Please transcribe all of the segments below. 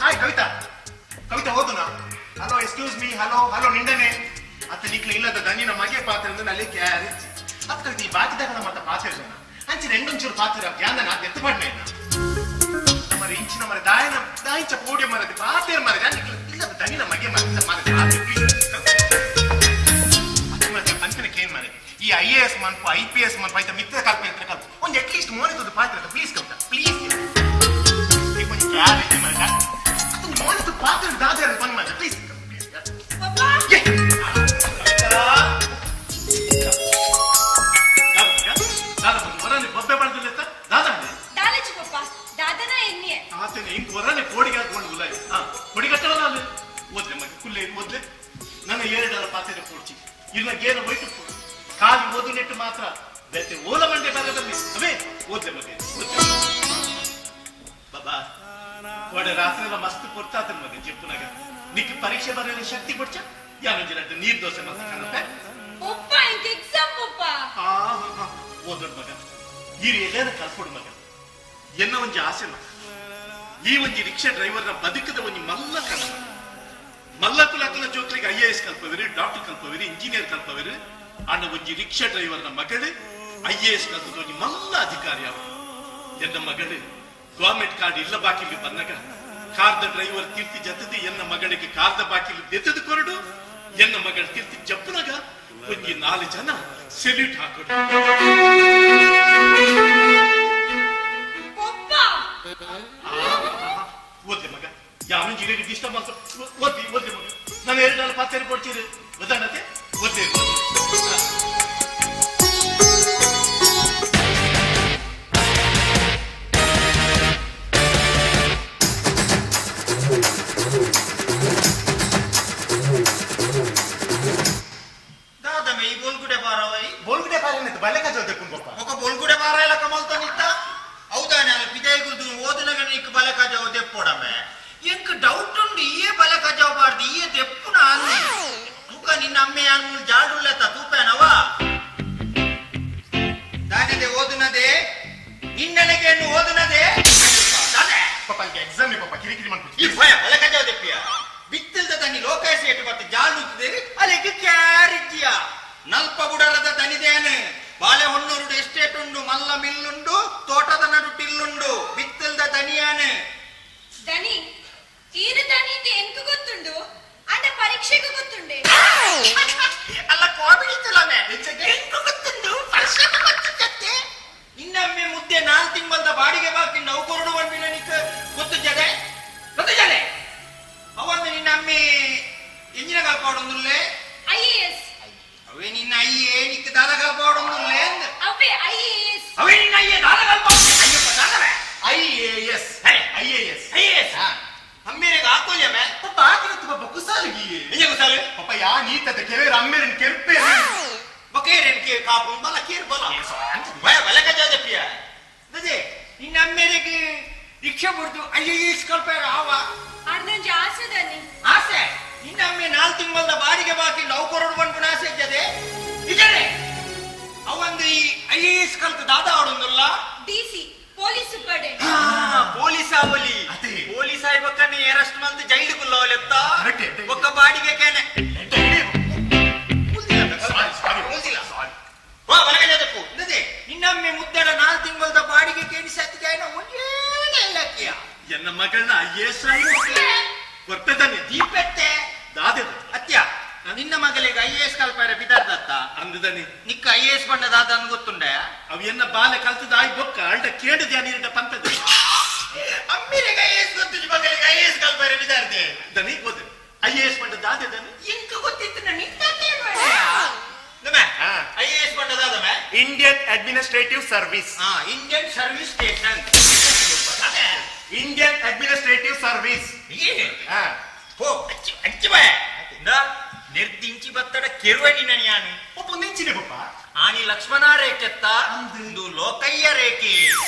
Hi Kavita, Kavita ಓದುನಾ? Hello, excuse me, hello hello, ನಿಂಡನೆ ಅತ್ತ ನಿಕ್ಲ ಇಲ್ಲದ ದನಿನ ಮಗೆ ಪಾತ್ರ ಅಂದ್ರೆ ನಲ್ಲಿ ಕ್ಯಾರಿಚ್ ಅತ್ತ ಕವಿತೆ ಈ ಬಾಕಿದಾಗ ಮತ್ತ ಪಾತ್ರ ಜನ ಅಂಚಿನ ಎಂಡೊಂಚೂರು ಪಾತ್ರ ಜ್ಞಾನ ನಾ ಎತ್ತು ಪಡ್ನೆ ಮರ ಇಂಚಿನ ಮರ ದಾಯನ ದಾಯಿಂಚ ಪೋಡಿಯ ಮರದಿ ಪಾತ್ರ ಮರ ನಿಕ್ಲ ಇಲ್ಲದ ದನಿನ ಮಗೆ ಮರ ಮರ ಅಂತಿನ ಕೇನ್ ಮರೆ ಈ I A S ಮನ್ಪು I P S ಮನ್ಪು ಐತ ಮಿತ್ರ ಕಲ್ಪ ಇತ್ರ ಕಲ್ಪ ಒಂದು ಅಟ್ಲೀಸ್ಟ್ ಮೋನಿತದ ಪಾತ್ರ ಪ್ಲೀಸ್ ಕವಿತಾ ಪ್ಲೀಸ್ కొంచెం ಕ್ಯಾರೇಜ್ ಮರ ಅದು ಮೋನಿತ ಪಾತ್ರ ದಾದ ಬಂದ್ ಮಾಡ ಪ್ಲೀಸ್ ಪಪ್ಪ. ಬೊಬ್ಬೆ ಮಾಡ್ದಿಲ್ಲ ದಾದಾ. ದಾಲಚಿ ಪಪ್ಪ, ದಾದನ ಎನ್ನಿಯೆ. ಆತನೆ ಇಂಕ್ ವರನೆ ಕೋಡಿಗೆ ಹಾಕೊಂಡು ಉಲಾಯ್ ಹಾ ಕೊಡಿ ಕಟ್ಟವಲ್ಲ ಅಲ್ಲಿ ಓದ್ಲೆ ಮಗ ಕುಲ್ಲೆ ಓದ್ಲೆ. ನನ್ನ ಏರಡರ ಪಾತ್ರೆ ಪೋಡ್ಚಿ ಇಲ್ಲ ಗೇರ ಹೋಯ್ತು ಖಾಲಿ ಓದು ನೆಟ್ಟು ಮಾತ್ರ ಬೇತೆ ಓಲ ಮಂಡೆ ಬರದಲ್ಲಿ ಅವೇ ಓದ್ಲೆ ಮಗ ಓದ್ಲೆ. ಬಾಬಾ ಒಡೆ ರಾತ್ರಿ ಎಲ್ಲ ಮಸ್ತ್ ಕೊಡ್ತಾತನ ಮಗ ಜೆಪ್ಪುನಾಗ ನಿಕ್ ಪರೀಕ್ಷೆ ಬರೆಯಲು ಶಕ್ತಿ ಕೊಡ್ಚ ಯಾರು ನೀರ್ ದೋಸೆ ಮತ್ತೆ ಕಣಪೆ. ಪಪ್ಪ, ಇಂಕ ಎಕ್ಸಾಮ್ ಪಪ್ಪ. ಆ ಓದೋಡ್ ಮಗ ಈ ಎಲ್ಲಾರ ಕಲ್ಪೊಡು ಮಗ ಎನ್ನ ಒಂಜಿ ಆಸೆ ಮಗ ಈ ಒಂಜಿ ರಿಕ್ಷಾ ಡ್ರೈವರ್ನ ಬದುಕದ ಒಂಜಿ ಮಲ್ಲ ಕನ ಮಲ್ಲ ಕುಲಕಲ ಜೋಕ್ಲಿಗೆ I A S ಕಲ್ಪವಿರಿ, ಡಾಕ್ಟರ್ ಕಲ್ಪವಿರಿ, ಇಂಜಿನಿಯರ್ ಕಲ್ಪವಿರಿ. ಅಣ್ಣ ಒಂಜಿ ರಿಕ್ಷಾ ಡ್ರೈವರ್ನ ಮಗಳು I A S ಕಲ್ತದ ಒಂಜಿ ಮಲ್ಲ ಅಧಿಕಾರಿ ಅವ. ಎನ್ನ ಮಗಳು ಗವರ್ಮೆಂಟ್ ಕಾರ್ಡ್ ಇಲ್ಲ ಬಾಕಿಲಿ ಬಂದಾಗ ಕಾರ್ದ ಡ್ರೈವರ್ ಕೀರ್ತಿ ಜತದಿ ಎನ್ನ ಮಗಳಿಗೆ ಕಾರ್ದ ಬಾಕಿಲಿ ದೆತ್ತದ ಕೊರಡು ಎನ್ನ ಮಗಳ ಕೀರ್ತಿ ಜಪ್ಪುನಗ ಒಂಜಿ ನಾಲು ಜನ ಸೆಲ್ಯೂಟ್ ಹಾಕೋಡು. ಪಪ್ಪ. ಓದ್ಲೆ ಮಗ ಯಾವನ ಜಿಲ್ಲೆಗೆ ಡಿಸ್ಟರ್ಬ್ ಮಾಡ್ಕೊ ಓದ್ಲಿ ಓದ್ಲಿ ಮಗ ನಾನು ಎರಡು ಪಾತ್ರೆ ಕೊಡ್ತೀರಿ ಓದಾಣತೆ ಓದ್ಲಿ. ದಾದಮೆ ಈ ಬೋಲ್ಗುಡೆ ಬಾರವೈ. ಬೋಲ್ಗುಡೆ ಪಾರೇನ ಬಲೆ ಕಜೋದೆ ಪುಂಬಪ್ಪ. ఒక బొల్గుಡೆ బారాయల కమల్తో నిత్త అవుదానే అలా పిదాయిగులు ఓదునగ నీకు బల కజావు దెಪ್ಪడమే ఇంక డౌట్ ఉండి ఇయే బల కజావు బార్ది ఇయే దెప్పున అన్ని తూక నిన్న అమ్మే అన్ములు జాడులేత తూపానవా దానిదే ఓదునదే నిన్ననకే నువ్వు ఓదునదే దాదే. ಪಾಪ ಎಕ್ಸಾಮ್ ಪಾಪ ಕಿರಿಕಿರಿ ಮಾಡ್ಬಿಟ್ಟು. ಈ ಭಯ ಬಲ ಕಜಾವು ದೆಪ್ಪಿಯ ಬಿತ್ತಲ್ದ ತನ್ನಿ ಲೋಕಾಯಸ ಎಟ್ಟು ಬತ್ತ ಜಾಲು ಅಲೆಗೆ ಕ್ಯಾರಿಜ್ಜಿಯ ನಲ್ಪ ಬುಡರದ ದನಿದೇನು ಬಾಳೆಹೊನ್ನೂರುಡು ಎಸ್ಟೇಟ್ ಉಂಡು ಮಲ್ಲ ಮಿಲ್ಲುಂಡು ತೋಟದ ನಡು ಟಿಲ್ಲುಂಡು ಬಿತ್ತಲ್ದ ದನಿಯಾನು. ದನಿ ಈರು ದನಿ ಅಂತ ಎಂಕ ಗೊತ್ತುಂಡು ಅಂಡ ಪರೀಕ್ಷೆಗೂ ಗೊತ್ತುಂಡೆ. ಅಲ್ಲ ಕಾಮಿಡಿ ತುಲಮೆ ಎಂಕು ಗೊತ್ತುಂಡು ಪರೀಕ್ಷೆಗೂ ಗೊತ್ತುಂಡತ್ತೆ. ಇನ್ನೊಮ್ಮೆ ಮುದ್ದೆ ನಾಲ್ ತಿಂಗಳದ ಬಾಡಿಗೆ ಬಾಕಿ ನೌಕರುಡು ಬಂದಿನ ನಿಕ್ ಗೊತ್ತು ಜದೆ ಗೊತ್ತು ಜದೆ ಅವಂದು ನಿನ್ನಮ್ಮೆ ಇಂಜಿನ ಕಲ್ಪಾಡೊಂದುಲ್ಲೆ. I A S. ಅವೇ ನಿನ್ನ ಅಯ್ಯೇ ನಿಕ್ ದಾದ ಕಲ್ಪಾಡೊಂದುಲ್ಲೆ ಅಂದ್. ಅವೇ I A S. ಅವೇ ನಿನ್ನ ಅಯ್ಯೇ ದಾದ ಕಲ್ಪಾಡ Ayyappa ದಾದವೇ. I A S. Hey. I A S. I A S ಅಮ್ಮೇರೆಗೆ ಹಾಕೋಲ್ಯಮೆ. ಪಾಪ ಆಕಿನತ್ತು ಪಾಪ ಕುಸಾಲಿಗಿ. ಎಂಜ ಕುಸಾಲು? ಪಾಪ ಯಾ ನೀತದ ಕೆವೇರ ಅಮ್ಮೇರನ್ ಕೆರ್ಪೆ. ಬಕೇರೆನ್ ಕೇ ಕಾಪುಂ ಬಲ ಕೇರ್ ಬಲ ಭಯ ಬಲ ಕಜಾದಪ್ಪಿಯ ದದೆ ನಿನ್ನ ಅಮ್ಮೇರೆಗೆ ರಿಕ್ಷಾ ಬಿಡ್ದು I A S ಕಲ್ಪಾರ ಆವ. ಅರ್ನೊಂಜಿ ಆಸೆ ದನಿ. ಆಸೆ ನಿನ್ನ ಅಮ್ಮೆ ನಾಲ್ ತಿಂಗಳದ ಬಾಡಿಗೆ ಬಾಕಿ ನೌಕರರು ಬಂದು ಆಸೆ ಇದ್ದದೆ ಇಜನೆ ಅವಂದು ಈ I A S ಕಲ್ತು ದಾದಾ ಆಡೊಂದುಲ್ಲ. D C police superintendent. Police ಆವಲಿ. ಅದೇ. ಪೊಲೀಸ್ ಆಯ್ಬಕ್ಕನೆ ಅರೆಸ್ಟ್ ಮಂತ್ ಜೈಲು ಕುಲ್ಲವಲೆತ್ತ. ಕರೆಕ್ಟ್. ಒಕ್ಕ ಬಾಡಿಗೆ ಕೇನೆ. ಸಾರಿ ಸಾರಿ. ಮುಲ್ದಿಲ್ಲ. ಸಾರಿ. ವಾ ಬಲಗಜದಪ್ಪು ನದೇ ನಿನ್ನಮ್ಮೆ ಮುದ್ದಡ ನಾಲ್ ತಿಂಗಳದ ಬಾಡಿಗೆ ಕೇಳಿ ಸತ್ತಿಗೆ ಒಂದೇ ಇಲ್ಲಕ್ಕಿಯ. ಎನ್ನ ಮಗಳನ್ನ I A S ಕೊರ್ಪೆದಾನೆ. ದೀಪೆತ್ತೆ. ದಾದೆದ. ಅತ್ಯ ನಿನ್ನ ಮಗಳಿಗೆ I A S ಕಲ್ಪಾರೆ ಬಿದಾರ್ದತ್ತ. ಅಂದದನಿ. ನಿಕ್ಕ I A S ಬಣ್ಣದಾದ ಅನ್ ಗೊತ್ತುಂಡೆ. ಅವ್ ಎನ್ನ ಬಾಲೆ ಕಲ್ತದ ಆಯ್ ಬೊಕ್ಕ ಅಲ್ಟ ಕೇಡು ಧ್ಯಾನ ಪಂತದ. ಅಮ್ಮಿರಿಗೆ I A S ಗೊತ್ತು ಮಗಳಿಗೆ I A S ಕಲ್ಪಾರೆ ಬಿದಾರ್ದೆ. ದನಿ ಓದ್ I A S ಪಂಡ ದಾದೆ ದನಿ. ಇಂಕ ಗೊತ್ತಿತ್ತು ನಿನ್ನ ಹಾ. I A S ಬಣ್ಣದಾದಮೆ. Indian administrative service. Ha Indian service station. Indian administrative service. ಹಾ. ಪೋ ಅಚ್ಚಿ ಅಚ್ಚಿ ಬಾಯ ನಿರ್ದಿಂಚಿ ಬತ್ತಡ ಕೆರುವಣಿ ಯಾನು. ಪಾಪ ನಿಂಚಿನೆ ಪಾಪ. ಆನಿ ಲಕ್ಷ್ಮಣ ರೇಖೆತ್ತ ಅಂದು. ಇಂದು ಲೋಕಯ್ಯ ರೇಖೆ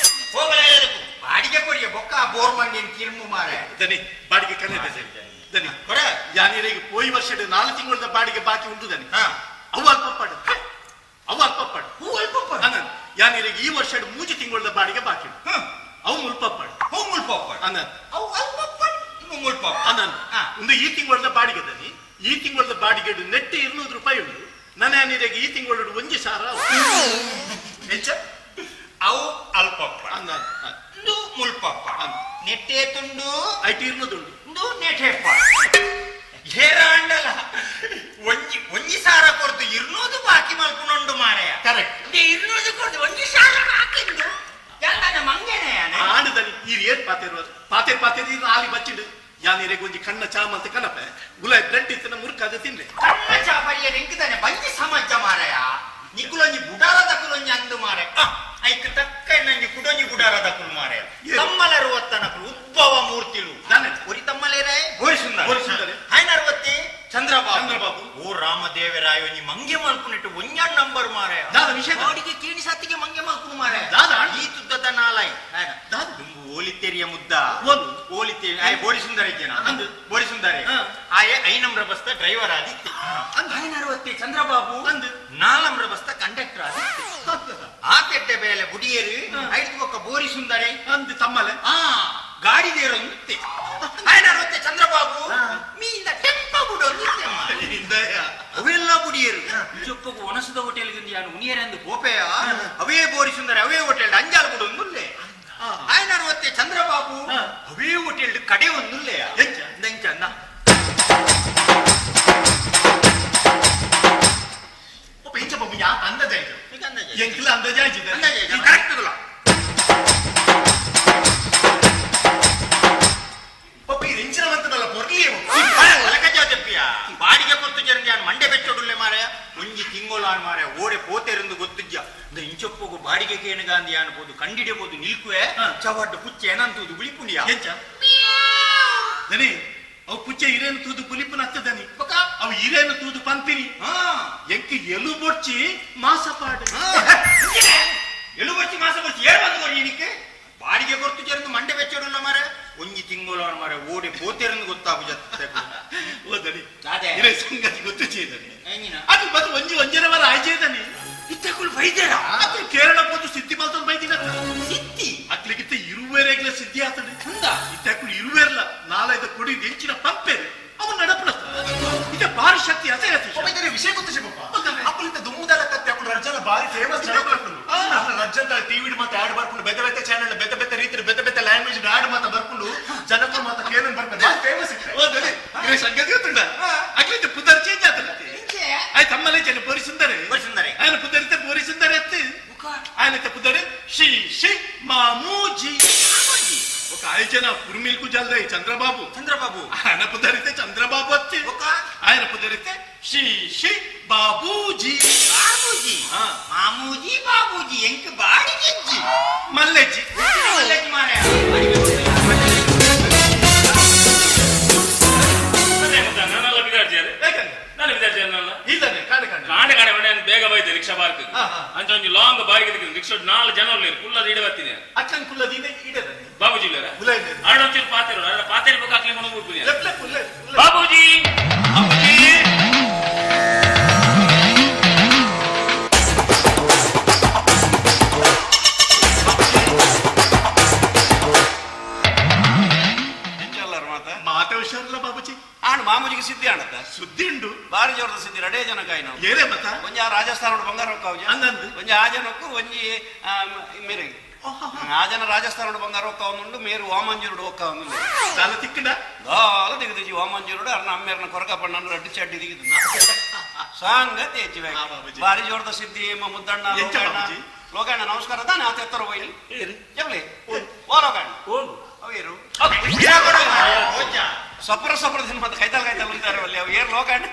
ಹೋಗಲೇ ಬಾಡಿಗೆ ಕೊರಿಯ ಬೊಕ್ಕ ಬೋರ್ ಮಂಡಿನ ಕಿರ್ಮು ಮಾರೆ. ದನಿ ಬಾಡಿಗೆ ಕನ್ನಡ ದನಿ. ಕೊರ. ಯಾನಿರಿಗೆ ಪೋಯಿ ವರ್ಷದ ನಾಲ್ಕು ತಿಂಗಳದ ಬಾಡಿಗೆ ಬಾಕಿ ಉಂಟು ದನಿ. ಹಾ. ಅವು ಅಲ್ಪಪ್ಪಾಡು ಅವು ಅಲ್ಪಪ್ಪಾಡು. ಹೂ ಅಲ್ಪಪ್ಪ. ಅನ್ನ ಯಾನಿರಿಗೆ ಈ ವರ್ಷದ ಮೂಜು ತಿಂಗಳದ ಬಾಡಿಗೆ ಬಾಕಿ ಉಂಟು. ಹ್ಮ್. ಅವು ಮುಲ್ಪಪ್ಪಾಡು. ಹೂ ಮುಲ್ಪಪ್ಪ. ಅನ್ನ ಅವು ಅಲ್ಪಪ್ಪ. ಮುಲ್ಪ ಅನನ್ ಒಂದು ಈ ತಿಂಗಳದ ಬಾಡಿಗೆ ದನಿ ಈ ತಿಂಗಳದ ಬಾಡಿಗೆ ನೆಟ್ಟಿ 200 ರೂಪಾಯಿ ಉಂಟು ನನ್ನ ನೀರಿಗೆ ಈ ತಿಂಗಳು 1,000 ಎಂಚ ಅವು ಅಲ್ಪಪ್ಪ ಒಂದು ಮುಲ್ಪಪ್ಪ ನೆಟ್ಟೆ ತುಂಡು ಐಟಿ 200 ಉಂಡು ನೆಟೆಪ್ಪ ಏರಾಂಡಲ ಒಂಜಿ ಒಂಜಿ ಸಾರ ಕೊರ್ದು 200 ಬಾಕಿ ಮಲ್ಪುನುಂಡು ಮಾರೆಯ ಕರೆಕ್ಟ್ 200 ಕೊರ್ದು 1,000 ಬಾಕಿಂದು ಯಾಕಂದ್ರೆ ಮಂಗೆನೆ ಆಂಡದನಿ ಈ ಏರ್ ಪಾತೆರು ಪಾತೆ ಪಾತೆ ನೀರು ಆಲಿ ಬಚ್ಚಿಡು ಯಾನೀರೆಗ್ ಒಂಜಿ ಕಣ್ಣ ಚಾ ಮಲ್ತೆ ಕನಪೆ ಗುಲಾಯ್ ಬ್ರೆಡ್ ಇತ್ತನ ಮುರ್ಕಾದ ತಿನ್ರೆ ಕಣ್ಣ ಚಾ ಪರಿಯರ್ ಎಂಕುದಾನೆ ಬಂಜಿ ಸಮಾಜ ಮಾರಯ ನಿಕುಲೊಂಜಿ ಬುಡಾರ ದಕುಲೊಂಜಿ ಅಂದು ಮಾರೆ ಐಕ್ ತಕ್ಕ ನಂಜಿ ಕುಡೊಂಜಿ ಬುಡಾರ ದಕುಲು ಮಾರೆ ತಮ್ಮಲರು ಒತ್ತನಕುಲು ಉದ್ಭವ ಮೂರ್ತಿಲು ಒರಿ ತಮ್ಮಲೇರೆ ಗೋರಿ ಸುಂದರ ಗೋರಿ ಸುಂದರ ಹಾಯ್ನರ್ವತ್ತಿ ಚಂದ್ರಬಾಬು ಚಂದ್ರಬಾಬು ಓ ರಾಮದೇವರಾಯ ಒಂಜಿ ಮಂಗೆ ಮಲ್ಪುನಿಟ್ಟು ಒಂಜಾನ್ ನಂಬರ್ ಮಾರೆ ದಾದ ವಿಷಯ ಬಾಡಿಗೆ ಕೇಣಿ ಸತ್ತಿಗೆ ಮಂಗೆ ಮಲ್ಪುನು ಮಾರೆ ದಾದ ಈ ತುದ್ದದ ನಾಲಾಯ್ ದಾದ ದುಂಬು ಓಲಿತೆರಿಯ ಮುದ್ದ ಓಲು ಓಲಿತೇರಿ ಆಯ್ ಬೋರಿ ಸುಂದರ ಇದ್ದೇನ ಅಂದು ಬೋರಿ ಸುಂದರ ಆಯೆ ಐನಂಬ್ರ ಬಸ್ತ ಡ್ರೈವರ್ ಆದಿತ್ತೆ ಹಾಯ್ನರ್ವತ್ತಿ ಚಂದ್ರಬಾಬು ಅಂದು ನಾಲಂಬ್ರ ಬಸ್ತ ಕಂಡಕ್ಟರ್ ಆದಿತ್ತೆ ಆ ಕೆಟ್ಟ ಬೇಲೆ ಬುಡಿಯರು ಐದು ಬೊಕ್ಕ ಬೋರಿ ಸುಂದರಿ ಅಂದು ತಮ್ಮಲೆ ಆ ಗಾಡಿ ದೇರೊಂದಿತ್ತೆ ಹಾಯ್ನರ್ವತ್ತಿ ಚಂದ್ರಬಾಬು ಮೀಂದ ಟೆಂಪ ಬುಡೊಂದಿತ್ತೆ ಅವೆಲ್ಲ ಬುಡಿಯರು ಚೊಪ್ಪಗು ಒಣಸದ ಹೋಟೆಲ್ಗೆ ಯಾನು ಉನಿಯರೆಂದು ಗೋಪೆಯ ಅವೇ ಬೋರಿ ಸುಂದರ ಅವೇ ಹೋಟೆಲ್ ಅಂಜಾಲ್ ಬುಡು ಒಂದುಲ್ಲೆ ಆಯ್ನರ್ವತ್ತೆ ಚಂದ್ರಬಾಬು ಅವೇ ಹೋಟೆಲ್ ಕಡೆ ಒಂದುಲ್ಲೆ ಎಂಚ ಎಂಚ ಅಂದ ಒಪ್ಪ ಎಂಚ ಬಾಬು ಯಾ ಅಂದಾಜ ಆಯ್ತು ಎಂಕ್ಲ ಅಂದಾಜ ಆಯ್ತು ಕರೆಕ್ಟ್ ಅಲ್ಲ ಪಪ್ಪ ಈ ಎಂಚಿನ ಮಂತನಲ್ಲ ಪೊರ್ಲಿ ಒಲಕಜಾಜಪ್ಪಿಯ ಬಾಡಿಗೆ ಕೊರ್ತು ಜರಂಜಾನ್ ಮಂಡೆ ಬೆಚ್ಚೊಡುಲ್ಲೆ ಮಾರಾಯ ಒಂಜಿ ತಿಂಗೊಳಾನ್ ಮಾರಾಯ ಓಡೆ ಪೋತೆರೆಂದು ಗೊತ್ತಿಜ್ಜ ಇಂದ ಇಂಚೊಪ್ಪಗು ಬಾಡಿಗೆ ಕೇನು ಗಾಂಧಿ ಅನ್ಬೋದು ಕಂಡಿಡಬಹುದು ನಿಲ್ಕುವೆ ಚವಾಡ್ಡು ಪುಚ್ಚೆ ಏನಂತುದು ಗುಳಿಪುಣಿಯ ಎಂಚ ದನಿ ಅವು ಪುಚ್ಚೆ ಇರೇನು ತೂದು ಪುಲಿಪುನ ಅತ್ತ ದನಿ ಅವು ಇರೇನು ತೂದು ಪಂಪಿನಿ ಎಂಕ್ ಎಲು ಬೊಡ್ಚಿ ಮಾಸ ಪಾಡು ಎಲು ಬೊಡ್ಚಿ ಮಾಸ ಬೊಡ್ಚಿ ಏರ್ ಬಂದು ಕೊರಿ ಇನಿಕ್ಕೆ ಬಾಡಿಗೆ ಕೊರ್ತು ಜರಂದು ಮಂಡೆ ಬೆಚ್ಚೊಡುಲ್ಲ ಮಾರಾಯ ಒಂಜಿ ತಿಂಗೊಳಾನ್ ಮಾರಾಯ ಓಡೆ ಪೋತೆರೆಂದು ಗೊತ್ತಾಗು ಜತ್ತೆ ಓ ದನಿ ದಾದೆ ಇರೇ ಸಂಗತಿ ಗೊತ್ತು ಚೇದನಿ ಅದು ಬದು ಒಂಜಿ ಒಂಜರವರ ಆಯ್ಚೇದನಿ ಇತ್ತಕುಲು ಬೈದೇರಾ ಅದು ಕೇರಳ ಪೋದು ಸಿದ್ಧಿ ಮಲ್ತೊಂದು ಬೈದಿನ ಸಿದ್ಧಿ ಅಕ್ಲಿಗಿತ್ತ ಇರುವೇರೆಗ್ಲ ಸಿದ್ಧಿ ಆತಡೆ ಹಂದ ಇತ್ತಕುಲು ಇರುವೇರ್ಲ ನಾಲೈದ ಕೊಡಿ ಎಂಚಿನ ಪಂಪೇರು ಅವು ನಡಪುಣತ್ತ ಇದ ಬಾರಿ ಶಕ್ತಿ ಅದೇ ಅತಿ ಒಬ್ಬ ಇದರ ವಿಷಯ ಗೊತ್ತು ಶಿವಪ್ಪ ಅಪ್ಪಲಿಂದ ದುಮ್ಮುದಲ್ಲ ಕತ್ತೆ ಅಪ್ಪು ರಜ್ಜನ ಬಾರಿ ಫೇಮಸ್ ಜನಕುಲು ರಜ್ಜಂತ ಟಿವಿ ಮತ್ತೆ ಆಡ್ ಬರ್ಕೊಂಡು ಬೆತ್ತ ಬೆತ್ತ ಚಾನೆಲ್ ಬೆತ್ತ ಬೆತ್ತ ರೀತಿ ಬೆತ್ತ ಬೆತ್ತ ಲ್ಯಾಂಗ್ವೇಜ್ ಆಡ್ ಮಾತ ಬರ್ಕೊಂಡು ಜನಕರು ಮಾತ ಕೇಳನ್ ಬರ್ಕೊಂಡು ಬಾರಿ ಫೇಮಸ್ ಇತ್ತು ಓ ದನಿ ಇರೇ ಸಂಗತಿ ಗೊತ್ತುಂಡ ಅಕ್ಲಿಂದ ಪುದರ್ ಚೇಂಜ್ ಆತಲ್ಲ ಆಯ್ ತಮ್ಮಲೆ ಜನ ಬೋರಿ ಸುಂದರ ಬೋರಿ ಸುಂದರೆ. ఆయన పుదరితే బోరి సుందర ఎత్తి ఆయన పుదరు she she మామూజీ ఒక ఆయన పుర్మిల్కు జల్దై చంద్రబాబు చంద్రబాబు ఆయన పుదరితే చంద్రబాబు వచ్చి ఒక ఆయన పుదరితే she she Babuji Babuji మామూజీ Babuji ఎంక బాడిಗೆಜ್ಜಿ మల్లెజ్జి మల్లెజ్జి మారాయ ಇದ್ದಾನೆ ಕಾಣೆ ಕಾಣೆ ಕಾಣೆ ಕಾಣೆ ಮನೆ ಬೇಗ ಬೈತೆ ರಿಕ್ಷಾ ಬಾರ್ಕ್ ಅಂಚ ಒಂಜಿ ಲಾಂಗ್ ಬಾರಿಗೆ ರಿಕ್ಷಾ ನಾಲ್ ಜನ ಉಲ್ಲೇರು ಕುಲ್ಲದ ಇಡೆ ಬರ್ತೀನಿ ಅಕ್ಕನ್ ಕುಲ್ಲದ ಇದೆ ಇಡದಾನೆ ಬಾಬೂಜಿ ಇಲ್ಲರ ಉಲ್ಲ ಇದೆ ಆಡ ಒಂಚೂರು ಪಾತೆರು ಆಡ ಪಾತೆರು ಬೇಕು ಹಾಕ್ಲಿ ಮಣಗ್ ಲೆಫ್ಟ್ ಲೆಫ್ಟ್ ಉಲ್ಲ ಬಾಬೂಜಿ ಬಾಬೂಜಿ ಮಾತ ಹುಷಾರಲ್ಲ ಬಾಬುಜಿ ಆಣ್ ಮಾಮೂಜಿಗೆ ಸಿದ್ಧಿ ಆಣತ್ತ ಸುದ್ದಿ ಉಂಡು ಬಾರಿ ಜೋರದ ಸಿದ್ಧಿ ರಡೇ ಜನ ಕಾಯಿ ನಾವು ಏರೇ ಮತ ಒಂಜಿ ಆ ರಾಜಸ್ಥಾನ ಬಂಗಾರ ರೊಕ್ಕ ಅವು ಅಂದಂದು. ಒಂಜಿ ಆ ಜನಕ್ಕೂ ಒಂಜಿ ಮೇರೆಗೆ ಆ ಜನ ರಾಜಸ್ಥಾನ ಬಂಗಾರ ರೊಕ್ಕ ಒಂದುಂಡು ಮೇರು ವಾಮಂಜೂರುಡು ಒಕ್ಕ ಒಂದುಂಡು ದಾಲ ತಿಕ್ಕಡ ದಾಲ ದಿಗದಿಜಿ ವಾಮಂಜೂರುಡು ಅರ್ನ ಅಮ್ಮೇರ್ನ ಕೊರಕ ಪಣ್ಣನ ರಡ್ಡು ಚಡ್ಡಿ ದಿಗಿದು ಸಾಂಗತಿ ಹೆಚ್ಚು ಆ ಬಾಬೂಜಿ. ಬಾರಿ ಜೋರದ ಸಿದ್ಧಿ ಎಮ್ಮ ಮುದ್ದಣ್ಣ ಎಂಚ ಲೋಕಣ್ಣ ಬಾಬೂಜಿ? ಲೋಕಣ್ಣ ನಮಸ್ಕಾರ ತಾನೆ ಆತ ಎತ್ತರ ಹೋಗಿ ಎಬ್ಲಿ ಓ ಲೋಕಣ್ಣ ಅವು ಏರು ಸಪ್ರ ಸಪ್ರ ದಿನ ಮತ್ತೆ ಕೈತಾಲ್ ಕೈತಾಲ್ ఉంటారు వాళ్ళు అవి ఏరు లోకండి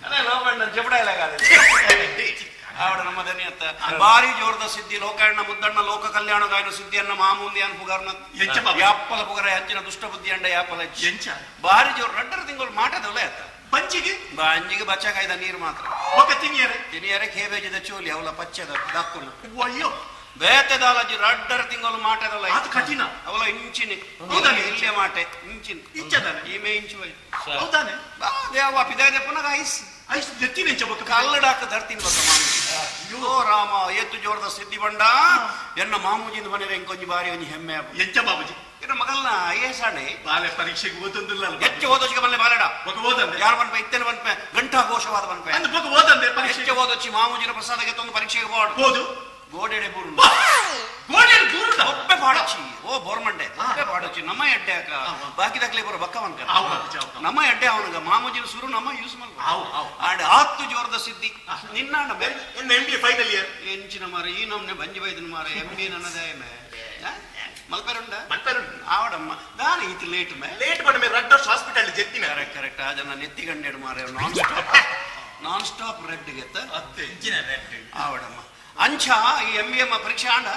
ಅದೇ ಲೋಕಣ್ಣ ಜಬಡ ಇಲ್ಲ ಕಾదు ಆವಡ ನಮ್ಮ ದನಿಯತ್ತ ಬಾರಿ ಜೋರದ ಸಿದ್ಧಿ ಲೋಕಣ್ಣ ಮುದ್ದಣ್ಣ ಲೋಕ ಕಲ್ಯಾಣ ಗಾಯನ ಸಿದ್ಧಿಯನ್ನ ಮಾಮೂಲಿ ಅನ್ ಪುಗಾರ್ನ ಎಂಚ ಬಾಬು? ಯಾಪ್ಪಲ ಪುಗರ ಹಂಚಿನ ದುಷ್ಟ ಬುದ್ಧಿ ಅಂಡ ಯಾಪ್ಪಲ ಎಂಚ ಬಾರಿ ಜೋರು ರಡ್ಡರ ತಿಂಗಳು ಮಾಟದಲ್ಲ ಎತ್ತ ಬಂಜಿಗೆ ಬಂಜಿಗೆ ಬಚ್ಚಕಾಯ್ದ ನೀರು ಮಾತ್ರ ఒక ತಿಂಗಿಯರೆ ತಿನಿಯರೆ ಖೇಬೇಜದ ಚೋಲಿ ಅವಲ ಪಚ್ಚದ ದಕ್ಕುನ ಅಯ್ಯೋ ಬೇತೆ ದಾಲಜಿ ರಡ್ಡರ ತಿಂಗಳು ಮಾಟದಲ್ಲ ಅದು ಕಠಿಣ ಅವಲ ಇಂಚಿನಿ ಹೌದಾ? ಇಲ್ಲೇ ಮಾಟೆ ಇಂಚಿನ ಇಂಚದಾನೆ? ಈಮೆ ಇಂಚು ಬೈ ಹೌದಾನೆ ಬಾ ದೇವ ಪಿದಾಯ ಪುನಃ ಐಸ್ ಐಸ್ ದೆತ್ತಿನ ಎಂಚ ಬೊಕ್ಕ ಕಲ್ಲಡಾಕ ಧರ್ತೀನಿ ಬಕ್ಕ ಮಾಮೂಜಿ ಅಯ್ಯೋ ರಾಮ ಏತು ಜೋರದ ಸಿದ್ಧಿ ಬಂಡ ಎನ್ನ ಮಾಮೂಜಿಂದ ಮನೆ ಇಂಕೊಂಜಿ ಬಾರಿ ಒಂಜಿ ಹೆಮ್ಮೆ ಆಪು. ಎಂಚ ಬಾಬುಜಿ ಇನ್ನು ಮಗಲ್ನ I S ಆಣೆ. ಬಾಲೆ ಪರೀಕ್ಷೆಗೆ ಓದೊಂದಿಲ್ಲ. ಹೆಚ್ಚು ಓದೋಚಿಗೆ ಬಲ್ಲೆ ಬಾಲೆಡ. ಬೊಕ ಓದಂದೆ. ಯಾರು ಬನ್ಪೆ ಇತ್ತೇನೆ ಬನ್ಪೆ ಗಂಟಾ ಘೋಷವಾದ ಬನ್ಪೆ. ಅಂದ್ ಬೊಕ ಓದಂದೆ ಪರೀಕ್ಷೆ. ಹೆಚ್ಚು ಓದೋಚಿ ಮಾಮೂಜಿನ ಪ್ರಸಾದಕ್ಕೆ ತಂದು ಪರೀಕ್ಷೆಗೆ ಬೋರ್ಡ್. ಓದು. ಗೋಡೆಡೆ ಬೂರು. ಗೋಡೆ ದೂರದ. ಒಬ್ಬೆ ಪಾಡಚ್ಚಿ ಓ ಬೋರ್ಮಂಡೆ ಒಬ್ಬೆ ಪಾಡಚ್ಚಿ ನಮ್ಮ ಎಡ್ಡೆ ಅಕ್ಕ ಬಾಕಿ ದಾಖಲೆ ಬರೋ ಬಕ್ಕ ವನ್ಕ. ಆವು ಬಾಪುಜಿ, ಆವು. ನಮ್ಮ ಎಡ್ಡೆ ಅವನಿಗ ಮಾಮೂಜಿನ ಸುರು ನಮ್ಮ ಯೂಸ್ ಮಲ್. ಆವು, ಆವು. ಆಂಡ್ ಆತ್ತು ಜೋರದ ಸಿದ್ಧಿ ನಿನ್ನ ಮೇ. ಎನ್ನ ಎಂ ಬಿ ಫೈನಲ್ ಇಯರ್. ಎಂಚಿನ ಮಾರ ಈ ನಮ್ನೆ ಬಂಜಿ ಬೈದನ ಮಾರ ಎಂ ಬಿ ನನ್ನದೇ ಮೇ ಮಲ್ಪೆರುಂಡ. ಮಲ್ಪೆರುಂಡು. ಆವಡಮ್ಮ ದಾನ ಈತ ಲೇಟ್ ಮೇ. ಲೇಟ್ ಮಾಡಿ ಮೇ ರಡ್ಡ ವರ್ಷ ಹಾಸ್ಪಿಟಲ್ ಜೆತ್ತಿನ. ಕರೆಕ್ಟ್ ಕರೆಕ್ಟ್ ಆ ಜನ ನೆತ್ತಿ ಗಂಡೆಡು ಮಾರ non stop non stop red ಗೆತ್ತ. ಅತ್ತೆ. ಆವಡಮ್ಮ ಅಂಚ ಈ ಎಂ ಬಿ ಎಂ ಪರೀಕ್ಷೆ ಆಂಡ.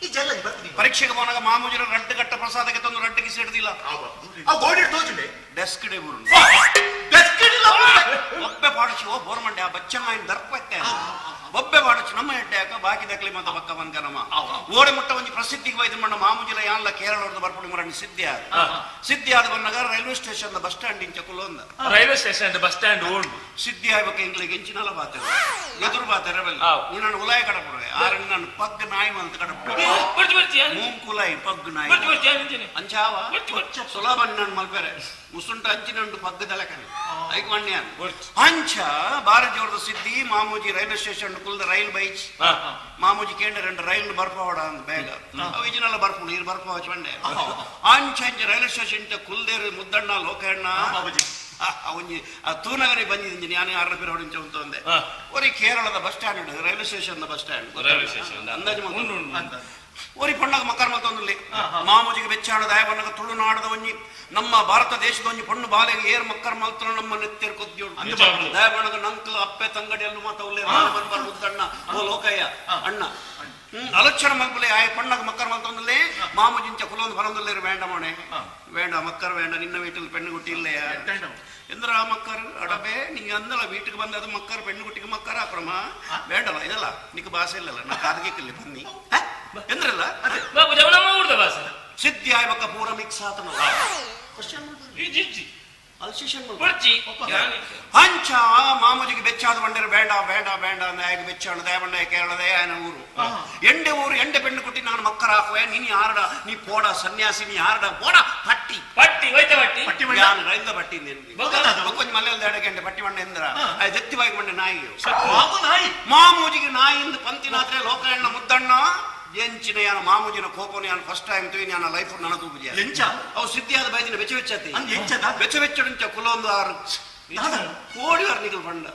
ಈ ಜಲ್ಲ ಬರ್ತೀನಿ. ಪರೀಕ್ಷೆಗೆ ಹೋನಾಗ ಮಾಮೂಜಿನ ರಡ್ಡು ಗಟ್ಟ ಪ್ರಸಾದಕ್ಕೆ ತಂದು ರಡ್ಡಿಗೆ ಸೇಡ್ದಿಲ್ಲ. ಆವು ಬಾಪುಜಿ. ಆ ಗೋಡೆ ತೋಜುಂಡೆ. ಡೆಸ್ಕ್ ಡೇ ಬುರುಂಡು. ಡೆಸ್ಕ್ ಇಲ್ಲ. ಒಬ್ಬೆ ಪಾಡಚಿ ಓ ಬೋರ್ಮಂಡೆ ಆ ಬಚ್ಚಂಗ ఆయన ದರ್ಪ ಎತ್ತೆ. ಒಬ್ಬೆ ಪಾಡಚಿ ನಮ್ಮ ಎಡ್ಡೆ ಯಾಕ ಬಾಕಿ ದಕ್ಲಿ ಮತ ಬಕ್ಕ ಬಂಕನಮ್ಮ ಓಡೆ ಮುಟ್ಟ ಒಂಜಿ ಪ್ರಸಿದ್ಧಿಗೆ ವೈದ್ಯ ಮಣ್ಣ ಮಾಮೂಜಿಲ ಯಾನ್ಲ ಕೇರಳದ ಬರ್ಪುಡಿ ಮರಣ ಸಿದ್ಧಿ ಆದ ಸಿದ್ಧಿ ಆದ ಬನ್ನಗ ರೈಲ್ವೆ ಸ್ಟೇಷನ್ ಬಸ್ ಸ್ಟ್ಯಾಂಡ್ ಇಂಚ ಕುಲೊಂದ. ರೈಲ್ವೆ ಸ್ಟೇಷನ್ ಬಸ್ ಸ್ಟ್ಯಾಂಡ್ ಓಂಡು. ಸಿದ್ಧಿ ಆಯ್ಬಕ ಇಂಗ್ಲಿಗೆ ಎಂಚಿನಲ ಬಾತೆರ ಎದುರು ಬಾತೆರ ಬಲ್ಲಿ. ಆವ್. ನಿನ್ನನ್ನು ಉಲಾಯ ಕಡಪುಡುವೆ ಆರ ನಿನ್ನನ್ನು ಪಗ್ ನಾಯಿ ಅಂತ ಕಡಪುಡುವೆ. ಬರ್ಚಿ ಬರ್ಚಿ ಯಾನ್. ಮೂಂಕುಲಾಯಿ ಪಗ್ ನಾಯಿ. ಬರ್ಚಿ ಬರ್ಚಿ ಯಾನ್ ಇಂಚಿನೆ. ಅಂಚಾವ. ಬರ್ಚಿ ಬರ್ಚಿ. ಸುಲಭ ನನ್ ಮಲ್ಪೆರೆ ಮುಸುಂಟ ಅಂಚಿನಂಡು ಪಗ್ಗ ತಲೆಕನೆ ಐಕ್ ವಣ್ಯಾನ್. ಬರ್ಚಿ. ಅಂಚ ಬಾರಜೋರದ ಸಿದ್ಧಿ ಮಾಮೂಜಿ ರೈಲ್ವೆ ಸ್ಟೇಷನ್ ಕುಲ್ದ ರೈಲ್ ಬೈಚ್. ಮಾಮೂಜಿ ಕೇಂದ್ರ రెండు ರೈಲ್ ಬರ್ಪವಾಡ ಅಂದ್ ಬೇಗ ಅವು ಇಜಿನೆಲ್ಲ ಬರ್ಪುಂಡು ನೀರು ಬರ್ಪವ ಚಂಡೆ ಅಂಚ ಅಂಚ ರೈಲ್ವೆ ಸ್ಟೇಷನ್ ಕುಲ್ದೇರು ಮುದ್ದಣ್ಣ ಲೋಕಣ್ಣ. ಬಾಬುಜಿ. ಒಂಜಿ ಆ ತೂನಗರಿ ಬಂದಿದ್ದೀನಿ ನಾನು ಆರ್ರ ಪಿರ ಹೊಡಿಂಚ ಉಂಟು ಅಂದೆ. ಒರಿ ಕೇರಳದ bus stand railway station bus stand. Railway station. ಅಂದಾಜು ಉಂಡು ಉಂಡು. ಅಂದ. ಒರಿ ಪಣ್ಣಗ ಮಕ್ಕಳ ಮತ್ತೊಂದಲ್ಲಿ ಮಾಮೂಜಿಗೆ ಬೆಚ್ಚಾಣದ ದಯವನ್ನಗ ತುಳುನಾಡದ ಒಂಜಿ ನಮ್ಮ ಭಾರತ ದೇಶದ ಒಂಜಿ ಪಣ್ಣು ಬಾಲೆಗೆ ಏರ್ ಮಕ್ಕರ್ ಮಲ್ತನ ನಮ್ಮ ನೆತ್ತೆರ್ ಕೊದ್ಯೋಡು. ಅಂದು ಬಾಬು. ದಯಬಣ್ಣಗ ನಂಕಲ್ ಅಪ್ಪೆ ತಂಗಡಿ ಅಲ್ಲು ಮಾತ ಉಲ್ಲೆ ಬನ್ಬರ್ ಮುದ್ದಣ್ಣ ಓ ಲೋಕಯ್ಯ ಅಣ್ಣ ಅಲಕ್ಷಣ ಮಲ್ಪಲೆ ಆಯ ಪಣ್ಣಗ ಮಕ್ಕರ್ ಮಲ್ತೊಂದಲ್ಲೇ ಮಾಮೂಜಿಂಚ ಕುಲೊಂದು ಬರೊಂದಲ್ಲೇರು വേണ്ട മോണെ വേണ്ട മക്കർ വേണ്ട നിന്ന വീട്ടിൽ പെണ്ണുകുട്ടി ഇല്ലയാ ಎಂದ್ರ ಮಕ್ಕರ್ ಅಡಬೆ ನಿಂಗೆ ಅಂದಲ್ಲ ವೀಟಿಗೆ ಬಂದ ಅದು ಮಕ್ಕರ್ ಪೆಣ್ಣುಗುಟ್ಟಿಗೆ ಮಕ್ಕರ್ ಅಪ್ರಮ ಬೇಡಲ್ಲ ಇದಲ್ಲ ನಿಕ್ ಭಾಷೆ ಇಲ್ಲಲ್ಲ ನಾ ಕಾದಗಿಕ್ಕಲ್ಲಿ ಬನ್ನಿ ಎಂದ್ರಲ್ಲ ಬಾಬು ಜವನಮ್ಮ ಊರ್ದ ಬಾಸ. ಸಿದ್ಧಿ ಆಯ್ಬಕ್ಕ ಪೂರ ಮಿಕ್ಸ್ ಆತನ ಕ್ವಶನ್. ಇಜ್ಜಿ ಇಜ್ಜಿ. ಅಲ್ಸೇಷನ್. ಬರ್ಚಿ ಯಾನ್ ಇತ್ತೆ. ಅಂಚ ಮಾಮೂಜಿಗೆ ಬೆಚ್ಚಾದ ಬಂಡರೆ ಬೇಡ ಬೇಡ ಬೇಡ ನಾಯಕ ಬೆಚ್ಚಾಣ ದಯಬಂಡ ಕೇರಳದೇ ఆయన ಊರು ಎಂಡೆ ಊರು ಎಂಡೆ ಪೆಣ್ಣು ಕುಟ್ಟಿ ನಾನು ಮಕ್ಕರ ಹಾಕುವೆ ನೀನು ಯಾರಡ ನೀ ಪೋಡ ಸನ್ಯಾಸಿ ನೀ ಯಾರಡ ಪೋಡ ಪಟ್ಟಿ. ಪಟ್ಟಿ ಹೋಯ್ತ ಪಟ್ಟಿ. ಪಟ್ಟಿ ಮಂಡ. ಯಾನ್ ರೈಲ್ದ ಪಟ್ಟಿ ನಿನ್ಗೆ. ಬೊಕ್ಕ ಬೊಕ್ಕೊಂಜಿ ಮಲ್ಯಾಳದ ಎಡಗೆ ಪಟ್ಟಿ ಮಂಡೆ ಎಂದ್ರ ದೆತ್ತಿವಾಗಿ ಮಂಡೆ ನಾಯಿ. ಮಾಮು ನಾಯಿ. ಮಾಮೂಜಿಗೆ ನಾಯಿಂದ ಪಂತಿನಾದ್ರೆ ಲೋಕಣ್ಣ ಮುದ್ದಣ್ಣ ಎಂಚಿನ ಯಾನ ಮಾಮೂಜಿನ ಕೋಪನ ಯಾನ ಫಸ್ಟ್ ಟೈಮ್ ತುಯಿ ಯಾನ ಲೈಫ್ ನನ ತೂಪುಜಿ. ಎಂಚ? ಅವು ಸಿದ್ಧಿಯಾದ ಬೈದಿನ ಬೆಚ್ಚ ಬೆಚ್ಚತಿ. ಅಂದ್ ಎಂಚದ? ಬೆಚ್ಚ ಬೆಚ್ಚಡುಂಚ ಕುಲೊಂದು ಆರು ದಾದ? ಕೋಡಿ ವಾರ ನಿಗಲ್ ಬಂಡ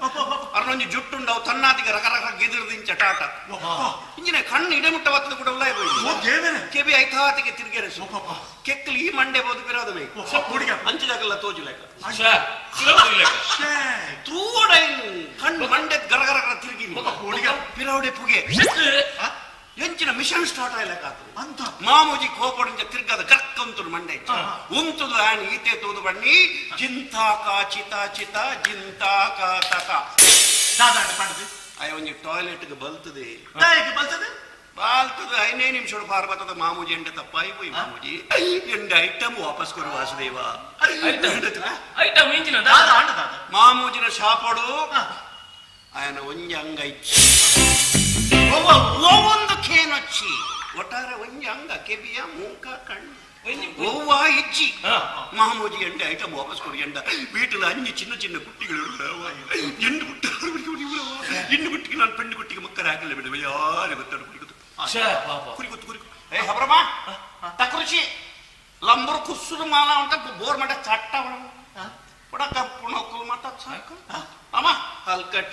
ಅರ್ನೊಂಜಿ ಜುಟ್ಟುಂಡು ಅವು ತನ್ನಾತಿಗೆ ರಕ ರಕ ಗಿದಿರ್ದಿಂಚ ಟಾಟ ಇಂಜಿನ ಕಣ್ಣು ಇಡೆ ಮುಟ್ಟ ಬತ್ತದ ಕೂಡ ಉಲ್ಲಾಯ ಓ ಹೋಯ್ತು. ದೇವರೇ. ಕೆಬಿ ಐತಾತಿಗೆ ತಿರ್ಗೆರೆಸು ಕೆಕ್ಕಲು ಈ ಮಂಡೆ ಬೋದು ಪಿರೋದ ಮೇ. ಹುಡುಗ. ಅಂಚಿದಾಗಲ್ಲ ತೋಜು ಲೆಕ್ಕ. ಶ್ಯಾ, ಸುಲಭ ಇಲ್ಲ. ಶ್ಯೇ. ತೂಡೈನ್ ಕಣ್ಣು ಮಂಡೆ ಗರ ಗರ ಗರ ತಿರುಗಿ ಹುಡುಗ. ಪಿರೌಡೆ ಪುಗೆ ಎಂಚಿನ ಮಿಷನ್ ಸ್ಟಾರ್ಟ್ ಆಯ್ಲಕ್ಕಾತು. ಅಂತ. ಮಾಮೂಜಿ ಕೋಪಡಿಂಚ ತಿರ್ಗದ ಗರ್ಕಂತುಡು ಮಂಡೆ ಉಂತುದು ಆನ್ ಈತೆ ತೂದು ಬಣ್ಣಿ ಜಿಂತಾಕ ಚಿತ ಚಿತ ಜಿಂತಾಕ ತಕ. ದಾದ ಅಂಡ ಪಂಡದು. ಆಯ ಒಂಜಿ ಟಾಯ್ಲೆಟ್ಗೆ ಬಲ್ತದೆ. ದಾಯೆಗ್ ಬಲ್ತದೆ? ಬಾಲ್ತದ ಐನೇ ನಿಮಿಷ ಪಾರ್ಬತದ ಮಾಮೂಜಿ ಎಂಡೆ ತಪ್ಪಾಯಿ ಪೋಯಿ ಮಾಮೂಜಿ ಎಂಡೆ ಐಟಮ್ ವಾಪಸ್ ಕೊರು ವಾಸುದೇವ. ಐಟಮ್ ಇಂಚಿನ ದಾದ ಅಂಡ ದಾದ. ಮಾಮೂಜಿನ ಶಾಪಡು ఆయన ಒಂಜಿ ಅಂಗ ಇಚ್ಚಿ ಓ ಒಂದು ಕೇನೊಚ್ಚಿ ಒಟ್ಟಾರೆ ಒಂಜಿ ಅಂಗ ಕೆಬಿಯ ಮೂಕ ಕಣ್ಣು ಒವ್ವ ಇಜ್ಜಿ. ಮಾಮೂಜಿ ಎಂಡೆ ಐಟಮ್ ವಾಪಸ್ ಕೊಡಿ ಎಂಡ வீட்டுல அஞ்சு சின்ன சின்ன குட்டிகள் எண்டு குட்டி எண்டு குட்டிக்கு நான் பெண்ணு குட்டிக்கு மக்கள் ஆக்கல விடுவே யாரு பத்தோடு குடிக்குது ಕುರಿ ಕುರಿ ಏ ಹಬ್ರಮ್ಮ ತಕೃಷಿ ಲಂಬರ್ ಕುಸ್ಸುದು ಮಾಲ ಉಂಟ ಬೋರ್ ಮಟ ಚಟ್ಟ ಪುಡಕ ಪುಣಕುಲ್ ಮಟ ಸಾಕು ಅಮ್ಮ ಹಲ್ಕಟ್.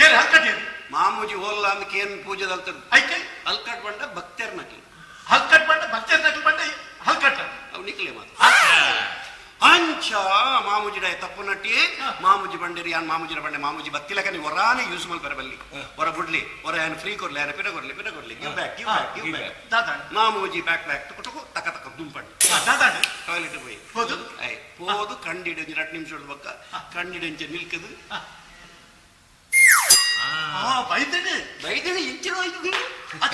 ಏನ್ ಹಲ್ಕಟ್ ಏನ್? ಮಾಮೂಜಿ ಹೋಲ್ಲ ಅಂದ್ ಕೇನ್ ಪೂಜೆ ದಲ್ತದ. ಐಕೆ. ಹಲ್ಕಟ್ ಬಂಡ ಭಕ್ತರ್ ನಕಲಿ. ಹಲ್ಕಟ್ ಬಂಡ ಭಕ್ತರ ನಕಲು ಬಂಡ ಹಲ್ಕಟ್. ಅವು ನಿಕ್ಲೆ ಮಾತ್ರ ಅಂಚ ಮಾಮೂಜಿ ಡಾಯ ತಪ್ಪು ನಟ್ಟಿ ಮಾಮೂಜಿ ಬಂಡೇರಿ ಯಾನ್ ಮಾಮೂಜಿನ ಬಂಡೆ ಮಾಮೂಜಿ ಬತ್ತಿಲಕ ನೀವು ಹೊರಾನೆ ಯೂಸ್ ಮಲ್ ಬರಬಲ್ಲಿ ಹೊರ ಬುಡ್ಲಿ ಹೊರ ಯಾನ್ ಫ್ರೀ ಕೊರ್ಲಿ ಯಾನ ಪಿರ ಕೊರ್ಲಿ ಪಿರ ಕೊರ್ಲಿ give back give back give back. ದಾದ ಅಂಡ. ಮಾಮೂಜಿ ಬ್ಯಾಕ್ ಬ್ಯಾಕ್ ಟುಕು ಟುಕು ತಕ ತಕ ದುಂಪಂಡು. ದಾದ ಅಂಡ. ಟಾಯ್ಲೆಟ್ పోయి పోదు? ಅಯ್ పోదు ಕಂಡಿಡ ಎರಡು ನಿಮಿಷ ಬಕ್ಕ ಕಂಡಿಡಂಚೆ ನಿಲ್ಕದು. ಆ ಬೈದಡೆ. ಬೈದಡೆ ಎಂಚಿನ ಹೋಯ್ತದೆ.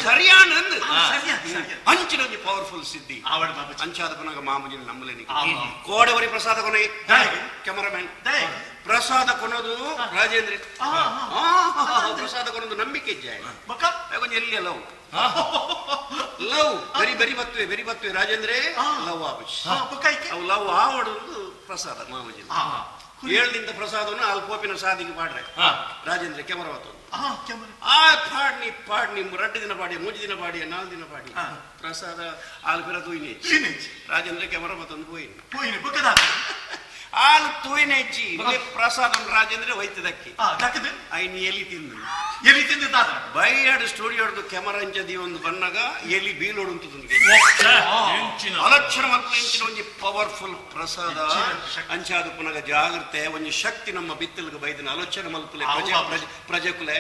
ಸರಿಯಾಣ ಅಂದ್. ಸರಿಯಾದ, ಸರಿಯಾದ. ಅಂಚಿನ ಒಂಜಿ ಪವರ್ಫುಲ್ ಸಿದ್ಧಿ ಆವಡ್ ಬಾಬುಜಿ. ಅಂಚಾದ ಪುನಗ ಮಾಮುಜಿನ ನಂಬುಲೇನಿ. ಆವು. ಕೋಡೆವರಿ ಪ್ರಸಾದ ಕೊನೆ ದಾಯೆಗ್? ಕ್ಯಾಮರಾಮ್ಯಾನ್ ದಾಯೆಗ್? ಪ್ರಸಾದ ಕೊನೋದು ರಾಜೇಂದ್ರ. ಆ, ಆ, ಪ್ರಸಾದ ಕೊನೋದು ನಂಬಿಕೆ ಇಜ್ಜೆ. ಬೊಕ್ಕ ಒಂಜಿ ಎಲ್ಲಿ ಲವ್ ಲವ್ ಬರಿ ಬರಿ ಬತ್ತುವೆ ಬರಿ ಬತ್ತುವೆ ರಾಜೇಂದ್ರೆ ಲವ್ ಆಪುಜಿ. ಬೊಕ್ಕ ಐಕೆ? ಅವು ಲವ್ ಆವಡೊಂದು ಪ್ರಸಾದ ಮಾಮುಜಿನ. ಏಳ್ದಿಂದ ಪ್ರಸಾದವನ್ನು ಅಲ್ಲಿ ಕೋಪಿನ ಸಾದಿಗೆ ಪಾಡ್ರೆ ರಾಜೇಂದ್ರ ಕ್ಯಾಮರಾ ಬತ್ತೊಂದು. ಕ್ಯಾಮರಾ. ಆ ಪಾಡ್ನಿ ಪಾಡ್ನಿ 2 ದಿನ ಪಾಡಿ 3 ದಿನ ಪಾಡಿ 4 ದಿನ ಪಾಡಿ ಪ್ರಸಾದ ಆಲ್ ಪಿರ ತೂಯಿನಿ. ತೂಯಿನೆಜ್ಜಿ. ರಾಜೇಂದ್ರ ಕ್ಯಾಮರಾ ಬತ್ತೊಂದು ಪೋಯಿನಿ. ಪೋಯಿನಿ ಬೊಕ್ಕದ ಆಲ್ ತೂಯಿನೆಜ್ಜಿ ಪ್ರಸಾದ ರಾಜೇಂದ್ರ ಹೋಯ್ತದಕ್ಕಿ. ದಕ್ಕದು ಐನ್ ಎಲಿ ತಿಂದು ಎಲಿ ತಿಂದು ದಾದ ಬೈಯಾಡು ಸ್ಟುಡಿಯೋಡ್ದು ಕ್ಯಾಮರಾ ಇಂಚ ದೀವೊಂದು ಬನ್ನಗ ಎಲಿ ಬೀಲೋಡು ಉಂಟು. ಅಲಕ್ಷಣ ಮಲ್ಪುನ ಇಂಚಿನ ಒಂಜಿ ಪವರ್ಫುಲ್ ಪ್ರಸಾದ. ಅಂಚಾದ ಪುನಗ ಜಾಗ್ರತೆ ಒಂಜಿ ಶಕ್ತಿ ನಮ್ಮ ಬಿತ್ತಲ್ಗೆ ಬೈದಿನ ಅಲಕ್ಷಣ ಮಲ್ಪುಲೆ ಪ್ರಜೆಕುಲೆ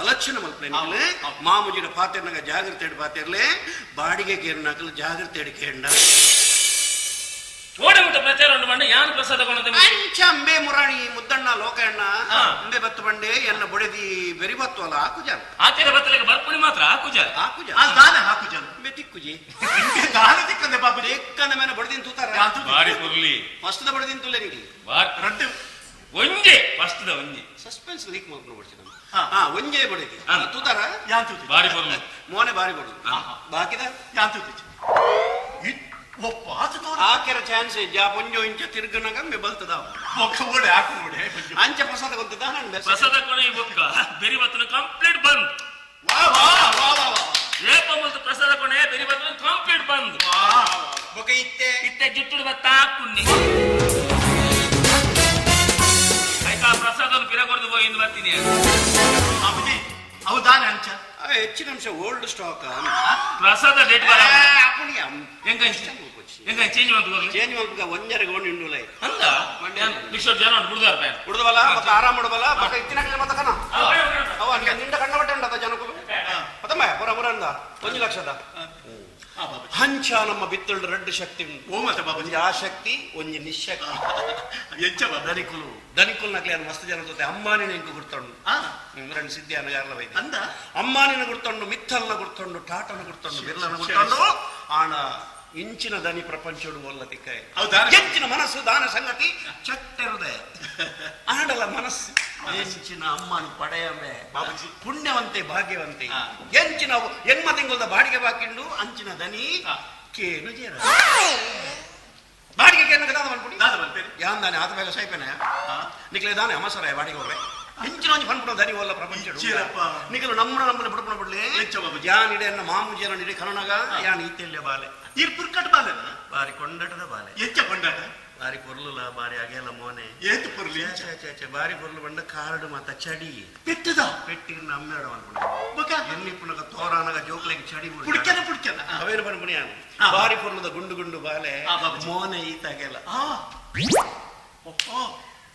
ಅಲಕ್ಷಣ ಮಲ್ಪುಲೆ ನಿಕಲೆ ಮಾಮುಜಿಡ ಪಾತೆರ್ನಗ ಜಾಗ್ರತೆ ಎಡ್ ಪಾತೆರ್ಲೆ ಬಾಡಿಗೆ ಕೇರ್ನಾಕಲು ಜಾಗ್ರತೆ ಎಡ್ ಕೇಂಡ ಓಡೆ ಮುಟ್ಟ ಪ್ರಚಾರ ಉಂಟು ಮಂಡ ಯಾನು ಪ್ರಸಾದ ಕೊನದ ಅಂಚ ಅಂಬೆ ಮುರಾಣಿ ಮುದ್ದಣ್ಣ ಲೋಕಣ್ಣ ಅಂಬೆ ಬತ್ತು ಬಂಡೆ ಎನ್ನ ಬೊಡೆದಿ ಬೆರಿ ಬತ್ತು ಅಲ್ಲ ಆಕುಜ ಆಚೆರ ಬತ್ತಲೆಗೆ ಬರ್ಪುಣಿ ಮಾತ್ರ ಆಕುಜ ಆಕುಜ ಅಲ್ಲಿ ದಾನೆ ಹಾಕುಜ ಅಂಬೆ ತಿಕ್ಕುಜಿ ದಾನೆ ತಿಕ್ಕಂದೆ ಬಾಬುಜಿ. ತಿಕ್ಕಂದ ಮೇಲೆ ಬೊಡೆದಿನ ತೂತಾರ ಬಾರಿ ಪುರ್ಲಿ ಫಸ್ಟ್ the ಬೊಡೆದಿನ ತುಲ್ಲೆ ನಿಗ್ಲಿ ಬಾರ್ ರಡ್ಡು ಒಂಜೆ ಫಸ್ಟ್ the ಒಂಜೆ ಸಸ್ಪೆನ್ಸ್ ಲೀಕ್ ಮಾಡ್ಕೊಂಡು ಬಿಡ್ತೀನಿ ಹಾ ಒಂಜೇ ಬೊಡೆದಿ ತೂತಾರ ಯಾನ್ ತೂತಿ ಬಾರಿ ಪುರ್ಲಿ ಮೋನೆ ಬಾರಿ ಬೊಡೆದಿ ಬಾಕಿದ ಯಾನ್ ತೂತಿ ಒಪ್ಪ ಆತು ತೋರ ಆಕೆರ ಚಾನ್ಸ್ ಇಜ್ಜಾ ಪೊಂಜೋ ಇಂಚ ತಿರ್ಗನಗ ಮೆ ಬಲ್ತದ ಬೊಕ್ಕ ಓಡೆ ಹಾಕು ಓಡೆ ಅಂಚ ಪ್ರಸಾದ ಗೊತ್ತದ ನಾನು ಪ್ರಸಾದ ಕೊನೆ ಬೊಕ್ಕ ಬೆರಿ ಬತ್ತನ ಕಂಪ್ಲೀಟ್ ಬಂದ್. ವಾ ವಾ ವಾ ವಾ ವಾ ಏಪ ಮುಲ್ತು ಪ್ರಸಾದ ಕೊನೆ ಬೆರಿ ಬತ್ತನ ಕಂಪ್ಲೀಟ್ ಬಂದ್. ಬೊಕ ಇತ್ತೆ ಇತ್ತೆ ಜುಟ್ಟುಡು ಬತ್ತ ಹಾಕುನ್ನಿ ಆಯ್ತಾ ಪ್ರಸಾದವನ್ನು ಪಿರ ಕೊರ್ದು ಪೋಯಿ ಇಂದು ಬರ್ತೀನಿ. ಬಾಬುಜಿ ಅವು ದಾನೆ ಅಂಚ ಹೆಚ್ಚಿನ ಅಂಶ ಓಲ್ಡ್ ಸ್ಟಾಕ್ ಪ್ರಸಾದ ಡೇಟ್ ಬರ ಎಂಕ ಎಂಕ ಚೇಂಜ್ ಮಾಡ್ತು ಹೋಗ್ಲಿ ಚೇಂಜ್ ಮಲ್ಪುಗ ಒಂಜರೆ ಗೋಂಡು ಇಂಡುಲೈ ಅಂದ ರಿಕ್ಷಾ ಜನ ಉಂಟು ಬಿಡ್ದಾರ ಪ್ಯಾನ್ ಉಡ್ದವಲ್ಲ ಮತ್ತೆ ಆರಾಮ್ ಉಡಬಲ್ಲ ಮತ್ತೆ ಇತ್ತಿನ ಮತ್ತೆ ಕಣ ಅವ ನಿಂಡ ಕಣ್ಣ ಬಟ್ಟೆ ಉಂಡದ ಜನಕುಲು ಮತ್ತಮ್ಮ ಪುರ ಪುರ ಅಂದ 1 ಲಕ್ಷದ ಹಂಚ ನಮ್ಮ ಬಿತ್ತುಳ್ಳು ರಡ್ಡು ಶಕ್ತಿ ಉಂಟು. ಓ ಮತ್ತೆ ಬಾಬುಜಿ ಒಂಜಿ ಆ ಶಕ್ತಿ ಒಂಜಿ ನಿಶಕ್ತಿ ಎಂಚ ಬಾಬು ದನಿಕುಲು ದನಿಕುಲು ನಕ್ಲೆ ಮಸ್ತ್ ಜನ ಜೊತೆ ಅಮ್ಮಾನಿನ ಇಂಕು ಗುರ್ತಂಡು రెండు ಸಿದ್ಧಿ అనగార్ల వైద్ಯ ಅಂದ ಅಮ್ಮಾನಿನ ಗುರ್ತಂಡು ಮಿತ್ತಲ್ನ ಗುರ್ತಂಡು ಟಾಟನ ಗುರ್ತಂಡು ಬಿರ್ಲನ ಗುರ್ತಂಡು ಆಣ ಇಂಚಿನ ದನಿ ಪ್ರಪಂಚಡು ಒಲ್ಲ ತಿಕ್ಕಾಯ ಹೌದಾ? ಎಂಚಿನ ಮನಸ್ಸು ದಾನ ಸಂಗತಿ ಚಟ್ಟೆರುದೆ ಆಡಲ ಮನಸ್ಸು ಎಂಚಿನ ಅಮ್ಮನ ಪಡೆಯಮೆ ಬಾಬುಜಿ. ಪುಣ್ಯವಂತೆ ಭಾಗ್ಯವಂತೆ ಎಂಚಿನ ಎನ್ಮ ತಿಂಗಳದ ಬಾಡಿಗೆ ಬಾಕಿಂಡು ಅಂಚಿನ ದನಿ ಕೇನು ಜೇರ ಬಾಡಿಗೆ ಕೇನು ದಾದ ಮನ್ಪುಡಿ ದಾದ ಮನ್ಪೇರಿ. ಯಾನ್ ದಾನೆ ಆತ ಬೇಗ ಸೈಪೆನೆ ನಿಕ್ಲೆ ದಾನೆ ಅಮಸರ ಬಾಡಿಗೆ ಹೋಗ್ರೆ ಇಂಚಿನ ಒಂಜಿ ಪನ್ಪುಣ ದನಿ ಒಲ್ಲ ಪ್ರಪಂಚ ಇಚ್ಚಿರಪ್ಪ. ನಿಕಲು ನಮ್ಮನ ನಮ್ಮನೆ ಬುಡ್ಪುಣ ಬಿಡ್ಲಿ ಎಂಚ ಬಾಬುಜಿ? ಯಾನ್ ಇಡೆ ಎನ್ನ ಮಾಮುಜಿಯನ ಇಡೆ ಕನನಗ ಯಾನ್ ಈತೆಲ್ಯ ಬಾಲೆ ಈರ್ ಪುರ್ಕಟ್ ಬಾಲೆನ ಬಾರಿ ಕೊಂಡಟದ ಬಾಲೆ ಎಂಚ ಕೊಂಡಾಟ ಬಾರಿ ಪೊರ್ಲುಲ ಬಾರಿ ಅಗೆಲ ಮೋನೆ ಏತು ಪೊರ್ಲು ಛೆ, ಎಂಚ ಛೆ, ಛೆ, ಛೆ, ಬಾರಿ ಪೊರ್ಲು ಬಂಡ ಕಾರಡು ಮಾತ ಚಡಿ ಪೆಟ್ಟದ ಪೆಟ್ಟಿನ ಅಮ್ಮೇಡ ಅನ್ಪುಣ ಬೊಕ ಎಲ್ಲಿ ಪುನಗ ತೋರಾನಗ ಜೋಕ್ಲೆಗ್ ಚಡಿ ಬುಡ್ಡು. ಪುಡ್ಕೆನ ಪುಡ್ಕೆನ ಅವೇನು ಪನ್ಪುಣಿ ಯಾನ್ ಬಾರಿ ಪೊರ್ಲುದ ಗುಂಡು ಗುಂಡು ಬಾಲೆ ಬಾಬುಜಿ. ಮೋನೆ ಈತ ಅಗೆಲ ಒಪ್ಪ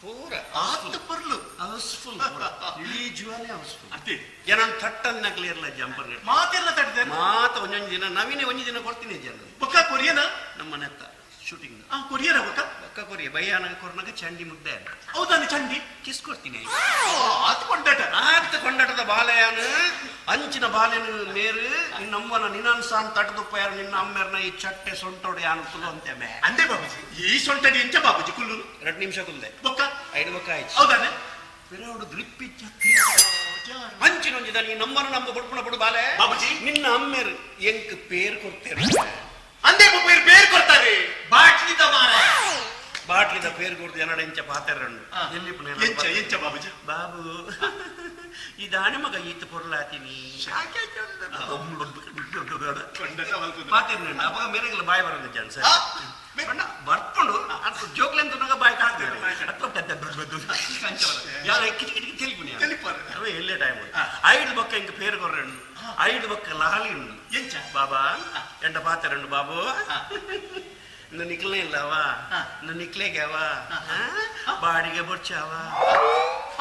ಪೂರ ಆತು ಪೊರ್ಲು ಹೌಸ್ಫುಲ್ ಪೂರ ಇಡೀ ಜೀವನೇ ಹೌಸ್ಫುಲ್ ಅದೇ ಏನನ್ ತಟ್ಟನ್ನ ಕ್ಲಿಯರ್ಲ ಜಂಪರ್ ಮಾತೆಲ್ಲ ತಟ್ಟಿದೆ ಮಾತ ಒಂದೊಂದು ದಿನ ನವೀನ ಒಂಜಿ ದಿನ ಕೊಡ್ತೀನಿ ಜನ ಬೊಕ್ಕ ಕೊರಿಯನ ನಮ್ಮ ನೆತ್ತ ಶೂಟಿಂಗ್ ಕೊರಿಯರ ಬೊಕ್ಕ ಬೊಕ್ಕ ಕೊರಿಯ ಬಯ್ಯಾನಗ ಕೊರ್ನಗ ಚಂಡಿ ಮುದ್ದೆ ಹೌದಾನೆ ಚಂಡಿ ಕಿಸ್ ಕೊಡ್ತೀನಿ ಆತು ಕೊಂಡಾಟ ಆತ ಕೊಂಡಾಟದ ಬಾಲೆಯಾನ ಅಂಚಿನ ಬಾಲೆನು ಮೇರು ನಿನ್ನಮ್ಮನ ನಿನ್ನನ್ಸಾನ್ ತಟದುಪ್ಪ ಯಾರು ನಿನ್ನ ಅಮ್ಮೆರ್ನ ಈ ಚಟ್ಟೆ ಸೊಂಟೋಡು ಯಾನು ಕುಲು ಅಂತೆ ಮೇ ಅಂದೆ ಬಾಬುಜಿ ಈ ಸೊಂಟಡಿ ಎಂಚ ಬಾಬುಜಿ ಕುಲ್ಲು 2 ನಿಮಿಷ ಕುಲ್ದೆ ಬೊಕ್ಕ ಐದು ಬೊಕ್ಕ ಆಯ್ತು ಹೌದಾನೆ ಪಿರವಡು ಗ್ರಿಪ್ಪಿಚ್ಚ ಅಂಚಿನೊಂಜಿದ ನೀ ನಮ್ಮನ ನಮ್ಮ ಬುಡ್ಪುಣ ಬುಡು ಬಾಲೆ ಬಾಬುಜಿ. ನಿನ್ನ ಅಮ್ಮೆರು ಎಂಕ್ ಪೇರ್ ಕೊಡ್ತೇನೆ ಅಂದೆ ಬಾಬು ಪೇರ್ ಕೊಡ್ತಾರೆ ಬಾಟ್ಲಿದ ಮಾರ ಬಾಟ್ಲಿದ ಪೇರ್ ಕೊಡ್ತು ಎನ್ನಡ ಇಂಚ ಪಾತೆರಂಡು ಎಲ್ಲಿ ಪುನ ಎಂಚ ಎಂಚ ಬಾಬುಜಿ ಬಾಬು ಈ ದಾಣಿ ಮಗ ಈತ ಪೊರ್ಲಾತೀನಿ ಕೊಂಡಾಟ ಮಲ್ಪುದು. ಪಾತೆರ್ನಂಡು ಅವಾಗ ಮೇರೆಗೆಲ್ಲ ಬಾಯಿ ಬರೋದು ಜನ ಸರ್ ಬಣ್ಣ ಬರ್ಕೊಂಡು ಅದು ಜೋಕ್ಲೆಂತ ಬಾಯಿ ಕಾಣ್ತೇವೆ ಯಾರ ಕಿಟಿ ಕಿಟಿ ತೆಲಿಪುನಿ ತೆಲಿಪುನಿ. ಅವೇ ಎಲ್ಲೇ ಟೈಮ್ ಐದು ಬೊಕ್ಕ ಇಂಕ ಪೇರು ಕೊರ್ರಂಡು ಐದು ಬೊಕ್ಕ ಲಾಲಿ ಉಂಡು ಎಂಚ ಬಾಬಾ ಎಂಟ ಪಾತೆರಂಡು ಬಾಬು ಇನ್ನು ನಿಕ್ಲೇ ಇಲ್ಲವಾ ಇನ್ನು ನಿಕ್ಲೇಗ್ಯಾವ ಬಾಡಿಗೆ ಬೊಡ್ಚಾವ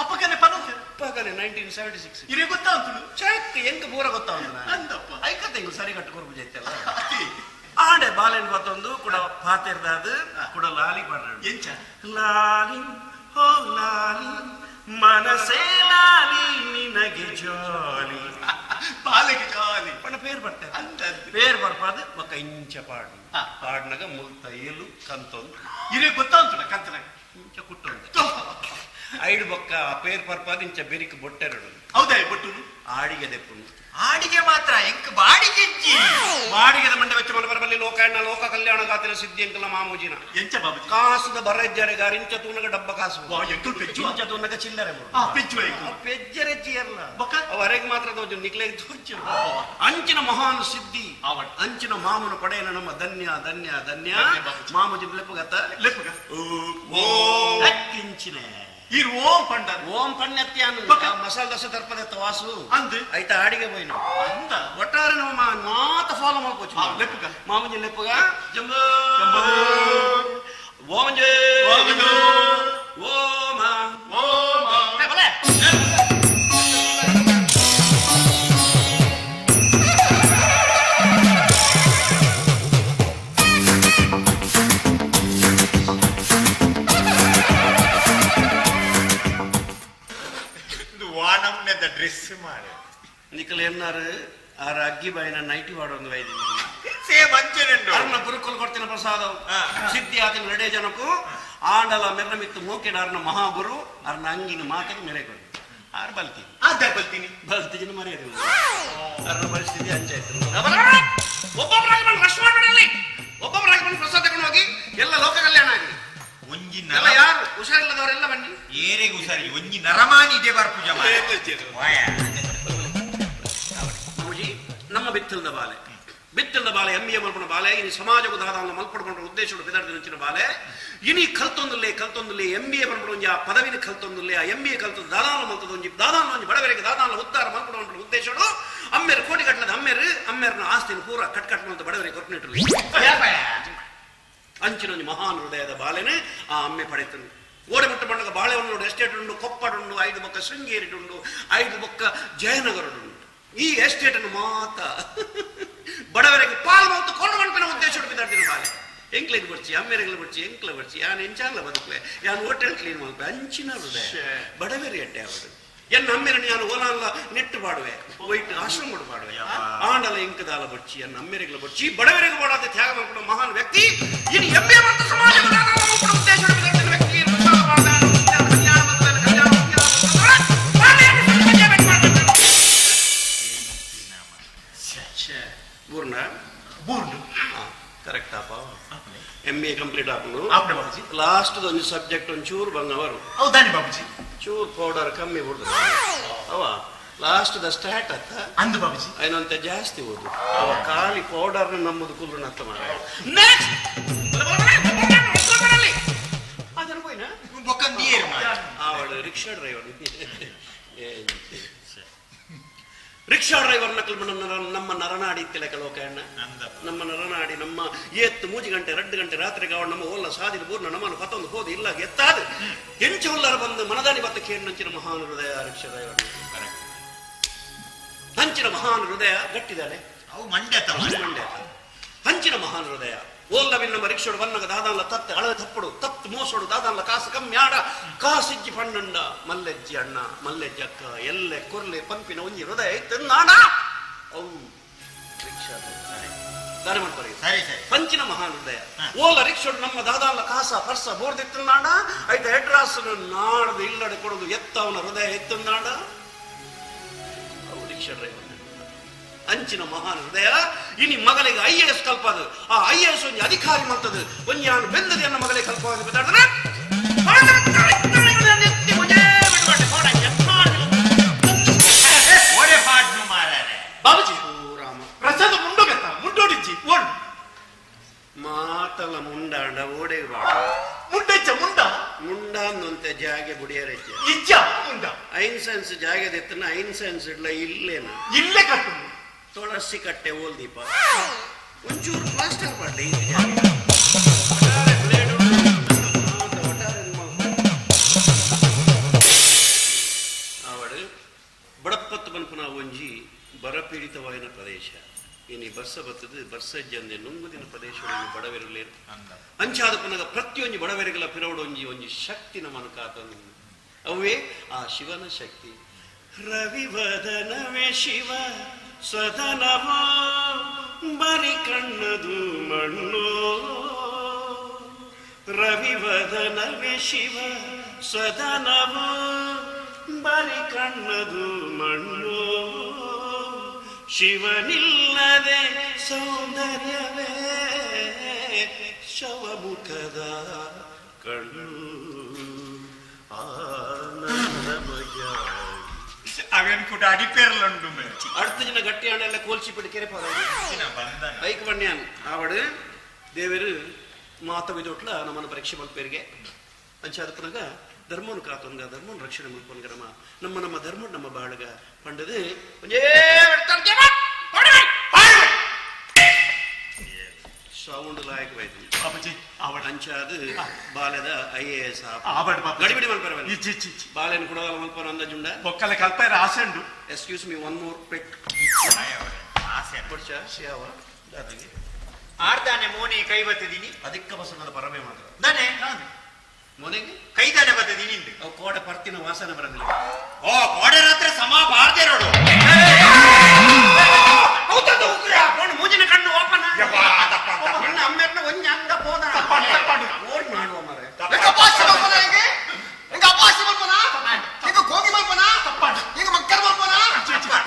ಅಪ್ಪಗನೆ ಪನಂತೆ ಅಪ್ಪಗನೆ 1976 ಇರೇ ಗೊತ್ತಾ ಉಂಟು ಚೆಕ್ ಎಂಕ ಪೂರ ಗೊತ್ತಾ ಉಂಟು ಅಂದಪ್ಪ. ಐಕತ್ತೆ ಇಂಗು ಸರಿ ಕಟ್ಟು ಕೊರ್ಪು ಜೈತಲ್ಲ ಅತಿ ಆಂಡೆ ಬಾಲೆನ್ ಗೊತ್ತೊಂದು ಕೂಡ ಪಾತೆರ್ದಾದು ಕೂಡ ಲಾಲಿ ಪಾಡ್ರಂಡು ಎಂಚ ಲಾಲಿ ಹೋ ಲಾಲಿ ಮನಸೇ ಲಾಲಿ ನಿನಗೆ ಜಾಲಿ. ಬಾಲೆಗೆ ಜಾಲಿ ಪಂಡ ಪೇರ್ ಬರ್ತೇನೆ ಅಂದ ಪೇರ್ ಬರ್ಪಾದ ಬೊಕ್ಕ ಇಂಚ ಪಾಡು ಪಾಡ್ನಗ ಮುಲ್ತ ಏಲು ಕಂತೊಂದು ಇರೇ ಗೊತ್ತಾಂತುಡ ಕಂತನ ಇಂಚ ಕುಟ್ಟೊಂದು ಐಡು ಬೊಕ್ಕ ಆ ಪೇರ್ ಪರ್ಪಾದ ಇಂಚ ಬೆರಿಕ್ ಬೊಟ್ಟೆರಡು ಹೌದಾ ಬೊಟ್ಟು ಆಡಿಗೆ ದೆಪ್ಪುನು ಆಡಿಗೆ ಮಾತ್ರ ಎಂಕ್ ಬಾಡಿಗೆ ಇಜ್ಜಿ. ಬಾಡಿಗೆದ ಮಂಡೆ ವೆಚ್ಚ ಮಲಬರಬಲ್ಲಿ ಲೋಕಾಯಣ್ಣ ಲೋಕ ಕಲ್ಯಾಣ ಗಾತಿನ ಸಿದ್ಧಿ ಅಂಕಲ ಮಾಮೂಜಿನ ಎಂಚ ಬಾಬುಜಿ ಕಾಸುದ ಬರಜ್ಜರೆಗಾರ ಇಂಚ ತೂನಗ ಡಬ್ಬ ಕಾಸು ವಾ ಎಂಕುಲ್ ಪೆಚ್ಚು ಇಂಚ ತೂನಗ ಚಿಲ್ಲರೆ ಆ ಪೆಚ್ಚು ಎಂಕುಲ್ ಪೆಜ್ಜರೆ ಚೇರ್ಲ ಬೊಕ್ಕ? ಅವು ಮಾತ್ರ ತೋಜು ನಿಕ್ಲೆಗ್ ತೋಜು ಅಂಚಿನ ಮಹಾನ್ ಸಿದ್ಧಿ ಆವಡ್. ಅಂಚಿನ ಮಾಮುನ ಪಡೆಯನ ನಮ್ಮ ಧನ್ಯ ಧನ್ಯ ಧನ್ಯ ಧನ್ಯ ಬಾಬುಜಿ. ಮಾಮೂಜಿ ಲೆಪ್ಪುಗತ್ತ ಲೆಪ್ಪುಗ ಓ ಕಿಂಚಿನೆ ಇರು ಓಂ ಪಂಡ ಓಂ ಪಣ್ಯತ್ಯಾನು ಬೊಕ್ಕ? ಮಸಾಲ ದೋಸೆ ತರ್ಪದೆತ್ತ ವಾಸು ಅಂದ್ ಐತ ಆಡಿಗೆ ಪೋಯಿನ ಅಂದ ಒಟ್ಟಾರೆ ನಮ್ಮ ಮಾತ ಫಾಲೋ ಮಾಡ್ಕೋಚು ಆ, ಲೆಪ್ಪುಗ. ಮಾಮೂಜಿ ಲೆಪ್ಪುಗ ಜಂಬೋ ಜಂಬೋ. ಓಂ ಜೈ ಓಂ ಜೈ. ಓಮ ಓಂ ಏ, ಬಲೆ. ಇದು ವಾನಮ್ನೆದ ಡ್ರೆಸ್ ಮಾರೆ ನಿಕಲ್ ಎನ್ನಾರು ಆರ ಅಗ್ಗಿ ಬಾಯಿನ ನೈಟಿ ವಾಡೊಂದು ವೈದ್ಯ ಸೇಮ್ ಅಂಚೆನೆಂಡು ಅರ್ನ ಗುರುಕುಲ್ ಕೊಡ್ತಿನ ಪ್ರಸಾದ ಸಿದ್ಧಿ ಆತಿನ ನಡೆ ಜನಕ್ಕೂ ಆಂಡಲ ಮೆರ್ನ ಮಿತ್ತು ಮೂಕೆಡ ಅರ್ನ ಮಹಾಗುರು ಅರ್ನ ಅಂಗಿನ ಮಾತಿಗೆ ಮೆರೆ ಕೊಡು ಆರ್ ಬಲ್ತೀನಿ ಅದ ಬಲ್ತೀನಿ ಬಲ್ತಿಜಿನ ಮರ್ಯಾದೆ ಅರ್ನ ಪರಿಸ್ಥಿತಿ ಅಂಚಾಯ್ತು ಒಬ್ಬೊಬ್ಬರಾಗಿ ಬಂದು ರಶ್ ಮಾಡಬೇಡಿ ಒಬ್ಬೊಬ್ಬರಾಗಿ ಬಂದು ಪ್ರಸಾದ ತಗೊಂಡು ಹೋಗಿ ಎಲ್ಲ ಲೋಕ ಕಲ್ಯಾಣ ಆಗಲಿ ಒಂಜಿ ಎಲ್ಲ ನರ ಯಾರು ಹುಷಾರಿಲ್ಲದವರೆಲ್ಲ ಬನ್ನಿ ಏರೆಗೂ ಸರಿ ಒಂಜಿ ನರಮಾನಿ ಇದೆ ಪೂಜೆ ಮಾಮೂಜಿ ನಮ್ಮ ಬಿತ್ತಲ್ದ ಬಾಲೆ ಬಿತ್ತಲ್ದ ಬಾಲೆ ಎಂ ಎ ಮಲ್ಪಣ ಬಾಲೆ ಇನಿ ಸಮಾಜకు ದಾದಾನ ಮಲ್ಪಡ್ಕೊಂಡ್ರ ಉದ್ದೇಶಡು ಬಿದಾಡ್ದ ನಂಚಿನ ಬಾಲೆ ಇನಿ ಕಲ್ತೊಂದುಲ್ಲೆ ಕಲ್ತೊಂದುಲ್ಲೆ ಎಂ ಬಿ ಎ ಮಲ್ಪಡ ಒಂಜಿ ಆ ಪದವಿನ ಕಲ್ತೊಂದುಲ್ಲೆ ಆ ಎಂ ಬಿ ಎ ಕಲ್ತೊಂದು ದಾದಾನ ಮಲ್ತದ ಒಂಜಿ ದಾದಾನ ಒಂಜಿ ಬಡವರಿಗೆ ದಾದಾನ ಉತ್ತಾರ ಮಲ್ಪಡ ಉದ್ದೇಶಡು ಅಮ್ಮೇರು ಕೋಟಿ ಕಟ್ಲದ ಅಮ್ಮೇರು ಅಮ್ಮೇರ್ನ ಆಸ್ತಿನ ಪೂರ ಕಟ್ ಕಟ್ ಮಲ್ತ ಬಡವರಿಗೆ ಕೊಟ್ಟನಿಟ್ರು ಅಂಚಿನ ಒಂಜಿ ಮಹಾನ್ ಹೃದಯದ ಬಾಲೆನೆ ಆ ಅಮ್ಮೆ ಪಡೆತನು ಓಡೆ ಮುಟ್ಟ ಬಂಡಗ ಬಾಳೆಹಣ್ಣು ಎಸ್ಟೇಟ್ ಉಂಡು ಕೊಪ್ಪಡುಂಡು ಐದು ಬೊಕ್ಕ ಶೃಂಗೇರಿಡುಂಡು ಐದು ಬೊಕ್ಕ ಜಯನಗರಡುಂಡು ಈ ಎಸ್ಟೇಟ್ ಅನ್ನು ಮಾತ ಬಡವರಿಗೆ ಪಾಲು ಮತ್ತು ಕೊಂಡು ಮನ್ಪಿನ ಉದ್ದೇಶ ಬಿದ್ದಾಡ್ತಿನ ಬಾಲೆ ಎಂಕ್ಲೆಗ್ ಬರ್ಚಿ ಅಮ್ಮೆರೆಗ್ಲ ಬರ್ಚಿ ಎಂಕ್ಲ ಬರ್ಚಿ ಯಾನ್ ಎಂಚಾಲ ಬದುಕ್ಲೆ ಯಾನ್ ಹೋಟೆಲ್ ಕ್ಲೀನ್ ಮಲ್ಪೆ ಅಂಚಿನ ಹೃದಯ ಬಡವರಿ ಅಡ್ಡೆ ಅವರು ಎನ್ನ ಅಮ್ಮೆರನ್ನು ಯಾನು ಓಲಾನ್ಲ ನೆಟ್ಟು ಪಾಡುವೆ ಒಯ್ಟ್ ಆಶ್ರಮ ಪಾಡುವೆ ಆಂಡಲ ಇಂಕದಾಲ ಬರ್ಚಿ ಎನ್ನ ಅಮ್ಮೆರೆಗ್ಲ ಬರ್ಚಿ ಬಡವರಿಗೆ ಬೋಡಾದ ತ್ಯಾಗ ಮಾಡ್ಕೊಡೋ ಮಹಾನ್ ವ್ಯಕ್ತಿ ಇನ್ನು ಎಮ್ಮೆ ಮತ್ತು ಸಮಾಜ ಉದ್ದೇಶ ವ್ಯಕ್ತಿ ಕಲ್ಯಾಣ ಕಲ್ಯಾಣ ಪೂರ್ಣ ಬೂರ್ಡು ಕರೆಕ್ಟ್ ಆಪ ಎಂ ಎ ಕಂಪ್ಲೀಟ್ ಆಪುಂಡು ಆಪ್ನೆ ಬಾಬುಜಿ ಲಾಸ್ಟ್ ಒಂಜಿ ಸಬ್ಜೆಕ್ಟ್ ಒಂಚೂರು ಬಂಗವರು ಹೌದಾನಿ ಬಾಬುಜಿ ಚೂರು ಪೌಡರ್ ಕಮ್ಮಿ ಬಿಡುದು ಅವ ಲಾಸ್ಟ್ the start ಅತ್ತ ಅಂದು ಬಾಬುಜಿ అయినంత ಜಾಸ್ತಿ ಓದು ಅವ ಖಾಲಿ ಪೌಡರ್ ನಮ್ಮದು ಕುಲ್ಲು ನತ್ತ ಮಾರ ನೆಕ್ಸ್ಟ್ ಅದನ್ನು ಪೋಯಿನ ಬೊಕ್ಕಂದಿಯೇರು ಮಾರ್ರೆ. ಆವಳು ರಿಕ್ಷಾ ಡ್ರೈವರ್ ರಿಕ್ಷಾ ಡ್ರೈವರ್ ನಕಲ್ ನಮ್ಮ ನರನಾಡಿ ಇತ್ತಿಲ್ಲ ಲೋಕಣ್ಣ ನಮ್ಮ ನರನಾಡಿ ನಮ್ಮ ಏತ್ತು ಮೂಜಿ ಗಂಟೆ 2 ಗಂಟೆ ರಾತ್ರಿ ಗಾವ ನಮ್ಮ ಓಲ್ಲ ಸಾದಿನ ಬೂರ್ನ ನಮ್ಮನ್ನು ಪತ್ತೊಂದು ಹೋದ ಇಲ್ಲ ಎತ್ತಾದ ಎಂಚ ಹುಲ್ಲರ ಬಂದು ಮನದಾನಿ ಬತ್ತ ಕೇಳಿನಂಚಿನ ಮಹಾನ್ ಹೃದಯ ರಿಕ್ಷಾ ಡ್ರೈವರ್ ಹಂಚಿನ ಮಹಾನ್ ಹೃದಯ ಗಟ್ಟಿದ್ದಾನೆ ಅವು ಮಂಡ್ಯ ತವ ಮಂಡ್ಯ ಹಂಚಿನ ಮಹಾನ್ ಹೃದಯ ಓಲ್ಲವಿನ ನಮ್ಮ ರಿಕ್ಷೋಡು ಬನ್ನಗ ದಾದಾನ್ಲ ತತ್ತೆ ಅಳವೆ ತಪ್ಪುಡು ತತ್ತು ಮೋಸೋಡು ದಾದಾನ್ಲ ಕಾಸು ಕಮ್ಮಿ ಆಡ ಕಾಸಿಜ್ಜಿ ಪಣ್ಣಂಡ ಮಲ್ಲೆಜ್ಜಿ ಅಣ್ಣ ಮಲ್ಲೆಜ್ಜಿ ಅಕ್ಕ ಎಲ್ಲೆ ಕೊರ್ಲೆ ಪಂಪಿನ ಒಂಜಿ ಹೃದಯ ಇತ್ತು ನಾಡ ಅವು ರಿಕ್ಷಾ ದಾನ ಮಾಡ್ತಾರೆ ಸರಿ ಸರಿ ಪಂಚಿನ ಮಹಾನ್ ಹೃದಯ ಓಲ ರಿಕ್ಷೋಡು ನಮ್ಮ ದಾದಾನ್ಲ ಕಾಸ ಪರ್ಸ ಬೋರ್ದಿತ್ತು ನಾಡ ಐತ ಹೆಡ್ರಾಸ್ ನಾಡ್ದು ಇಲ್ಲಡೆ ಕೊಡುದು ಎತ್ತವನ ಹೃದಯ ಎತ್ತು ನಾಡ ಅವು ರಿಕ್ಷಾ ಡ್ರೈವರ್ ಅಂಚಿನ ಮಹಾನ್ ಹೃದಯ ಇನಿ ಮಗಳಿಗೆ I A S ಕಲ್ಪದು ಆ I A S ಒಂಜಿ ಅಧಿಕಾರಿ ಮಂತದು ಒಂಜಿ ಯಾನು ಬೆಂದದೆ ಎನ್ನ ಮಗಳಿಗೆ ಕಲ್ಪದು ಬಿದ್ದಾಡ್ರೆ ಓಡೆ ಪಾಡ್ನು ಮಾರಾರೆ ಬಾಬುಜಿ ರಾಮ ಪ್ರಸಾದ ಮುಂಡೋಗತ್ತ ಮುಂಡೋಡಿಜ್ಜಿ ಓಡ್ ಮಾತಲ ಮುಂಡಾಂಡ ಓಡೆ ಮುಂಡೆಚ್ಚ ಮುಂಡ ಮುಂಡ ಅಂದಂತೆ ಜಾಗೆ ಬುಡಿಯರೆಚ್ಚ ಇಜ್ಜ ಮುಂಡ ಐನ್ ಸೆನ್ಸ್ ಜಾಗೆ ದೆತ್ತನ ಐನ್ ಸೆನ್ಸ್ ಇಡ್ಲ ಇಲ್ಲೇನ ಇಲ್ಲೇ ಕಟ್ಟು ತುಳಸಿ ಕಟ್ಟೆ ಓಲ್ ದೀಪ ಒಂಚೂರು ಪ್ಲಾಸ್ಟರ್ ಮಾಡಿ ಈ ಜಾಗೆ. ಒಟ್ಟಾರೆ ಬ್ಲೇಡ್ ಉಂಟು. ಮಾತ ಒಟ್ಟಾರೆ ಆವಡು ಬಡಪ್ಪತ್ತು ಪನ್ಪುನ ಒಂಜಿ ಬರಪೀಡಿತವಾಯಿನ ಪ್ರದೇಶ ಇನಿ ಬರ್ಸ ಬತ್ತದು ಬರ್ಸಜ್ಜಂದೆ ನುಂಗುದಿನ ಪ್ರದೇಶ ಬಡವೆರುಲೇರು ಅಂಚಾದ ಪುನಗ ಪ್ರತಿಯೊಂಜಿ ಬಡವೆರೆಗಳ ಪಿರವಡು ಒಂಜಿ ಒಂಜಿ ಶಕ್ತಿ ನಮ್ಮನ್ನು ಕಾತನು ಅವೇ ಆ ಶಿವನ ಶಕ್ತಿ. ರವಿವದನವೇ ಶಿವ ಸದನವೋ ಬರಿ ಕಣ್ಣದು ಮಣ್ಣು. ರವಿವದನವೇ ಶಿವ ಸದನವೋ ಬರಿ ಕಣ್ಣದು ಮಣ್ಣು. ಶಿವನಿಲ್ಲದೆ ಸೌಂದರ್ಯವೇ ಶವಮುಖದ ಕಣ್ಣು. ಆನಂದಮಯ ಅವೇನು ಕೂಡ ಅಡಿಪೇರ್ಲುಂಡು. അടുത്ത ಜನ ಗಟ್ಟಿ ಹಣ್ಣೆಲ್ಲ ಕೋಲ್ಚಿ ಬಿಟ್ಟು ಕೆರೆ ಬೈಕ್ ಬಣ್ಣಿಯಾನು ಆವಡು ದೇವರು ಮಾತ ವಿದೊಟ್ಲ ನಮ್ಮನ್ನು ಪರೀಕ್ಷೆ ಮಲ್ಪೇರಿಗೆ ಅಂಚಾದಪ್ಪನಾಗ ಧರ್ಮವನ್ನು ಕಾತೊಂಗ ಧರ್ಮವನ್ನು ರಕ್ಷಣೆ ಮಲ್ಪೊನ್ಗ ನಮ್ಮ ನಮ್ಮ ನಮ್ಮ ಧರ್ಮ ನಮ್ಮ ಬಾಳಗ ಪಂಡದು ಒಂಜೇ ಸೌಂಡ್ ಲಾಯಕ್ ಹೋಯ್ತು. ಬಾಬುಜಿ ಆವಡ. ಅಂಚಾದ ಬಾಲೆದ ಐಎಎಸ್ ಆವಡ್ ಬಾಪುಜಿ. ಗಡಿಬಿಡಿ ಮಲ್ಪರ. ಇಜ್ಜಿ ಇಜ್ಜಿ ಇಜ್ಜಿ. ಬಾಲೆನ್ ಕುಡಗಾಲ ಮಲ್ಪರ ಅಂದಾಜುಂಡ. ಬೊಕ್ಕಲೆ ಕಲ್ಪೈರ ಆಸೆ ಉಂಡು. Excuse me, one more pet. ಆಸೆ. ಬಡ್ಚ ಶಿಯಾವ ದಾತಿಗೆ. ಆರ್ದಾನೆ ಮೋನಿ ಕೈ ಬತ್ತಿದೀನಿ. ಅದಕ್ಕ ಬಸನದ ಪರಮೆ ಮಾತ್ರ. ದಾನೆ. ಮೊನೆಗೆ ಕೈ ದಾನೆ ಬತ್ತಿದೀನಿ ಇಂದು. ಅವು ಕೋಡೆ ಪರ್ತಿನ ವಾಸನೆ ಬರಂದಿಲ್ಲ. ಓ ಕೋಡೆ ರಾತ್ರಿ ಸಮ ಬಾರ್ದೆ ರೋಡು. ಮೂಜಿನ ಕಣ್ಣು ಓಪನ್. ನಿನ್ನ ಅಮ್ಮೆರ್ನ ಒಂಜಿ ಅಂಗ ಪೋದ. ಓಡಿ ಮಾಡುವ ಮಾರ್ರೆ. ಎಂಗ ಅಪಾಸ್ಯ ಮಲ್ಪನ ಹೆಂಗೆ? ಎಂಗ ಅಪಾಸ್ಯ ಮಲ್ಪನ? ಎಂಗ ಕೋಗಿ ಮಲ್ಪನ? ಎಂಗ ಮಕ್ಕಳ ಮಲ್ಪನ?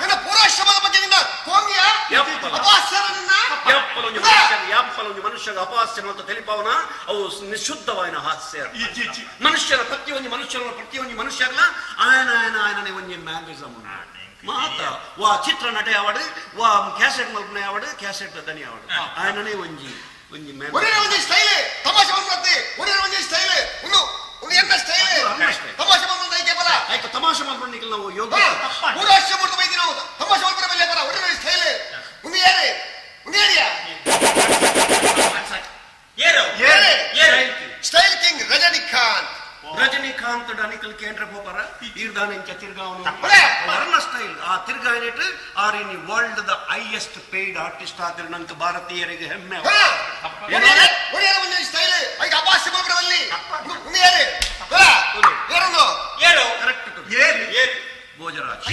ಎಂಗ ಪೂರ್ವಾಶ್ರಮದ ಬಗ್ಗೆ ನಿನ್ನ ಕೋಗಿಯ? ಯಪ್ಪಲ. ಅಪಾಸ್ಯರ ನಿನ್ನ? ಯಪ್ಪಲೊಂಜಿ ಮನುಷ್ಯ, ಯಪ್ಪಲೊಂಜಿ ಮನುಷ್ಯಗ ಅಪಹಾಸ್ಯ ಅಂತ ತಿಳಿಪವನ ಅವು ನಿಶುದ್ಧವಾಯಿನ ಹಾಸ್ಯ. ಇಜ್ಜಿ ಇಜ್ಜಿ. ಮನುಷ್ಯನ ಪ್ರತಿಯೊಂದು ಮನುಷ್ಯನ ಪ್ರತಿಯೊಂದು ಮನುಷ್ಯಗ್ಲ ಆಯನ ಆಯನ ಆಯನನೆ ಒಂಜಿ ಮ್ಯಾನರಿಸಮ್ ಮಾತ ವಾ ಚಿತ್ರ ನಟೆ ಆವಡು ವಾ ಕ್ಯಾಸೆಟ್ ಮಲ್ಪನೆ ಆವಡು ಕ್ಯಾಸೆಟ್ ದನಿ ಆವಡು ಆಯನನೆ ಒಂಜಿ ಒಂಜಿ ಒರೇ ಮ್ಯಾನರಿಸಮ್. ಒಂಜಿ ಸ್ಟೈಲ್ ತಮಾಷೆ ಮಲ್ಪನತ್ತೆ. ಒರೇ ಒಂಜಿ ಸ್ಟೈಲ್ ಉಂದು ಉಂದು ಎನ್ನ ಸ್ಟೈಲ್ ಅನ್ನ ಸ್ಟೈಲ್. ತಮಾಷೆ ಮಲ್ಪನ ಐಕೆ ಬಲ. ಆಯ್ತು ತಮಾಷೆ ಮಲ್ಪನಿಗೆ ನಾವು ಯೋಗ್ಯ. ಪೂರ್ವಾಶ್ರಮ ಮುರ್ದು ಬೈದಿ ನಾವು ತಮಾಷೆ ಮಲ್ಪನ ಮೇಲೆ ಬಲ. ಒರೇ ಒಂಜಿ ಸ್ಟೈಲ್ ಉಂದು ಏರೆ ಉಂದು ಏರಿಯಾ. ಏರು. ಏರೆ. ಏರು. Style king Rajinikanth. Rajinikanth ಡನಿಕಲ್ ಕೇಂದ್ರ ಪೋಪರ ಈರ್ದಾನ ಇಂಚ ತಿರ್ಗಾವನು ಒಳ್ಳೆ. ವರ್ಣ ಸ್ಟೈಲ್ ಆ ತಿರ್ಗಾಯನೇಟ್ are in world the highest paid artist ಆದ್ರೆ ನಂಗೆ ಭಾರತೀಯರಿಗೆ ಹೆಮ್ಮೆ. ಒರೇ ಒಂಜಿ ಸ್ಟೈಲ್ ಐಕೆ ಅಪಾಸ್ಯ ಮಲ್ಪನವಲ್ಲಿ ಉಂದು ಏರೆ ಬಲ. ಏರೊಂದು ಏರು. ಕರೆಕ್ಟ್. ಏರು. ಏರು. ಭೋಜರಾಜ್.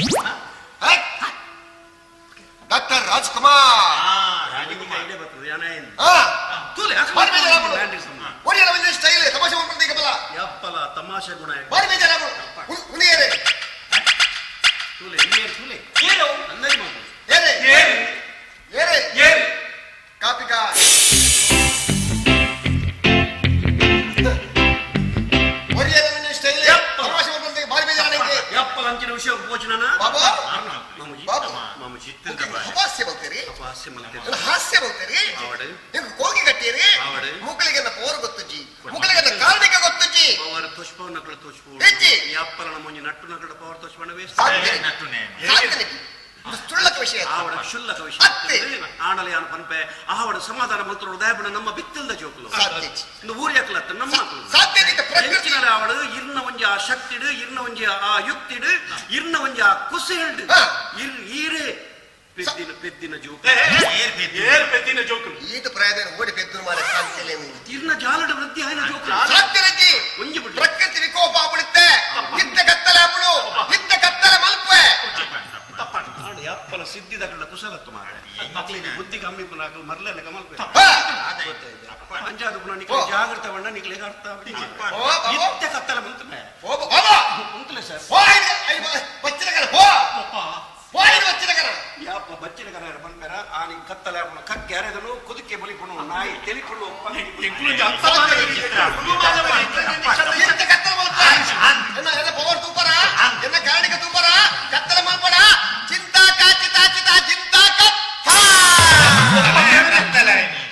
ಡಾಕ್ಟರ್ ರಾಜ್ಕುಮಾರ್. ಆ ರಾಜಕೀಯ ಐಡಿಯಾ ಬರ್ತದೆ ಯಾನ. ಹಾ ತೂಲೆ ಬಾರಿ ಬೇಜಾರಾಗ್ಬಿಡು. ಒರೇ ಒಂಜಿ ಸ್ಟೈಲ್ ತಮಾಷೆ ಮಲ್ಪನ ಐಕೆ ಬಲ. ಯಪ್ಪಲ ತಮಾಷೆ ಗುಣ. ಬಾರಿ ಬೇಜಾರಾಗ್ಬಿಡು. ಉಂದು ಏರೆ ತೂಲೆ ಇನ್ನೇರು ತೂಲೆ. ಏರು. ಅಂದಾಜು ಮಾಡು. ಏರೆ ಏರು. ಏರೆ ಏರು. ಕಾಪಿಕಾ ಒರಿಯದ ಸ್ಟೈಲ್ ತಮಾಷೆ ಮಲ್ಪನ ಬಾರಿ ಬೇಜಾರಾಗಿ. ಯಪ್ಪಲ ಅಂಚಿನ ವಿಷಯ ಭೋಜನನ ಬಾಬು. ಮಾಮೂಜಿ. ಬಾಬು. ಮಾಮೂಜಿ. ಅಪಾಸ್ಯ ಬರ್ತೀರಿ. ಅಪಹಾಸ್ಯ ಮಲ್ತೇವೆ. ನನ್ನ ಹಾಸ್ಯ ಬರ್ತೀರಿ. ಆವಡು. ನಿಮ್ಗೆ ಕೋಗಿ ಕಟ್ಟಿರಿ. ಆವಡು. ಮುಕ್ಕಳಿಗೆನ್ನ ಪೋರು ಗೊತ್ತುಜ್ಜಿ ಮುಕ್ಕಳಿಗೆನ್ನ ಕಾರ್ಣಿಕ ಗೊತ್ತುಜ್ಜಿ. ಪವರ್ ತೋಷ್ಪವ ನಕಳ ತೋಷ್ಪು. ಹೆಚ್ಚಿ. ಯಪ್ಪಲ ಮೊಂಜಿ ನಟ್ಟು ನಕಳ ಪವರ್ ತೋಷ್ಪಣ ವೇಸ್ಟ್. ಸಾಧ್ಯ ನಟ್ಟುನೆ. ಸಾಧ್ಯನಿಗೆ ಇದು ಸುಳ್ಳಕ ವಿಷಯ. ಆವಡ ಕ್ಷುಲ್ಲಕ ವಿಷಯ. ಅತ್ತೆ. ಆಣಲೆ ಯಾನು ಪನ್ಪೆ ಆವಡ ಸಮಾಧಾನ ಮಂತ್ರ ಉದಯಪಣ ನಮ್ಮ ಬಿತ್ತಲ್ದ ಜೋಕುಲು. ಸಾಧ್ಯ. ಇಂದು ಊರ್ಯಾಕಲತ್ತ ನಮ್ಮ ಆಕಲು. ಸಾಧ್ಯ ಪ್ರಕೃತಿ. ಎಂಚಿನಲೆ ಆವಡು ಇರ್ನ ಒಂಜಿ ಆ ಶಕ್ತಿಡು ಇರ್ನ ಒಂಜಿ ಆ ಯುಕ್ತಿಡು ಇರ್ನ ಒಂಜಿ ಆ ಕುಸಿಲ್ಡು ಹಾ. ಇರ್ ಈರೇ ಪೆದ್ದಿನ ಪೆದ್ದಿನ ಜೋಕು. ಏರ್ ಪೆದ್ದು. ಏರು ಪೆದ್ದಿನ ಜೋಕುಲು. ಈತ ಪ್ರಾಯದ ಓಡಿ ಪೆದ್ದು ಮಾರೆ ಸಾಧ್ಯಲೇ. ಇರ್ನ ಜಾಲಡ ವೃದ್ಧಿ ಆಯ್ನ ಜೋಕು. ಸಾಧ್ಯನಜ್ಜಿ. ಒಂಜಿ ಬಿಡ್ಲಿ. ಪ್ರಕೃತಿ ವಿಕೋಪ ಆಪುಡುತ್ತೆ ಇದ್ದ ಕತ್ತಲೆ ಆಪುಡು ಇದ್ದ ಕತ್ತಲೆ ಮಲ್ಪೆ. ಆಡ ಯಪ್ಪಲ ಸಿದ್ಧಿದ ಕಳ್ಳ ಕುಶಲತ್ತು ಮಾರೆ ಮಕ್ಕಳಿಗೆ ಬುದ್ಧಿ ಕಮ್ಮಿ ಪುನಾಕಲ್ ಮರ್ಲೆಲ್ಲ ಕಮಲ್ಪೆ. ಹಾ. ಪಂಚಾಯತ್ ಪುನ ನಿಕ್ಲೆ ಜಾಗ್ರತೆ ವಣ್ಣ ನಿಕ್ಲೆ ಅರ್ಥ. ಓ ಬಾಬು. ಇತ್ತೆ ಕತ್ತಲೆ ಮುಂತನೆ. ಓ ಬಾಬಾ. ಮುಂತಲೆ ಸರ್. ಪೋ ಐದು ಐದು ಬಚ್ಚಿನ ಕರ ಪೋ ಪೋ ಐದು ಬಚ್ಚಿನ ಕರ. ಯಾಪ ಬಚ್ಚಿನ ಕರ ಪನ್ಪೆರ ಆನಿ ಕತ್ತಲೆ ಆಪುನ ಕಕ್ಕೆ ಅರೆದನು ಕುದುಕೆ ಬಲಿಪುನು ನಾಯಿ ತೆಲಿಪುನು. ಎಂಕ್ಲೊಂಜಿ ಅರ್ಥ ಮಾತ್ರ. ಇದ್ದ ಕತ್ತಲೆ ಮಲ್ಪೆ. ಎನ್ನ ಎನ್ನ ಪವರ್ ತೂಪರ ಎನ್ನ ಕಾರಣಿಕ ತೂಪರ ಕತ್ತಲೆ ಮಲ್ಪಡ ಚಿಂತಾ ಕಾ ಚಿತಾ ಚಿತಾ ಚಿಂತಾ ಕಥಾ.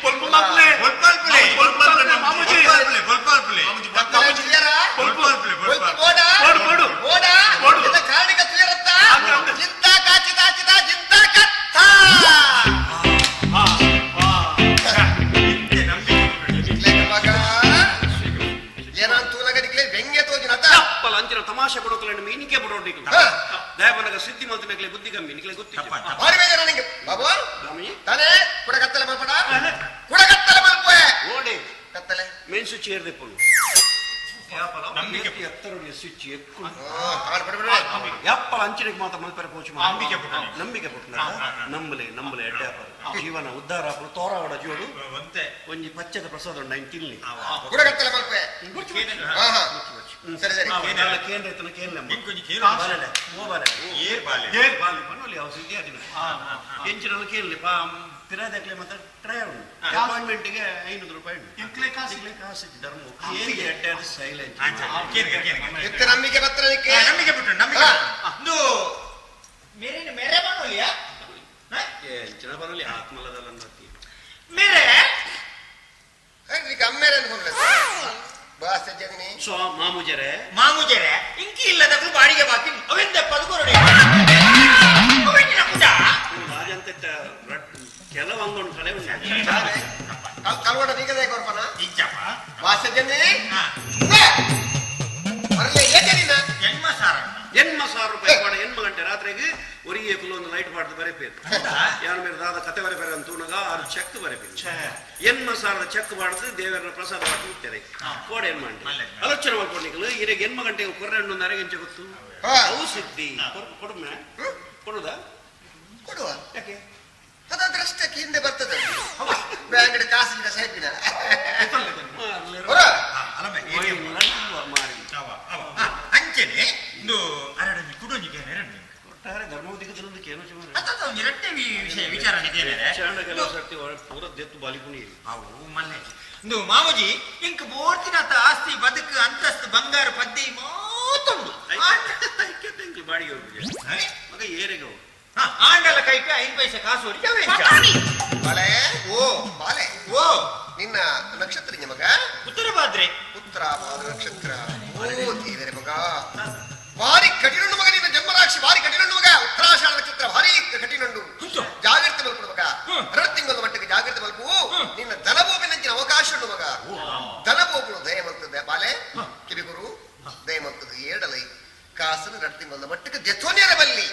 ಪೊಲ್ಪ ಮಲ್ಪಲೆ. ಪೊಲ್ಪಲ್ಪುಲೆ. ಪೊಲ್ಪ ಮಲ್ಪಲೆ ಮಾಮೂಜಿ. ಪೊಲ್ಪಲ್ಪುಲೆ, ಪೊಲ್ಪಲ್ಪುಲೆ. ಕತ್ತಲೆ ತುಯರ ಪೊಲ್ಪಲ್ಪುಲೆ, ಒಲ್ಪು ಪೊಲ್ಪಲ್ಪುಲೆ. ಓಡ ಓಡು, ಓಡು. ಓಡ ಓಡು. ಎನ್ನ ಕಾರಣಿಕ ತುಯರತ್ತ ಅಂದೆ, ಅಂದೆ. ಚಿಂತಾ ಕಾ ಚಿತಾ ಚಿತಾ ಚಿಂತಾ ಕಥಾ. ಇಂತೆ ನಂಬಿಕೆ ಬಿಡು. ನಿಕ್ಲೆ ಮಗ ಏನಾನ್ ತೂನಗ ನಿಕ್ಲೆ ವ್ಯಂಗ್ಯ ತೋಜಿನತ. ಯಪ್ಪಲ ಅಂಚಿನ ತಮಾಷೆ ಕೊಡೋಕಲೆ ಮೀನಿಕೆ ಬಿಡೋಡು ನಿಕ್ಲೆ. ಹಾ. ದಯಪನಗ ಸಿದ್ಧಿ ಮಲ್ತಿನಕ್ಲೆ ಬುದ್ಧಿ ಕಮ್ಮಿ ನಿಕ್ಲೆ ಗೊತ್ತಿಲ್ಲ. ಬಾರಿ ಬೇಜಾರ ನಿಂಗೆ ಬಾಬು. ಸ್ವಾಮಿ. ತಾನೇ ಕುಡ ಕತ್ತಲೆ ಮಲ್ಪಡ ಕುಡ ಕತ್ತಲೆ ಮಲ್ಪೆ. ಓಡೆ ಕತ್ತಲೆ ಮೇನ್ ಸ್ವಿಚ್ ಏರ್ದೆಪ್ಪನು. ನಂಬಿಕೆ. ಎತ್ತರೊಡಿಯ ಸ್ವಿಚ್ ಎಕ್ಕು ಬಿಡ ಬಿಡ. ಯಪ್ಪಲ ಅಂಚಿನಿಗೆ ಮಾತ್ರ ಮಲ್ಪೆರೆ ಪೋಚು. ಅಂಬಿಕೆ ಪುಟ್ಟನೆ. ನಂಬಿಕೆ ಪುಟ್ಟನ. ನಂಬಲೆ ನಂಬಲೆ ಎಡ್ಡೆ ಆಪರು ಜೀವನ ಉದ್ಧಾರ ಆಪರು ತೋರಾವಡ ಜೋಡು. ಒಂತೆ. ಒಂಜಿ ಪಚ್ಚದ ಪ್ರಸಾದ ಉಂಡು ಐನ್ ತಿನ್ಲಿ. ಗುಡಗತ್ತಲೆ ಮಲ್ಪೆ. ಹಾ ಹಾ, ಸರಿ ಸರಿ. ಕೇಂದ್ರ ಇತ್ತನ ಕೇನ್ಲೆ. ಇಂಕೊಂಜಿ ಕೇನು. ಬಾಲೆಲೆ ಓ ಬಾಲೆ. ಏರ್ ಬಾಲೆ. ಏರ್ ಬಾಲೆ ಪನ್ನೊಲಿ ಅವು ಸಿದ್ಧಿ ಆದಿನ ಎಂಚಿನಲ್ಲ ಕೇನ್ಲೆ ಪಾ ಪಿರಾದಕ್ಲೆ ಮತ್ತೆ ಟ್ರೈ ಉಂಡು. ಅಪಾಯಿಂಟ್ಮೆಂಟ್ಗೆ 500 ರೂಪಾಯಿ ಉಂಟು. ಇಂಕ್ಲೆ ಕಾಸು. ಇಂಕ್ಲೆ ಕಾಸು ಇಜ್ಜಿ, ಧರ್ಮ ಏರಿಗೆ ಎಡ್ಡೆ ಅದು ಸೈಲೆಂಟ್. ಕೇನ್ಗ ಕೇನ್ಗ. ಇತ್ತ ನಂಬಿಕೆ ಪತ್ರನಿಕ್ಕೆ. ನಂಬಿಕೆ ಬಿಟ್ಟು ನಂಬಿಕೆ. ಹಾ. ಇಂದು ಮೇರೆ ಮೇರೆ ಬಾನೋಲಿಯಾ? ಎಂಚಿನ ಬರಲಿ ಆತ್ಮಲದಲ್ಲ ಅಂದತ್ತಿ. ಮೇರೆ. ಅಮ್ಮೇರೆ ಅನ್ಕೊಂಡ್ರೆ ಬಾಸ್ ಜಗನಿ. ಸೊ ಮಾಮೂಜರೆ. ಮಾಮೂಜರೆ ಇಂಕಿ ಇಲ್ಲದಕ್ಕೂ ಬಾಡಿಗೆ ಬಾಕಿ ಅವೆಂದ ಪದುಕೊರಡೆ ಅವೆಂದಿನ ಪುಟ. ರಾಜಂತ ಕೆಲವಂಗೊಂಡು ಕಲೆ ಉಂಟು. ಕಲ್ವಡ ಬೀಗದೆ ಕೊರ್ಪನ. ಇಜ್ಜಪ್ಪ. ಬಾಸ್ ಜನಿ. ಹಾ. ಬರಲೇ ಏಕದಿನ. ಜನ್ಮ ಸಾರ. ಎನ್ಮ 1000 ರೂಪಾಯಿ ಪಾಡ ಎನ್ಮ ಗಂಟೆ ರಾತ್ರಿಗೆ ಒರಿಯೇ ಕುಲ್ಲ ಒಂದು ಲೈಟ್ ಪಾಡ್ದು ಬರೆಪೇರು ಯಾರ ಮೇಲೆ ದಾದ ಕತೆ ಬರೆಪೇರು ಅಂತ ತೂನಗ ಆರು ಚೆಕ್ ಬರೆಪೇರು. ಎನ್ಮ ಸಾರದ ಚೆಕ್ ಬಾಡ್ದು ದೇವರ ಪ್ರಸಾದ ಮಾಡಿ ಹೋಗ್ತಾರೆ ಕೋಡ ಎನ್ಮ ಗಂಟೆ. ಮಲ್ಲೆ. ಆಲೋಚನೆ ಮಾಡ್ಕೊಂಡಿಕ್ಕಲು ಇರೆಗೆ ಎನ್ಮ ಗಂಟೆಗೆ ಕೊರ್ರೆ ಒಂದು ಅರೆಗೆಂಚ ಗೊತ್ತು. ಹಾ. ಅವು ಸಿದ್ಧಿ ಕೊಡುಮೆ ಕೊಡುದಾ? ಕೊಡುವ. ಯಾಕೆ? ಅದಾದ್ರಷ್ಟಕ್ಕೆ ಹಿಂದೆ ಬರ್ತದೆ ಬ್ಯಾಂಕ್ ಕಾಸಿನ ಸೈಪಿನ ಹೊರ. ಅಲಮೆ. ಮಾರಿ. ಅವ ಅವ ಅಂಚನೆ ಇಂದು ಅರಡೊಂಜಿ ಕುಡೊಂಜಿ ಕೇನ ಎರಡು. ಒಟ್ಟಾರೆ ಧರ್ಮವತಿಗೆ ತಿನ್ನೋದಕ್ಕೆ ಏನು ಸುಮಾರು. ಅತ್ತ ಒಂಜಿ ರಟ್ಟೆ ವಿಷಯ ವಿಚಾರ ಕೇನೇರೆ. ಚಾಂಡ ಕೆಲವು ಸರ್ತಿ ಪೂರ ದೆತ್ತು ಬಾಲಿಪುಣಿ. ಅವು ಮಲ್ಲೆ. ಇಂದು ಮಾಮೂಜಿ ಇಂಕ್ ಬೋರ್ತಿನಾತ ಆಸ್ತಿ ಬದುಕು ಅಂತಸ್ತು ಬಂಗಾರ ಪದ್ದೆ ಮಾತುಂಡು. ಐಕ್ಯತೆ ಇಂಕ್ಲು ಬಾಡಿಗೆ ಹೋಗಿ ಮಗ ಏರೆಗೆ ಹೋಗು. ಆಂಡಲ ಕೈಪೆ 5 ಪೈಸೆ ಕಾಸು ಹೊಡಿ ಅವೆ ಎಂಚ? ಬಾಲೆ. ಓ. ಬಾಲೆ. ಓ. ನಿನ್ನ ನಕ್ಷತ್ರ ಮಗ? ಉತ್ತರ ಬಾದ್ರೆ. ಉತ್ತರ ಭಾದ್ರ ನಕ್ಷತ್ರ. ಓ ದೇವರೇ ಮಗ, ಭಾರಿ ಕಠಿಣುಂಡು ಮಗ. ನಿನ್ನ ಜನ್ಮರಾಕ್ಷಿ ಭಾರಿ ಕಠಿಣುಂಡು ಮಗ. ಉತ್ತರಾಷಾಢ ನಕ್ಷತ್ರ ಭಾರಿ ಕಠಿಣುಂಡು. ಹುಂಚು. ಜಾಗ್ರತೆ ಮಲ್ಪಡು ಮಗ. ಹ್ಮ್. 2 ತಿಂಗಳ ಮಟ್ಟಿಗೆ ಜಾಗ್ರತೆ ಮಲ್ಪು. ಹ್ಮ್. ನಿನ್ನ ಧನಭೂಮಿ ನಂಚಿನ ಅವಕಾಶ ಉಂಡು ಮಗ. ಧನಭೂಮಿ ದಯ ಮಲ್ತದೆ ಬಾಲೆ. ಕಿರಿಗುರು ದಯ ಮಲ್ತದೆ ಏಡಲೈ ಕಾಸನು 2 ತಿಂಗಳ ಮಟ್ಟಿಗೆ ದೆಥೋನಿಯರ ಬಲ್ಲಿ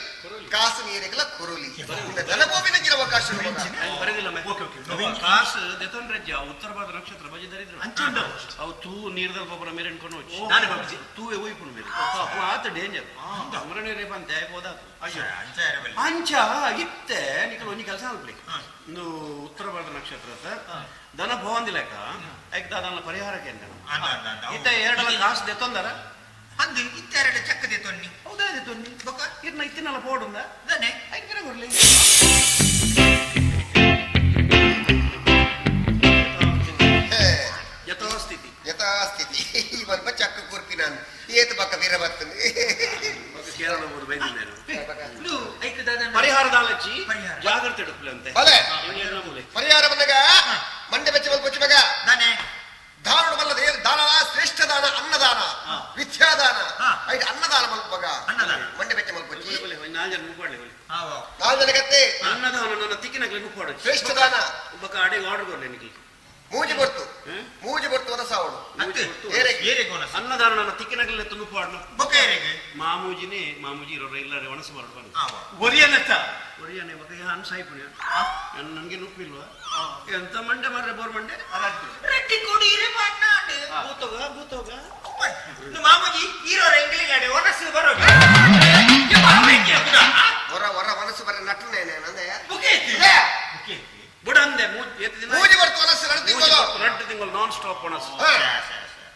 ಕಾಸು ನೀರಿಗೆಲ್ಲ ಕುರುಲಿ. ನಿನ್ನ ಧನಭೂಮಿ ನಂಚಿನ ಅವಕಾಶ ಉಂಡು ಮಗ. ನಾನು ಬರೆದಿಲ್ಲ ಮೆ. Okay okay. ಕಾಸು ದೆತೊಂಡ್ರೆ ಉತ್ತರ ಭಾರತ ನಕ್ಷತ್ರ ಬಜಿ ದರಿದ್ರ. ಅಂಚುಂಡು. ಅವು ತೂ ನೀರ್ದಲ್ ಗೊಬ್ಬರ ಮೇರೆ ಎಣ್ಕೊಂಡು ಹೋಗಿ ನಾನೇ ಬಾಬುಜಿ. ತೂವೆ ಒಯ್ಪುಂಡು ಮೇರೆ. ಅವು ಆತ ಡೇಂಜರ್ ಮರಣೆ ರೇಪ ಅಂತ ಹೋದಾತು. ಅಯ್ಯೋ ಅಂಚ ಇರಬಲ್ಲ. ಅಂಚ ಇತ್ತೆ ನಿಕಲ್ ಒಂಜಿ ಕೆಲಸ ಅನ್ಪ್ಲಿ. ಇಂದು ಉತ್ತರ ಭಾರತ ನಕ್ಷತ್ರ ದನ ಭವಂದಿ ಲೆಕ್ಕ ಐಕ್ ದಾದನ ಪರಿಹಾರ ಕೇಂದ್ರ. ಅಂದ ಅಂದ ಅಂದ. ಇತ್ತ ಎರಡಲ ಕಾಸು ದೆತ್ತೊಂದರ. ಅಂದು ಇತ್ತ ಎರಡು ಚಕ್ಕದೆ ತೊನ್ನಿ. ಹೌದಾ ದೆತ್ತೊಂದಿ. ಬೊಕ್ಕ? ಇರ್ನ ಇತ್ತಿನಲ್ಲ ಪೋಡುಂದ. ದನೆ. ಐಕ್ಕಿರ ಕೊರ್ಲಿ. ಹೇ. ಯಥಾಸ್ಥಿತಿ. ಯಥಾಸ್ಥಿತಿ. ಈ ಮಲ್ಪ ಚಕ್ಕ ಕೂರ್ಪಿ ನಾನು ಏತು ಪಕ್ಕ ವೀರ ಬರ್ತದೆ. ಬೊಕ್ಕ ಕೇರಳ ಊರು ಬೈದಿದ್ದೇನೆ. ಇಂದು ಐಕ್ ದಾದನ ಪರಿಹಾರ ದಾಲಚ್ಚಿ. ಪರಿಹಾರ. ಜಾಗ್ರತೆ എടുಪ್ಪಲೆ ಅಂತೆ. ಬಲೆ. ಇವ್ನು ನಮ್ಮಲೆ. ಪರಿಹಾರ ಬಂದಾಗ ಮಂಡೆ ಬೆಚ್ಚ ಮಲ್ಪೊಚ್ಚು ಮಗ. ದನೆ. ದಾನಡು ಬಲ್ಲ ದೇವ ದಾನ ಶ್ರೇಷ್ಠ ದಾನ ಅನ್ನದಾನ ವಿದ್ಯಾದಾನ. ಹಾ. ಐದು ಅನ್ನದಾನ ಮಲ್ಪ ಮಗ. ಅನ್ನದಾನ. ಮಂಡೆ ಬೆಚ್ಚ ಮಲ್ಪೊಚ್ಚಿ. ಒಲೆ, ಒಲೆ, ನಾಲ್ ಜನ ಮುಗ್ಪಾಡ್ಲೆ ಒಲೆ. ಆವ. ನಾಲ್ ಜನಕತ್ತೆ. ಅನ್ನದಾನ ನನ್ನ ತಿಕ್ಕಿನಗ್ಲೆ ಮುಗ್ಪಾಡು. ಶ್ರೇಷ್ಠ ದಾನ. ಬೊಕ್ಕ ಅಡೆಗೆ ಆರ್ಡರ್ ಕೊರ್ಲೆ ನಿಕ್ಲಿ. ಮೂಜಿ ಬೊರ್ತು. ಹ್ಮ್? ಮೂಜಿ ಬೊರ್ತು ಒನಸಾವಡು. ಅತ್ತು. ಏರೆಗೆ. ಏರೆಗೆ ಒನಸು. ಅನ್ನದಾನ ನನ್ನ ತಿಕ್ಕಿನಗ್ಲೆ ತುನುಪಾಡ್ನ. ಬೊಕ್ಕ ಏರೆಗೆ. ಮಾಮೂಜಿನೇ ಮಾಮೂಜಿ ಇರೋರು ಇಲ್ಲಾರೆ ಒಣಸು ಬರಡು ಬನ್ನಿ. ಆವ. ಒರಿಯನತ್ತ. ಒರಿಯಾನೆ ಮಗ ಅನ್ ಸಾಯ್ಪುಣ್ಯ ನನಗೆ ನುಪ್ಪಿಲ್ವಾ ಎಂತ ಮಂಡೆ ಮಾರ್ರೆ ಬೋರ್ ಮಂಡೆ. ರಟ್ಟಿ ಕೊಡಿ ಇರೆ ಬಣ್ಣಾಂಡು. ಭೂತೋಗ ಭೂತೋಗ. ಇಂದು ಮಾಮೂಜಿ ಈರೋರ ಇಂಗ್ಲಿಗಾಡೆ ಒನಸು ಬರೋದು. ಹೊರ ಹೊರ ಮನಸ್ಸು ಬರ ನಟನೆ ನಂದೆ. ಬುಕೆ ಎತ್ತಿ. ಇದೆ. ಬುಕೆ ಎತ್ತಿ. ಬುಡಂದೆ ಎತ್ತು ದಿನ ಮೂಜಿ ಬೊರ್ತು ಒನಸು 2 ತಿಂಗಳು. 2 ತಿಂಗಳು ನಾನ್ ಸ್ಟಾಪ್ ಒಣಸು. ಹಾ.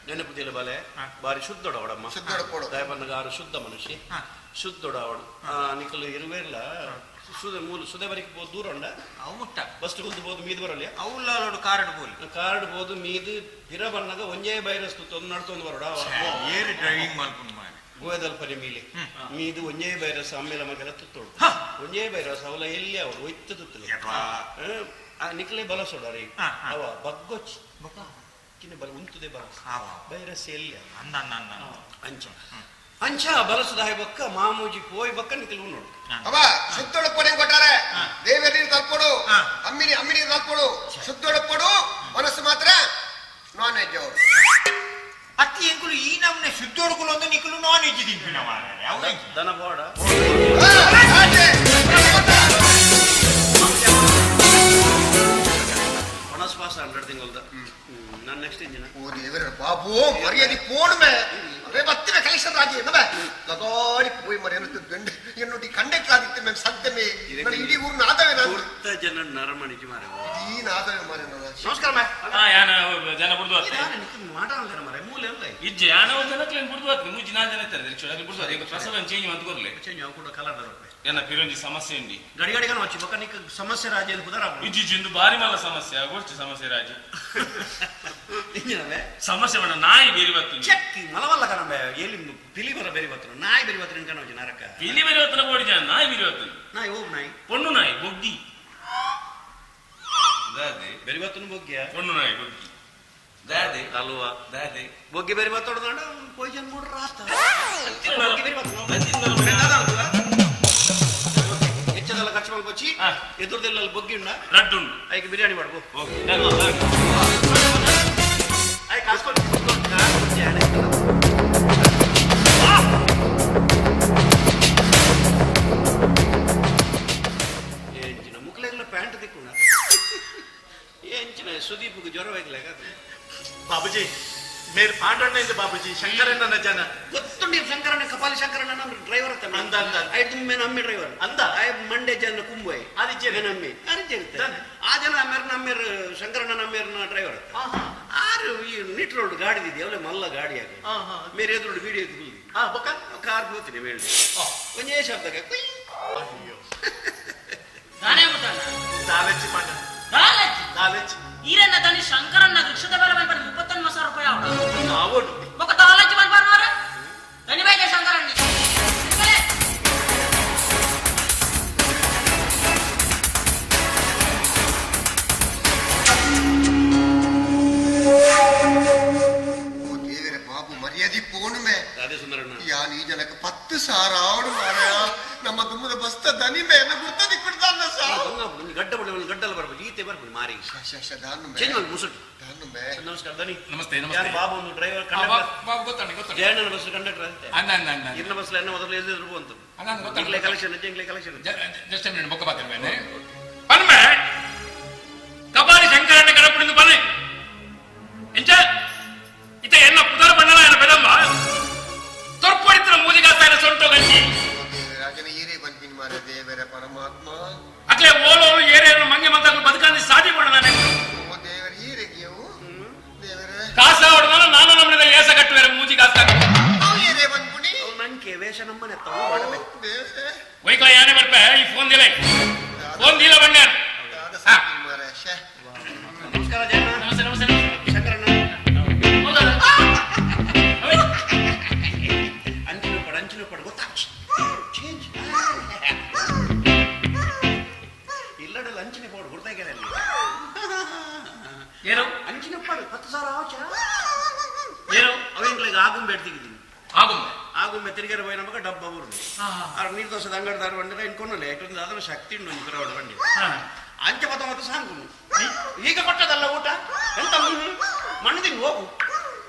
ನೆನಪುದಿಲ್ಲ ಬಾಲೆ. ಬಾರಿ ಶುದ್ಧೊಡ ಅವಡಮ್ಮ. ಶುದ್ಧೊಡ ಕೊಡು. ದಯಪನ್ನಗಾರು ಶುದ್ಧ ಮನುಷ್ಯ. ಹಾ. ಶುದ್ಧೊಡ ಅವಡು ನಿಕಲು ಇರುವೇರ್ಲ ಸುದೆ ಮೂಲ ಸುದೆ ಬರಿಕ್ ಪೋ ದೂರ ಉಂಡ. ಅವು ಮುಟ್ಟ. ಬಸ್ ಕುಲ್ದು ಬೋದು ಮೀದು ಬರಲಿಯ. ಅವುಲ್ಲಾಲೋಡು ಕಾರಡು ಬೋಲಿ. ಕಾರ್ಡ್ ಬೋದು ಮೀದು ಹಿರ ಬನ್ನಗ ಒಂಜೇ ಬೈರಸ್ ತುತ್ತೊಂದು ನಡ್ತೊಂದು ಬರೋಡ. ಏರು ಡ್ರೈವಿಂಗ್ ಮಲ್ಪುಂಡು ಮಾರೆ. ಗೋಯದಲ್ಪನೆ ಮೀಲೆ ಮೀದು ಒಂಜೇ ಬೈರಸ್ ಅಮ್ಮೇಲ ಮಗಲ ತುತ್ತೋಡು. ಒಂಜೇ ಬೈರಸ್ ಅವಲ ಎಲ್ಲಿ ಅವಳು ಒಯ್ತು ತುತ್ತಲೆ. ನಿಕಲೆ ಬಲ ಸೋಡಾರೆ. ಹಾ, ಹಾ. ಅವ ಬಗ್ಗೊಚ್ಚಿ ಬೊಕ್ಕ. ಕಿನ್ನ ಬಲ ಉಂತುದೆ ಬಲಸ್. ಆವ. ಬೈರಸ್ ಎಲ್ಲಿ ಅಂದ ಅಂದ ಅಂದ ಅಂದ. ಅಂಚ ಅಂಚ ಬಲಸುದಾಯ ಬೊಕ್ಕ ಮಾಮೂಜಿ ಪೋಯ್ ಬೊಕ್ಕ ನಿಕಲು ನೋಡು. ಅವ ಶುದ್ಧೊಡಪ್ಪಡೆ ಕೊಟ್ಟಾರೆ ದೇವರ ನೀರು ತಲ್ಪೊಡು. ಹಾ. ಅಮ್ಮಿನಿ ಅಮ್ಮಿನಿ ತಲ್ಪೊಡು ಶುದ್ಧೊಡಪ್ಪಡು ಮನಸ್ಸು ಮಾತ್ರ ನಾನ್ ವೆಜ್ ಅವರು. ಅತ್ತಿ ಎಂಕುಲು ಈ ನಮ್ನೆ ಶುದ್ಧೊಡುಕುಲು ಒಂದು ನಿಕುಲು ನಾನ್ ವೆಜ್ ತಿನ್ಪಿನ ಮಾರೆ. ಅವು ಎಂಚಿ? ದನ ಬೋಡ. ಹಾ, ಆಚೆ. ಒಣ ಬೊನಾಸ್ ಪಾಸ್ 100 ತಿಂಗಳದ ನಾನು ನೆಕ್ಸ್ಟ್ ಇಂಜಿನ ಓ ದೇವರ ಬಾಬು ಮರ್ಯಾದೆ ಫೋನ್ ಮೇ ಅವೇ ಬತ್ತಿನ ಕಲೆಕ್ಷನ್ ರಾಜಿ ನಮೆ ಲಗಾಡಿ ಪೋಯಿ ಮರ್ಯಾದೆ ಗಂಡ ಎನ್ನೊಟ್ಟಿ ಕಂಡಕ್ಟರ್ ಆದಿತ್ತೆ ಮೇಮ್ ಸದ್ಯ ಮೇ ನಾನು ಇಡೀ ಊರ್ನ ಆದವೆ ನಾನು ಪೂರ್ತ ಜನ ನರಮಣಿಜಿ ಮಾರೆ ಇಡೀ ನಾದವೆ ಮಾರೆ ನಾನು ನಮಸ್ಕಾರ ಮೇ ಹಾ ಯಾನ ಜನ ಬುಡ್ದು ಆತ್ತೆ ಮಾತಾಡಲ್ಲ ಮಾರೆ ಮೂಲೆ ಅಲ್ಲ ಇಜ್ಜೆ ಯಾನ ಒಂದು ಜನಕ್ಲೇನ್ ಬುಡ್ದು ಆತ್ತೆ ಮೂಜಿ ನಾಲ್ ಜನ ಇರ್ತಾರೆ ರಿಕ್ಷಾ ಅಲ್ಲಿ ಬುಡ್ದು ಈಗ ಪ್ರಸಾದ ಚೇಂಜ್ ಅಂತ ಕೊರ್ಲೆ ಚೇಂಜ್ ಅವು ಕೂಡ ಕಲರ್ ಬರುತ್ತೆ ಏನ ಪಿರೊಂಜಿ ಸಮಸ್ಯೆ ಉಂಡಿ ಗಡಿ ಗಡಿಗನ వచ్చి ಬೊಕ್ಕ ನಿಕ್ ಸಮಸ್ಯೆ ರಾಜಿ ಅಂತ ಕುದರ ಇಜ್ಜಿ ಇಂದು ಬಾರಿ ಮಲ್ಲ ಸಮಸ್ಯೆ ಗೊತ್ತು ಸಮಸ್ಯೆ ರಾಜಿ ಇಂಜಿನವೇ ಸಮಸ್ಯೆ ಬೇಡ ನಾಯಿ ಬೇರೆ ಬತ್ತು ಚೆಕ್ ಮಲವಲ್ಲ ಕಣಂಬೆ ಎಲ್ಲಿ ಪಿಲಿ ಬರ ಬೇರೆ ಬತ್ತು ನಾಯಿ ಬೇರೆ ಬತ್ತು ನಿನ್ ಕಣ ನರಕ ಪಿಲಿ ಬೇರೆ ಬತ್ತನ ಕೋಡಿ ಜನ ನಾಯಿ ಬೇರೆ ಬತ್ತು ನಾಯಿ ಹೋಗ್ ನಾಯಿ ಪೊಣ್ಣು ನಾಯಿ ಬೊಗ್ಗಿ ದಾದೆ ಬೇರೆ ಬತ್ತನು ಬೊಗ್ಗಿಯ ಪೊಣ್ಣು ನಾಯಿ ಬೊಗ್ಗಿ ದಾದೆ ಅಲ್ವಾ ದಾದೆ ಬೊಗ್ಗಿ ಬೇರೆ ಬತ್ತೊಡ್ದಾಂಡ ಪೊಯ್ಸನ್ ಮೂಡ್ರ ಆತ ಬೊಗ್ಗಿ ಬೇರೆ ಬತ್ತು ಹೆಚ್ಚದೆಲ್ಲ ಖರ್ಚು ಮಾಡ್ಕೊಚ್ಚಿ ಹಾ. ಎದುರ್ದೆಲ್ಲ ಬೊಗ್ಗಿ ಉಂಡ ರಡ್ಡುಂಡು ಐಕೆ ಬಿರಿಯಾನಿ ಮಾಡ್ಬೋ ಓಕೆ ಆಯ್ ಕಾಸ್ಕೊಡಿ ಎಂಚಿನ ಮುಕ್ಲೆಗ್ಲ ಪ್ಯಾಂಟ್ ದಿಕ್ಕುಂಡ ಎಂಚಿನ ಸುದೀಪ್ಗೆ ಜ್ವರವಾಗಿಲ್ಲ ಬಾಬುಜಿ ಮೇರ್ ಪಾಂಡಣ್ಣ ಇಂದ ಬಾಬುಜಿ ಶಂಕರಣ್ಣನ ಜನ ಗೊತ್ತುಂಡಿ ಶಂಕರಣ್ಣ ಕಪಾಲಿ ಶಂಕರಣ್ಣ ನಮ್ಮ ಡ್ರೈವರ್ ಅಂತ ಅಂದ, ಅಂದ. ಐದು ನಮ್ಮೆ ಡ್ರೈವರ್ ಅಂದ? ಆಯ್ ಮಂಡೆ ಜನ ಕುಂಬಾಯ್ ಆದಿಜ್ಜೆ. ನಮ್ಮೆ ಆದಿಜ್ಜೆ ತಾನೆ. ಆ ಜನ ಅಮ್ಮೇರ್ ನಮ್ಮೇರ್ ಶಂಕರಣ್ಣ ನಮ್ಮೇರ್ನ ಡ್ರೈವರ್ ಅಂತ ಆರು ಈ ನೀಟ್ ರೋಡ್ ಗಾಡಿ ದಿದ್ದಿ ಅವಳೆ ಮಲ್ಲ ಗಾಡಿ ಆಗ ಹಾ, ಹಾ. ಮೇರೆ ಎದುರು ವಿಡಿಯೋ ಕುಲ್ದಿ ಹಾ ಬೊಕ್ಕ ಕಾರ್ ಹೋಗ್ತೀನಿ ಮೇಲ್ಡಿ ಒಂದೇ ಶಬ್ದಕ್ಕೆ ಕುಯ್. ಅಯ್ಯೋ ದಾನೆ ಮುಟ್ಟಣ್ಣ ದಾಲಚ್ಚಿ ಪಾಂಡಣ್ಣ ದಾಲಜ್ಜಿ ದಾಲಚ್ಚಿ ಈರನ್ನ ದನಿ ಶಂಕರನ್ನ ವೃಕ್ಷದ ಮೇಲೆ ಬಂದ್ಬಾರ 39,000 ರೂಪಾಯಿ ಅವಡ ಆವಡು ఒక ದಾಲಜ್ಜಿ ಬಂದ್ಬಾರ ದನಿ ಬೈದೆ ಶಂಕರಣ್ಣ ಇಕ್ಕಲೆ. ಓ ದೇವರ ಬಾಬು ಮರ್ಯಾದೆ ಫೋನ್ ಮೇ ಅದೇ ಸುಂದರಣ್ಣ ಯಾನ್ ಈ ಜನಕ್ಕೆ 10,000 ಆವಡು ಮಾರಾಯ ನಮ್ಮ ದುಮ್ಮದ ಬಸ್ತ ದನಿ ಮೇಲೆ ಗುರ್ತದಿ ಕುಡ್ದಾನ ಸಾ ಗಡ್ಡ ಬಳ್ಳಿ ಗಡ್ಡಲ್ಲ ಬರ್ಬೋದು ಈತೆ ಬರ್ಬೋದು ಮಾರಿ ದಾನು ಮೇ ಚೇಂಜ್ ಮಾಡಿ ಮುಸುಟು ದಾನು ಮೇ ನಮಸ್ಕಾರ ದನಿ ನಮಸ್ತೆ, ನಮಸ್ತೆ. ಯಾರು ಬಾಬು ಒಂದು ಡ್ರೈವರ್ ಆ, ಕಂಡಕ್ಟರ್ ಬಾಬು ಗೊತ್ತಣ್ಣ ಗೊತ್ತಣ್ಣ ಜಯಣ್ಣನ ಬಸ್ ಕಂಡಕ್ಟರ್ ಅಂತೆ ಅಣ್ಣ ಅಣ್ಣ ಅಣ್ಣ ಇರ್ನ ಬಸ್ ಎನ್ನ ಮೊದಲು ಎಲ್ಲಿದ್ರು ಅಂತ ಅಣ್ಣ, ಅಣ್ಣ, ಗೊತ್ತಣ್ಣ. ಇಂಗ್ಲೆ ಕಲೆಕ್ಷನ್ ಇಂಗ್ಲೆ ಕಲೆಕ್ಷನ್ ಜಸ್ಟ್ ಮಿನಿಟ್ ಬೊಕ್ಕ ಬಾತೇನೆ ಬೇನೆ ಪನ್ಮೆ ಕಪಾಲಿ ಶಂಕರಣ್ಣ ಕಡಪುಡಿಂದು ಪನ್ನೆ ಎಂಚ ಇತ ಎನ್ನ ಪುದರ ಬಣ್ಣಲ ಎನ್ನ ಬೆದಮ್ಮ ತೊರ್ಪೊಡಿತ್ರ ಮೂಜಿಗಾತ ಎನ್ನ ಸೊಂಟೋ ಗಂಜಿ ಓ ದೇವರಾಜನ ಈರೇ ಬಂದ್ಬಿನ್ ಮಾರ ದೇವರ ಪರಮಾತ್ಮ ಅಕ್ಲೆ ಓಲೋರು ಏರೇನು ಮಂಗೆ ಮಂತಾಕು ಬದುಕಂದಿ ಸಾಧಿ ಬಣ್ಣ ಓ ದೇವರ ಈರೆಗೆವು ದೇವರ ಕಾಸ ಹೊಡೆದ ನಾನು ನಮ್ಮನೆ ಏಸ ಕಟ್ಟುವೆರ ಮೂಜಿ ಕಾಸ ಅವು ಏರೇ ಬಂದ್ಬಿಡಿ ನನ್ಕೆ ವೇಷ ನಮ್ಮನೆ ತಾವು ಮಾಡಬೇಕು ದೇವರೇ ವೈಕಲ ಯಾನೆ ಬರ್ಪೆ ಈ ಫೋನ್ ದಿಲೆ ಫೋನ್ ದಿಲ ಬಣ್ಣ ದಾದ ಸಾಕಿನ್ ಮಾರ ಶೇ ನಮಸ್ಕಾರ ಜಯಣ್ಣ ನಮಸ್ತೆ ನಮಸ್ತೆ ಶಂಕರಣ್ಣ ಹೌದಾ? ಅವೇ. ಅಂಚಿನ ಪಡ ಅಂಚಿನ ಪಡ ಗೊತ್ತಾ ಚೇಂಜ್ ಇಲ್ಲಡಲ್ಲ ಅಂಚಿನ ಪೌಡ್ ಗುರ್ತಾಗ್ಯದ ಅಲ್ಲಿ ಏನು ಅಂಚಿನ ಪಡು 10,000 ಆವಚ ಏನು ಅವೆಂಗ್ಲಿಗೆ ಆಗುಂಬೆ ಎಡ್ತಿದ್ದೀನಿ ಆಗುಂಬೆ ಆಗುಂಬೆ ತಿರುಗಾರ ಹೋಯ್ ನಮಗ ಡಬ್ಬ ಊರ್ದು ಆರ್ ನೀರು ದೋಸದ ಅಂಗಡಿ ದಾರು ಬಂಡಿರ ಇನ್ಕೊನಲ್ಲ ಯಾಕಂದ್ರೆ ಅದನ್ನ ಶಕ್ತಿ ಉಂಟು ಒಂಜಿ ಪಿರವಡು ಬಂಡಿ ಅಂಚೆ ಮತ ಮತ ಸಾಂಗು ಈಗ ಕೊಟ್ಟದಲ್ಲ ಊಟ ಎಂತ ಮಣ್ಣು ತಿಂಗ್ ಹೋಗು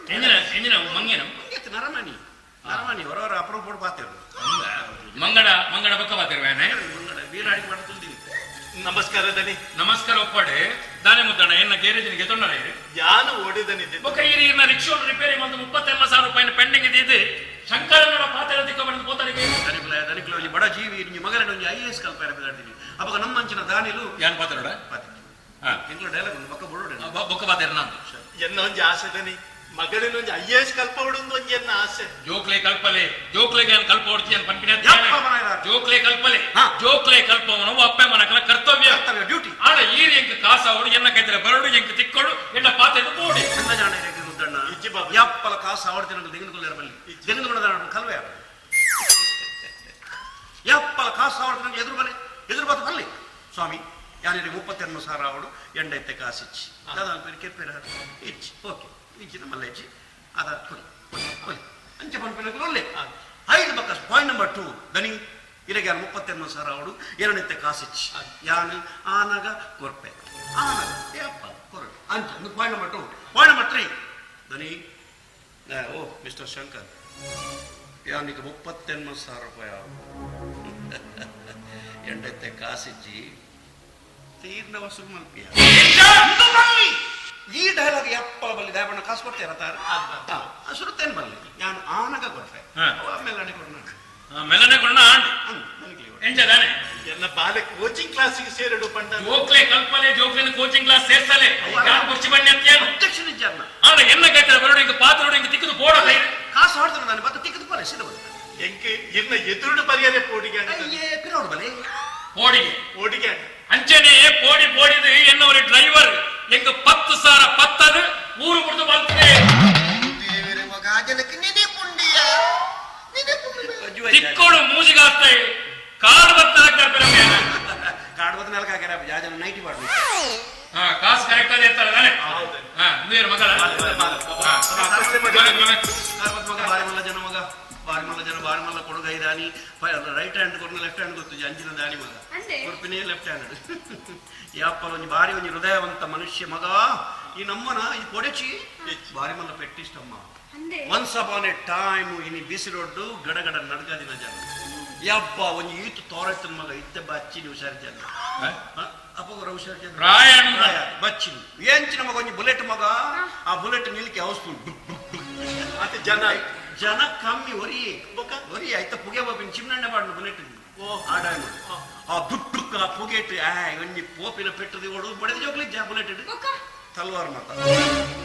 ಎಂಜಿನ ಎಂಜಿನ ಮಂಗೇನು ಹಂಗೆತ್ತು ನರಮಣಿ ನರಮಣಿ ಹೊರವರ ಅಪರೂಪ ಪಾತಿರು ಮಂಗಡ ಮಂಗಡ ಬೊಕ್ಕ ಬಾತಿರುವೇನೆ ವೀರಾಡಿಗೆ ಮಾಡಿ ತುಲ್ದಿನಿ ನಮಸ್ಕಾರ ದನಿ ನಮಸ್ಕಾರ ಒಪ್ಪಾಡೆ ದಾನೆ ಮುದ್ದಣ್ಣ ಎನ್ನ ಗ್ಯಾರೇಜಿನ ಗೆತೊಂಡಣ ಯಾನು ಓಡಿದನಿದ್ದೆ ಬೊಕ್ಕ ಈ ಇರ್ನ ರಿಕ್ಷಾ ರಿಪೇರಿ ಮತ್ತು 38,000 ರೂಪಾಯಿನ ಪೆಂಡಿಂಗ್ ಇದೆ ಶಂಕರನ್ನಡ ಪಾತ್ರ ದಿಕ್ಕ ಬಂದು ಪೋತರಿಗೆ ದನಿಕುಲ ದನಿಕುಲ ಒಂಜಿ ಬಡ ಜೀವಿ ಒಂಜಿ ಮಗನ ಒಂಜಿ I S ಕಲ್ಪಾರ ಬಿದಾಡ್ತೀನಿ ಅವಾಗ ನಮ್ಮ ಅಂಚಿನ ದಾನಿಲು ಯಾನ್ ಪಾತ್ರಡ ಪಾತಿ ಹಾ. ಎಂಗ್ಲ ಡೈಲಾಗ್ ಒಂದು ಬೊಕ್ಕ ಬುಡೋಡೆ ಬೊಕ್ಕ ಪಾತ್ರ ನಾನು ಎನ್ನ ಒಂಜಿ ಆಸೆ ದನಿ ಮಗಳಿನ ಒಂಜಿ I S ಕಲ್ಪವಡು ಒಂಜಿ ಎನ್ನ ಆಸೆ ಜೋಕ್ಲೆ ಕಲ್ಪಲೆ ಜೋಕ್ಲೆಗೆ ಏನ್ ಕಲ್ಪ ಹೊಡ್ತಿ ಅಂತ ಪಂಪಿನ ಯಪ್ಪ ಮನೆಯ. ಜೋಕ್ಲೆ ಕಲ್ಪಲೆ ಹಾ. ಜೋಕ್ಲೆ ಕಲ್ಪವನು ಅಪ್ಪೆ ಮನಕಲ ಕರ್ತವ್ಯ ಕರ್ತವ್ಯ ಡ್ಯೂಟಿ ಆಡ ಈರ್ ಎಂಕ್ ಕಾಸ ಅವಡು ಎನ್ನ ಕೈತರೆ ಬರಡು ಎಂಕ್ ತಿಕ್ಕೊಡು ಎನ್ನ ಪಾತ್ರ ತೋಡಿ ಎಲ್ಲ ಜಾಣ ಇರಕ್ಕೆ ಮುದ್ದಣ್ಣ ಇಜ್ಜಿ ಬಾಬು. ಯಪ್ಪಲ ಕಾಸು ಆವಡ್ತಿನ ತೆಗೆದುಕೊಳ್ಳಾರ ಬಲ್ಲಿ ತೆಗೆದುಕೊಂಡ ಕಲ್ವೆ ಯಪ್ಪಲ ಕಾಸು ಆವಡ್ತಿನ ಎದುರು ಬಲೆ ಎದುರು ಬತ್ತು ಬಲ್ಲಿ ಸ್ವಾಮಿ ಯಾನಿರಿ 32,000 ಅವಡು ಎಂಡೈತೆ ಕಾಸು ಇಚ್ಚಿ ದಾದ ಪೇರು ಕೆಪ್ಪೇರ ಇಚ್ಚಿ ಓಕೆ ಇಚ್ಚಿ ನಮ್ಮಲ್ಲ ಇಚ್ಚಿ ಅದ ಕೊಡಿ ಕೊಡಿ ಕೊಡಿ ಅಂಚೆ ಪನ್ಪಿನ ಒಳ್ಳೆ ಐದು ಬಕ್ಕ ಪಾಯಿಂಟ್ ನಂಬರ್ 2 ದನಿ ಇರಗೆ ಯಾರು 32,000 ಅವಡು ಎರಡೈತೆ ಕಾಸು ಇಚ್ಚಿ ಯಾನು ಆನಗ ಕೊರ್ಪೆ ಆನಗ ಯಪ್ಪ ಕೊರಡು ಅಂಚೆ ಪಾಯಿಂಟ್ ನಂಬರ್ 2 ಪಾಯಿಂಟ್ ನಂಬರ್ 3 ದನಿ ಓ ಮಿಸ್ಟರ್ ಶಂಕರ್ ಯಾನಿಗೆ 38,000 ರೂಪಾಯಿ ಆವು ಎಂಡೈತೆ ಕಾಸಿಜ್ಜಿ ಈರ್ನ ವಸೂಲು ಮಲ್ಪಿಯ ಈ ಡೈಲಾಗ್ ಎಪ್ಪಲ ಬಲ್ಲಿ ದಾಯಬಣ್ಣ ಕಾಸು ಕೊಡ್ತೀರ ತಾರ ಸುರುತ್ತೇನು ಬಲ್ಲಿ ನಾನು ಆನಗ ಕೊಟ್ಟೆ ಆಮೇಲೆ ಅಣೆ ಕೊಡ ಮೆಲ್ಲನೆ ಕೊಡ ಎಂಚ ದಾನೆ ಎನ್ನ ಬಾಲೆ ಕೋಚಿಂಗ್ ಕ್ಲಾಸಿಗೆ ಸೇರಡು ಪಂಡ ಜೋಕ್ಲೆ ಕಲ್ಪಲೆ ಜೋಕ್ಲೆನ ಕೋಚಿಂಗ್ ಕ್ಲಾಸ್ ಸೇರ್ಸಲೆ ಯಾರು ಕುರ್ಚಿ ಬಣ್ಣಿ ಅಂತ ಅಬ್ಜೆಕ್ಷನ್ ಇಜ್ಜಾರ್ನ ಆಂಡ ಎನ್ನ ಕೈತಲ ಬರೋಡು ಇಂಕ ಪಾತ್ರ ಇಂಕ ತಿಕ್ಕದು ಪೋಡ ಕಾಸು ಆಡ್ತಾನೆ ನಾನು ಮತ್ತೆ ತಿಕ್ಕದು ಪೋಲೆ ಸಿದ ಬಂದ ಎಂಕ್ ಇನ್ನ ಎದುರುಡು ಪರಿಹಾರ ಪೋಡಿಗೆ ಅಯ್ಯೇ ಪಿರೋಡು ಬಲೆ ಪೋಡಿಗೆ ಪೋಡಿಗೆ ಅಂಚನೆ ಪೋಡಿ ಪೋಡಿದು ಎನ್ನವರ ಡ್ರೈವರ್ ಎಂಕ 10 ಸಾವಿರ ಪತ್ತದು ಊರು ಬಿಡ್ದು ಬರ್ತದೆ ದೇವರೇ ಮಗ ಜನಕ್ಕೆ ನಿನೆ ಪುಂಡಿಯ ನಿನೆ ಪುಂಡಿ ತಿಕ್ಕೋಡು ಮೂಜಿಗಾಸ್ತೆ ಕಾಡು ಬತ್ತ ಹಾಕ್ತಾರೆ ಕಾಡು ಬತ್ತ ನೆಲಕ್ಕೆ ಹಾಕ್ಯಾರ ಯಾಜನ ನೈಟಿ ಬಾಡ್ಲಿ ಹಾ ಕಾಸು ಕರೆಕ್ಟ್ ಆಗಿ ಇರ್ತಾರೆ ತಾನೆ ಹಾ ನೀರು ಮಗಳ ಬಾರಿ ಮಲ್ಲ ಜನ ಮಗ ಬಾರಿ ಮಲ್ಲ ಜನ ಬಾರಿ ಮಲ್ಲ ಕೊಡುಗೈ ದಾನಿ ರೈಟ್ ಹ್ಯಾಂಡ್ ಕೊಡ್ನ ಲೆಫ್ಟ್ ಹ್ಯಾಂಡ್ ಗೊತ್ತು ಅಂಜಿನ ದಾನಿ ಮಗ ಕೊರ್ಪಿನೇ ಲೆಫ್ಟ್ ಹ್ಯಾಂಡ್ ಯಪ್ಪ ಒಂಜಿ ಬಾರಿ ಒಂಜಿ ಹೃದಯವಂತ ಮನುಷ್ಯ ಮಗ ಈ ನಮ್ಮನ ಈ ಕೊಡಚಿ ಬಾರಿ ಮಲ್ಲ ಪೆಟ್ಟಿಷ್ಟಮ್ಮ ಒನ್ಸ್ ಅಪಾನ್ ಎ ಟೈಮ್ ಇನಿ ಬಿಸಿ ರೋಡ್ಡು ಗಡಗಡ ನಡ್ಗದಿನ ಜನ ಯಪ್ಪ ಒಂಜಿ ಈತು ತೋರತ್ತನ ಮಗ ಇತ್ತೆ ಬಚ್ಚಿನಿ ಹುಷಾರ್ ಜನ ಅಪ್ಪಗೋರ ಹುಷಾರ್ ಜನ ಪ್ರಾಯ ಬಚ್ಚಿನಿ ಎಂಚಿನ ಮಗ ಒಂಜಿ ಬುಲೆಟ್ ಮಗ ಆ ಬುಲೆಟ್ ನಿಲ್ಕೆ ಅವಸ್ತು ಮತ್ತೆ ಜನ ಜನ ಕಮ್ಮಿ ಒರಿ ಒರಿ ಆಯ್ತಾ ಪುಗೆ ಬಾಪಿನ ಚಿನ್ನಣ್ಣ ಬಾಡ್ನು ಬುಲೆಟ್ ಆ ಟೈಮ್ ಆ ದುಡ್ಡುಕ್ಕ ಆ ಪುಗೆಟ್ ಆ ಒಂಜಿ ಪೋಪಿನ ಪೆಟ್ಟದಿ ಓಡು ಬಡಿದ ಜೋಗ್ಲಿ ಜಾ ಬುಲೆಟ್ ತಲ್ವಾರ್ ಮಾತ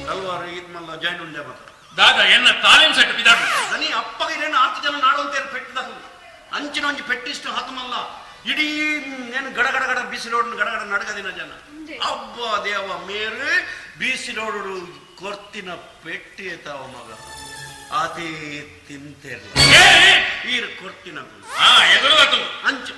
ತಲ್ವಾರ್ ಇದ್ ಮಲ್ಲ ಜಾಯಿಂಟ್ ಉಂಡೆ ಮಾತ ದಾದಾ ಎನ್ನ ತಾಲೀಮ್ ಸೆಟ್ ಬಿದಾಡು ದನಿ ಅಪ್ಪಗ ಇರೇನು ಆತು ಜನ ನಾಡು ಅಂತ ಪೆಟ್ಟದ ಅಂಚಿನ ಒಂಜಿ ಪೆಟ್ಟಿಷ್ಟು ಹತಮಲ್ಲ ಇಡೀ ಏನು ಗಡಗಡ ಗಡ ಬಿಸಿ ರೋಡ್ ಗಡಗಡ ನಡಗದಿನ ಜನ ಅಬ್ಬ ದೇವ ಮೇರು ಬಿಸಿ ರೋಡು ಕೊರ್ತಿನ ಪೆಟ್ಟಿ ತಾವ ಮಗ ಆತಿ ತಿಂತಿರ್ಲ ಈರ್ ಕೊರ್ತಿನ ಅಂಚು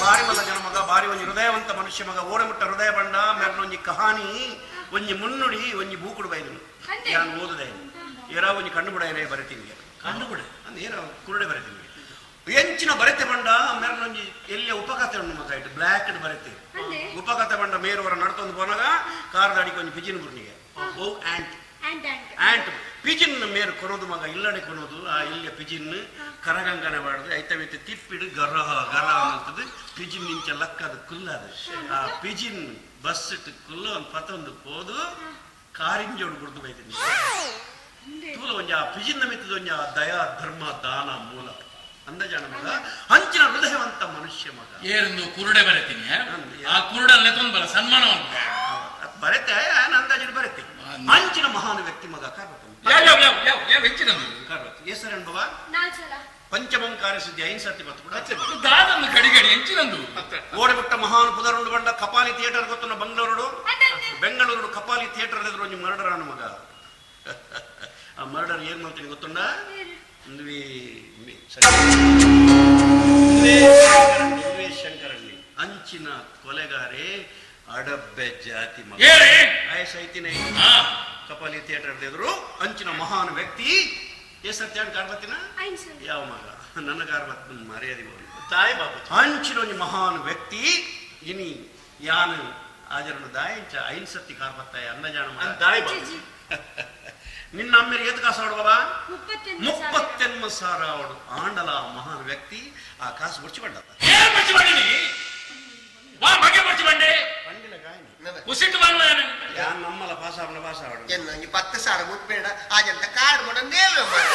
ಬಾರಿ ಮಲ್ಲ ಜನ ಮಗ ಬಾರಿ ಒಂಜಿ ಹೃದಯವಂತ ಮನುಷ್ಯ ಮಗ ಓಡಮುಟ್ಟ ಹೃದಯ ಬಂಡ ಮೇರ್ನ ಕಹಾನಿ ಒಂಜಿ ಮುನ್ನುಡಿ ಒಂಜಿ ಬೂಕುಡು ಬೈದನು ನಾನು ಓದುದೆ ಏರಾ ಒಂಜಿ ಕಣ್ಣು ಬುಡಯನೇ ಬರೆತೀನಿ ಕಣ್ಣು ಬುಡ ಅಂದ್ರೆ ಏರ ಕುರುಡೆ ಬರೆತೀನಿ ಎಂಚಿನ ಬರೆತೆ ಬಂಡ ಮೇರ್ನೊಂಜಿ ಎಲ್ಲಿಯ ಉಪಕಥೆ ಉಂಡು ಮಗ ಇಟ್ಟು ಬ್ಲ್ಯಾಕ್ ಬರೆತೆ ಉಪಕಥೆ ಬಂಡ ಮೇರುವರ ನಡ್ತೊಂದು ಪೋನಾಗ ಕಾರದ ಒಂಜಿ ಪಿಜಿನ್ ಬುರ್ನಿಗೆ ಓ ಆಂಟ್ ಆಂಟ್ ಪಿಜಿನ್ ಮೇರು ಕೊನೋದು ಮಗ ಇಲ್ಲಡೆ ಕೊನೋದು ಆ ಇಲ್ಲಿಯ ಪಿಜಿನ್ ಕರಗಂಗನೆ ಬಾಡ್ದು ಐತಮಿತ ತಿಪ್ಪಿಡು ಗರ ಗರ ಅಂತದ್ದು ಪಿಜಿನ್ ನಿಂಚ ಲಕ್ಕದು ಕುಲ್ಲದು ಆ ಪಿಜಿನ್ ಬಸ್ ಇಟ್ಟು ಕುಲ್ಲ ಒಂದು ಪತೊಂದು ಪೋದು ಕಾರಿಂಜೋಡು ಗುಡ್ದು ಬೈತೀನಿ ತೂಲ ಒಂಜ ಆ ಪಿಜಿನ್ ಮಿತ್ತದ ಒಂಜ ದಯಾ ಧರ್ಮ ದಾನ ಮೂಲ ಅಂದಜಾನ ಮಗ ಅಂಚಿನ ಹೃದಯವಂತ ಮನುಷ್ಯ ಮಗ ಏರೊಂದು ಕುರುಡೆ ಬರೆತೀನಿ ಆ ಕುರುಡಲ್ಲೇ ತೊಂದು ಬರ ಸನ್ಮಾನ ಬರೆತೆ ಅಂದಾಜಿನ ಬರೆತೆ ಅಂಚಿನ ಮಹಾನ್ ವ್ಯಕ್ತಿ ಮಗ ಹೆಸರೇನು ಬಾಬಾ ಪಂಚಮಂ ಕಾರ್ಯಸಿದ್ಧಿ ಐನ್ ಸತಿ ಮತ್ತು ಕೂಡ ದಾದನ್ನು ಕಡಿಗಡಿ ಎಂಚಿನಂದು ಓಡಿಬಿಟ್ಟ ಮಹಾನ್ ಪುದರುಂಡು ಬಂಡ ಕಪಾಲಿ ಥಿಯೇಟರ್ ಗೊತ್ತುನ ಬಂಗಳೂರು ಬೆಂಗಳೂರು ಕಪಾಲಿ ಥಿಯೇಟರ್ ಎದುರು ಒಂಜಿ ಮರ್ಡರ್ ಅನು ಮಗ ಆ ಮರ್ಡರ್ ಏನ್ ಮಾಡ್ತೀನಿ ಗೊತ್ತುಂಡ ಶಂಕರಣ್ಣಿ ಅಂಚಿನ ಕೊಲೆಗಾರೆ ಅಡಬ್ಬೆ ಜಾತಿ ಮಗ ವಯಸ್ಸೈತಿನ ಕಪಾಲಿ ಥಿಯೇಟರ್ ಎದುರು ಅಂಚಿನ ಮಹಾನ್ ವ್ಯಕ್ತಿ ಎಸ್ ಸತ್ಯ ಕಾರ್ಬತ್ತಿನ ಯಾವ ಮಗ ನನ್ನ ಕಾರ್ಬತ್ ಮರ್ಯಾದೆ ತಾಯಿ ಬಾಬು ಅಂಚಿನ ಒಂಜಿ ಮಹಾನ್ ವ್ಯಕ್ತಿ ಇನಿ ಯಾನು ಆಜರಣ ದಾಯಂಚ ಐನ್ ಸತಿ ಕಾರ್ಬತ್ತಾಯ ಅಂದಜಾಣ ದಾಯಿ ಬಾಬು ನಿನ್ನ ಅಮ್ಮೇರು ಏತ್ ಕಾಸು ಆಡು ಬಾಬಾ 38 ಸಾವಿರ ಅವಡು ಆಂಡಲ ಮಹಾನ್ ವ್ಯಕ್ತಿ ಆ ಕಾಸು ಬುರ್ಚಿ ಬಂಡ ಏನ್ ಬುರ್ಚಿ ಬಂಡಿನಿ ವಾ ಮಗೆ ಬುರ್ಚಿ ಬಂಡೆ ಬಂಡಿಲ ಗಾಯನಿ ಉಸಿಟ್ಟು ಬಂದ ಯಾನ್ ನಮ್ಮಲ ಪಾಸ ಆವಣ ಪಾಸ ಆವಣ ಎನ್ನ ಒಂಜಿ 10 ಸಾವಿರ ಮುಟ್ಬೇಡ ಆಜಂತ ಕಾರ್ಡ್ ಕೊಡ ನೇಲ್ವೆ ಮಾರ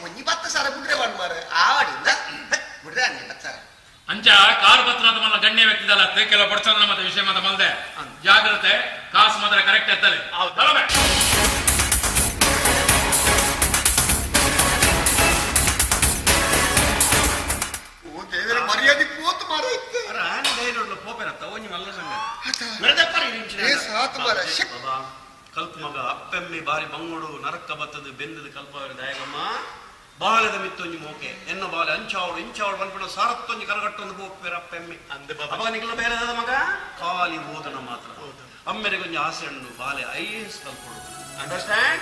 ಒಂಜಿ 10 ಸಾವಿರ ಬಿಡ್ರೆ ಬಂದ್ ಮಾರ ಆವಡಿಂದ ಬಿಡ್ರೆ ಅಂದೆ 10 ಸಾವಿರ ಅಂಚ ಕಾರ್ ಪತ್ರ ಮಲ್ಲ ಗಣ್ಯ ವ್ಯಕ್ತಿದಲ್ಲ ಕೆಲವು ಪಡ್ಸಂದ್ರ ಮತ್ತೆ ವಿಷಯ ಮತ್ತೆ ಬಂದೆ ಜಾಗ್ರತೆ ಕಾಸು ಮಾತ್ರ ಕರೆಕ್ಟ್ ಎತ್ತಲೆ ಬಲಮೆ ಓ ದೇವರ ಮರ್ಯಾದೆ ಪೋತು ಮಾರ ಇತ್ತು ಆನೆ ಧೈರ್ಯ ಪೋಪೆನತ್ತ ಒಂಜಿ ಮಲ್ಲ ಸಂಗತಿ ಏ ಸಾತು ಮಾರ ಶಕ್ ಕಲ್ಪ ಮಗ ಅಪ್ಪೆಮ್ಮಿ ಬಾರಿ ಬಂಗುಡು ನರಕ ಬತ್ತದು ಬೆಂದದು ಕಲ್ಪವರ ದಾಯಗಮ್ಮ ಬಾಲೆದ ಮಿತ್ತೊಂಜಿ ಮೋಕೆ ಎನ್ನ ಬಾಲೆ ಅಂಚಾವಳು ಇಂಚಾವಳು ಬಂದ್ಬಿಡ ಸಾರತ್ತೊಂಜಿ ಕರಗಟ್ಟೊಂದು ಪೋಪೆರ ಅಪ್ಪೆಮ್ಮಿ ಅಂದೆ ಬಾಬಾ ಅವಾಗ ನಿಗಲ ಬೇರೆ ಮಗ ಖಾಲಿ ಓದನ ಮಾತ್ರ ಅಮ್ಮೆರಿಗೆ ಒಂಜಿ ಆಸೆ ಉಂಡು ಬಾಲೆ ಐಎಎಸ್ ಕಲ್ಪೊಡು ಅಂಡರ್ಸ್ಟ್ಯಾಂಡ್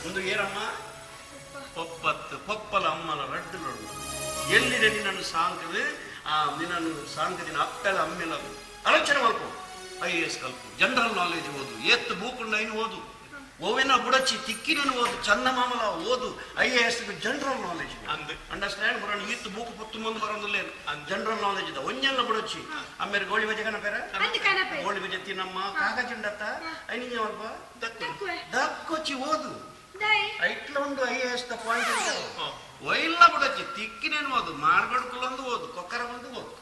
ಒಂದು ಏನಮ್ಮ ಪೊಪ್ಪತ್ತು ಪೊಪ್ಪಲ ಅಮ್ಮನ ರಡ್ಡುಲುಂಡು ಎಲ್ಲಿದೆ ನಿನ್ನನ್ನು ಸಾಂಕದು ಆ ನಿನ್ನನ್ನು ಸಾಂಕದಿನ ಅಪ್ಪೆಲ ಅಮ್ಮೆಲ ಆಲೋಚನೆ ಮಲ್ಪು ಐಎಎಸ್ ಕಲ್ಪು ಜನರಲ್ ನಾಲೆಜ್ ಓದು ಏತ್ತು ಬೂಕುಂಡ ಐನು ಓದು ಓವೆನ ಬುಡಚಿ ತಿಕ್ಕಿನನು ಓದು ಚಂದಮಾಮಲ ಓದು I A S general knowledge ಅಂದ್. ಅಂಡರ್ಸ್ಟ್ಯಾಂಡ್ ಬರೋಣ ಈತ್ ಬೂಕು ಪೊತ್ತು ಮುಂದೆ ಬರೋದಿಲ್ಲ ಜನರಲ್ ನಾಲೆಜ್ ಇದೆ ಒಂಜೆಲ್ಲ ಬುಡಚಿ ಆಮೇಲೆ ಗೋಳಿ ಬಜೆ ಕನಪೇರ ಅಂದ್ ಕನಪೆ. ಗೋಳಿ ಬಜೆ ತಿನ್ನಮ್ಮ ಕಾಗಜುಂಡತ್ತ ಐನಿಂಜ ಅಲ್ಪ ದಕ್ಕುವೆ. ದಕ್ಕೊಚ್ಚಿ ಓದು ದಾಯೆ ಐಟ್ಲ ಉಂಡು I A S the point ಒಯ್ಲ ಬುಡಚ್ಚಿ ತಿಕ್ಕಿನೇನು ಓದು ಮಾರ್ಗಡ್ಕುಲೊಂದು ಓದು ಕೊಕ್ಕರ ಒಂದು ಓದು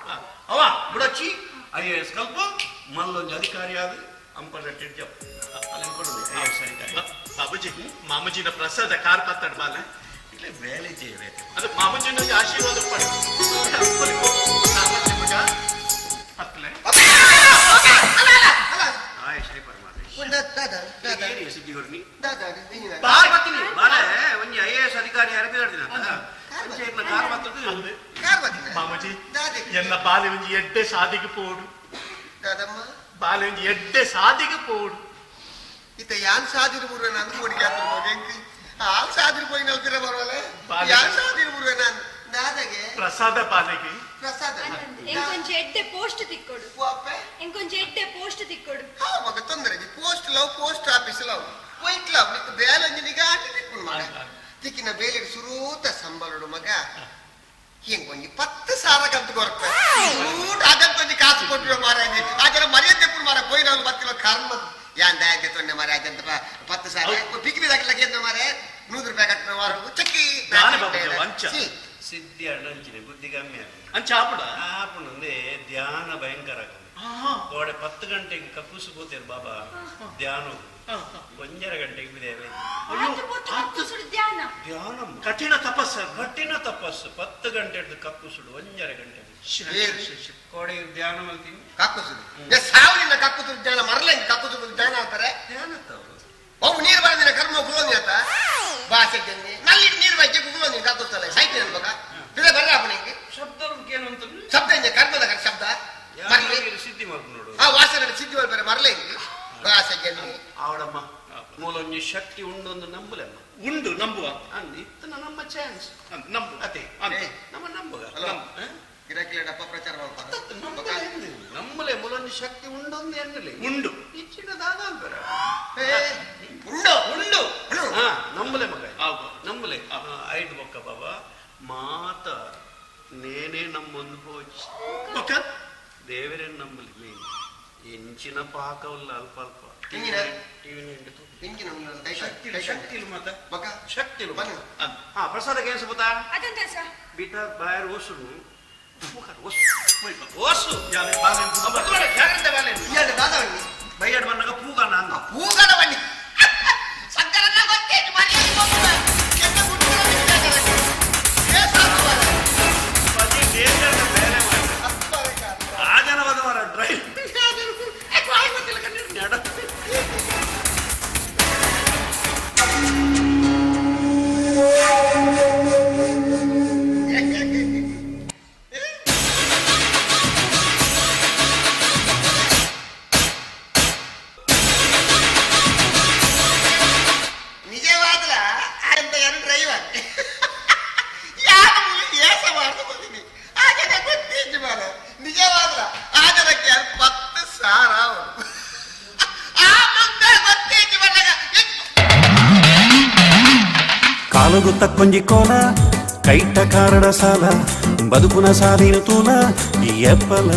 ಅವ ಬುಡಚ್ಚಿ I A S ಕಲ್ಪ ಮಲ್ಲೊಂದು ಅಧಿಕಾರಿ ಆದ ಅಂಪನ ಜಪ್ ಅಲ್ಲಿ ಕೊಡು I A S ಅಧಿಕಾರಿ ಬಾಬುಜಿ ಮಾಮೂಜಿನ ಪ್ರಸಾದ ಕಾರ್ ಪಾತಾಡ್ ಬಾಲೆ ಇಲ್ಲೇ ಬೇಲೆ ಜೇವೆ ಅದು ಮಾಮೂಜಿನ ಆಶೀರ್ವಾದ ಪಡೆ ಮಗ ಹತ್ತಲೆ ಆಯ್ ಶೈ ಪರಮಾದೇಶ್ ದಾದಾ ದಾದಾ ಏನು ಸಿದ್ಧಿ ಕೊಡ್ನಿ ದಾದಾ ನೀನು ಕಾರ್ ಬರ್ತೀನಿ ಬಾಲೆ ಒಂಜಿ I A S ಅಧಿಕಾರಿ ಅರಬಿದಾಡ್ದಿನ ಕಾರ್ ಬರ್ತದೆ ಕಾರ್ ಬರ್ತೀನಿ ಮಾಮೂಜಿ ದಾದೆ ಎನ್ನ ಬಾಲೆ ಒಂಜಿ ಎಡ್ಡೆ ಸಾದಿಗೆ ಪೋಡು ದಾದಮ್ಮ ಬಾಲೆ ಒಂಜಿ ಎಡ್ಡೆ ಸಾದಿಗೆ ಪೋಡು ಇತ್ತ ಯಾನ್ ಸಾದಿರು ಬುರ್ವೆ ನಾನು ಕೊಡಿಗೆ ಹಾಕಿರ್ಬೋದು ಹೆಂಗ್ ಹಾಲ್ ಸಾದಿರು ಪೋಯಿ ನಲ್ಪಿರ ಬರೋಲೆ ಬಾಲೆ. ಯಾನ್ ಸಾದಿರು ಬುರ್ವೆ ನಾನು ದಾದಾಗೆ ಪ್ರಸಾದ ಬಾಲೆಗೆ ಪ್ರಸಾದ ಎಂಕೊಂಚ ಎಡ್ಡೆ ಪೋಸ್ಟ್ ತಿಕ್ಕೊಡು ಅಪ್ಪೆ ಎಂಕೊಂಚ ಎಡ್ಡೆ ಪೋಸ್ಟ್ ತಿಕ್ಕೊಡು ಹಾ ಮಗ ತೊಂದರೆ post love post office love white love ನಿಕ್ಕು ಬೇಲೊಂಜಿ ನಿಗಾಟಿ ತಿಕ್ಕುನು ಮಗ ತಿಕ್ಕಿನ ಬೇಲೆಡ್ ಸುರೂತ ಸಂಬಳಡು ಮಗ ಹಿಂಗ್ ಒಂಜಿ 10,000 ಕಂತು ಕೊರತೆ ಊಟ ಆಗಂತ ಒಂಜಿ ಕಾಸು ಕೊಟ್ಟಿರೋ ಮಾರಾಜಿ ಆ ಜನ ಮರ್ಯಾದೆ ಪುರ್ ಮಾರ ಪೋಯಿನವ್ರು ಬತ್ತಿಲ್ಲ ಕರ್ಮ ಯಾನ್ ದಾಯಕ್ಕೆ ತೊಂಡೆ ಮಾರಾಜ್ ಅಂತ 10,000 ಪಿಕ್ ದಾಖಲೆ ಕೇಂದ್ರ ಮಾರೆ 100 ರೂಪಾಯಿ ಕಟ್ಟಿನ ವಾರ ಚಕ್ಕಿ ದಾನೆ ಬಾಬುಜಿ, ವಂಚ. ಸಿ. ಸಿದ್ಧಿ ಅಣ್ಣಂಚಿನ ಬುದ್ಧಿ ಕಮ್ಮಿ ಆಗಿದೆ ಅಂಚ ಆಪುಡ ಆಪುಣಂದೆ ಧ್ಯಾನ ಭಯಂಕರ ಆಗುದು ಕೋಡೆ 10 ಗಂಟೆಗೆ ಕಕ್ಕೂಸು ಕೂತೇರು ಬಾಬಾ ಧ್ಯಾನ ಒಂಜರ ಗಂಟೆಗೆ ಬಿದೇವೆ ಆತು ಪೊತ್ತು ಕಕ್ಕುಸುಡು ಧ್ಯಾನ ಧ್ಯಾನ ಕಠಿಣ ತಪಸ್ಸು ಕಠಿಣ ತಪಸ್ಸು 10 ಗಂಟೆ ಹಿಡ್ದು ಕಕ್ಕುಸುಡು ಒಂಜರ ಗಂಟೆ ಕೋಡೆ ಧ್ಯಾನ ಮಲ್ತೀನಿ ಕಕ್ಕುಸುಡು ಏ ಸಾವಿನ ಕಕ್ಕುಸುಡು ಧ್ಯಾನ ಮರಲ ಹಿಂಗ್ ಕಕ್ಕುಸುಡು ಧ್ಯಾನ ಅಂತಾರೆ ಧ್ಯಾನ ತಾವು ಅವು ನೀರು ಬರಂದಿನ ಕರ್ಮ ಕುಲೋನಿ ಆತ ಬಾಸೆ ಜನ್ನಿ ನಲ್ಲಿ ನೀರು ಬೈಕೆ ಕುಲೋನಿ ಕಕ್ಕುಸ್ತಲ್ಲ ಸೈತಿ ಅನ್ಬೇಕ ಇದೇ ಬರ್ರ ಅಪ್ಪನಿಗೆ ಶಬ್ದ ಏನು ಅಂತ ಶಬ್ದ ಇಂಜ ಕರ್ಮದ ಶಬ್ದ ಮರಲಿ ಸಿದ್ಧಿ ಮಾಡ್ತು ನೋಡು ಆ ವಾಸನೆ ಸಿದ್ಧಿ ಬೇರೆ ಮರಲೇ ಹಿಂಗೆ ಬಾಸೆ ಜನ್ನಿ ಆವಡಮ್ಮ ಮೂಲೊಂಜಿ ಶಕ್ತಿ ಉಂಡು ಒಂದು ನಂಬುಲೆಮ್ಮ ಉಂಡು ನಂಬುವ ಅಂದ್ ಇತ್ತನ ನಮ್ಮ ಚಾನ್ಸ್ ನಂಬು ಅದೇ ಅಂದ್. ಏ. ನಮ್ಮ ನಂಬುಗ ಹಲೋ ಗಿರಾಕಿಲೆ ಡಪ್ಪ ಪ್ರಚಾರ ಮಾಡ್ತಾರೆ ನಂಬುಲೆ ಎಂದಿಲ್ಲ. ನಂಬುಲೆ ಮೂಲೊಂಜಿ ಶಕ್ತಿ ಉಂಡೊಂದು ಎನ್ನಲೆ ಉಂಡು ಇಚ್ಚಿನ ದಾದ ಅಲ್ಪರ ಏ, ಉಂಡು ಉಂಡು ಉಂಡು. ಹಾ ನಂಬುಲೆ ಮಗ ಆವು. ನಂಬುಲೆ ಐದು ಬೊಕ್ಕ ಬಾಬಾ ಮಾತ ನೇನೆ ನಮ್ಮೊಂದು ಪೋಚ್ ಬೊಕ್ಕ ದೇವರೇ ನಂಬಲಿ ಮೇನ್ ಎಂಚಿನ ಪಾಕವಲ್ಲ ಅಲ್ಪ ಅಲ್ಪ ಇಂಜಿನ? ಟಿವಿ ನಿಂಡಿತು ಇಂಜಿನ ಉಂಡು, ಕೈ ಶಕ್ತಿ ಕೈ ಶಕ್ತಿ ಇಲ್ಲ ಮಾತ ಬೊಕ್ಕ ಶಕ್ತಿ ಇಲ್ಲ ಬನ್ನಿ. ಅಂದ್. ಹಾ ಪ್ರಸಾದಕ್ಕೆ ಏನು ಸುಬುತ್ತಾ ಅದಂತ ಸಾ ಬೀಟ ಬಾಯರ್ ಓಸುನು ಓಸು ಓಸು ಯಾನೆ ಬಾಲೆ ಆ, ಬತ್ತುವಡೆ, ಜಾಗ್ರತೆ ಬಾಲೆ ಇಯ್ಯಾಡ ದಾದಾ ಬನ್ನಿ. ಬೈಯಡ್ ಬಂದಾಗ ಪೂಗನ ಅಂದ ಪೂಗನ ಬನ್ನಿ ಸಂಕರನ್ನ ಗೊತ್ತೇ ಮನೆಯಲ್ಲಿ ಹೋಗುವ. ಕೆಟ್ಟ ಗುಡ್ಡದ ಬಿಟ್ಟಾಗಲ್ಲ. ಏ ಸಾಕು ಮಾರ್ರೆ. ಪತಿ ಡೇಂಜರ್ ಬೇರೆ ಮಾರ್ರೆ. ಅಪ್ಪರೆ ಕಾಲ. ಆ ಜನ ಬದವರ ಡ್ರೈವ್ ಗೊತ್ತಿಲ್ಲ ಕಣ್ಣೀರು ನಡ ನಿಜವಾಗ್ಲ ಅಂತ ಯಾರು ಡ್ರೈವರ್ ಯಾರು ಏಸ ಮಾಡ್ತಾ ಬಂದಿನಿ ಆ ಜನ ಗೊತ್ತಿದ್ದು ಮಾರ ನಿಜವಾಗ್ಲ ಆ ಜನಕ್ಕೆ ಯಾರು 10,000 ಅವರು ಆ ಮುಂದೆ ಗೊತ್ತಿದ್ದು ಬಂದಾಗ ಕಾಲುಗು ತಕ್ಕೊಂಜಿ ಕೋಲ ಕೈಟ ಕಾರಣ ಸಾಲ ಬದುಕುನ ಸಾಲಿನ ತೂಲ ಎಪ್ಪಲ.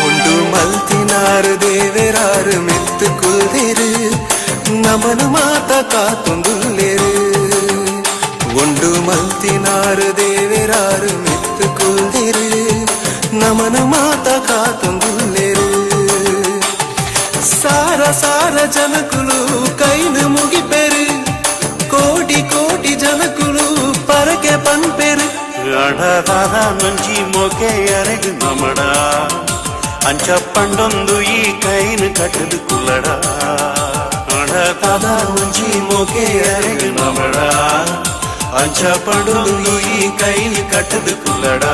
ಉಂಡು ಮಲ್ತಿನಾರು ದೇವೆರಾರು ಮೆತ್ತು ಕುಲ್ದೇರು ನಮನು ಮಾತ ಕಾತೊಂದುಲ್ಲೇರು ಉಂಡು ಮಲ್ತಿನಾರು ದೇವೆರಾರು ಮೆತ್ತು ಕುಲ್ದೇರು ನಮನು ಮಾತ ಕಾತೊಂದುಲ್ಲೇರು ಸಾರ ಸಾರ ಜನಕುಲು ಕೈನು ಮುಗಿಪೆರು ಕೋಟಿ ಕೋಟಿ ಜನಕುಲು ಪರಕೆ ಪನ್ಪೆರು ಅಡದಾದ ನಂಜಿ ಮೊಕೆ ಅರೆಗು ನಮಡ ಅಂಚ ಪಂಡೊಂದು ಈ ಕೈನ ಕಟ್ಟದು ಕುಲ್ಲಡ ಅಡದಾದ ಒಂಜಿ ಮೊಕೆ ಅರೆಗು ನಮಡ ಅಂಚ ಪಂಡೊಂದು ಈ ಕೈನ್ ಕಟ್ಟದು ಕುಲ್ಲಡ.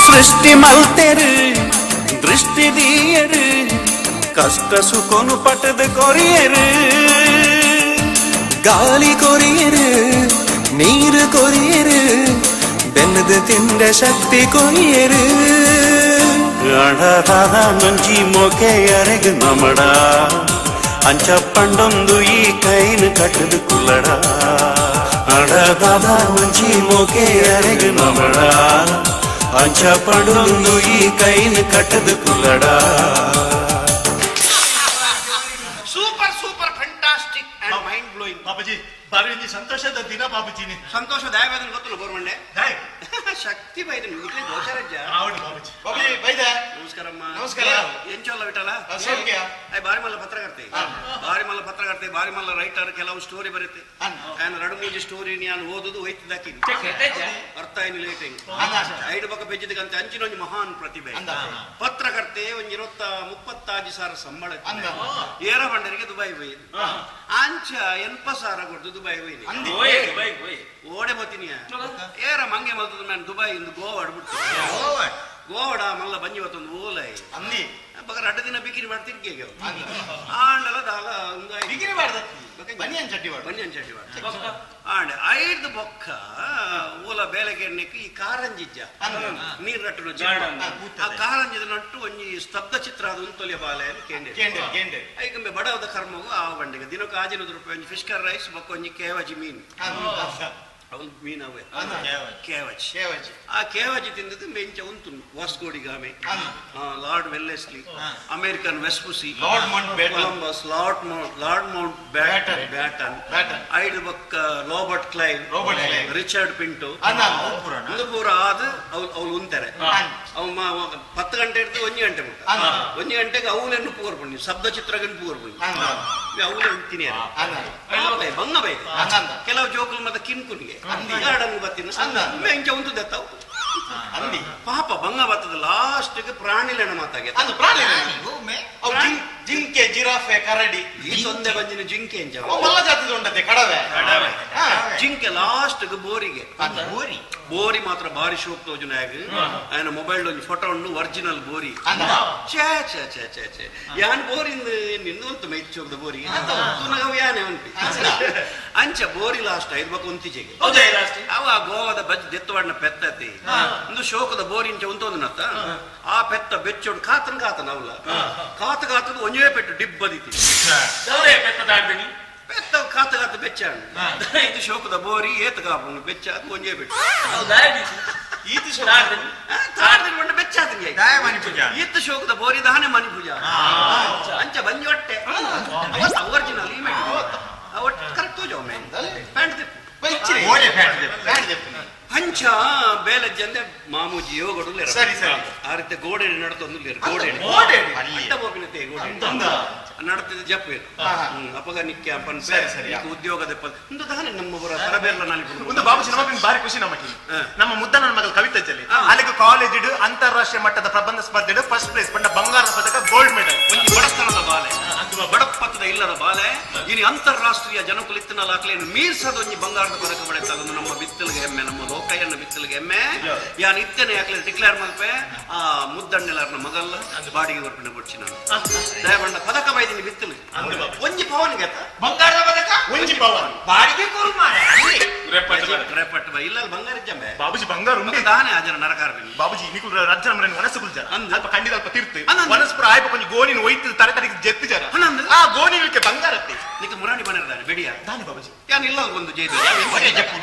ಸೃಷ್ಟಿ ಮಲ್ತೆರು ದೃಷ್ಟಿ ದೀಯರು ಕಷ್ಟ ಸುಖನು ಪಟ್ಟದ ಕೊರಿಯರು. ಗಾಲಿ ಕೊರಿಯರು ನೀರು ಕೊರಿಯರು ಬೆನ್ನದ ತಿಂದ ಶಕ್ತಿ ಕೊರಿಯರು. ಅಡದಾದ ನಂಜಿ ಮೊಕೆ ಅರೆಗ್ ನಮಡ ಅಂಚ ಪಂಡೊಂದು ಈ ಕೈನ್ ಕಟ್ಟದ ಕುಲ್ಲಡ. ಅಡದಾದ ನಂಜಿ ಮೊಕೆ ಅರೆಗ್ ನಮಡ ಅಂಚ ಪಂಡೊಂದು ಈ ಕೈನ್ ಕಟ್ಟದ ಕುಲ್ಲಡ. Super super fantastic and mind blowing. Babaji ಬಾರಿ ಒಂಜಿ ಸಂತೋಷದ ದಿನ ಬಾಬುಜಿನಿ. ಸಂತೋಷ ದಯವಾದನ ಗೊತ್ತಲ್ಲ ಗೋರ್ಮಂಡೆ ದಾಯ್ ಶಕ್ತಿ ಬೈದನ್ ಇಟ್ಲೆ ಗೋಚರಜ್ಜ. ಆವಡು ಬಾಬುಜಿ. ಬಾಬುಜಿ ಬೈದ. ನಮಸ್ಕಾರಮ್ಮ. ನಮಸ್ಕಾರ. ಎಂಚೋಲ್ಲ ವಿಠಲ? ಸೌಖ್ಯ. ಆಯ್ ಬಾರಿ ಮಲ್ಲ ಪತ್ರಕರ್ತೆ, ಬಾರಿ ಮಲ್ಲ ಪತ್ರಕರ್ತೆ, ಬಾರಿ ಮಲ್ಲ ರೈಟರ್. ಕೆಲವು ಸ್ಟೋರಿ ಬರುತ್ತೆ, ನಾನು ಎರಡು ಮೂಜಿ ಸ್ಟೋರಿ ನಾನು ಓದುದು ಒಯ್ತದಾಕಿ ಅರ್ಥ ಏನು ಲೇಟ್ ಐದು ಪಕ್ಕ ಬೆಜ್ಜಿದಕ್ಕಂತ ಅಂಚಿನ ಒಂಜಿ ಮಹಾನ್ ಪ್ರತಿಭೆ ಪತ್ರಕರ್ತೆ. ಒಂಜಿ ಇರುವತ್ತ ಮುಪ್ಪತ್ತಾಜಿ ಸಾವಿರ ಸಂಬಳ ಏರ ಬಂಡರಿಗೆ ದುಬೈ ಹೋಯಿ ಅಂಚ 80,000 ಕೊಡ್ದು ದುಬೈ ಹೋಯ್ನಿ. ಓಡೆ ಬತ್ತೀನಿ ಏರ ಮಂಗೆ ಮಲ್ತದ ನಾನು ದುಬೈ ಇಂದು ಗೋವಾ ಬಿಟ್ಟು ಗೋವಾಡ ಮಲ್ಲ ಬಂಜಿ ಹೊತ್ತೊಂದು ಓಲೈ ಅಂದಿ ಬಗರ ಅಡ್ಡ ದಿನ ಬಿಕಿನಿ ಮಾಡ್ತಿರ್ಗೆ ಆಂಡಲ ದಾಲ ಬಿಕಿನಿ ಮಾಡ್ದ ಬನಿಯನ್ ಚಡ್ಡಿ ವಾಡು ಬನಿಯನ್ ಚಡ್ಡಿ ವಾಡು ಆಂಡ ಐದು ಬೊಕ್ಕ ಓಲ ಬೇಲೆಗೆಣ್ಣಕ್ಕೆ ಈ ಕಾರಂಜಿಜ್ಜ ನೀರ್ ನಟ್ಟು ಆ ಕಾರಂಜಿದ ನಟ್ಟು ಒಂಜಿ ಸ್ತಬ್ಧ ಚಿತ್ರ ಅದು ಉಂತೊಲಿಯ ಬಾಲೆ ಕೇಂದ್ರ ಕೇಂದ್ರ ಕೇಂದ್ರ ಐಕಂಬೆ ಬಡವದ ಕರ್ಮಗು ಆ ಬಂಡಿಗೆ ದಿನಕ್ಕೆ 500 ರೂಪಾಯಿ ಒಂಜಿ ಫಿಶ್ ಕರ್ ರೈಸ್ ಬೊಕ್ಕ ಒಂಜಿ ಕೇವಜಿ ಮೀನು ಅವನು ಮೀನು ಅವೇ ಕೇವಜ್ ಆ ಕೇವಜಿ ತಿಂದದ್ದು ಮೆಂಚ ಉಂಟು ವಾಸ್ಕೋಡಿಗಾಮೆ, Lord Wellesley, American Vespucci, Lord Mountbatten, Columbus, Lord Mountbatten Batten ಐದು ಬೊಕ್ಕ ರಾಬರ್ಟ್ ಕ್ಲೈವ್, ರಿಚರ್ಡ್ ಪಿಂಟೋ ಒಂದು ಪೂರ ಆದ ಅವ್ಳು ಉಂತಾರೆ. ಅವ್ 10 ಗಂಟೆ ಹಿಡಿದು 1 ಗಂಟೆ ಮುಟ್ಟ 1 ಗಂಟೆಗೆ ಅವಳೆನ್ನು ಪೂರ್ ಬನ್ನಿ ಶಬ್ದ ಚಿತ್ರಗನ್ನು ಪೂರ್ ಬನ್ನಿ ಅವಳೆ ಉಂತೀನಿ ಬಂಗ ಬೈ ಕೆಲವು ಜೋಕುಲು ಮತ್ತೆ ಕಿನ್ಕುನಿಗೆ ಗಾರ್ಡನ್ ಬತ್ತಿನ ಮೆಂಚ ಉಂಟು ದತ್ತಾವು ಪಾಪ ಬಂಗ ಬತ್ತದ ಲಾಸ್ಟ್ ಪ್ರಾಣಿಲೆನ ಮಾತಾಗೆ ಜಿಂಕೆ ಜಿರಾಫೆ ಕರಡಿ ಈ ತೊಂದೆ ಬಂದಿನ ಜಿಂಕೆ ಎಂಚ ಮಲ್ಲ ಜಾತಿದ ಉಂಟತೆ ಕಡವೆ ಜಿಂಕೆ ಲಾಸ್ಟ್ ಬೋರಿಗೆ ಬೋರಿ ಮಾತ್ರ ಬಾರಿ ಶೋಕ್ ತೋಜುನಾಗ ఆయన ಮೊಬೈಲ್ ಒಂಜಿ ಫೋಟೋ ಉಂಡು ಒರಿಜಿನಲ್ ಬೋರಿ ಛೇ ಛೇ ಛೇ ಛೇ ಛೇ ಯಾನ್ ಬೋರಿಂದ ನಿಂದು ಮೈಚೋಗ್ದ ಬೋರಿ ತುನಗವು ಯಾನೆ ಉಂಟು ಅಂಚ ಬೋರಿ ಲಾಸ್ಟ್ ಐದು ಬಕ್ಕ ಉಂತಿಜೆಗೆ ಅವ ಗೋವಾದ ಬಜ್ಜಿ ದೆತ್ತವಾಡಿನ ಪೆತ್ತತಿ ಒಂದು ಶೋಕದ ಬೋರಿ ಇಂಚ ಉಂತೊಂದು ನತ್ತ ಆ ಪೆತ್ತ ಬೆಚ್ಚೋಡು ಕಾತನ್ ಕಾತನ ಅವಲ ಕಾತ ಕಾತದ ಒಂಜೇ ಪೆಟ್ಟು ಡಿಬ್ಬದಿತಿ ಪೆತ್ತ ಕಾತ ಕಾತ ಬೆಚ್ಚ ಇದು ಶೋಕದ ಬೋರಿ ಏತ ಕಾಪುಂಡು ಬೆಚ್ಚ ಅದು ಒಂಜೇ ಪೆಟ್ಟು ಈತ ಶೋಕದ ಬೋರಿ ದಾನೆ ಮನಿ ಪೂಜಾ ಅಂಚ ಬಂಜಿ ಹೊಟ್ಟೆ ಒರಿಜಿನಲ್ ಈ ಒಟ್ಟು ಕರೆಕ್ಟ್ ತೋಜ ಪ್ಯಾಂಟ್ ತೆಪ್ಪು ಅಂಚ ಬೇಲಜ್ಜಂದೆ ಮಾಮೂಜಿ ಯೋಗಡು ಸರಿ ಸರಿ ಆ ರೀತಿ ಗೋಡೆ ನಡ್ತೊಂದು ಗೋಡೆ ಅಡ್ಡ ಹೋಗಿನತೆ ಗೋಡೆ ನಡ್ತಿದ್ದ ಜಪ್ಪ ಅಪಗ ನಿಕ್ಕೆ ಅಪ್ಪನ್ ಸರಿ ಉದ್ಯೋಗದ ಒಂದು ತಾನೆ ನಮ್ಮ ತರಬೇರ್ಲ ನಾಲ್ಕು ಒಂದು ಬಾಬು ನಮ್ಮ ಬಾರಿ ಖುಷಿ ನಮಗೆ ನಮ್ಮ ಮುದ್ದನ ಮಗಳ ಕವಿತಾ ಜಲ್ಲಿ ಅಲ್ಲಿಗೆ ಕಾಲೇಜ್ ಇಡು ಅಂತಾರಾಷ್ಟ್ರೀಯ ಮಟ್ಟದ ಪ್ರಬಂಧ ಸ್ಪರ್ಧೆ ಫಸ್ಟ್ ಪ್ಲೇಸ್ ಬಂಡ ಬಂಗಾರದ ಪದಕ ಗೋಲ್ಡ್ ಮೆಡಲ್. ಒಂದು ಬಡತನದ ಬಾಲೆ ಬಡಪತ್ತದ ಇಲ್ಲದ ಬಾಲೆ ಇನಿ ಅಂತಾರಾಷ್ಟ್ರೀಯ ಜನಕುಲಿತ್ತಿನ ಲಾಕ್ಲೇನು ಮೀರ್ಸದ ಒಂಜಿ ಬಂಗಾರದ ಪದಕ ಪಡೆತಾಗ ನಮ್ಮ ಬಿತ್ತಲಿಗೆ ಹೆಮ್ಮೆ, ನಮ್ಮ ಲೋಕಯ್ಯನ ಬಿತ್ತಲಿಗೆ ಹೆಮ್ಮೆ. ಯಾನ್ ಇತ್ತನೆ ಯಾಕ್ಲೆ ಡಿಕ್ಲೇರ್ ಮಲ್ಪೆ ಆ ಮುದ್ದಣ್ಣೆಲಾರ್ನ ಮಗಲ್ಲ ಬಾಡಿಗೆ ಕೊರ್ಪಿನ ಕೊಡ್ಚಿ ನಾನು ದಯಬಂಡ ಪದಕ ಬೈದಿನಿ ಬಿತ್ತಲು ಒಂಜಿ ಪವನ್ಗೆ ಬಂಗಾರದ ಪದಕ ಒಂಜಿ ಪವನ್ ಬಾಡಿಗೆ ಕೊರು ಮಾರೆ ರೆಪಟ್ ಇಲ್ಲ ಬಂಗಾರ ಜಂಬೆ ಬಾಬುಜಿ ಬಂಗಾರ ಉಂಡೆ ತಾನೇ ಆಜನ ನರಕಾರ ಬಾಬುಜಿ ನಿಕುಲ್ ರಜ್ಜನ ಮನೆ ವನಸು ಜನ ಅಲ್ಪ ಖಂಡಿತ ಅಲ್ಪ ತೀರ್ತು ವನಸ್ಪುರ ಆಯ್ಪ ಕೊಂಚ ಗೋಣಿನ ಒಯ್ತು ತರೆ ತರೆಗೆ ಜೆತ್ತು ಜನ ಆ ಗೋಣಿಗೆ ಬಂಗಾರತ್ತೆ ನಿಕ್ ಮುರಾಣಿ ಬನಿರ್ದಾನೆ ಬೆಡಿಯ ತಾನೆ ಬಾಬುಜಿ ಯಾನ್ ಇಲ್ಲ ಒಂದು ಜೈದು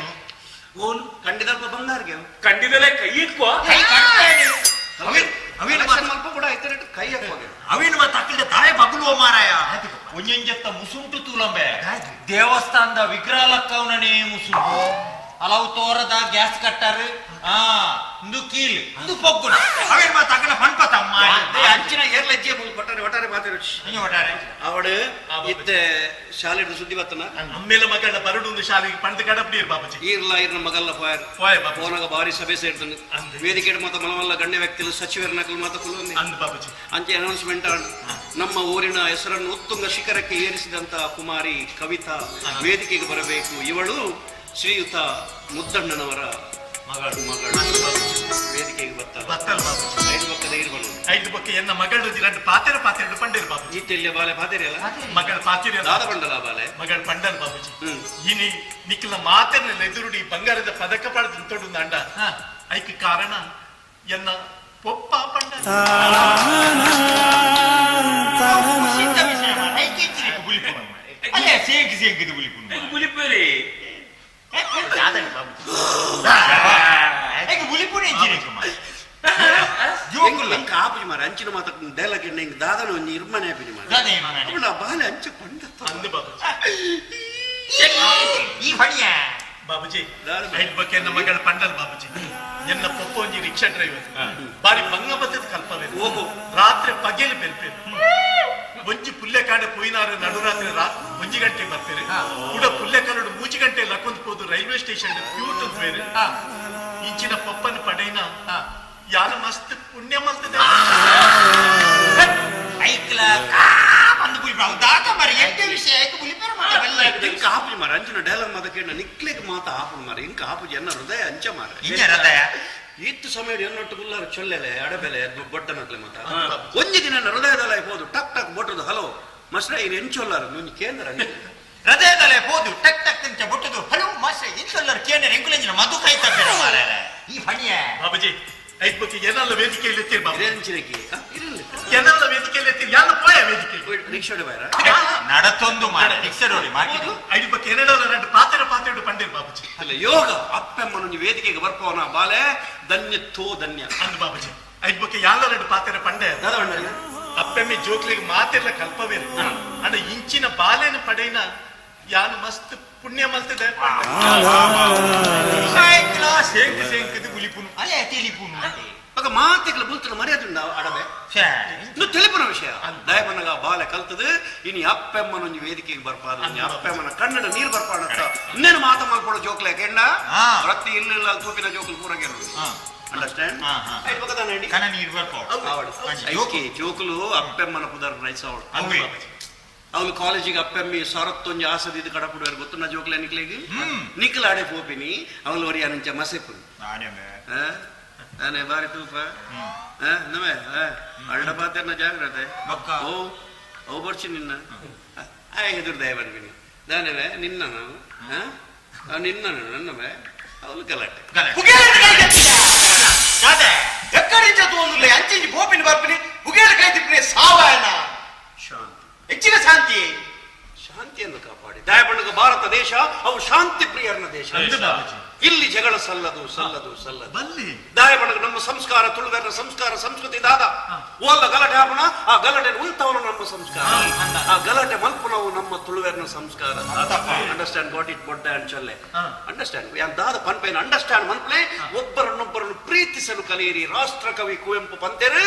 ಓನ್ ಖಂಡಿತಲ್ಪ ಬಂಗಾರಗೆ ಖಂಡಿತಲೇ ಕೈ ಇಕ್ಕೋ ಅಲ್ಪ ಕೂಡ ಐತೆ ಕೈ ಹಾಕುವಾಗ ಅವಿನ ಮತ್ತೆ ಅಕ್ಕಲ್ದ ತಾಯಿ ಬಗ್ಲು ಮಾರಾಯ. ಒಂಜೊಂಜತ್ತ ಮುಸುಂಟು ತೂಲಂಬೆ. ದೇವಸ್ಥಾನದ ವಿಗ್ರಹ ಲಕ್ಕವನೇ ಮುಸುಂಟು. ಹಲವು ತೋರದ ಗ್ಯಾಸ್ ಕಟ್ಟಾರು. ಆ ಇಂದು ಕೀಲ್, ಇಂದು ಪೊಗ್ಗುನ ಅವೇನ್ ಮಾತ ಅಕಲ ಪನ್ಪ ತಮ್ಮ. ಅಂಚಿನ ಏರ್ಲಜ್ಜೆ ಒಟ್ಟಾರೆ ಒಟ್ಟಾರೆ ಮಾತಾಡು. ಒಟ್ಟಾರೆ. ಅವಳು ಇತ್ತೆ ಶಾಲೆ ಸುದ್ದಿ ಬತ್ತನ. ಅಮ್ಮೇಲ ಮಗಳ ಬರಡು ಶಾಲೆಗೆ ಪಂಡ್ ಕಡಪ್ಡೀರ್ ಬಾಬುಜಿ. ಈರ್ಲ ಈರ್ನ ಮಗಲ್ಲ ಪೋಯರ್. ಪೋಯ ಬಾಬುಜಿ. ಪೋನಗ ಬಾರಿ ಸಭೆ ಸೇರ್ತನು. ವೇದಿಕೆ ಮಾತ ಮಲಮಲ್ಲ ಗಣ್ಯ ವ್ಯಕ್ತಿಲು, ಸಚಿವರ ನಕಲು ಮಾತ ಕುಲೊಂದೆ. ಅಂದ್ ಬಾಬುಜಿ. ಅಂಚೆ ಅನೌನ್ಸ್ಮೆಂಟ್ ಆಂಡ್. ನಮ್ಮ ಊರಿನ ಹೆಸರನ್ನು ಉತ್ತುಂಗ ಶಿಖರಕ್ಕೆ ಏರಿಸಿದಂತ ಕುಮಾರಿ ಕವಿತಾ ವೇದಿಕೆಗೆ ಬರಬೇಕು. ಇವಳು ಶ್ರೀಯುತ ಮುದ್ದಣ್ಣನವರ ಮಗಳು. ಮಗಳು ವೇದಿಕೆಗೆ ಬರ್ತಾಳೆ. ಬತ್ತಲ್ ಬಾಬುಜಿ. ಐದು ಪಕ್ಕದ ಇರ್ಬನು. ಐದು ಪಕ್ಕ ಎನ್ನ ಮಗಳು ಎರಡು ಪಾತೆರ ಪಾತೆರಡು ಪಂಡೇರು ಬಾಬುಜಿ. ಈತೆಲ್ಲ ಬಾಲೆ ಪಾತೆರೆ ಅಲ್ಲ. ಮಗಳ ಪಾತೆರೆ. ದಾದ ಪಂಡಲ ಬಾಲೆ. ಮಗಳ ಪಂಡಲ್ ಬಾಬುಜಿ. ಇನಿ ನಿಕ್ಲ ಮಾತೆರ್ನ ಎದುರುಡಿ ಬಂಗಾರದ ಪದಕ ಪಡೆದು ತೊಡು ಅಂಡ ಐಕ್ ಕಾರಣ ಎನ್ನ ಪೊಪ್ಪ ಪಂಡ. ಅಲ್ಲೇ ಸೇಂಕ್ ಸೇಂಕಿದು ಬುಲಿಪುನು. ಬುಲಿಪುರಿ. ಎಂಕ್ ಆಪುಜಿ ಮಾರ ಅಂಚಿನ ಮಾತ ಡೈಲಾಗ್ ಎಣ್ಣೆ ಇಂಕ್ ದಾದನ ಒಂಜಿ ಇರ್ಮನೆ ಆಪಿನಿ ಮಾರ. ದಾದ ಇರ್ಮನೆ? ಅವಳ ಬಾಲೆ ಅಂಚ ಪಂಡ. ಅಂದು ಬಾಬುಜಿ. ಈ ಫಣಿಯ ಬಾಬುಜಿ ದಾದ ಐದು ಬಗ್ಗೆ ಎನ್ನ ಮಗಳ ಪಂಡಲ್ ಬಾಬುಜಿ. ಎನ್ನ ಪೊಪ್ಪ ಒಂಜಿ ರಿಕ್ಷಾ ಡ್ರೈವರ್. ಬಾರಿ ಬಂಗ ಬತ್ತದ ಕಲ್ಪವೆ. ಓಹೋ. ರಾತ್ರಿ ಪಗೆಲು ಬೆಲ್ಪೇರು. ಒಂಜಿ ಪುಲ್ಯ ಕಾಡೆ ಪೋಯಿನಾರು ನಡುರಾತ್ರಿ ಒಂಜಿ ಗಂಟೆ ಬರ್ತಾರೆ. ಕೂಡ ಪುಲ್ಯ ಕಾಲಡು ಮೂಜಿ ಗಂಟೆ ಲಕ್ಕೊಂದು ಪೋದು ರೈಲ್ವೆ ಸ್ಟೇಷನ್ ಕ್ಯೂಟ್ ಅಂತ ಬೇರೆ. ಇಂಚಿನ ಪಪ್ಪನ ಪಡೈನ ಯಾರು ಮಸ್ತ್ ಪುಣ್ಯ ಮಲ್ತದೆ. ಐಕ್ಲ ಬಂದು ಬುಲಿಪು ಅವು ದಾದ ಮರ ಎಡ್ಡೆ ವಿಷಯ ಐಕ್ ಬುಲಿಪೇರ ಮಾತ ಬಲ್ಲ. ಎಂಕ್ ಆಪುಜಿ ಮಾರ ಅಂಚಿನ ಡೈಲಾಗ್ ಮಾತ ಕೇಳ ನಿಕ್ಲೆಗ್ ಮಾತ ಆಪುನು ಮಾರ. ಇಂಕ್ ಆಪುಜಿ ಎನ್ನ ಹೃದಯ ಅಂಚ ಮಾರ. ಇಂಜ ಹೃದಯ. ಇತ್ತು ಸಮಯ ಎನ್ನೊಟ್ಟು ಗುಲ್ಲಾರು ಚೊಲ್ಲೆಲೆ ಅಡಬೆಲೆ ಬೊಡ್ಡನಕ್ಲೆ ಮಾತ ಒಂಜಿ ದಿನ ಎನ್ನ ಹೃದಯದಲ್ಲ ಪೋದು ಟಕ್ ಟಕ್ ಬೊಟ್ಟದು ಹಲೋ ಮಸ್ರ ಇರು ಎಂಚೊಲ್ಲಾರು ನುಂಜಿ ಕೇಂದ್ರ. ಹೃದಯದಲ್ಲೇ ಪೋದು ಟಕ್ ಟಕ್ ಅಂಚ ಬೊಟ್ಟದು ಹಲೋ ಮಾಸ್ಟರ್ ಎಂಚೊಲ್ಲರು ಕೇಂದ್ರ ಎಂಕುಲೆಂಜಿನ ಮಧು ಕಾಯ್ತಾ ಮಾರ ಈ ಫಣಿಯ. ಬಾಬುಜಿ ಐದು ಬಗ್ಗೆ ಏನೆಲ್ಲ ವೇದಿಕೆಯಲ್ಲಿ ಎತ್ತೀರಿ ಬಾಬು. ಇರೇಂಚಿನಕಿ ಇರಲ್ಲ. ಏನೆಲ್ಲ ವೇದಿಕೆಯಲ್ಲಿ ಎತ್ತೀರಿ ಯಾರು ಪೋಯ ವೇದಿಕೆ. ರಿಕ್ಷಾ ಬೈರ. ನಡತೊಂದು ಮಾರ ರಿಕ್ಷಾ ರೋಡಿ ಮಾರ್ಕೆಟ್. ಐದು ಬಗ್ಗೆ ಏನೆಲ್ಲ ಎರಡು ಪಾತೆರ ಪಾತೆರಡು ಪಂಡೇರು ಬಾಬುಜಿ. ಅಲ್ಲ ಯೋಗ ಅಪ್ಪೆಮ್ಮನು ವೇದಿಕೆಗೆ ಬರ್ಪವನ ಬಾಲೆ ಧನ್ಯ ತೋ ಧನ್ಯ. ಅಂದು ಬಾಬುಜಿ ಐದು ಬಗ್ಗೆ ಯಾಲ ಎರಡು ಪಾತೆರ ಪಂಡೆ. ದಾದ ಪಂಡಲ್ಲ. ಅಪ್ಪೆಮ್ಮೆ ಜೋಕ್ಲಿಗೆ ಮಾತೆಲ್ಲ ಕಲ್ಪವೇರು. ಅಂಡ ಇಂಚಿನ ಬಾಲೆನ ಪಡೈನ ಯಾನು ಮಸ್ತ್ ಪುಣ್ಯ ಮಲ್ತದೆ. ಐಕ್ಲ ಸೇಂಕ್ ಸೇಂಕದು ಬುಲಿಪುನು ಅಲ್ಲೇ ತಿಳಿಪುನು. ಆಗ ಮಾತೆಗಳ ಬುಲ್ತನ ಮರ್ಯಾದೆ ಉಂಡ ಅಡಬೆ. ಇನ್ನು ತಿಳಿಪುನ ವಿಷಯ ದಯಪನಗ ಬಾಲೆ ಕಲ್ತದು ಇನಿ ಅಪ್ಪೆಮ್ಮನೊಂಜಿ ವೇದಿಕೆಗೆ ಬರ್ಪಾದ ಅಪ್ಪೆಮ್ಮನ ಕನ್ನಡ ನೀರು ಬರ್ಪಾಡತ್ತ ಇನ್ನೇನು ಮಾತ ಮಲ್ಪಡ ಜೋಕ್ಲೆ ಕೆಂಡ ಪ್ರತಿ ಇಲ್ಲ ಇಲ್ಲ ತೂಪಿನ ಜೋಕ್ಲು ಪೂರ ಅಂಡರ್ಸ್ಟ್ಯಾಂಡ್. ಕನ ನೀರು ಬರ್ಪಾಡು. ಐಕೆ ಜೋಕುಲು ಅಪ್ಪೆಮ್ಮನ ಪುದರ್ ರೈಸವಳು. ಅವಳು ಕಾಲೇಜಿಗೆ ಅಪ್ಪೆಮ್ಮಿ ಸರತ್ತೊಂಜಿ ಆಸದಿದ್ದು ಕಡಪುಡುವರು ಗೊತ್ತುನ ಜೋಕ್ಲೆ ನಿಕ್ಲೆಗ್ ನಿಕ್ಲ ಅಡೆ ಪೋಪಿನಿ ಅವಳು ಒರಿಯಾನಂಚ ಮಸೆಪುನು. ನಾನೇ ಬಾರಿ ತೂಪ ನಮೆ ಅಳ್ಳ ಪಾತೆರ್ನ ಜಾಗ್ರತೆ. ಓ ಅವು ಬರ್ಚಿ ನಿನ್ನ ಆ ಎದುರು ದಯ ಬಂದ್ಬಿನಿ ದಾನವೇ ನಿನ್ನ ನಾವು ನಿನ್ನ ನನ್ನವೇ ಅವಳು ಗಲಾಟೆ. ಎಕ್ಕಡಿಂಚ ತೋಂದುಲ್ಲ ಅಂಚಿಂಚಿ ಪೋಪಿನ ಬರ್ಪಿನಿ ಉಗೇಲ ಕೈ ತಿಪ್ಪಿನಿ ಸಾವಾಯಣ. ಶಾಂತಿ. ಹೆಚ್ಚಿನ ಶಾಂತಿ. ಶಾಂತಿಯನ್ನು ಕಾಪಾಡಿ ದಯಪಣ್ಣಗ ಭಾರತ ದೇಶ ಅವು ಶಾಂತಿ ಪ್ರಿಯರನ ದೇಶ. ಇಲ್ಲಿ ಜಗಳ ಸಲ್ಲದು ಸಲ್ಲದು ಸಲ್ಲದು. ಬಲ್ಲಿ ದಯಪಣ್ಣಗ ನಮ್ಮ ಸಂಸ್ಕಾರ ತುಳುವೆರನ ಸಂಸ್ಕಾರ ಸಂಸ್ಕೃತಿ ದಾದ ಓಲ್ಲ ಗಲಾಟೆ ಆಪಣ ಆ ಗಲಾಟೆ ಉಂತವನು ನಮ್ಮ ಸಂಸ್ಕಾರ ಆ ಗಲಾಟೆ ಮಲ್ಪುನವು ನಮ್ಮ ತುಳುವೆರನ ಸಂಸ್ಕಾರ. ಅಂಡರ್ಸ್ಟ್ಯಾಂಡ್ what it ಬೊಡ್ಡ ಅಂಡ್ ಚೊಲ್ಲೆ ಅಂಡರ್ಸ್ಟ್ಯಾಂಡ್ ಯಾನ್ ದಾದ ಪನ್ಪೇನ್ ಅಂಡರ್ಸ್ಟ್ಯಾಂಡ್ ಮನ್ಪ್ಲೆ ಒಬ್ಬರನ್ನೊಬ್ಬರನ್ನು ಪ್ರೀತಿಸಲು ಕಲಿಯಿರಿ. ರಾಷ್ಟ್ರಕವಿ ಕುವೆಂಪು ಪಂತೆರು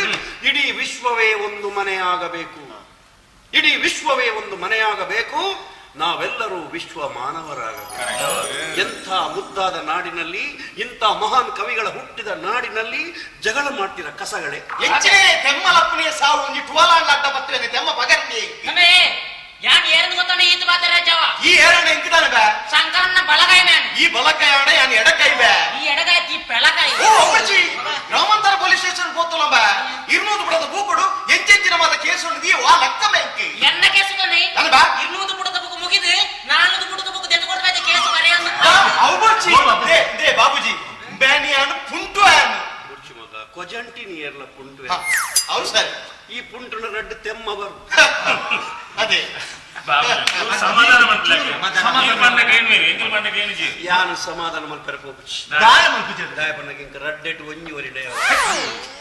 ಇಡೀ ವಿಶ್ವವೇ ಒಂದು ಮನೆಯಾಗಬೇಕು, ಇಡೀ ವಿಶ್ವವೇ ಒಂದು ಮನೆಯಾಗಬೇಕು, ನಾವೆಲ್ಲರೂ ವಿಶ್ವ ಮಾನವರಾಗಬೇಕು. ಎಂಥ ಮುದ್ದಾದ ನಾಡಿನಲ್ಲಿ ಇಂಥ ಮಹಾನ್ ಕವಿಗಳ ಹುಟ್ಟಿದ ನಾಡಿನಲ್ಲಿ ಜಗಳ ಮಾಡ್ತೀರ ಕಸಗಳೇ. ಎಂಚೆ ತೆಮ್ಮಲಪ್ಪನಿಯ ಸಾವು ಒಂಜಿ ಟುವಲಾಂಡ ಅಡ್ಡ ಪತ್ರೆ ತೆಮ್ಮ ಪಗರ್ನಿ. ಯಾನ್ ಏರಂದು ಗೊತ್ತಾನೆ ಈತ ಬಾತರ ಜಾವ. ಈ ಏರಣ್ಣ ಎಂಕಿದಾನೆ ಬೇ. ಶಂಕರನ್ನ ಬಲಗಾಯಿ ಮ್ಯಾನ್. ಈ ಬಲಕಾಯಿ ಅಣ್ಣ ಯಾನ್ ಎಡಕೈ ಬೇ. ಈ ಎಡಗಾಯಿ ಈ ಪೆಳಕಾಯಿ. ಓ ಅಪ್ಪಚ್ಚಿ ಗ್ರಾಮಾಂತರ ಪೊಲೀಸ್ ಸ್ಟೇಷನ್ ಪೋತುಲಂಬ ಇರ್ನೂದು ಬಿಡದ ಬೂಕೊಡು ಎಂಚೆಂಚಿನ ಮಾತ ಕೇಸ್ ಉಂಡು ವಾ ಲಕ್ಕ ಬ್ಯಾಂಕ್. ಎನ್ನ ಕೇಸು ತಾನೆ? ಅಲ್ಲ ಬಾ. 200 ಪುಟದ ಬುಕ್ ಮುಗಿದು 400 ಪುಟದ ಬುಕ್ ತೆಗೆದು ಕೊಡ್ಬೇಕು ಕೇಸು ಬರೆಯಲು. ಅವು they they Babuji ಬ್ಯಾನಿ ಆನ್ ಪುಂಟು ಆನ್. ಬುರ್ಚು ಮಗ ಕೊಜಂಟಿ ನೀರ್ಲ ಪುಂಟು. ಹೌದು ಸರ್. ಈ ಪುಂಟುನ ರಡ್ಡು ತೆಮ್ಮ ಬರು. ಅದೇ. ಸಮಾಧಾನ ಮಾಡ್ಲಿಕ್ಕೆ. ಯಾನು ಸಮಾಧಾನ ಮಲ್ಪೆರ ಪೋಪುಚಿ. ದಾಯ ಮಲ್ಪುಜೆರ್. ದಾಯ ಪಣ್ಣಗ ಇಂಕ ರಡ್ಡೆಟ್ ಒಂಜಿ ಒರಿ ಡೇ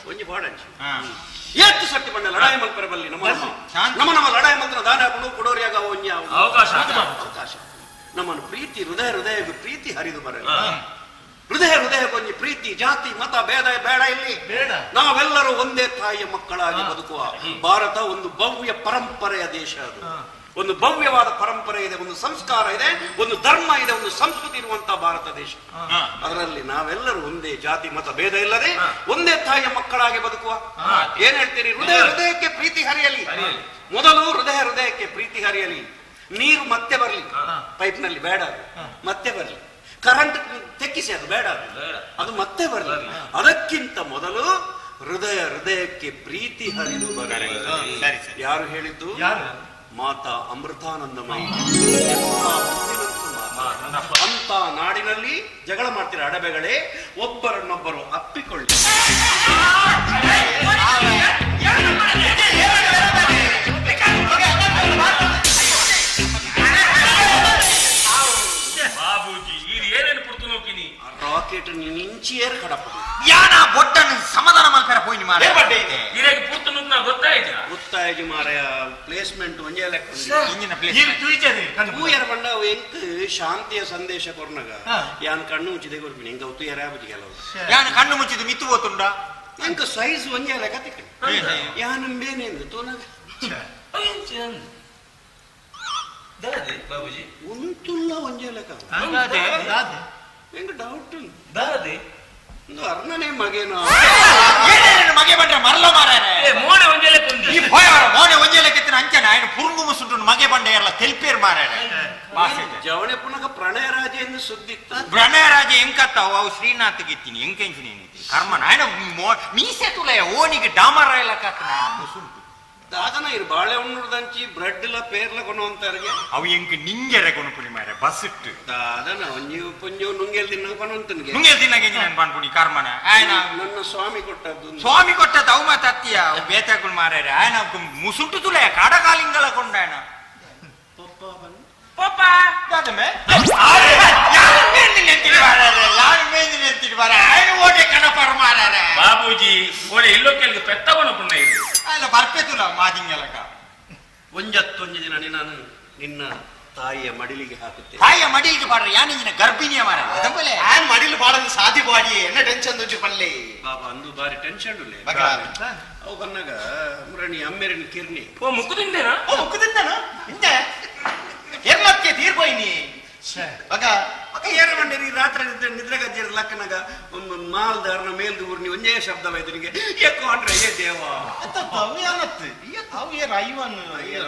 ಒಂಜಿ ಪಾಡಂಚಿ ಏತ್ತು ಸಟ್ಟಿ ಪಂಡ ಲಡಾಯಿ ಮಲ್ಪೆರ ಬಲ್ಲಿ. ನಮ್ಮ ನಮ್ಮ ನಮ್ಮ ಲಡಾಯಿ ಮಲ್ತನ ದಾನ ಹಾಕೊಂಡು ಕೊಡೋರಿಯಾಗ ಒಂಜಿ ಅವಕಾಶ. ಅವಕಾಶ. ನಮ್ಮನ್ನು ಪ್ರೀತಿ ಹೃದಯ ಹೃದಯ ಪ್ರೀತಿ ಹರಿದು ಬರಲಿ. ಹೃದಯ ಹೃದಯ ಒಂಜಿ ಪ್ರೀತಿ, ಜಾತಿ ಮತ ಭೇದ ಬೇಡ ಇಲ್ಲಿ. ಬೇಡ. ನಾವೆಲ್ಲರೂ ಒಂದೇ ತಾಯಿಯ ಮಕ್ಕಳಾಗಿ ಬದುಕುವ. ಭಾರತ ಒಂದು ಭವ್ಯ ಪರಂಪರೆಯ ದೇಶ. ಅದು ಒಂದು ಭವ್ಯವಾದ ಪರಂಪರೆ ಇದೆ, ಒಂದು ಸಂಸ್ಕಾರ ಇದೆ, ಒಂದು ಧರ್ಮ ಇದೆ, ಒಂದು ಸಂಸ್ಕೃತಿ ಇರುವಂತಹ ಭಾರತ ದೇಶ. ಅದರಲ್ಲಿ ನಾವೆಲ್ಲರೂ ಒಂದೇ, ಜಾತಿ ಮತ ಭೇದ ಇಲ್ಲದೆ ಒಂದೇ ತಾಯಿಯ ಮಕ್ಕಳಾಗಿ ಬದುಕುವ. ಏನ್ ಹೇಳ್ತೀರಿ? ಹೃದಯ ಹೃದಯಕ್ಕೆ ಪ್ರೀತಿ ಹರಿಯಲಿ. ಮೊದಲು ಹೃದಯ ಹೃದಯಕ್ಕೆ ಪ್ರೀತಿ ಹರಿಯಲಿ. ನೀರು ಮತ್ತೆ ಬರಲಿ, ಪೈಪ್ನಲ್ಲಿ ಬೇಡ ಅದು, ಮತ್ತೆ ಬರಲಿ. ಕರೆಂಟ್ ತೆಕ್ಕಿಸಿ, ಅದು ಬೇಡ, ಅದು ಮತ್ತೆ ಬರಲಿ. ಅದಕ್ಕಿಂತ ಮೊದಲು ಹೃದಯ ಹೃದಯಕ್ಕೆ ಪ್ರೀತಿ ಹರಿದು ಬರಲಿ. ಯಾರು ಹೇಳಿದ್ದು? ಯಾರು? ಮಾತಾ ಅಮೃತಾನಂದಮಯಿ. ಅಂತ ನಾಡಿನಲ್ಲಿ ಜಗಳ ಮಾಡ್ತೀರ ಅಡಬೆಗಳೇ, ಒಬ್ಬರನ್ನೊಬ್ಬರು ಅಪ್ಪಿಕೊಳ್ಳಿ. ಬಾಬೂಜಿ, ಇದು ಏನೇನು ಪುಡ್ತು ನೋಕಿನಿ? ರಾಕೆಟ್ ನಿಂಚಿಯೇರ್ ಕಡಪ. ಯಾನ ಬೊಟ್ಟನ್ನು ಸಮಾಧಾನ ಮಲ್ಪೆರ ಪೋಯಿನಿ ಮಾರ್ರೆ. ಇರೇಗ ಪುಡ್ತು ನೋಕ್ ನಾ ಗೊತ್ತಾಯ್ತಾ? ಗೊತ್ತಾಯ್ತು ಮಾರಾಯ, ಪ್ಲೇಸ್ಮೆಂಟ್ ಒಂಜೇ ಲೆಕ್ಕ. ಇಂಜಿನ ಪ್ಲೇಸ್. ಈರ್ ತೂಯ್ಚೆರ್ ಕಣ್ಣು. ತೂಯರ ಪಂಡ ಅವು ಎಂಕ್ ಶಾಂತಿಯ ಸಂದೇಶ ಕೊರ್ನಗ ಯಾನ್ ಕಣ್ಣು ಮುಚ್ಚಿದೆ ಕೊರ್ಪಿನಿ. ಎಂಕ್ ಅವು ತೂಯರ ಆಪುಜಿ ಕೆಲವು. ಯಾನ ಕಣ್ಣು ಮುಚ್ಚಿದ್ದು ಮಿತ್ತು ಹೋತುಂಡ. ಎಂಕ್ ಸೈಜ್ ಒಂಜೇ ಲೆಕ್ಕ ತಿಕ್ಕಿ. ಯಾನ್ ಬೇನೇಂದು ತೂನಗ ದಾದೆ ಬಾಬೂಜಿ? ಉಂತುಲ್ಲ ಒಂಜೇ ಲೆಕ್ಕ. ದಾದೆ? ಎಂಕ್ ಡೌಟ್. ದಾದೆ? ಒಂದು ಅರ್ಣನೇ ಮಗೇನೋ. ಏನೇನು ಮಗೆ ಬಂದ್ರೆ ಮರಲ ಮಾರಾರೆ. ಏ ಮೋನೆ ಒಂಜೇ ಲೆಕ್ಕ ಉಂಡು. ಈ ಭಯ ಮೋನೆ ಒಂಜೆ ಲೆಕ್ಕಿತ್ತಿನ ಅಂಚನೆ ఆయన ಪುರುಂಗು ಮುಸುಂಟು ಮಗೆ ಬಂಡೆ ಎಲ್ಲ ತೆಲ್ಪೇರ್ ಮಾರಾರೆ. ಜವಣೆ ಪುನಗ ಪ್ರಣಯ ರಾಜ ಎಂದು ಸುದ್ದಿತ್ತ. ಪ್ರಣಯರಾಜ ಎಂಕತ್ತಾವು ಅವು ಶ್ರೀನಾಥ್ ಗಿತ್ತೀನಿ ಎಂಕೆಂಚಿನಿ ಕರ್ಮನ ఆయన ಮೀಸೆ ತುಲಯ ಓನಿಗೆ ಡಾಮರ ಎಲ್ಲ ಕಾತನ ಮುಸುಂಟು. ದಾದನ ಇರು ಬಾಳೆ ಹಣ್ಣುದಂಚಿ ಬ್ರೆಡ್ ಲ ಪೇರ್ಲ ಕೊನುವಂತಾರಿಗೆ. ಅವು ಎಂಕ್ ನಿಂಗೆರೆ ಕೊನುಪುನಿ ಮಾರೆ ಬಸ್ ಇಟ್ಟು. ದಾದನ ಒಂಜಿ ಪೊಂಜು ನುಂಗೆಲ್ ತಿನ್ನ ಪನವಂತನಿಗೆ. ನುಂಗೆಲ್ ತಿನ್ನಗೆ ನಾನು ಪನ್ಪುನಿ ಕರ್ಮನ ఆయన ನನ್ನ ಸ್ವಾಮಿ ಕೊಟ್ಟದ್ದು. ಸ್ವಾಮಿ ಕೊಟ್ಟದ್ದು ಅವು ಮಾತ ಅತ್ತಿಯ ಅವು ಬೇತಾకులు ಮಾರಾರೆ. ఆయన ಮುಸುಂಟು ತುಲಯ ಕಾಡಕಾಲಿಂಗಲ ಕೊಂಡಾಯನ. ಪಪ್ಪ. ದಾದಮೆ ಯಾರು ಮೇಂದಿ ನೆಂತಿಟ್ಟು ಬಾರಾರೆ, ಯಾರು ಮೇಂದಿ ನೆಂತಿಟ್ಟು ಬಾರ ఆయన ಓಟೆ ಕಣಪರ ಮಾರಾರೆ. ಬಾಬೂಜಿ, ಓಡೆ ಇಲ್ಲೊಕ್ಕೆಲ್ಗೆ ಪೆತ್ತವನ ಪುಣ್ಯ ಇದು. ಅಲ್ಲ ಬರ್ಪೆತುಲ ಮಾದಿಂಗಲಕ. ಒಂಜತ್ತೊಂಜಿ ದಿನ ನಾನು ನಿನ್ನ ತಾಯಿಯ ಮಡಿಲಿಗೆ ಹಾಕುತ್ತೇನೆ. ತಾಯಿಯ ಮಡಿಲಿಗೆ ಪಾಡ್ರೆ ಯಾನಿಂಜಿನ ಗರ್ಭಿಣಿಯ ಮಾರ ಅದಂಬಲೆ. ಆನ್ ಮಡಿಲು ಪಾಡಂದು ಸಾಧಿ ಬಾಡಿ ಎನ್ನ ಟೆನ್ಷನ್ ದುಂಚು ಪನ್ಲೆ. ಬಾಬಾ ಅಂದು ಬಾರಿ ಟೆನ್ಷನ್ ಉಲ್ಲೆ. ಬಗ. ಅವು ಬನ್ನಾಗ ಮುರಣಿ ಅಮ್ಮೆರಿನ ಕಿರ್ನಿ. ಓ ಮುಕ್ಕುದಿಂದೇನಾ? ಓ ಮುಕ್ಕುದಿಂದನ ಇಂಜೆ ಎರ್ಲಕ್ಕೆ ತೀರ್ಪೋಯ್ನಿ ಬಗ. ಅಕ್ಕ ಏನ ಮಂಡೇರಿ ರಾತ್ರಿ ನಿದ್ರೆ ನಿದ್ರೆ ಗಜ್ಜೆರ್ ಲಕ್ಕನಾಗ ಮಾಲ್ದಾರನ ಮೇಲ್ದು ಊರ್ನಿ ಒಂದೇ ಶಬ್ದ ವೈದ್ಯನಿಗೆ ಎಕ್ಕೋ ಅಂಡ್ರೆ ಏ ದೇವ. ಅವು ಏನತ್ತು ಅವು ಏರ್ ಐವನ್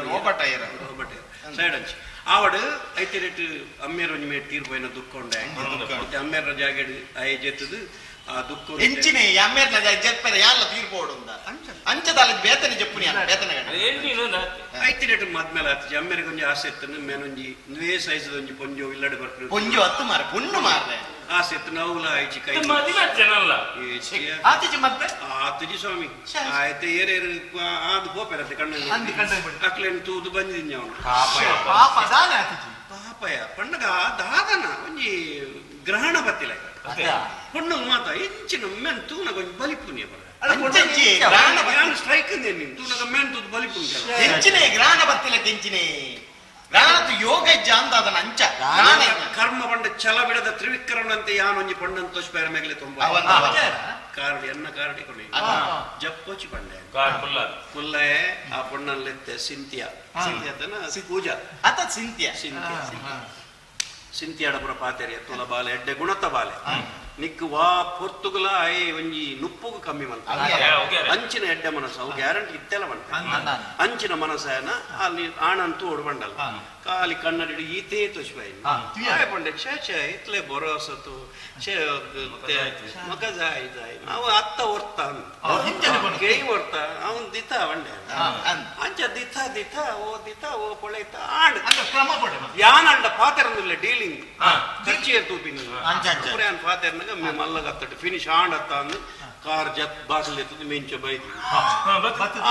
ರೋಬಟ್ ಏರ. ರೋಬಟ್ ಸೈಡ್ ಅಂಚಿ ಆವಡು ಐತೆ ರೇಟ್ ಅಮ್ಮೇರ ಒಂಜಿ ಮೇಟ್ ತೀರ್ಪೋಯ್ನ ದುಃಖ ಉಂಡೆ. ಮತ್ತೆ ಅಮ್ಮೇರ ಜಾಗೆಡ್ ಆಯೆ ಜೆತ್ತದು ಆ ದುಃಖ. ಎಂಚಿನೆ ಅಮ್ಮೇರ್ನ ಜೆಪ್ಪೆರ ಯಾಲ್ಲ ತೀರ್ಪೋಡುಂದ ಅಂಚದಾಲ ಬೇತನೆ ಜೆಪ್ಪುನಿ ಅನ್ನ ಬೇತನೆ ಗಂಡ. ಎಲ್ಲಿ ಐತಿ ರೇಟ್ ಮದ್ಮೇಲೆ ಆತಿಜಿ ಅಮ್ಮೇರಿಗೆ ಒಂಜಿ ಆಸೆ ಇತ್ತು ಮೇನೊಂಜಿ ನುವೇ ಸೈಜ್ ಒಂಜಿ ಪೊಂಜೋ ಇಲ್ಲಡೆ ಬರ್ಪು. ಪೊಂಜು ಹತ್ತು ಮಾರ ಪೊಣ್ಣು ಮಾರ್ರೆ. ಆಸೆ ಇತ್ತು ನಾವುಲ ಆಯ್ಚಿ ಕೈ. ಮದುವೆ ಜನಲ್ಲ. ಆತಿಜಿ ಮತ್ತೆ ಆತುಜಿ ಸ್ವಾಮಿ ಆಯ್ತು ಏರೇರು ಆದು ಪೋಪೆರತ್ತೆ ಕಣ್ಣು ಅಂದು ಕಣ್ಣು ಬಿಡು. ಅಕ್ಲೇನು ತೂದು ಬಂದಿದ್ದೀನಿ ಅವನು. ಪಾಪ ದಾನೆ ಆತಿಜಿ. ಪಾಪಯ ಪಣ್ಣಗ ದಾದನ ಒಂಜಿ ಗ್ರಹಣ ಬತ್ತಿಲ್ಲ ಪೊಣ್ಣು ಮಾತ ಇಂಚಿನ ಮೆನ್ ತೂನಗ ಒಂಜಿ ಬಲಿಪುನಿಯ ಬರ. ಅಂಚಂಚಿ ಗ್ರಹಣ ಯಾನ್ ಸ್ಟ್ರೈಕ್ ಅಂದೆ ನೀನು ತೂನಗ ಮೆನ್ ತೂದು ಬಲಿಪುನಿ. ಎಂಚಿನೆ ಗ್ರಹಣ ಬತ್ತಿಲ್ಲ ಕೆಂಚಿನೆ ಗ್ರಹಣತು ಯೋಗ ಇಜ್ಜ ಅಂದ ಅದನ್ನ ಅಂಚ ಗ್ರಹಣ ಇಜ್ಜ. ಕರ್ಮ ಪಂಡ ಛಲ ಬಿಡದ ತ್ರಿವಿಕ್ರಮನಂತೆ ಯಾನೊಂಜಿ ಪಣ್ಣನ್ ತೋಚ್ಪೇರ ಮೇಗಲೆ ತುಂಬ ಅವಂತ ಅವ. ಕಾರ್ಡ್ ಎನ್ನ ಕಾರ್ಡ್ ಕೊನೆ ಅದ. ಜಪ್ಪೋಚಿ ಪಂಡೆ ಕಾರ್ ಫುಲ್ ಕುಲ್ಲೇ ಆ ಪೊಣ್ಣನ್ ಲೆತ್ತೆ ಸಿಂತಿಯಾ ಸಿಂತಿಯಾ ಪೂಜಾ ಅತ ಸಿಂತಿಯ. ಸಿಂತಿಯಾ ಸಿಂತಿಯಾಡಪುರ ಪಾತೆರಿಯ ತುಲ ಬಾಲೆ ಎಡ್ಡೆ ಗುಣತ ಬಾಲೆ ನಿಕ್ಕು ವಾ ಪೊರ್ತುಗುಲ ಆಯೆ ಒಂಜಿ ನುಪ್ಪುಗು ಕಮ್ಮಿ ಮಲ್ಪ ಅಂಚಿನ ಎಡ್ಡೆ ಮನಸ್ಸು ಅವು ಗ್ಯಾರಂಟಿ ಇತ್ತೆಲ್ಲ ಬಂಟ ಅಂಚಿನ ಮನಸ್ಸನ ಅಲ್ಲಿ ಆಣಂತೂ ಓಡ್ಬಂಡಲ್ಲ ಖಾಲಿ ಕನ್ನಡಿ ಈತೇ ತೋಚ್ಬಾಯಿ ಆಯ್ ಪಂಡೆ ಛೇ ಛೇ ಇತ್ಲೆ ಬರೋಸತು ಛೇ ಮಕ ಜಾಯ್ ಜಾಯ್ ಅವ ಅತ್ತ ಒರ್ತ ಕೇಯಿ ಒರ್ತ ಅವನ್ ದಿತ ಬಂಡೆ ಅಂಚ ದಿತ ದಿತ ಓ ದಿತ ಓ ಪೊಳೆತ ಆಂಡ್ ಯಾನಂಡ ಪಾತೆರಂದುಲ್ಲ ಡೀಲಿಂಗ್ ಖರ್ಚು ತೂಪಿನ ಅಂಚ ಅಂಚ. ಪಾತೆರ್ನ. ಅಣ್ಣಗ ಮೇ ಮಲ್ಲಗತ್ತಟ್ಟು ಫಿನಿಶ್ ಆಂಡತ್ತ ಅಂದು ಕಾರ್ ಜತ್ ಬಾಸಲ್ ಎತ್ತದು ಮೆಂಚ ಬೈದು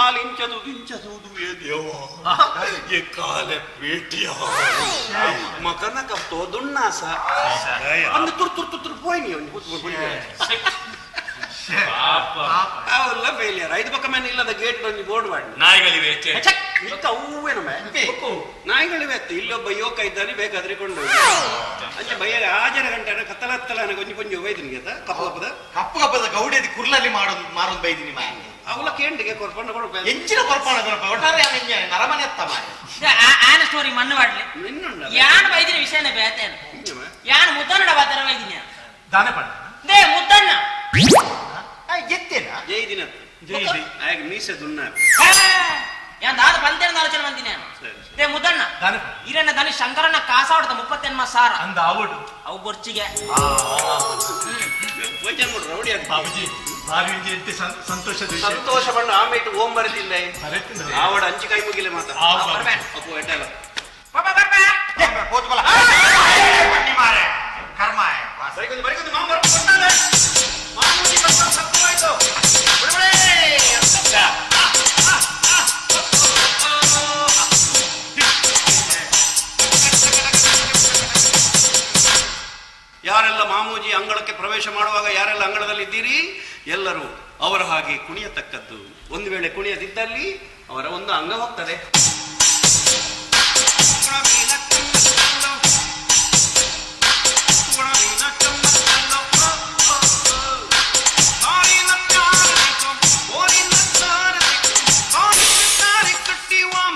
ಆಲ್ ಇಂಚದು ಇಂಚದು ಏ ದೇವ ಏ ಕಾಲೆ ಪೇಟಿಯ ಮಕನಕ ತೋದುಣ್ಣಾಸ ಅಂದು ತುರ್ ತುರ್ ತುರ್ ತುರ್ ಪೋಯ್ ನೀ ಅವೆಲ್ಲ ಫೇಲಿಯರ್ ಐದು ಪಕ್ಕ ಮೇಲೆ ಇಲ್ಲದ ಗೇಟ್ ಬಂದು ಬೋರ್ಡ್ ಮಾಡಿ ನಾಯಿಗಳಿವೆ ಹೆಚ್ಚೆ ಮಿಕ್ಕ ಹೂವೇನ ನಾಯಿಗಳಿವೆ ಅತ್ತೆ ಇಲ್ಲೊಬ್ಬ ಯುವಕ ಇದ್ದಾನೆ ಬೇಕಾದ್ರೆ ಕೊಂಡೋಗಿ ಅಂಚೆ ಬಯ್ಯ ಆಜರ ಗಂಟೆ ಕತ್ತಲತ್ತಲ ಕೊಂಚ ಕೊಂಚ ಬೈದಿನಿ ಗೀತ ಕಪ್ಪು ಕಪ್ಪದ ಕಪ್ಪು ಕಪ್ಪದ ಗೌಡಿಯದು ಕುರ್ಲಲ್ಲಿ ಮಾಡೋದು ಮಾರೋದು ಬೈದಿನಿ ಮಾಯ ಅವಲ ಕೇಂಡಿಗೆ ಕೊರ್ಪಂಡ ಕೊಡ್ಪ ಎಂಚಿನ ಕೊರ್ಪಾಣ ಕೊರಪ ಒಟ್ಟಾರೆ ನರಮನೆ ಅತ್ತ ಮಾಯ ಆನ ಸ್ಟೋರಿ ಮಣ್ಣು ಮಾಡ್ಲಿ ನಿನ್ನುಂಡ ಯಾನ್ ಬೈದಿನ ವಿಷಯನೇ ಬೇತೇನು ಯಾನ್ ಮುದ್ದಣ್ಣ ಬಾತರ ಬೈದಿನ ದಾನೆ ಪಣ್ಣ they Muddanna ಎತ್ತೇನಾ ಜೈ ದಿನ ಜೈ ಆಗ ಮೀಸೆ ದುನ್ನ ಯಾನ್ ದಾದ ಪಂತೇನ ಆಲೋಚನೆ ಬಂದಿನ they Muddanna ದಾನೆ ಇರಣ್ಣ ದನಿ ಶಂಕರಣ್ಣ ಕಾಸಾವಡ್ದ 38 ಸಾರ ಅಂದ ಆವಡು ಅವು ಬೊರ್ಚಿಗೆ ರೌಡಿ ಅಂತ ಬಾಬುಜಿ ಬಾರಿ ಒಂಜಿ ಎಂತೆ ಸಂತೋಷದ ವಿಷಯ ಸಂತೋಷ ಪಂಡ ಆಮೇಲೆ ಓಂ ಬರದಿಲ್ಲ ಬರೆತಿಲ್ಲ. ಆವಡ ಅಂಚಿ ಕೈ ಮುಗಿಲೆ ಮಾತ ಆವು. ಬರ್ಬೇಡ. ಅಪ್ಪು ಎಟ್ಟಲ್ಲ ಪಾಪ ಬರ್ಬಾ ಮಾರೆ ಕರ್ಮ ಬರಿಕೊಂದು ಬರಿಕೊಂದು ಮಾಮ ಬರ್ಕೊಂಡಾನೆ ಮಾಮೂಲಿ ಬರ್ಕೊಂಡು ಸತ್ತೋಯ್ತು ಬಿಡ್ಬಿಡಿ. ಯಾರೆಲ್ಲ ಮಾಮೂಜಿ ಅಂಗಳಕ್ಕೆ ಪ್ರವೇಶ ಮಾಡುವಾಗ ಯಾರೆಲ್ಲ ಅಂಗಳದಲ್ಲಿ ಇದ್ದೀರಿ ಎಲ್ಲರೂ ಅವರ ಹಾಗೆ ಕುಣಿಯತಕ್ಕದ್ದು. ಒಂದು ವೇಳೆ ಕುಣಿಯದಿದ್ದಲ್ಲಿ ಅವರ ಒಂದು ಅಂಗ ಹೋಗ್ತದೆ.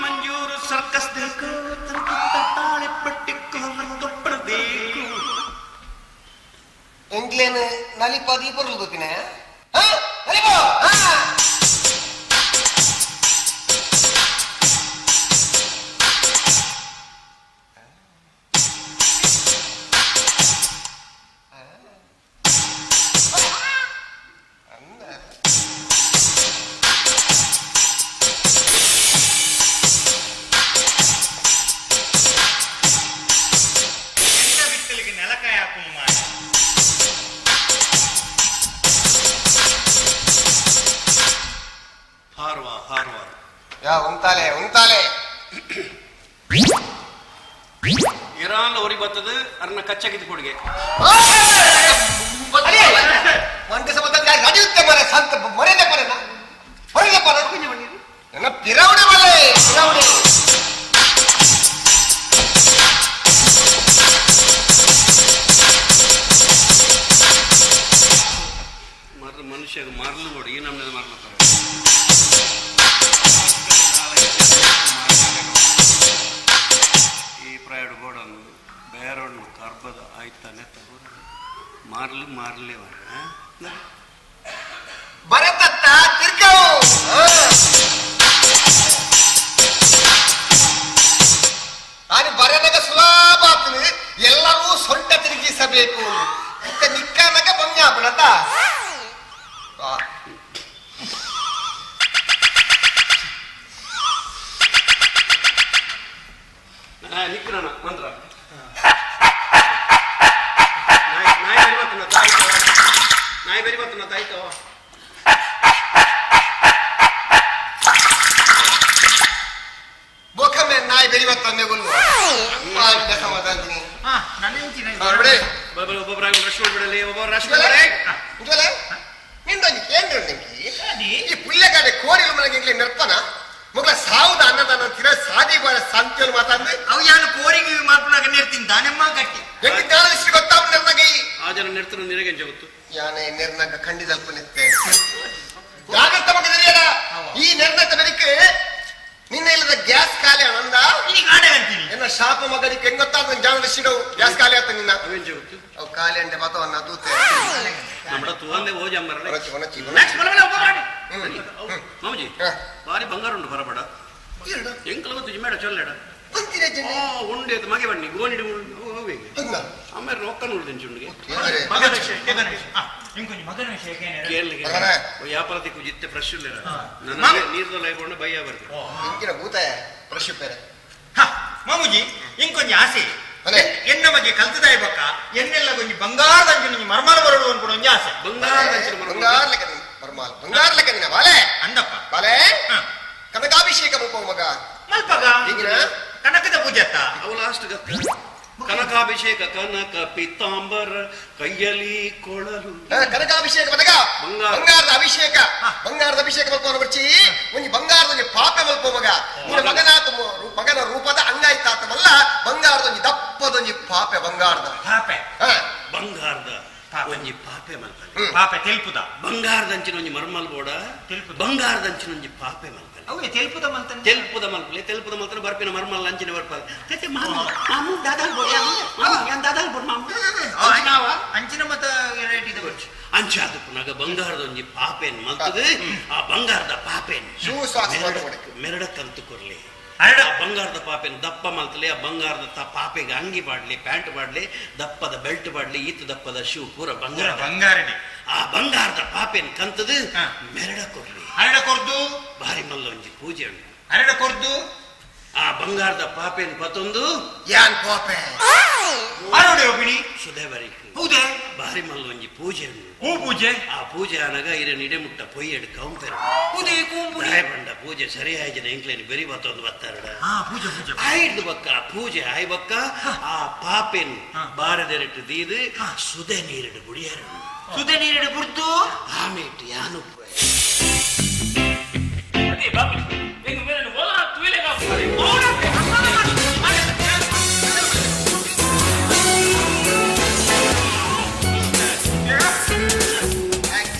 ಮಂಜೂರು ಸರ್ಕಸ್ ಎಂಕ್ಲೇನು ನಲಿಪ ದೀಪರ್ಲು ಗೊತ್ತಿನ ನಲಿಪೋ ಎಲ್ಲ ಬಿತ್ತಲಿಗೆ ನೆಲಕಾಯಿ ಹಾಕು ಮಾಯ ಹಾರ್ವಾ ಹಾರ್ವಾ ಯಾ ಉಂತಾಲೆ ಉಂತಾಲೆ ಇರಾನ್ ಒರಿ ಬತ್ತದ ಅರ್ನ ಕಚ್ಚಗಿದ್ ಕೊಡುಗೆ ಮಂಟೆ ಸಮತ ನಡೆಯುತ್ತೆ ಮರೆ ಸಂತ ಮರೆದ ಪರನ ಮರೆದ ಪರ ನನ್ನ ಪಿರವಡೆ ಮಲೆ ಪಿರವಡೆ ಮರ್ ಮನುಷ್ಯಗ ಮರ್ಲು ಕೊಡು ಈ ನಮ್ಮನೆ ಮರ್ಲತ್ತಾರ ಈ ಪ್ರಾಯಡ್ ಗೋಡನ್ನು ಬೇರೊಣ್ಣು ಕರ್ಬದ ಆಯ್ತಾನೆ ತಗೋ ಮಾರ್ಲು ಮಾರ್ಲೆ ಬರತತ್ತ ತಿರ್ಗವು ನಾನು ಬರನಾಗ ಸುಲಭ ಆಗ್ತದೆ ಎಲ್ಲರೂ ಸೊಂಟ ತಿರುಗಿಸಬೇಕು ಮತ್ತೆ ನಿಕ್ಕನಾಗ ಬಂಗಾಪನತ ನಿಕ್ಕಣ ಮಂತ್ರ ನಾಯಿ ನಾಯಿ ಬೆರಿ ಬರ್ತನ ತಾಯ್ತು ನಾಯಿ ಬೆರಿ ಬರ್ತನ ತಾಯ್ತು ಬೋಕಮ್ಮೆ ನಾಯಿ ಬೆರಿ ಬರ್ತಂದೆ ಗುಲ್ಲು ಸಮಾಧಾನ ಬಿಡಿ ಒಬ್ಬೊಬ್ಬರಾಗಿ ರಶ್ ಮಾಡ್ಬಿಡಲಿ ಒಬ್ಬೊಬ್ಬರು ರಶ್ ಉಜ್ವಲ ನಿಂದೊಂದು ಕೇಂದ್ರ ನಿಂಕಿ ಈ ಪುಲ್ಲೆಗಾಡೆ ಕೋರಿಲು ಮನೆಗೆ ಇಂಗ್ಲಿ ನೆರ್ಪನ ಮೊಗಲ ಸಾವುದ ಅನ್ನದಾನ ತಿರ ಸಾದಿ ಬಾಳ ಸಂತಿಯಲು ಮಾತಾಂದ್ರೆ ಅವು ಯಾನು ಕೋರಿಗೆ ಮಾಲ್ಪುನಾಗ ನೇರ್ತೀನಿ ದಾನೆಮ್ಮ ಗಟ್ಟಿ ಎಂಟು ಜ್ಞಾನ ವಿಷಯ ಗೊತ್ತಾವ್ ನೆರ್ನಗೈ ಆ ಜನ ನೆಡ್ತಾರ ನಿನಗೆ ಗೊತ್ತು ಯಾನೆ ನೆರ್ನಗ ಖಂಡಿದಲ್ಪ ನಿತ್ತೆ ಜಾಗ್ರತೆ ಮಗದರಿಯಡ ಈ ನೆರ್ನತ ಬೆರಿಕೆ ನಿನ್ನ ಇಲ್ಲದ ಗ್ಯಾಸ್ ಖಾಲಿ ಆನಂದ ಈಗ ಆಡೆ ಅಂತೀನಿ ಎನ್ನ ಶಾಪ ಮಗನಿಗೆ ಹೆಂಗ್ ಗೊತ್ತಾದ ಜ್ಞಾನ ಋಷಿಡವು ಗ್ಯಾಸ್ ಖಾಲಿ ಆತ ನಿನ್ನ ಅವೇನ್ ಗೊತ್ತು ಅವು ಖಾಲಿ ಅಂಡೆ ಬತವನ್ನ ತೂತೆ ನಮ್ಮಡ ತೂವಂದೆ ಓಜಂಬರಲ್ಲ ಒಣಚಿ ಒಣಚಿ ನೆಕ್ಸ್ಟ್ ಬಲ ಬಲ ಒಬ್ಬೊಬ್ಬರಾಗಿ ಹ್ಮ್ ಮಾಮೂಜಿ ಹಾ. ಭಾರಿ ಬಂಗಾರ ಉಂಟು ಬರಬೇಡ ಎರಡು ಎಂಕಲ ಗೊತ್ತು ಜಿಮ್ಮೇಡ ಚೊಲ್ಲೆಡ ಒಂದಿನ ಜನ ಆ ಉಂಡೆ ಮಗೆ ಬನ್ನಿ ಗೋನಿಡಿ ಹೋಗಿ ಹಂಗ ಆಮೇಲೆ ರೊಕ್ಕ ನೋಡ್ತೀನಿ ಚುಂಡಿಗೆ ಏನ್ರೆ? ಮಗನ ವಿಷಯ ಮಗನ ವಿಷಯ ಇಂಕೊಂಜಿ ಮಗನ ವಿಷಯ ಏನೇನು ಕೇಳಲಿಕ್ಕೆ ಬರಬೇಡ. ವ್ಯಾಪಾರ ದಿಕ್ಕು ಜಿತ್ತೆ ಫ್ರೆಶ್ ಇಲ್ಲ ನನ್ನ ನೀರ್ದಲ್ಲ ಹಾಕೊಂಡು ಬಯ್ಯ ಬರ್ತೀನಿ ಇಂಕಿನ ಭೂತ ಫ್ರೆಶ್ ಪೇರೆ ಹ, ಮಾಮೂಜಿ ಇಂಕೊಂಜಿ ಆಸೆ ಎನ್ನ ಬಗ್ಗೆ ಕಲ್ತದಾಯ ಬಕ್ಕ ಎನ್ನೆಲ್ಲ ಒಂಜಿ ಬಂಗಾರದ ಅಂಚಿನ ಮರ್ಮಾಲ ಬರೋಡು ಅನ್ಕೊಂಡು ಒಂಜಿ ಆಸೆ. ಬಂಗಾರದ ಅಂಚಿನ ಮರ್ಮಾಲ್. ಬಂಗಾರ ಲೆಕ್ಕ ಮರ್ಮಾಲ್, ಬಂಗಾರ ಲೆಕ್ಕ ನಿನ್ನ ಬಾಲೆ. ಅಂದಪ್ಪ. ಬಾಲೆ. ಹ. ಕನಕಾಭಿಷೇಕ ಮಲ್ಪವು ಮಗ. ಮಲ್ಪಗ. ಈಗಿನ ಕನಕದ ಪೂಜೆ ಅತ್ತ. ಅವು ಲಾಸ್ಟ್ ಗತ್ತ ಕನಕಾಭಿಷೇಕ, ಕನಕ ಪಿತಾಂಬರ ಕೈಯಲಿ ಕೊಳಲು. ಕನಕಾಭಿಷೇಕ ಮಗ. ಬಂಗಾರ. ಬಂಗಾರದ ಅಭಿಷೇಕ, ಬಂಗಾರದ ಅಭಿಷೇಕ ಮಲ್ಪವನ ಬರ್ಚಿ. ಒಂಜಿ ಬಂಗಾರದ ಒಂಜಿ ಪಾಪೆ ಮಲ್ಪ ಮಗ. ನಿನ್ನ ಮಗನಾತ ಮಗನ ರೂಪದ ಅಂಗಾಯ್ತಾತಮಲ್ಲ, ಬಂಗಾರದ ಒಂಜಿ ದಪ್ಪದೊಂಜಿ ಪಾಪೆ, ಬಂಗಾರದ ಪಾಪೆ. ಬಂಗಾರದ ಪಾಪೆ. ಒಂಜಿ ಪಾಪೆ ಮಲ್ಪಲೆ. ಪಾಪೆ ತೆಲ್ಪುದ. ಬಂಗಾರದ ಅಂಚಿನ ಒಂಜಿ ಮರ್ಮಲ್ ಬೋಡ. ತೆಲ್ಪುದ. ಬಂಗಾರದ ಅಂಚಿನ ಒಂಜಿ ಪಾಪೆ ಮಲ್ಪಲೆ. ಅವೇ ತೆಲ್ಪುದ ಮಂತನ್. ತೆಲ್ಪುದ ಮಲ್ಪಲೆ, ತೆಲ್ಪುದ ಮಲ್ತನ ಬರ್ಪಿನ ಮರ್ಮಲ್ ಅಂಚಿನ ಬರ್ಪದ ತೆತ್ತೆ ಮಾಮು ಮಾಮು ದಾದಾಲ್ ಬೋಡ ಮಾಮು ಯಾನ್ ದಾದಾಲ್ ಬೋಡ ಮಾಮು ಅಂಚಿನಾವ? ಅಂಚಿನ ಮತ ರೇಟ್ ಇದು ಬರ್ಚು. ಅಂಚ ಅದು ಪುನಗ ಬಂಗಾರದ ಒಂಜಿ ಪಾಪೆನ್ ಮಲ್ತದ, ಆ ಬಂಗಾರದ ಪಾಪೆನ್ ಶೂ ಸಾಕ್ಸ್ ಮಾಡ್ಕೊಡೆ. ಮೆರಡ ಕಂತು ಕೊರ್ಲಿ. ಅರಡ. ಆ ಬಂಗಾರದ ಪಾಪೆನ್ ದಪ್ಪ ಮಲ್ತಲೆ, ಆ ಬಂಗಾರದ ಪಾಪೆಗೆ ಅಂಗಿ ಪಾಡ್ಲಿ, ಪ್ಯಾಂಟ್ ಪಾಡ್ಲಿ, ದಪ್ಪದ ಬೆಲ್ಟ್ ಪಾಡ್ಲಿ, ಈತ ದಪ್ಪದ ಶೂ ಪೂರ ಬಂಗಾರ. ಬಂಗಾರಡಿ. ಆ ಬಂಗಾರದ ಪಾಪೆನ್ ಕಂತದ ಹಾ. ಮೆರಡ ಕೊರ್ಲಿ. ಅರಡ ಕೊರ್ದು. ಬಾರಿ ಮಲ್ಲ ಒಂಜಿ ಪೂಜೆ ಉಂಟು. ಅರಡ ಕೊರ್ದು. ಆ ಬಂಗಾರದ ಪಾಪೆನ್ ಪತೊಂದು ಯಾನ್ ಪಾಪೆ. ಅರಡೆ ಒಬಿಣಿ. ಸುಧೆ ಬರಿಕ್. ಹೌದೇ. ಬಾರಿ ಮಲ್ಲ ಒಂಜಿ ಪೂಜೆ ಉಂಟು. ಹೂ ಪೂಜೆ. ಆ ಪೂಜೆ ಆನಗ ಇರ ನಿಡೆ ಮುಟ್ಟ ಪೊಯ್ಯಡ್ ಕೌಂಪೆರ. ಹೌದೇ ಕೂಂಪುನಿ. ಬಂಡ ಪೂಜೆ ಸರಿಯಾಯಿನ ಎಂಕ್ಲೇನ್ ಬೆರಿ ಬತ್ತೊಂದು ಬತ್ತಾರಡ. ಹಾ ಪೂಜೆ ಪೂಜೆ. ಆಯ್ದು ಬಕ್ಕ ಪೂಜೆ ಆಯ್ ಬಕ್ಕ ಆ ಪಾಪೆನ್ ಬಾರದೆರಟ್ಟು ದೀದು ಸುದೆ ನೀರಿಡು ಬುಡಿಯಾರು. ಸುದೆ ನೀರಿಡು ಬುಡ್ದು. ಆಮೇಟ್ ಯಾನು ಅದೇ ಬಾಬುಜಿ ಹೆಂಗ್ ಮೇರೆ ಓಲಾ ತುಯಿಲೆ ಕಾಪು.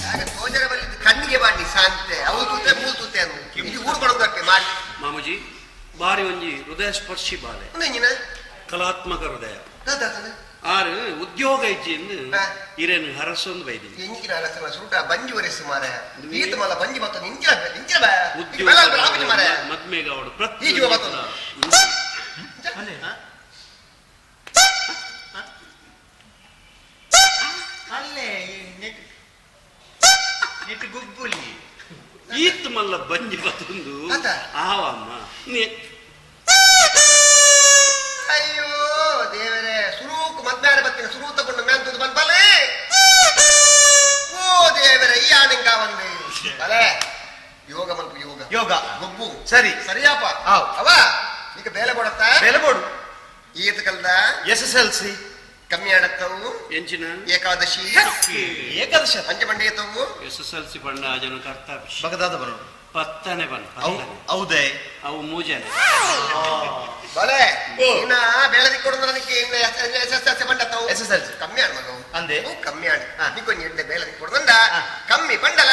ಆಗ ತೋಜರ ಬಲ್ಲಿ ಕಣ್ಣಿಗೆ ಮಾಡಿ ಶಾಂತೆ ಅವು ತೂತೆ ಮೂಲ್ ತೂತೆ ಅನ್ನು ಇಲ್ಲಿ ಊರು ಕೊಡೋದಕ್ಕೆ ಮಾಡಿ. ಮಾಮೂಜಿ ಬಾರಿ ಒಂಜಿ ಹೃದಯ ಸ್ಪರ್ಶಿ ಬಾಲೆ. ಒಂದೆಂಜಿನ? ಕಲಾತ್ಮಕ ಹೃದಯ. ದಾದಾತನ. ಆರು ಉದ್ಯೋಗ ಇಜ್ಜಿಂದು ಹಾ. ಇರೇನು ಹರಸೊಂದು ಬೈದಿನಿ. ಎಂಜಿನ ಅರಸನ ಸುರುಟ ಬಂಜಿ ಒರೆಸು ಮಾರೆ. ಈತ ಮಲ್ಲ ಬಂಜಿ ಬತ್ತ ನಿಂಚಿನ ನಿಂಚಿನ ಬಾ. ಉದ್ಯೋಗ ಬೆಲ್ಲ ಬೆಲ್ಲ ಆಪಿನ ಮಾರೆ. ಮದ್ಮೆಗೆ ಅವಳು ಪ್ರತಿ ಈ ಜೀವ ಬರ್ತದೆ. ಅಲ್ಲೇ ಈ ನೆಟ್ ನೆಟ್ ಗುಬ್ಬುಲಿ. ಈತ್ ಮಲ್ಲ ಬಂಜಿ ಬತ್ತೊಂದು ಆತ. ಆವಮ್ಮ ನೀ ಅಯ್ಯೋ ದೇವರೇ, ಸುರೂಕ್ ಮದ್ಮ್ಯಾರ ಬತ್ತಿನ ಸುರು ತಗೊಂಡು ಮ್ಯಾನ್ ತೂದು ಬಂದ್ ಬಲೆ. ಓ ದೇವರೇ, ಈ ಆನಂಕ ಬಂದೆ ಬಲೆ. ಯೋಗ ಮಲ್ಪು ಯೋಗ. ಯೋಗ. ಗೊಬ್ಬು. ಸರಿ. ಸರಿಯಾಪ. ಆವ್. ಅವ ಈಗ ಬೇಲೆ ಕೊಡತ್ತ. ಬೇಲೆ ಬೋಡು. ಈತ ಕಲ್ದ. SSLC. ಕಮ್ಮಿ ಆಡತ್ತವು. ಎಂಚಿನ? ಏಕಾದಶಿ. ಏಕಾದಶ. ಅಂಚ ಬಂಡೆ ತವು. ಎಸ್ ಎಸ್ ಎಲ್ ಸಿ ಬಣ್ಣ ಜನ ಕರ್ತಾಪಿ. ಬಗದಾದ ಬರೋಡು. ಪತ್ತನೆ ಬನ್ ಪತ್ತನೆ. ಹೌದೇ. ಅವು ಮೂಜನೆ. ಬಲೆ ಇನ್ನ ಬೇಳೆ ದಿಕ್ಕೊಡು ನನಗೆ ಇನ್ನ ಎಸ್ ಎಸ್ ಎಲ್ ಸಿ ಬಂಡತ್ತವು. SSLC. ಕಮ್ಮಿ ಆಡ್ ಮಗ. ಅಂದೆ? ಅವು ಕಮ್ಮಿ ಆಡ್. ನಿಕ್ಕೊಂಜಿ ಎಡ್ಡೆ ಬೇಳೆ ದಿಕ್ಕೊಡ್ದಂಡ ಕಮ್ಮಿ ಬಂಡಲ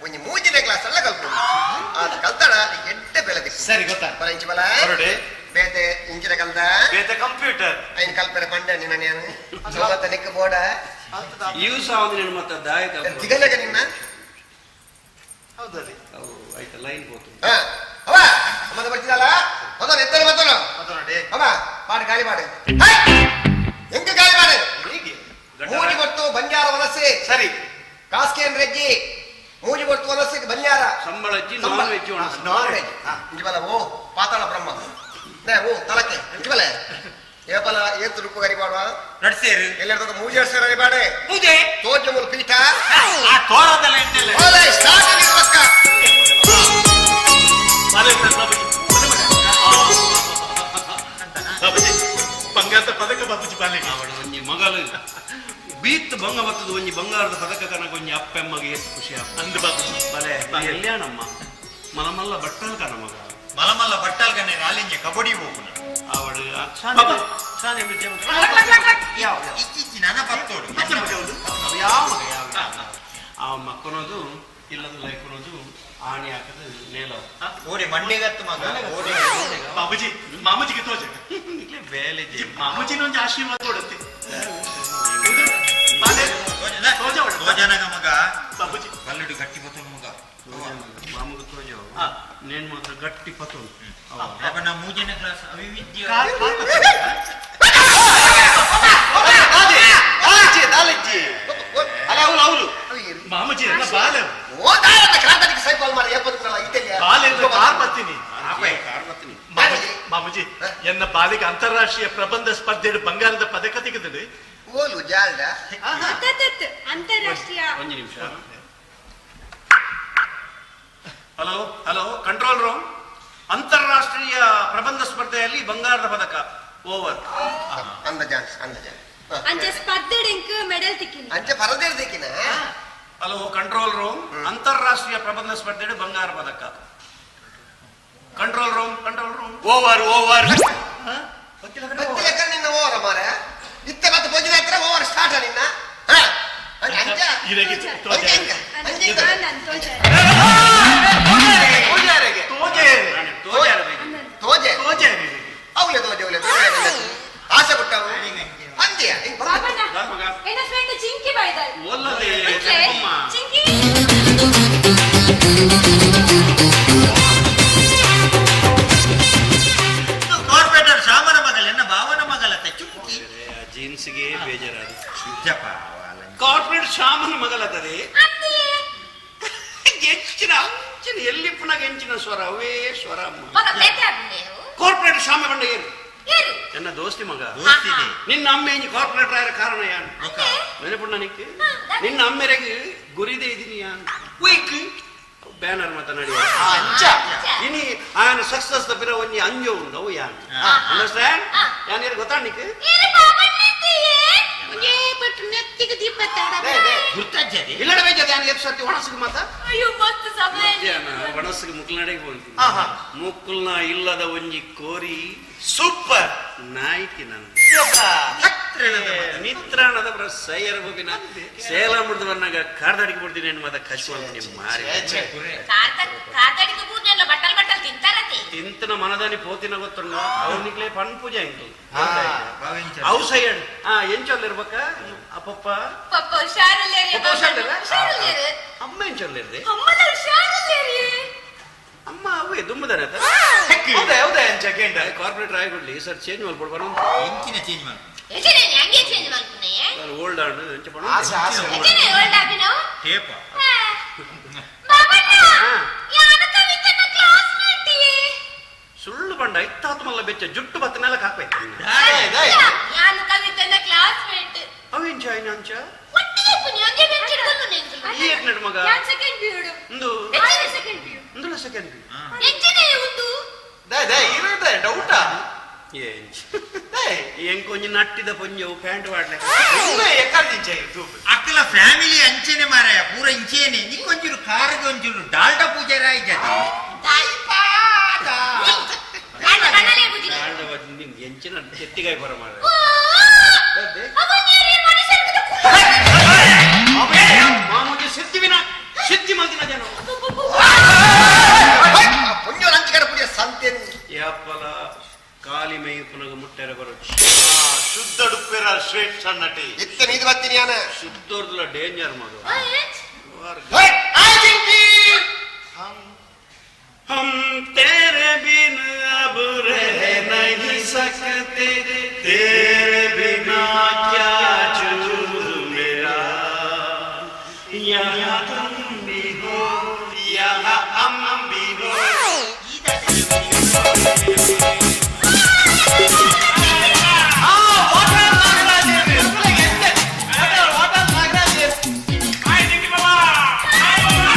ಒಂಜಿ ಮೂಜಿನೇ ಕ್ಲಾಸ್ ಅಲ್ಲ ಕಲ್ಪು ಆತ ಕಲ್ತಾಡ ಎಡ್ಡೆ ಬೇಳೆ ದಿಕ್ಕು. ಸರಿ ಗೊತ್ತಾ. ಬಲ ಇಂಚಿ ಬಲ. ಬರೋಡೆ. ಬೇತೆ ಇಂಚಿನ ಕಲ್ದ. ಬೇತೆ ಕಂಪ್ಯೂಟರ್. ಐನ್ ಕಲ್ಪೆರೆ ಪಂಡ ನಿನ್ನ ನಾನು ಸೋಮತ್ತ ನಿಕ್ಕ ಬೋಡ. ಇವು ಸಾವಂದ್ರೆ ನಿನ್ನ ಮತ್ತೆ ದಾಯಕ. ತಿಗಲೆಗ ನಿನ್ನ. ಹೌದರಿ. ಅವು ಆಯ್ತಾ ಲೈನ್ ಪೋತು. ಹಾ ಅವ ಅಮ್ಮದ ಬರ್ತಿದಲ್ಲ ಮೊದಲು ಎತ್ತಲು ಮೊದಲು. ನೋಡಿ. ಅವ ಪಾಡು ಗಾಳಿ ಮಾಡು. ಹೈ! ಎಂಕ ಗಾಳಿ ಮಾಡು. ಹೇಗೆ? ಮೂಜಿ ಕೊಟ್ಟು ಬಂಜಾರ ವಲಸೆ. ಸರಿ. ಕಾಸ್ಕೇನ್ ರೆಗ್ಗಿ ಮೂಜಿ ಕೊಟ್ಟು ವಲಸೆ ಬಂಜಾರ. ಸಂಬಳಜ್ಜಿ ಸಂಬಳ. ನಾನ್ ವೆಜ್ ಒಣಸ. Non veg. ಇಂಜಿಬಲ ಓ ಪಾತಾಳ ಬ್ರಹ್ಮ ನೇ ಓ ತಲಕೆ ಇಂಜಿಬಲ ಏಪಲ ಏತು ರುಕ್ಕು ಗರಿ ಮಾಡುವ. ನಡ್ಸೇರು. ಎಲ್ಲೆರ್ದೊಕ್ಕ ಮೂಜಿ ವರ್ಷ ಗರಿ ಬಾಡೆ. ಪೂಜೆ. ತೋಜ ಮೂಲ ಪೀಠ. ಆ ತೋರದಲ್ಲ ಎಂಟಲ್ಲ. ಓಲೆ ಸ್ಟಾರ್ಟ್ ನಿರ್ವಕ್ಕ. ಬಾಬುಜಿ ಬಂಗಾರದ ಪದಕ ಬಾಬುಜಿ ಬಾಲೆಗೆ. ಅವಳು ಒಂಜಿ ಮಗಲು ಬೀತ್ ಬಂಗ ಬತ್ತದ ಒಂಜಿ ಬಂಗಾರದ ಪದಕ ಕನಕ ಒಂಜಿ ಅಪ್ಪೆಮ್ಮಗೆ ಎಷ್ಟು ಖುಷಿ ಆಪ. ಅಂದು ಬಾಬುಜಿ. ಬಲೆ ಎಲ್ಯಾಣಮ್ಮ ಮಲಮಲ್ಲ ಬಟ್ಟಲ್ ಕಣ ಮಗ. ಮಲಮಲ್ಲ ಬಟ್ಟಲ್ ಗಣ್ಣೆ ರಾಲಿಂಜೆ ಕಬಡ್ಡಿ ಹೋಗುನ. ಅವಳು ಬಾಬಾ. ಶಾಲೆ ಯಾವ ಇಚ್ಚಿಚ್ಚಿ ನನ್ನ ಪತ್ತೋಡು. ಯಾವ ಮಗ ಯಾವ ಆ ಮಕ್ಕನದು ಇಲ್ಲದ ಲೈಕನದು ಆಣಿ ಹಾಕದ ನೇಲ. ಓಡಿ ಮಂಡಿಗತ್ತು ಮಗ ಓಡಿ. ಬಾಬುಜಿ ಮಾಮೂಜಿಗೆ ತೋಜ. ಬೇಲೆ. ಮಾಮೂಜಿನ ಒಂದು ಆಶೀರ್ವಾದ ಕೊಡುತ್ತೆ. ಬಾಲೆ ತೋಜ ಒಡ. ತೋಜನಗ ಮಗ. ಬಾಬುಜಿ. ಬಲ್ಲುಡು ಗಟ್ಟಿ ಬತ್ತೋನು ಮಗ. ಮಾಮೂಗ ತೋಜ ನೇನ್ ಮಾತ್ರ ಗಟ್ಟಿ ಪತೋನು. ನಾ ಮೂಜನೇ ಕ್ಲಾಸ್ ಅವಿವಿದ್ಯ. ಅಲ್ಲ ಅವಳು ಅವಳು. ಮಾಮೂಜಿ ಎಲ್ಲ ಬಾಲೆ. ಓ ದಾರದ ಕ್ರಾಂತನಿಗೆ ಸೈಪಲ್ ಮಾರ ಏಪದ ಇತೆಲ್ಲ. ಬಾಲೆ ಅಂದ್ರೆ ಕಾರ್ ಬರ್ತೀನಿ. ಕಾರ್ ಬರ್ತೀನಿ. ಮಾಮೂಜಿ ಮಾಮೂಜಿ ಎನ್ನ ಬಾಲೆ. ಬಾಲಿಗೆ ಅಂತಾರಾಷ್ಟ್ರೀಯ ಪ್ರಬಂಧ ಸ್ಪರ್ಧೆ ಬಂಗಾರದ ಪದಕ ತೆಗೆದಿದೆ. ಓಲು ಜಾಲ್ಡ. ಅತ್ತತ್ತು ಅಂತಾರಾಷ್ಟ್ರೀಯ. ಒಂಜಿ ನಿಮಿಷ. Hello hello, control room. ಅಂತಾರಾಷ್ಟ್ರೀಯ ಪ್ರಬಂಧ ಸ್ಪರ್ಧೆಯಲ್ಲಿ ಬಂಗಾರದ ಪದಕ. ಓವರ್. ಅಂದಜಾನ್ ಅಂದಜಾನ್. ಅಂಚೆ ಸ್ಪರ್ಧೆಡ್ ಎಂಕ್ ಮೆಡಲ್ ತಿಕ್ಕಿನಿ. ಅಂಚೆ ಪರದೇರ್ ದಿಕ್ಕಿನ. ಹಲೋ ಕಂಟ್ರೋಲ್ ರೂಮ್, ಅಂತಾರಾಷ್ಟ್ರೀಯ ಪ್ರಬಂಧ ಸ್ಪರ್ಧೆಯಲ್ಲಿ ಬಂಗಾರ ಪದಕ. Control room, control room. Over over. ಬತ್ತಿಲೆಕ್ಕ ನಿನ್ನ ಓವರ ಮಾರ. ಇತ್ತೆ ಮತ್ತೆ ಪೊಂಜಿನ ಹತ್ರ ಓವರ್ ಸ್ಟಾರ್ಟ್ ನಿನ್ನ. ಹಾ, ಅಂಚೆ ಅಂಚೆ. ಇರೆಗೆ ಅಂಚೆ ಅಂಚೆ. ಅಂಚೆ ಇಂಕ. ನಾನು ತೋಜೆ. ಪೂಜಾರಿಗೆ. ತೋಜೆ. ತೋಜೆ. ತೋಜೆ. ಅವಳೆ ತೋಜೆ, ಅವಳೆ ಆಸೆ ಕೊಟ್ಟವು ಅಂದ್ಯ ಹಿಂಗ್ ಬಾ. ಬಾಬಣ್ಣ, ಎನ್ನ ಫ್ರೆಂಡ್ ಚಿಂಕಿ ಬೈದಾಳ್. ಒಲ್ಲದೆ. ಅಂಚೆ, ಚಿಂಕಿ. ಕಾರ್ಪೊರೇಟರ್ ಶಾಮನ ಮಗಲ್, ಎನ್ನ ಭಾವನ ಮಗಲತ್ತ ಚುಕ್ಕಿ. ಜೀನ್ಸ್ಗೆ ಬೇಜಾರಾದ. ಜಪ. ಕಾರ್ಪೊರೇಟ್ ಶಾಮನ ಮಗಲತ್ತದೆ. ಹೆಚ್ಚಿನ ಅಂಚಿನ ಎಲ್ಲಿಪ್ಪನಾಗ ಹೆಂಚಿನ ಸ್ವರ, ಅವೇ ಸ್ವರ ಅಮ್ಮ. ಮಗ ಬೇತೆ ಆಗುಂಡೆ. ಕಾರ್ಪೊರೇಟ್ ಶಾಮ ಬಂಡ ಏನು? ಏನು? ಎನ್ನ ದೋಸ್ತಿ ಮಗ. ದೋಸ್ತಿದೆ. ನಿನ್ನ ಅಮ್ಮ ಇಂಜಿ ಕಾರ್ಪೊರೇಟರ್ ಆಯ್ರ ಕಾರಣ ಯಾನು? ನೆನಪುಂಡ ನಿಕ್ಕೆ? ನಿನ್ನ ಅಮ್ಮೆರೆಗೆ ಗುರಿದೆ ಇದೀನಿ ಯಾನು. ವೈಕ್. ಬ್ಯಾನರ್ ಮಾತನಾಡಿ. ಅಂಚ. ಇನಿ ಆಯನ ಸಕ್ಸಸ್ ಪಿರ ಒಂಜಿ ಅಂಜೋ ಉಂಡು, ಅವು ಯಾನ್. ಅಂಡರ್ಸ್ಟ್ಯಾಂಡ್? ಯಾನ್ ಏರು ಗೊತ್ತಾ ನಿಕ್ಕೆ? ಏರು ಬಾಬಣ್ಣತ್ತೆಯೇ? ಒಂಜೇ ಪಟ್ಟು ನೆತ್ತಿಗೆ ದೀಪ. ಗುರ್ತಾಜ್ಜದೆ. ಇಲ್ಲಡ ಬೇಜಾದ ಯಾನ್ ಲೆಪ್ಸ್ ಹತ್ತಿ ಒಣಸಿಗೆ ಮಾತ. ಅಯ್ಯೋ, ಮಸ್ತ್ ಸಮಯ. ಮಧ್ಯಾಹ್ನ ಒಣಸಿಗೆ ಮುಕ್ಲನಡೆಗೆ ಹೋಗ್ತೀನಿ. ಮುಕ್ಕುಲ್ನ ಇಲ್ಲದ ಒಂಜಿ ಕೋರಿ. ಸೂಪರ್. ನಾಯ್ತಿ ನನ್ನ ನಿತ್ರಾಣದ ಸೈಯರ್ ಬೋಗಿನ ಸೇಲ ಮುಡ್ದು ಬಂದಾಗ ಕಾರ್ದಾಡಿಗೆ ಬಿಡ್ತೀನಿ ಮಾತ ಕಸಿ ನಿಮ್ಮ ಮಾರಿ. ಕಾರ್ತಾಡಿಗೆ ಬೂದ್ನೆಲ್ಲ ಬಟ್ಟಲ್ ಬಟ್ಟಲ್ ತಿಂತಾರತೆ. ತಿಂತನ ಮನದಾನಿ ಪೋತಿನ ಗೊತ್ತುಂಡ ಅವನಿಗ್ಲೇ ಪಣ್ ಪೂಜೆ ಅಂಕಲ್. ಅವು ಸೈಯಡ್ ಆ ಎಂಚೊಲ್ಲಿರ್ಬೇಕ ಅಪ್ಪಪ್ಪ? ಪಪ್ಪ ಹುಷಾರಿಲ್ಲೇರಿ. ಪಪ್ಪ ಹುಷಾರಿಲ್ಲ? ಹುಷಾರಿಲ್ಲೇರಿ. ಅಮ್ಮ ಎಂಚೊಲ್ಲಿರ್ದೆ? ಅಮ್ಮನ ಹುಷಾರಿಲ್ಲೇರಿ. ಅಮ್ಮ ಅವೇ ದುಮ್ಮದಾನೆ. ಹೌದಾ ಹೌದಾ, ಅಂಚ ಕೇಂದ್ರ. ಕಾರ್ಪೊರೇಟರ್ ಆಗಿಬಿಡ್ಲಿ ಸರ್, ಚೇಂಜ್ ಮಾಡ್ಕೊಡ್ ಬರೋ. ಎಂಚಿನ ಚೇಂಜ್ ಮಾಡು? ಎಚನೆ ಹಂಗೆ ಚೇಂಜ್ ಮಾಡ್కున్నాಯೇ? ನಾನು ಓಲ್ಡ್ ಆಂಡ್ ಎಂಚ ಪಣ. ಆಸೆ ಆಸೆ. ಎಚನೆ ಓಲ್ಡ್ ಆಪಿನವು? ಟೇಪ. ಬಾಬಣ್ಣ. ಹಾ. ಯಾನ ಕವಿತನ ಕ್ಲಾಸ್ಮೇಟ್. ಸುಳ್ಳು ಬಂಡ ಇತ್ತಾತ್ಮಲ್ಲ ಬೆಚ್ಚ ಜುಟ್ಟು ಬತ್ತನೆಲ್ಲ ಹಾಕ್ಬೇಕು. ಯಾನು ಕವಿತನ ಕ್ಲಾಸ್ಮೇಟ್. ಅವು ಎಂಚ ಆಯ್ನ ಅಂಚ? ಒಟ್ಟಿಗೆ ಪುನಿ ಒಂದೇ ಬೆಂಚ್ ಹಿಡ್ಕೊಂಡು ನೆಂಕುಲು. ಈ ಏಕ್ ನಡು ಮಗ. ಯಾನ್ ಸೆಕೆಂಡ್ ಪಿರಿಯಡ್. ಒಂದು ಸೆಕೆಂಡ್ ಪಿರಿಯಡ್. ಇಂದುಲ ಸೆಕೆಂಡ್. ಎಂಚನೆ ಉಂದು? ದೈ ದೈ ಇರುತ್ತೆ ಡೌಟಾ? ಏಂಚ? ದೈ. ಎಂಕೊಂಜಿ ನಟ್ಟಿದ ಪೊಂಜವು ಪ್ಯಾಂಟ್ ವಾಡ್ಲೆ. ಎಕ್ಕರ್ದಿಂಚ ಇದು. ಅಕ್ಕಲ ಫ್ಯಾಮಿಲಿ ಅಂಚೆನೆ ಮಾರಾಯ, ಪೂರ ಇಂಚೇನೆ. ನಿಕ್ಕೊಂಚೂರು ಕಾರಿಗೆ ಒಂಚೂರು ಡಾಲ್ಡಾ ಪೂಜಾರ ಇಜ್ಜದೆ. ಕಣ್ಣಲೇ ಬುಜ್ಜಿ. ಎಂಚಿನ ಎತ್ತಿಗಾಯಿ ಬರ ಮಾಡ. ಅವನ್ನೇರಿ ಮನುಷ್ಯರಿಗೆ. ಮಾಮೂಲಿ ಸಿದ್ಧಿವಿನ ಸಿದ್ಧಿ ಮಲ್ದಿನ ಜನ. ಪುಣ್ಯೋರ್ ಅಂಚೆ ಕಡೆ ಪುಣ್ಯ ಸಂತೆ. ಯಪ್ಪಲ ಕಾಲಿ ಮೈ ಪುನಗ ಮುಟ್ಟೆರ ಬರೋಚ್. ಶುದ್ಧ ಡುಪ್ಪೆರ ಶ್ರೇಷ್ಠ ನಟಿ. ಇತ್ತೆ ನೀದು ಬರ್ತೀನಿ ಯಾನ. ಶುದ್ಧೋರ್ದುಲ ಡೇಂಜರ್ ಮಗ. हम तेरे बिन अब रह नहीं सकते, तेरे बिना क्या जूद मेरा, यहाँ तुम भी हो यहाँ हम भी हो. ಹಾಯ್ ಜಿಂಕಿ ಬಾಬಾ, ಹಾಯ್ ಬಾಬಾ.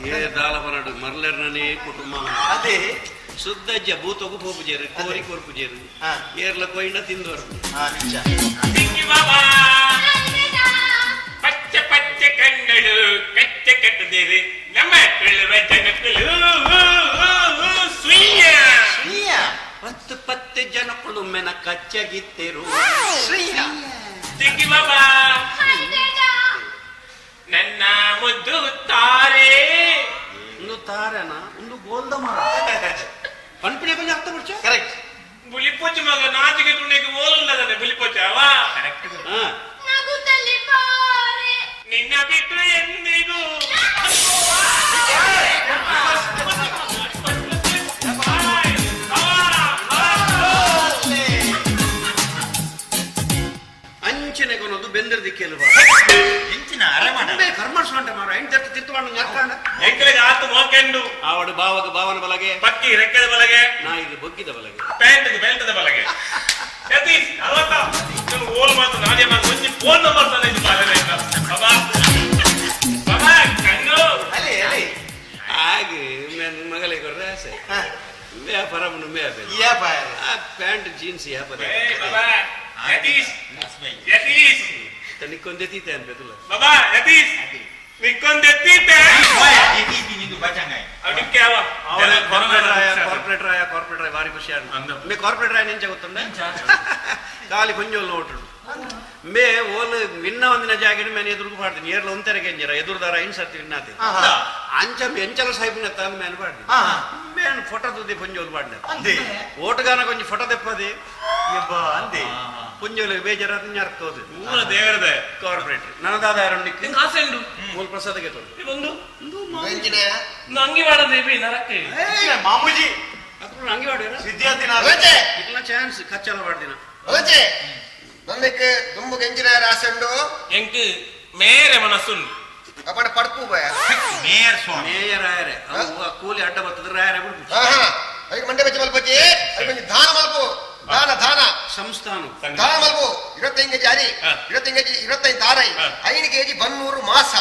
ಏ ದಾಲ ಬರಡು ಮರ್ಲೆರ್ನನೇ ಕುಟುಂಬ. ಅದೇ. ಶುದ್ಧಜ್ಜ ಭೂತಗು ಪೋಪುಜೇರು ಕೋರಿ ಕೊರ್ಪುಜೇರು. ಏರ್ಲ ಕೊಯ್ಣ ತಿಂದೋರು. ನಿಜ. ಜಿಂಕಿ ಬಾಬಾ, ಪಚ್ಚೆ ಪಚ್ಚೆ ಕಣ್ಣಳು ಕಚ್ಚೆ ಕಟ್ಟದಿರಿ, ನಮ್ಮ ತುಳುವ ಜನಕ್ಕಳು ಸುಯ್ಯ. ಪತ್ತು ಪತ್ತೆ ಜನಕ್ಕಳು ಮೆನ ಕಚ್ಚಗಿತ್ತೆರು. ಜಿಂಕಿ ಬಾಬಾ, ನನ್ನ ಮುದ್ದು ತಾರೆ. ಒಂದು ತಾರೆನ ಒಂದು ಗೋಲ್ದ ಮರ ಪನ್ಪಿನ ಕೊಂಚ ಅರ್ಥ ಬಿಡ್ಚ. ಕರೆಕ್ಟ್. ಬುಲಿಪೊಚ್ಚು ಮಗ, ನಾಚಿಕೆ ತುಣ್ಣೆಗೆ ಓಲುಲ್ಲದನೆ ಬುಲಿಪೊಚ್ಚ ಅವ. ಹಾ. ನಗುತ್ತಲ್ಲಿ ಬಾರೆ. ನಿನ್ನ ಬಿಟ್ಟು ಎಂದಿಗೂ. ಅಂಚನೆ ಕೊನೊಂದು ಬೆಂದರ್ ದಿಕ್ಕೆಲ್ವ. ಎಂಚಿನ ಅರೆ ಮಾಡ. ಕರ್ಮರ್ಸ್ ಗಂಟೆ ಮಾರ. ಐನ್ ತರ್ತಿ ತಿರ್ತು ಮಾಡು ನರ್ಕಾಂಡ. ಎಂಕಲಿಗೆ ಆತು ಮೋಕೆಂಡು. ಆವಡು ಬಾವಗ ಬಾವನ ಬಲಗೆ, ಪಕ್ಕಿ ರೆಕ್ಕೆದ ಬಲಗೆ, ನಾಯಿಗೆ ಬೊಗ್ಗಿದ ಬಲಗೆ, ಪ್ಯಾಂಟ್ ಬೆಲ್ಟದ ಬಲಗೆ. ಯತೀಶ್ ಅರವತ್ತ ಓಲ್ ಮಾತು ನಾನೇ ಮಾತು ಒಂಜಿ ಫೋನ್ ನಂಬರ್ ತಾನೆ ಇದು ಬಾಲೆ. ಬಾಬಾ ಬಾಬಾ ಕಂಗು ಅಲೆ ಅಲೆ. ಹಾಗೆ ಮೆನ್ ಮಗಲಿಗೆ ಕೊಡ್ರೆ ಆಸೆ ವ್ಯಾಪಾರ ವ್ಯಾಪಾರ ವ್ಯಾಪಾರ. ಆ ಪ್ಯಾಂಟ್ ಜೀನ್ಸ್ ವ್ಯಾಪಾರ. ಏ ಬಾಬಾ ಯತೀಶ್ ಯತೀಶ್. ನಿಕ್ಕೊಂದೆ ತೀತೆ ಅನ್ಬೇಕಲ್ಲ. ಬಾಬಾ ಯತೀಶ್ ನಿಕ್ಕೊಂದೆತ್ತೀತೆ. ಅವನಿಕ್ಕೆ ಯಾವ ಕಾರ್ಪೊರೇಟರ್ ಆಯ, ಕಾರ್ಪೊರೇಟರ್ ಆಯ, ಕಾರ್ಪೊರೇಟರ್ ಆಯ, ಭಾರಿ ಖುಷಿ ಆಗ. ಮೇ ಕಾರ್ಪೊರೇಟರ್ ಆಯ ನಿಂಚ ಗೊತ್ತುಂಡ ಖಾಲಿ ಕೊಂಜೋಲ್ ನೋಟುಂಡು. ಮೇ ಓಲ್ ವಿನ್ನ ಒಂದಿನ ಜಾಗೆಡ್ ಮೇನೆ ಎದುರುಗು ಪಾಡ್ತೀನಿ ಏರ್ಲ ಒಂತೆರೆ ಕೆಂಜರ ಎದುರುದಾರ ಐನ್ ಸರ್ತಿ ವಿನ್ನಾತಿ ಅಂಚ ಎಂಚಲ ಸಾಹಿಬಿನ ತಾನು ಮೇನ್ ಪಾಡ್ತೀನಿ. ಮೇನ್ ಫೋಟೋ ತುದಿ ಪುಂಜೋಲ್ ಪಾಡ್ನೆ. ಅಂದೆ. ಓಟುಗಾನ ಕೊಂಚ ಫೋಟೋ ತೆಪ್ಪದಿ. ಯಬ್ಬ ಅಂದೆ. ಪುಂಜೋಲಿಗೆ ಬೇಜಾರಾದ ಅರ್ಥ ಊರ ದೇವರದೆ. ಕಾರ್ಪೊರೇಟರ್ ನನದಾದ ಯಾರೊಂಡಿಕ್ಕೆ ನಿಂಗೆ ಆಸೆ ಉಂಡು. ಮೂಲ ಪ್ರಸಾದಕ್ಕೆ ತೊಂದು ಒಂದು ಎಂಚಿನ? ಅಂಗಿ ಮಾಡದೆ ನರಕ್ಕೆ. ಮಾಮೂಜಿ. ಅದ್ರ ಅಂಗಿ ವಾಡಿರ. ವಿದ್ಯಾರ್ಥಿನ. ಓಚೆ. ಇಟ್ಲ ಚಾನ್ಸ್ ಕಚ್ಚಲ ವಾಡ್ದಿನ. ಓಚೆ, ನನ್ನಕ್ಕೆ ದುಂಬು ಎಂಜಿನಿಯರ್ ಆಸೆ ಉಂಡು. ಎಂಕ್ ಮೇರೆ ಮನಸ್ಸುಂಡು. ಅಪ್ಪಡ ಪಡ್ಪು ಬಾಯ. ಮೇಯರ್ ಸ್ವಾಮಿ. ಮೇಯರ್ ಆಯರೆ ಅವು ಆ ಕೂಲಿ ಅಡ್ಡ ಬರ್ತದ ರಾಯರೆ ಬಿಡ್ಪು. ಆಹಾ, ಐಕ್ ಮಂಡೆ ಬೆಚ್ಚ ಮಲ್ಪಚ್ಚಿ, ಐಕ್ ಒಂಜಿ ದಾನ ಮಲ್ಪು, ದಾನ ದಾನ. ಸಂಸ್ಥಾನ. ದಾನ ಮಲ್ಪು. 25 ಕೆಜಿ ಅರಿ, 25 ಕೆಜಿ, 25 ತಾರೈ, 5 ಕೆಜಿ ಬನ್ನೂರು ಮಾಸ.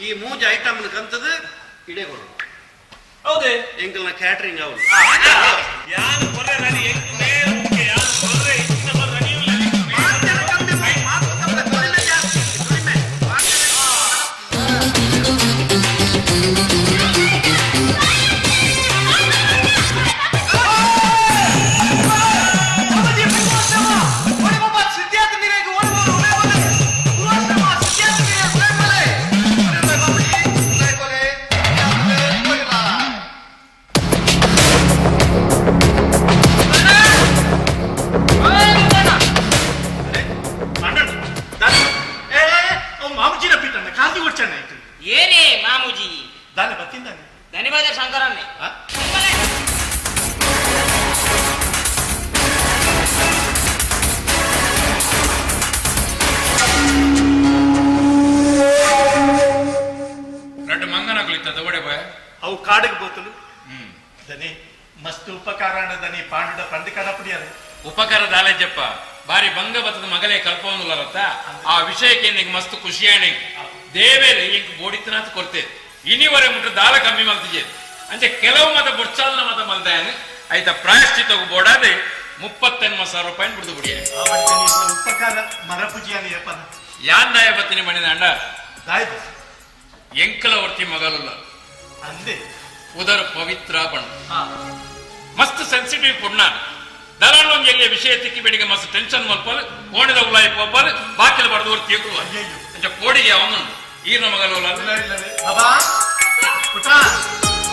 ಈ ಮೂಜ ಐಟಮ್ ಕಂತದ ಇಡೇ ಕೊಡು. ಹೌದೇ. ಎಂಕಲ್ನ ಕ್ಯಾಟರಿಂಗ್ ಅವರು. ಯಾರು ಕೊರ್ರೆ ರೆಡಿ, ಎಂಕ್ ಮೇರೆ ಮುಖ್ಯ, ಯಾರು ಕೊರ್ರೆ ಇನ್ನ ಬರ್ರೆ ನೀವು. ಏ ಅವು ಮಾಮೂಜಿನ ಪಿಟ್ಟಣ್ಣ ಕಾಂತಿ ಕೊಡ್ಚಣ್ಣ ಆಯ್ತು. ಏನೇ ಮಾಮೂಜಿ? ದಾನೆ ಬತ್ತಿಂದಾನೆ. ಧನ್ಯವಾದ ಶಂಕರನ್ನೇ. ರಡ್ಡು ಮಂಗನಕುಲಿತ್ತದ ಓಡೆ ಬಾಯ್. ಅವು ಕಾಡಿಗೆ ಬೋತಲು. ದನಿ ಮಸ್ತ್ ಉಪಕಾರ ದನಿ ಪಾಂಡುಡ ಪಂಡಿ ಕಡಪಡಿಯಾರೆ. ಉಪಕಾರ ದಾಲೇಜಪ್ಪ ಬಾರಿ ಭಂಗ ಬತ್ತದ ಮಗಲೇ ಕಲ್ಪವನುಲ್ಲರತ್ತ ಆ ವಿಷಯಕ್ಕೆ ನಿಂಗೆ ಮಸ್ತ್ ಖುಷಿಯಾಣೆ ದೇವೇರು ಇಂಕ್ ಬೋಡಿತನಾಥ ಕೊರ್ತೆ ಇನಿವರೆ ಮುಟ್ಟ ದಾಲ ಕಮ್ಮಿ ಮಲ್ತಿಜೆ ಅಂಚೆ ಕೆಲವು ಮತ ಬೊಡ್ಚಾಲನ ಮತ ಮಲ್ದಾಯನ್ ಆಯ್ತ ಪ್ರಾಯಶ್ಚಿತ್ತ ಬೋಡಾದೆ 38,000 ರೂಪಾಯಿ ಬಿಡ್ದು ಬಿಡಿಯ. ಉಪಕಾರ ಮರಪೂಜಿಯಾನ ಏಪನ. ಯಾನ್ ದಾಯ ಬತ್ತಿನಿ ಮಣಿದ ಅಂಡ. ದಾಯ್ದು. ಎಂಕಲ ಒರ್ತಿ ಮಗಲುಲ್ಲ. ಅಂದೆ. ಉದರ ಪವಿತ್ರ ಬಣ್ಣ ಮಸ್ತ್ ಸೆನ್ಸಿಟಿವ್ ಪುಣ್ಣ ದಲಾಲ್ ಎಲ್ಲಿಯ ವಿಷಯ ತಿಕ್ಕಿ ಬೆಳಿಗ್ಗೆ ಮಸ್ತ್ ಟೆನ್ಷನ್ ಮಲ್ಪಲ್ ಕೋಣಿದ ಉಲಾಯಿ ಪೋಪಲ್ ಬಾಕಿಲ ಬಡದು ತೀಕುವ ಅಂಚ ಕೋಡಿಗೆ ಅವನುಂಡು ಈರ್ನ ಮಗಲು. ಬಾಬಾ ಪುಟ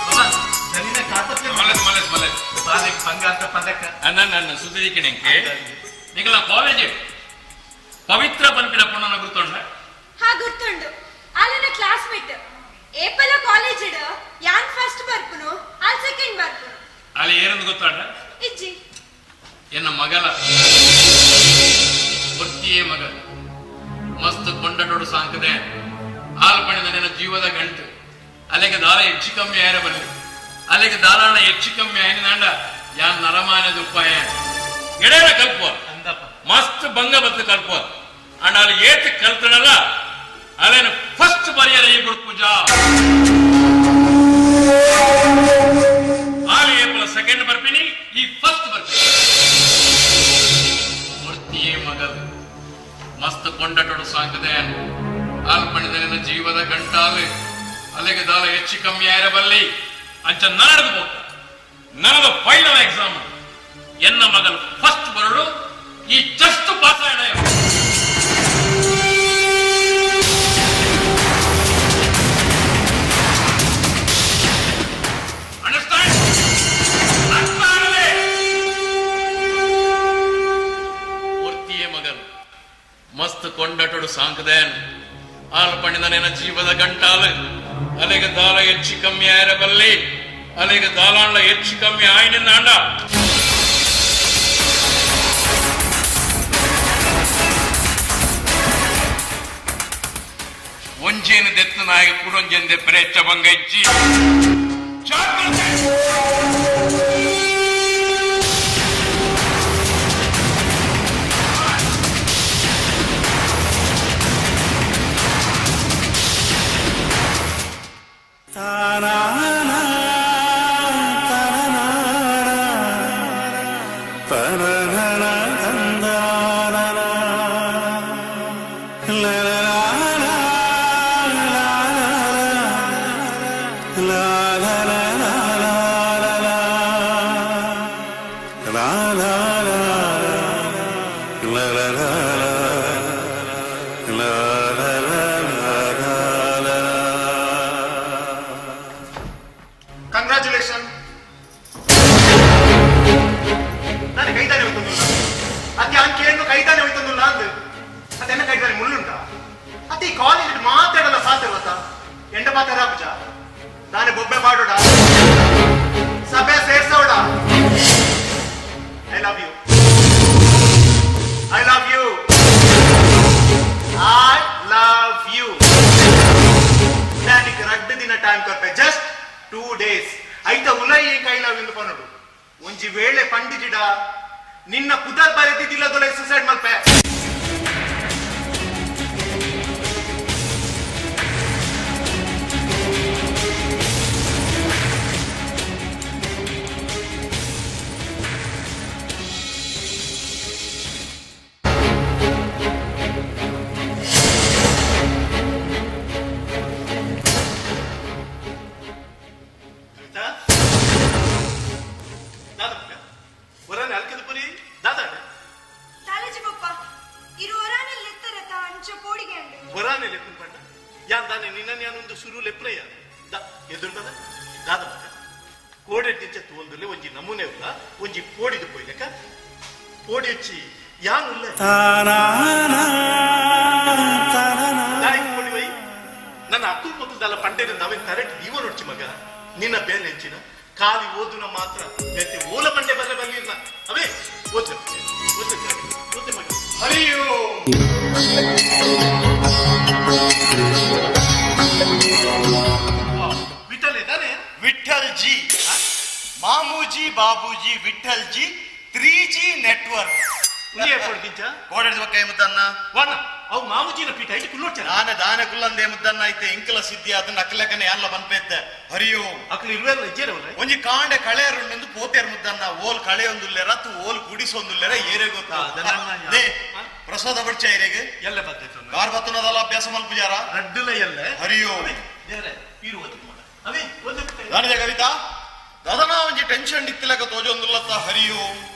ಬಾಬಾ ದನಿನ ಕಾಪತ್ಲೆ. ಮಲಸ್ ಮಲಸ್ ಮಲಸ್. ಬಾಲೆ ಬಂಗಾರದ ಪದಕ. ನನ್ನ ಸುದ್ದಿಕ್ಕಿಣೆಂಕೆ ನಿಗಲ ಕಾಲೇಜ್ ಪವಿತ್ರ ಪನ್ಪಿನ ಪುಣ್ಣನ ಗುರ್ತೊಂಡ. ಹಾ ಗುರ್ತುಂಡು, ಅಲ್ಲನ ಕ್ಲಾಸ್ಮೇಟ್. ಏಪಲ ಕಾಲೇಜ್ ಯಾನ್ ಫಸ್ಟ್ ಬರ್ಪುನು, ಆಲ್ ಸೆಕೆಂಡ್ ಬರ್ಪುನು. ಅಲ್ಲಿ ಏನಂದು ಗೊತ್ತಾಂಡ? ಇಜ್ಜಿ. ಎನ್ನ ಮಗಲ ಒಟ್ಟಿಯೇ ಮಗ ಮಸ್ತ್ ಕೊಂಡಟೋಡು ಸಾಂಕದೆ ಹಾಲು ಪಣಿದ ನಿನ್ನ ಜೀವದ ಗಂಟು ಅಲ್ಲಿಗೆ ದಾರ ಹೆಚ್ಚು ಕಮ್ಮಿ ಆಯ್ರ ಬರಲಿ ಅಲ್ಲಿಗೆ ದಾರಾಣ ಹೆಚ್ಚು ಕಮ್ಮಿ ಆಯ್ನ ಯಾನ್ ನರಮಾನ್ಯದ ಉಪಾಯ ಎಡೆಯ ಕಲ್ಪುವ. ಅಂದಪ್ಪ. ಮಸ್ತ್ ಭಂಗ ಬತ್ತು ಕಲ್ಪುವ ಅಂಡ್ ಅಲ್ಲಿ ಏತ್ ಕಲ್ತಣಲ್ಲ ಅಲ್ಲೇನು ಫಸ್ಟ್ ಬರೆಯರ ಈ ಗುರು ಪೂಜಾ ಆಲಿ ಏಪಲ ಸೆಕೆಂಡ್ ಬರ್ಪಿನಿ ಈ ಫಸ್ಟ್ ಬರ್ಪಿನಿ ಮೂರ್ತಿಯೇ ಮಗಲ್ ಮಸ್ತ್ ಕೊಂಡಟೋಡು ಸಾಂಕದೆ ಆಲ್ಪಣಿದ ನಿನ್ನ ಜೀವದ ಗಂಟಾಲು ಅಲ್ಲಿಗೆ ದಾಲ ಹೆಚ್ಚು ಕಮ್ಮಿ ಆಯಿರಬಲ್ಲಿ ಅಂಚ ನಾಡದು ಹೋಗ್ತ ನನದ ಫೈನಲ್ ಎಕ್ಸಾಮ್ ಎನ್ನ ಮಗಲು ಫಸ್ಟ್ ಬರಡು ಈ ಜಸ್ಟ್ ಪಾಸ್ ಆಡ. ಅಂಡರ್ಸ್ಟ್ಯಾಂಡ್? ಅರ್ಥ ಆಗಲೇ? ಮೂರ್ತಿಯೇ ಮಗನು ಮಸ್ತ್ ಕೊಂಡಟೋಡು ಸಾಂಕದೇನ್ ಆಲ್ ಪಣಿದ ನಿನ್ನ ಜೀವದ ಗಂಟಾಲು ಅಲೆಗೆ ದಾಲ ಹೆಚ್ಚು ಕಮ್ಮಿ ಆಯಿರಬಲ್ಲಿ ಅಲೆಗೆ ದಾಲಾಂಡ ಹೆಚ್ಚು ಕಮ್ಮಿ ಆಯ್ನಿಂದ ಅಂಡ. ಒಂಜೇನು ದೆತ್ತು ನಾಯಕ ಕೂಡೊಂಜೆಂದೆ ಪ್ರೇಚ್ಚ ಬಂಗ ಇಜ್ಜಿ. ಜಾಗ್ರತೆ. ಕಂಗ್ರ್ಯಾಚುಲೇಷನ್. ನಾನು ಕೈತಾನೆ ಹೋಯ್ತಂದುಲ್ಲ ಅತ್ತೆ, ಅಂಕೆಯನ್ನು ಕೈತಾನೆ ಹೋಯ್ತಂದುಲ್ಲ ಅಂದ್ ಅದೆನ್ನ ಕೈತಾನೆ ಮುಳ್ಳುಂಟ ಅತ್ತೆ. ಈ ಕಾಲೇಜ್ ಮಾತಾಡಲ್ಲ ಸಾಧ್ಯವತ್ತ ಎಂಡ ಮಾತಾಡ ಪುಜ ನಾನು ಬೊಬ್ಬೆ ಮಾಡೋಡ ಸಭೆ ಸೇರ್ಸೋಡ. I love you, I love you, I love you. దానికి రడ్డు ದಿನ ಟೈಮ್ ಕೊರ್ಪೆ, ಜಸ್ಟ್ 2 ಡೇಸ್. ಐತ ಉಲೈ ಕೈ ಲವ್ ಇಂದು ಪನೋಡು. ಒಂಜಿ ವೇಳೆ ಪಂಡಿಜಿಡ ನಿನ್ನ ಪುದರ್ ಬರೆದಿದ್ದಿಲ್ಲ ದೊಲೆ ಸುಸೈಡ್ ಮಲ್ಪೆ. ಕವಿತಾ, ದಾದ ಮಗ ಒರಾನೆ ಅಲ್ಕದ ಪುರಿ ದಾದಾಡ. ಕಾಲೇಜ್ ಪಪ್ಪ ಇರು ಒರಾನೆ ಲೆತ್ತರತ ಅಂಚ ಪೋಡಿಗೆ ಅಂಡು. ಒರಾನೆ ಲೆಪ್ಪುನ್ ಪಂಡ ಯಾನ್ ದಾನೆ ನಿನ್ನ ಯಾನೊಂದು ಸುರು ಲೆಪ್ರಯ್ಯ the ಎದುರುಂಡದ ದಾದ ಮಗ ಕೋಡೆಟ್ಟಿಂಚ ತೋಂದುಲ್ಲೆ ಒಂಜಿ ನಮೂನೆ ಉಲ್ಲ ಒಂಜಿ ಪೋಡಿದು ಪೋಯ್ಲಕ ಪೋಡಿ ಹಚ್ಚಿ ಯಾನುಲ್ಲ ದಾನಿಗ್ ಪೋಡಿ ವೈ ನನ್ನ ಅಕ್ಕul ಮೊದಲ್ದಲ್ಲ ಪಂಡೇನ ನಾವೇನ್ ಕರೆಕ್ಟ್ ದೀವ ನೋಡ್ಚಿ ಮಗ. ನಿನ್ನ ಬೇಲೆ ಹೆಂಚಿನ ಖಾಲಿ ಓದುನ ಮಾತ್ರ ಬೇತೆ ಓಲ ಮಂಡೆ ಬರಲೆ ಬರಲಿಲ್ಲ. ಅವೇ ಓದ್ತೆ ಓದ್ತೆ ಓದ್ತೆ ಮಗ. ಹರಿಯೋ ವಿಠಲ್ ಇದ್ದಾನೆ. ವಿಠಲ್ ಜಿ, ಮಾಮೂಜಿ ಬಾಬೂಜಿ ವಿಠಲ್ ಜಿ 3G ನೆಟ್ವರ್ಕ್. ಉಂಗೆ ಪೊಡ್ದಿಂಚ? ಕೋಡೆಡ್ ಬಕ್ಕ ಮುದ್ದನ್ನ. ವಾನ ಅವು ಮಾಮೂಜಿನ ಪೀಠ ಐಟ್ ಕುಲ್ಲೋಡ್ಚ. ದಾನ ದಾನ ಕುಲ್ಲಂದೆ ಮುದ್ದನ್ನ ಐತೆ ಇಂಕಲ ಸಿದ್ಧಿ ಅದನ್ನ ಅಕ್ಕಲೆಕ್ಕನೆ ಎಲ್ಲ ಬನ್ಪೆದ್ದೆ. ಹರಿಯೋ. ಅಕ್ಲು ಇರುವೆಲ್ಲ ಇಜ್ಜೇರವಲ್ಲ. ಒಂಜಿ ಕಾಂಡೆ ಕಳೆಯರುಂಡೆಂದು ಪೋತೇರ್ ಮುದ್ದನ್ನ. ಓಲ್ ಕಳೆಯೊಂದುಲ್ಲೆರ ತು ಓಲ್ ಗುಡಿಸೊಂದುಲ್ಲೆರ ಏರೆ ಗೊತ್ತಾ? They ಪ್ರಸಾದ ಬಡ್ಚ ಏರೆಗೆ. ಎಲ್ಲ ಬರ್ತೈತೆ. ಕಾರ್ ಬತ್ತನದಲ್ಲ ಅಭ್ಯಾಸ ಮಲ್ಪುಜಾರ. ರಡ್ಡುಲ ಎಲ್ಲ. ಹರಿಯೋ. ದೇವ್ರೆ ಪೀರು ಓದಿ ಮಗ. ಅವೇ ಓದಿ. ದಾನಿದ ಕವಿತಾ ದದನ ಒಂಜಿ ಟೆನ್ಷನ್ ಇತ್ತಿಲಕ ತೋಜೊಂದುಲ್ಲತ್ತ. ಹರಿಯೋ.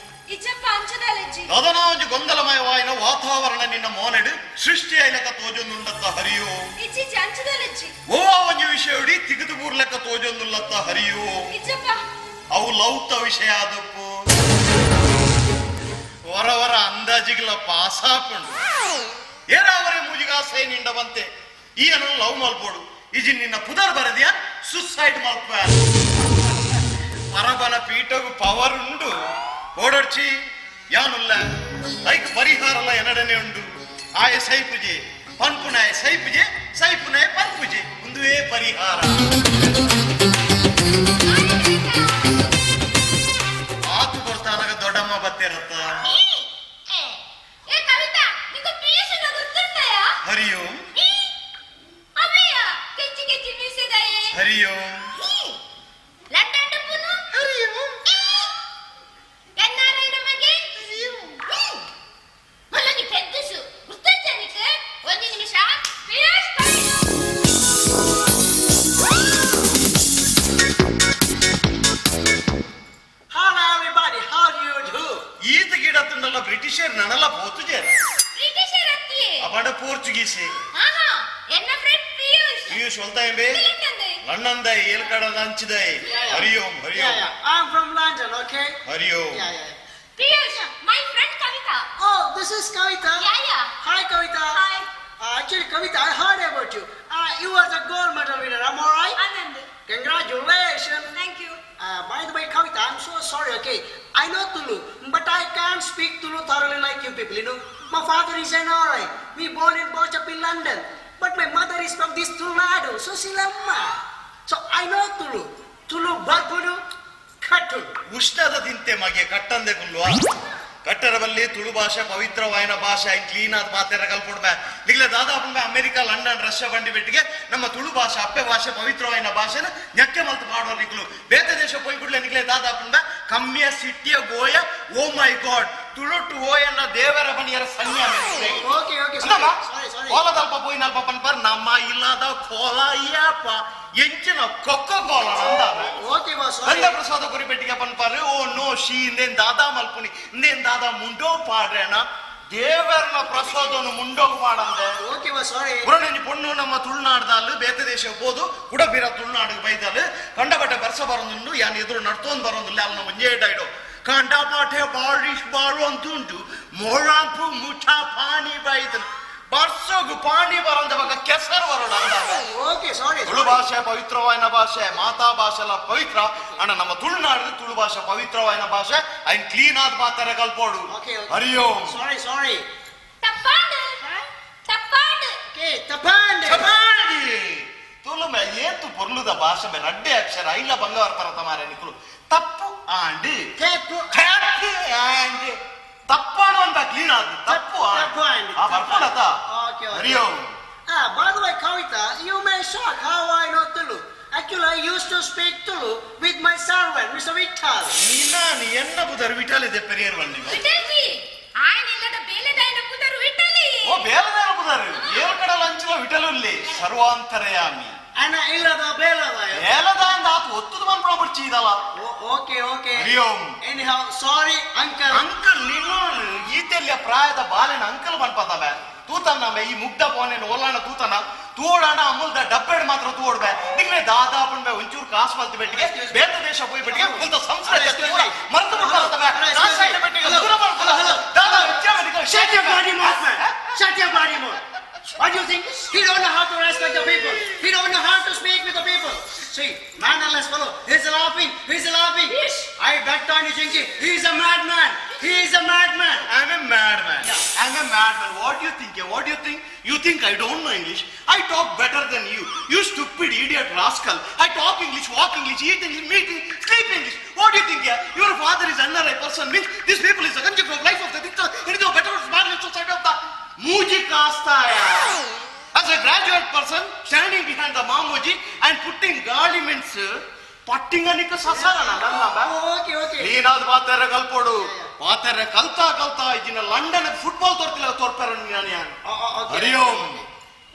ಇಜ್ಜಪ್ಪ ಅಂಚದಾಲಜ್ಜಿ. ದದನ ಒಂಜಿ ಗೊಂದಲಮಯವಾಯಿನ ವಾತಾವರಣ ನಿನ್ನ ಮೋನೆಡು ಸೃಷ್ಟಿ ಐಲಕ ತೋಜೊಂದುಂಡತ್ತ. ಹರಿಯೋ. ಇಜ್ಜಿಜ್ಜಿ ಅಂಚದಾಲಜ್ಜಿ. ಓ ಒಂಜಿ ವಿಷಯಡಿ ತಿಗದು ಬೂರ್ಲೆಕ್ಕ ತೋಜೊಂದುಲ್ಲತ್ತ. ಹರಿಯೋ. ಇಜ್ಜಪ್ಪ. ಅವು ಲೌತ ವಿಷಯ ಆದಪ್ಪು ವರ ವರ ಅಂದಾಜಿಗ್ಲ ಪಾಸಾಪುಂಡು ಏರಾವರೆ ಮೂಜಿಗಾಸೆ ನಿಂಡ ಬಂತೆ ಈ ಅನು ಲವ್ ಮಲ್ಪೋಡು ಇಜಿ ನಿನ್ನ ಪುದರ್ ಬರದ್ಯಾ ಸುಸೈಡ್ ಮಲ್ಪ ಪರಬಲ ಪೀಠಗು ಪವರ್ ಉಂಡು ಓಡರ್ಚಿ ಯಾನುಲ್ಲ ಐಕ್ ಪರಿಹಾರಲ್ಲ ಎನಡನೆ ಉಂಡು ಆಯ ಸೈಪುಜೆ ಪನ್ಪುನಾಯ ಸೈಪುಜೆ ಸೈಪುನಾಯ ಪನ್ಪುಜೆ ಉಂದುವೇ ಪರಿಹಾರ. ಆತು ಕೊಡ್ತಾನಾಗ ದೊಡ್ಡಮ್ಮ ಬತ್ತಿರತ್ತ. ಏ ಕವಿತಾ ನಿಂಗೆ ಪೀಸುನ ಗೊತ್ತುಂಟಯಾ? ಹರಿಯೋ. ಅಮ್ಮಯ್ಯ ಕೆಚ್ಚಿ ಕೆಚ್ಚಿ ಮೀಸೆದಾಯೆ. ಹರಿಯೋ. ಲಂಡನ್ ಡುಪ್ಪುನು. ಹರಿಯೋ. ಎನ್ನಾರೈನ ಮಗೆ. ಮೊಲ್ಲೊಂಜಿ ಪೆದ್ದುಸು ಗುರ್ತಜ್ಜನಿಕ್ ಒಂಜಿ ನಿಮಿಷ Piyush Kavitha. Hello everybody, how do you do? ಈತ ಗಿಡ ತುಂಡಲ್ಲ ಬ್ರಿಟಿಷರ್ ನನಲ್ಲ ಪೋತುಜೇರ. ಬ್ರಿಟಿಷರ್ ಅತ್ತಿಯೇ. ಅಬಡ ಪೋರ್ಚುಗೀಸೆ. ಆಹಾ ಎನ್ನ ಫ್ರೆಂಡ್ ಪಿಯೂಷ್. ಪಿಯೂಷ್ ಒಲ್ತಾಯಂಬೆ. ಲಂಡನ್. ಲಂಡನ್ ದೈ ಏಲ್ಕಡದ ಅಂಚಿದೈ. ಹರಿಯೋಂ ಹರಿಯೋಂ. Yeah, yeah. I'm from London, okay? ಹರಿಯೋಂ. Yeah, yeah. Piyush, my friend Kavita. Oh, this is Kavita. Yeah, yeah. Hi, Kavita. Hi. Actually, Kavita, I heard about you. You are the gold medal winner. Am I right? Anand. Congratulations. Thank you. By the way, Kavita, I'm so sorry, okay? I know Tulu, but I can't speak Tulu thoroughly like you people, you know. My father is an RI. We born and brought up in London. But my mother is from this Tulunadu, Susilamma. So I know Tulu. Tulu ಬರ್ಪುಡು ಕಟ್ಟುಡು. ಉಷ್ಣದ ತಿಂತೆ ಮಗೆ ಕಟ್ಟಂದೆ ಕುಲ್ವಾ ಕಟ್ಟರಬಲ್ಲಿ ತುಳು ಭಾಷೆ ಪವಿತ್ರವಾಯಿನ ಭಾಷೆ clean ಆದ ಮಾತೆರ ಕಲ್ಪುಡ್ಬೆ ನಿಗ್ಲೆ ದಾದಾಪುಂಬೆ America London Russia ಬಂಡಿ ಬೆಟ್ಟಿಗೆ ನಮ್ಮ ತುಳು ಭಾಷೆ ಅಪ್ಪೆ ಭಾಷೆ ಪವಿತ್ರವಾಯಿನ ಭಾಷೆನ ñಕ್ಕೆ ಮಲ್ತು ಪಾಡೋರು ನಿಕ್ಲು ಬೇತೆ ದೇಶ ಪೋಯ್ ಕೂಡ್ಲೆ ನಿಗ್ಲೆ ದಾದಾಪುಂಬೆ ಕಮ್ಮಿಯ ಸಿಟ್ಟಿಯ ಗೋಯ ಓ ಮೈ ಗಾಡ್ ತುಳುಟು ಓಯನ್ನ ದೇವರ ಬನಿಯರ ಸನ್ಯ ಓಕೆ ಓಕೆ ಸಾರಿ ಸಾರಿ. ಕೋಲದಲ್ಪ ಪೋಯಿನಲ್ಪ ಪನ್ಪರ್ ನಮ್ಮ ಇಲ್ಲದ ಕೋಲ ಯಾಪ ಎಂಚಿನ ಕೊಕ್ಕ ಕೋಲ ಅಂದಾವೆ. Okay boss. ನಂದ ಪ್ರಸಾದ ಕುರಿಪೆಟ್ಟಿಗೆ ಪನ್ಪಾರು ಓ ನೋ she ಇಂದೇನ್ ದಾದಾ ಮಲ್ಪುನಿ ಇಂದೇನ್ ದಾದಾ ಮುಂಡೋ ಪಾಡ್ರೇನ ದೇವರನ ಪ್ರಸಾದನು ಮುಂಡೋಗ್ ಪಾಡಂದೆ. ಓಕೆ ಬಾಸ್ ಸಾರಿ. ಪುರಣಿ ಪೊಣ್ಣು ನಮ್ಮ ತುಳುನಾಡ್ದಲ್ಲು ಬೇತೆ ದೇಶ ಹೋದು ಕುಡಬೀರ ತುಳುನಾಡಿಗೆ ಬೈದಲ್ಲು ಕಂಡಪಟ್ಟೆ ಬರ್ಸ ಬರೋದುಂಡು ಯಾನ್ ಎದುರು ನಡ್ತೊಂದು ಬರೋದಿಲ್ಲ ಅಲ್ಲ ಒಂಜೇ ಡೈಡೋ ಕಂಡಪಾಟೆ ಬಾರಿಶ್ ಬಾರು ಅಂತುಂಟು ಮೊಳಂಪು ಮುಠ ಪಾನಿ ಬೈದನು ಬರ್ಸೋಗು ಪಾನಿ ಬರೋದ ಬಗ ಕೆಸರು ಬರೋಣ ಅಂದ. Okay sorry. ತುಳು ಭಾಷೆ ಪವಿತ್ರವಾಯಿನ ಭಾಷೆ ಮಾತಾ ಭಾಷೆ ಎಲ್ಲ ಪವಿತ್ರ ಅಣ್ಣ ನಮ್ಮ ತುಳುನಾಡು ತುಳು ಭಾಷೆ ಪವಿತ್ರವಾಯಿನ ಭಾಷೆ ಐನ್ ಕ್ಲೀನ್ ಆದ ಮಾತಾರೆ ಕಲ್ಪೋಡು. Okay Hari Om. Sorry sorry. ತಪ್ಪಾಂಡ್ ತಪ್ಪಾಂಡ್. ಓಕೆ ತಪ್ಪಾಂಡ್ ತಪ್ಪಾಂಡಿ ತುಳು ಮೇ ಏತು ಪೊರ್ಲುದ ಭಾಷೆ ಮೇ ರಡ್ಡೆ ಅಕ್ಷರ ಇಲ್ಲ ಬಂಗಾರ ಪರತ ಮಾರೆ ನಿಕುಲು ತಪ್ಪು ಆಂಡಿ ತಪ್ಪು ತಪ್ಪು ಆಂಡಿ ತಪ್ಪಾಡು ಅಂತ ಕ್ಲೀನ್ ಆದ ತಪ್ಪು ಆಂಡಿ ಆ ಬರ್ಪೋಡತ. Okay okay. Hari Om. Ah, by the way, Kavita, you may shock how I know Tulu. Actually, I used to speak Tulu with my servant, Mr. Vittal. ನೀನಾನು ಎನ್ನ ಬುದರು ವಿಠಲ್ ಇದೆ ಪೆರಿಯರ್ ಬನ್ನಿ. ವಿಠಲ್ಜಿ ಆಯನ ಇಲ್ಲದ ಬೇಲೆದಾಯನ ಪುದರು ವಿಠಲಿ. ಓ ಬೇಲದಾಯನ ಪುದರು ಏಳು ಕಡೆ ಲಂಚಲ ವಿಠಲುಲ್ಲಿ ಸರ್ವಾಂತರಯಾಮಿ. ಅಣ್ಣ ಇಲ್ಲದ ಬೇಲದಾಯ ಬೇಲದಾಯಂದ ಆತು ಒತ್ತುದು ಬಂದ್ಬಿಡ ಇದಲ್ಲ. Okay okay. Hari Om. Anyhow, sorry uncle. Uncle ನೀನು ಈತೆಲ್ಲಿಯ ಪ್ರಾಯದ ಬಾಲೆನ ಅಂಕಲ್ ಬನ್ಪತವೆ ತೂತನ ಈ ಮುಗ್ಧ ಪೋನೆ ಓಲಾಣ ತೂತನ ತೂಡಾಣ ಅಮುಲ್ದ ಡಬ್ಬೆಡ್ ಮಾತ್ರ ತೂಡ್ಬೆ ನಿಗ್ನೆ ದಾದಾ ಪಂಡ್ಬೆ ಒಂಚೂರು ಕಾಸು ಮಲ್ತು ಬೆಟ್ಟಿಗೆ ಬೇರೆ ದೇಶ ಪೋಯ್ ಬೆಟ್ಟಿಗೆ ಕುಲ್ತ ಸಂಸ್ಕೃತಿ ಪೂರ ಮರೆತು ಬಿಡ್ಬಾರತವೆ. ಬೆಟ್ಟಿಗೆ ದೂರ ಮಾಡ್ಕೊಳ್ಳ ದಾದಾ ವಿದ್ಯಾ ಬೆಟ್ಟಿಗೆ. Shut your bloody mouth, man. Shut your bloody mouth. What do you think? He don't know how to respect the people. He don't know how to speak with the people. See, mannerless fellow. He's laughing. He's laughing. I bet on you, Chinky. He's a madman. He is a madman. I'm a madman. I'm a madman. What do you think? What do you think? You think I don't know English? I talk better than you. You stupid idiot rascal. I talk English, walk English, eat English, meet English, sleep English. What do you think? Yeah? Your father is NRI person. Means these people is the country of life of the victor. It is a better smart society of the Mujikastaya. As a graduate person, standing behind the Mamuji and putting garments, ಪಟ್ಟಿಂಗನಿಕ ಸಸಾರಣ ನನ್ನ. Okay okay. Ninada ಪಾತೆರ ಕಲ್ಪೋಡು ಪಾತೆರ ಕಲ್ತಾ ಕಲ್ತಾ ಇಜಿನ London football ತೋರ್ತಿಲ್ಲ ತೋರ್ಪೆರ ನಾನು ಯಾನು. ಹರಿ ಓಂ.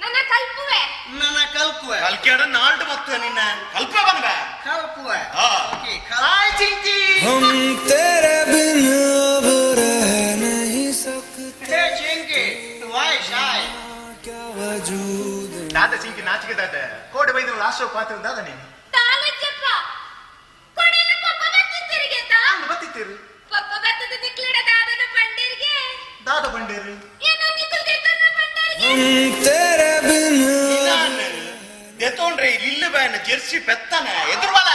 ನನ್ನ ಕಲ್ಪುವೆ. ನನ್ನ ಕಲ್ಪುವೆ. ಕಲ್ಕೇಡ ನಾಲ್ಡು ಬತ್ತು ನಿನ್ನ ಕಲ್ಪೆ ಬನ್ವೆ ಕಲ್ಪುವೆ. ಹಾ. Okay. Hi Chinki. हम तेरे बिन अब रह नहीं सकते. Hey Chinky, why shy? क्या वजूद ದಾದ ಚಿಂಕಿ ನಾಚಿಕೆ ದಾದ ಕೋಡೆ ಬೈದ ಲಾಸ್ಟ್ ಪಾತ್ರ ದಾದ ನೀನು ತಾಲಜ್ಜಪ್ಪ ಕೊಡೆನ ಪಪ್ಪ ಬತ್ತಿತ್ತಿರಿಗೆ ಬತ್ತಿತ್ತೀರು ಪಪ್ಪ ಬತ್ತದ ನಿಕ್ಲಿಡ ದಾದನ ಪಂಡೇರಿಗೆ ದಾದ ಬಂಡೇರು ಏನೋ ನಿಕುಲ್ ದೇತನ ಪಂಡೇರಿಗೆ. हम तेरे बिन ದೆತೋಂಡ್ರೆ ಇಲ್ಲಿ ಬಾಯನ ಜೆರ್ಸಿ ಪೆತ್ತನೆ ಎದುರು ಬಲ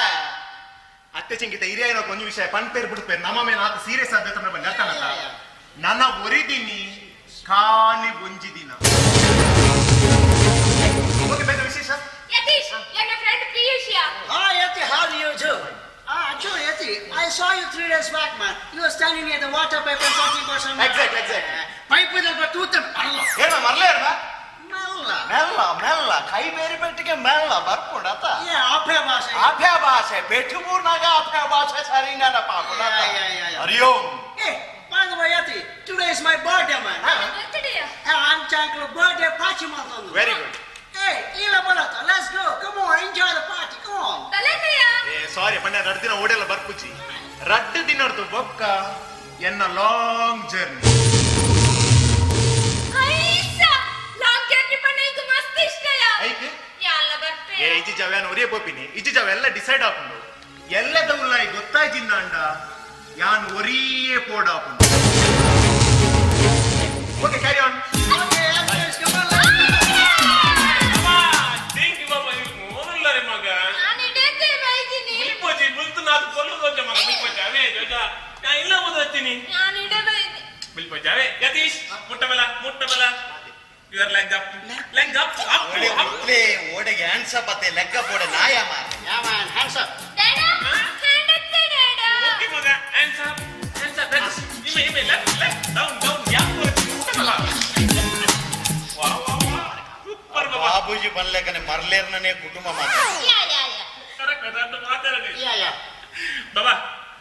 ಅತ್ತೆ ಚಿಂಕಿತ ಹಿರಿಯ ಕೊಂಚ ವಿಷಯ ಪನ್ಪೇರ್ ಬಿಡ್ಪೇರ್ ನಮ್ಮ ಮೇಲೆ ಆತ ಸೀರಿಯಸ್ ಆದ ಬಂದ ಅರ್ಥನಲ್ಲ ನನ್ನ ಒರಿದಿನಿ ಖಾಲಿ ಒಂಜಿ ದಿನ. ಓಕೆ ಬೇರೆ ವಿಶೇಷ. ಯತೀಶ್ ನನ್ನ friend ಪಿಯೂಷಿಯಾ. Hi Yati, how do you do? Actually Yati, I saw you 3 days back, man. You were standing near the water pipe and talking about some... Exactly, exactly. Pipe with a tooth and... ಅಲ್ಲ. ಏನ ಮರ್ಲೇ ಇರ್ಬ ಮೆಲ್ಲ. ಮೆಲ್ಲ ಮೆಲ್ಲ ಕೈ ಬೇರೆ ಪೆಟ್ಟಿಗೆ ಮೆಲ್ಲ ಬರ್ಪುಂಡ ಆತ. Yeah, ಅಭ್ಯ ಭಾಷೆ. ಅಭ್ಯ ಭಾಷೆ ಬೆಟ್ಟುಬೂರ್ನಾಗ ಅಭ್ಯ ಭಾಷೆ ಸರಿಂಗನ ಪಾಪುಂಡ. Yeah, yeah, yeah, yeah. Hari Om. Hey, by the way, Yati, today is my birthday, man. ಬರ್ತ್ಡೇಯಾ? I'm Chanklu birthday party ಮಾಡ್ತಂದು. Very good. Hey, ಇಲ್ಲ ಬಲತ್ತ, let's go. Come on, enjoy the party. Come on. ತಲೆನೆಯಾ? ಏ ಸಾರಿ ಪಂಡ ರಡ್ ದಿನ ಓಡೆಲ್ಲ ಬರ್ಪುಜಿ ರಡ್ಡು ದಿನರ್ದು ಬೊಕ್ಕ ಎನ್ನ long journey. ಐಸಾ long journey ಪಂಡ ink ಮಸ್ತ್ ಇಷ್ಟಯಾ. ಐಕ್ ಯಾಲ್ಲ ಬರ್ಪೆ. ಏ ಇಜ್ಜಿ ಜಾವ ಒರಿಯ ಪೋಪಿನಿ ಇಜ್ಜಿ ಜಾವ ಎಲ್ಲ ಡಿಸೈಡ್ ಆಪುಂಡು ಎಲ್ಲದ ಉಲ್ಲಾಯಿ ಗೊತ್ತಾಯ್ತಿಂದ ಅಂಡ ಯಾನ್ ಒರಿಯೇ ಪೋಡಾಪುಂಡು. Okay carry on. Okay, uncles, come on, let's go. Thank ಬಾಬಾ ನೀವು ಮೋನುಲ್ಲರೆ ಮಗ. ನಾನು ಇಡೇತೆ ಬೈದಿನಿ. ಬಿಲ್ಪೋಜಿ ಬುಲ್ತು ನಾದು ಕೊಲ್ಲು ದೋಜ ಮಗ ಬಿಲ್ಪೋಜಿ ಅವೇ ಜೋಜ ನಾ ಇಲ್ಲ ಓದತ್ತೀನಿ. ನಾನು ಇಡೇ ಬೈದಿ. ಬಿಲ್ಪೋಜಿ ಅವೇ Yatish ಮುಟ್ಟಬಲ ಮುಟ್ಟಬಲ You are leg up, leg up, up, up. ಓಡೆಗೆ hands up ಅತ್ತೆ ಲೆಗ್ ಅಪ್ ಓಡೆ ನಾಯ ಮಾರ. Yeah man, hands up. Dada, hand up dada. Okay ಮಗ, hands up, hands up. ಇಮೆ ಇಮೆ ಲೆಫ್ಟ್ ಲೆಫ್ಟ್ ಡೌನ್ ಡೌನ್ ಯಾಪ್. ವಾ ವಾ ವಾ, ಸೂಪರ್ ಬಾಬಾ. ಬಾಬೂಜಿ ಬನ್ಲೇಕನೆ ಮರ್ಲೇರ್ನನೇ ಕುಟುಂಬ ಮಾತ್ರ. ಯಾ ಯಾ ಯಾ. ಕರೆಕ್ಟ್ ಅದು ಮಾತಾಡಲಿ. ಯಾ ಯಾ. ಬಾಬಾ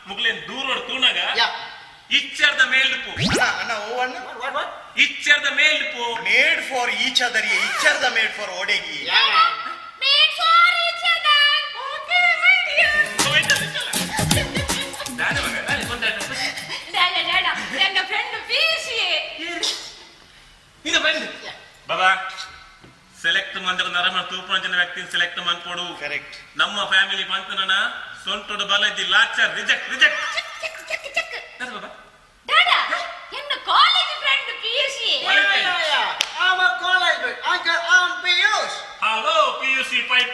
ಮುಗ್ಲೇನ್ ದೂರ ತೂನಾಗ ಯಾ. ಇಚ್ಚರ್ದ ಮೇಲ್ಪು. ಅಣ್ಣ ಅಣ್ಣ ಓ ಅಣ್ಣ. What what? ಇಚ್ಚರ್ದ ಮೇಲ್ಪು. Made for each other, ಇಚ್ಚರ್ದ made for ಓಡೆಗಿ. Yeah man. Made for each other. Okay my dear. Dada dada, ನನ್ನ ಫ್ರೆಂಡ್ ಪೀಶಿ. ಇದು ಫ್ರೆಂಡ್ ಬಾಬಾ ಸೆಲೆಕ್ಟ್ ಮಂದರ ನರಮ ತೂಪನ ವ್ಯಕ್ತಿ ಸೆಲೆಕ್ಟ್ ಮನ್ಪೋಡು. ಕರೆಕ್ಟ್. ನಮ್ಮ ಫ್ಯಾಮಿಲಿ ಪಂತನ ಸೊಂಟೋಡು ಬಲ ಇದ್ದಿ ಲಾಚರ್ reject reject. Check check check check. ಬಾಬಾ ಡಾಡಾ, ನನ್ನ college friend ಪೀಶಿ. Yeah yeah yeah. I'm a college mate. Uncle, I'm Piyush. Hello P U C pipe.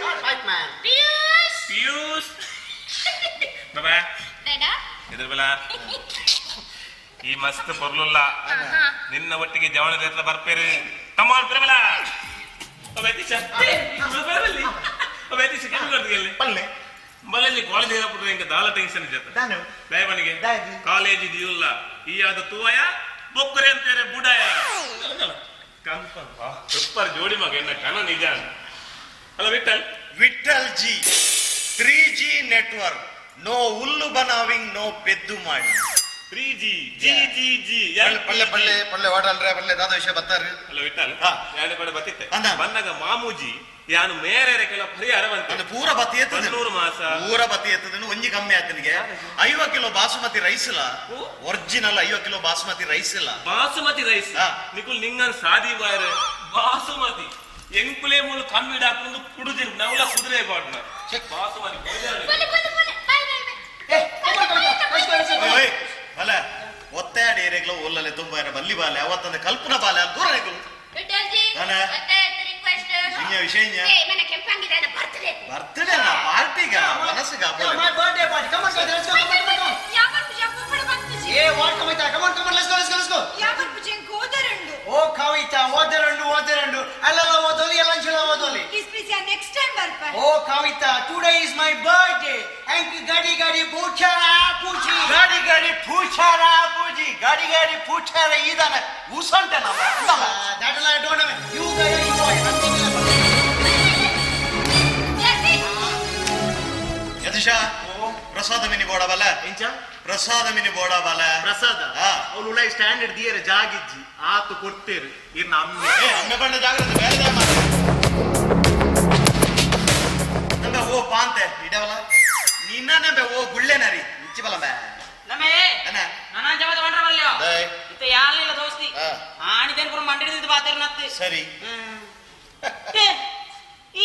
Not right man. Piyush. Piyush Baba. Dada. ಇದ್ರ ಬಲ ಈ ಮಸ್ತ್ ಪೊರ್ಲುಲ್ಲ ನಿನ್ನ ಒಟ್ಟಿಗೆ ಜವಣದ ಹತ್ರ ಬರ್ಪೇರು ಕಮಾನ್ ಪ್ರಬಲ. ಬಲಲ್ಲಿ ಕಾಲೇಜ್ ಹೇಳಪಟ್ರೆ ಇಂಕ ದಾಲ ಟೆನ್ಷನ್ ಜೊತೆ ದಯವನಿಗೆ ಕಾಲೇಜ್ ಇದೆಯುಲ್ಲ ಈ ಆದ ತೂವಯ ಬೊಕ್ಕರೆ ಅಂತಾರೆ ಬುಡಾಯ ಸೂಪರ್ ಜೋಡಿ ಮಗ ಎನ್ನ ಕನ ನಿಜ ಅಲ್ಲ Vittal. Vittal ji 3G network no ಹುಲ್ಲು ಬನಾವಿಂಗ್ ನೋ ಪೆದ್ದು ಮಾಡಿ. 3G G G G. ಪಲ್ಲೆ ಪಲ್ಲೆ ಪಲ್ಲೆ ವಾಡಲ್ರೆ ಪಲ್ಲೆ ದಾದ ವಿಷಯ ಬರ್ತಾರೆ. ಅಲ್ಲ ವಿಠಲ್, ಎರಡು ಕಡೆ ಬತ್ತಿತ್ತೆ ಅಂದ. ಬಂದಾಗ ಮಾಮೂಜಿ ಯಾನು ಮೇರೆ ಕೆಲ ಪರಿಹಾರ ಬಂತು ಪೂರ ಬತ್ತಿ ಎತ್ತದ 100 ಮಾಸ ಪೂರ ಬತ್ತಿ ಎತ್ತದನ್ನು ಒಂಜಿ ಕಮ್ಮಿ ಆತನಿಗೆ 50 ಕಿಲೋ ಬಾಸುಮತಿ ರೈಸ್ ಇಲ್ಲ, ಒರಿಜಿನಲ್ 50 ಕಿಲೋ ಬಾಸುಮತಿ ರೈಸ್ ಇಲ್ಲ. ಬಾಸುಮತಿ ರೈಸ್ ನಿಕುಲ್ ನಿಂಗನ್ ಸಾದಿ ಬಾರೆ ಬಾಸುಮತಿ ಎಂಕುಲೆ ಮೂಲ ಕಮ್ಮಿ ಡಾಕೊಂಡು ಕುಡುದಿನ್ ನವಲ ಕುದುರೆ ಬಾಡ್ನ ಬಾಸುಮತಿ. ಓಯ್ ಅಲ್ಲ ಒತ್ತಾಡಿ ಏರಿಯಾಗ್ಲೋ ಒಲ್ಲಲೆ ತುಂಬ ಬಲ್ಲಿ ಬಾಲೆ ಅವತ್ತಂದ ಕಲ್ಪನಾ ಬಾಲೆ ಅದು ದೂರ ರೇಗುಲು. ಇನ್ಯ ವಿಷಯ ಇನ್ಯ ಬರ್ತಡೇ ಅಲ್ಲ ಪಾರ್ಟಿಗ ಮನಸ್ಸಿಗ. My birthday party. Come on, guys, let's go. Come on, come on. Hey, what Kavita? Come on, come on, let's go, let's go, let's go. Oh, Kavita, ಓದರಂಡು ಓದರಂಡು ಅಲ್ಲೆಲ್ಲ ಓದೋಲಿ ಎಲ್ಲ ಅಂಚಲ ಓದೋಲಿ. Please please yeah, next time ಬರ್ಪ. Oh, Kavita, today is my birthday. And ಗಾಡಿ ಗಾಡಿ ಪೂಚಾರ ಪೂಜಿ. ಗಾಡಿ ಗಾಡಿ ಪೂಚಾರ ಪೂಜಿ ಗಾಡಿ ಗಾಡಿ ಪೂಚಾರ ಈದಾನ ಊಸಂಟೆ ನಮ್ಮ. That all I don't know. You guys enjoy. Nothing ಇಲ್ಲ. ಯದಿಶ ಪ್ರಸಾದ ಮಿನಿ ಬೋಡಬಲ್ಲ ಪ್ರಸಾದ ಮಿನಿ ಬೋಡಬಲ್ಲ ಪ್ರಸಾದ ಅವ್ರು ಉಳೈ ಸ್ಟ್ಯಾಂಡರ್ಡ್ ದಿಯರ ಜಾಗಿಜ್ಜಿ ಆತು ಕೊಡ್ತೇರು ಇರ್ನ ಅಮ್ಮೆ. ಏ ಅಮ್ಮೆ ಬಣ್ಣ ಜಾಗ್ರತೆ ಬೇರೆ ಜಾಗ ಮಾಡು. ನಂಬೆ ಓ ಪಾಂತೆ ಇಡವಲ್ಲ ನಿನ್ನ ನಂಬೆ ಓ ಗುಳ್ಳೆ ನರಿ ಇಚ್ಚಿ ಬಲ ಬೇ. ನಮೇ ಅಣ್ಣ. ನಾನಾ ಜಮದ ಬಂಡ್ರ ಬಲ್ಯೋ ದಯ್. ಇತ್ತ ಯಾರ್ಲಿಲ್ಲ ದೋಸ್ತಿ ಆಣಿದೇನ್ ಪುರ ಮಂಡಿಡಿದ್ದು ಬಾತೇರ್ನತ್ತಿ. ಸರಿ.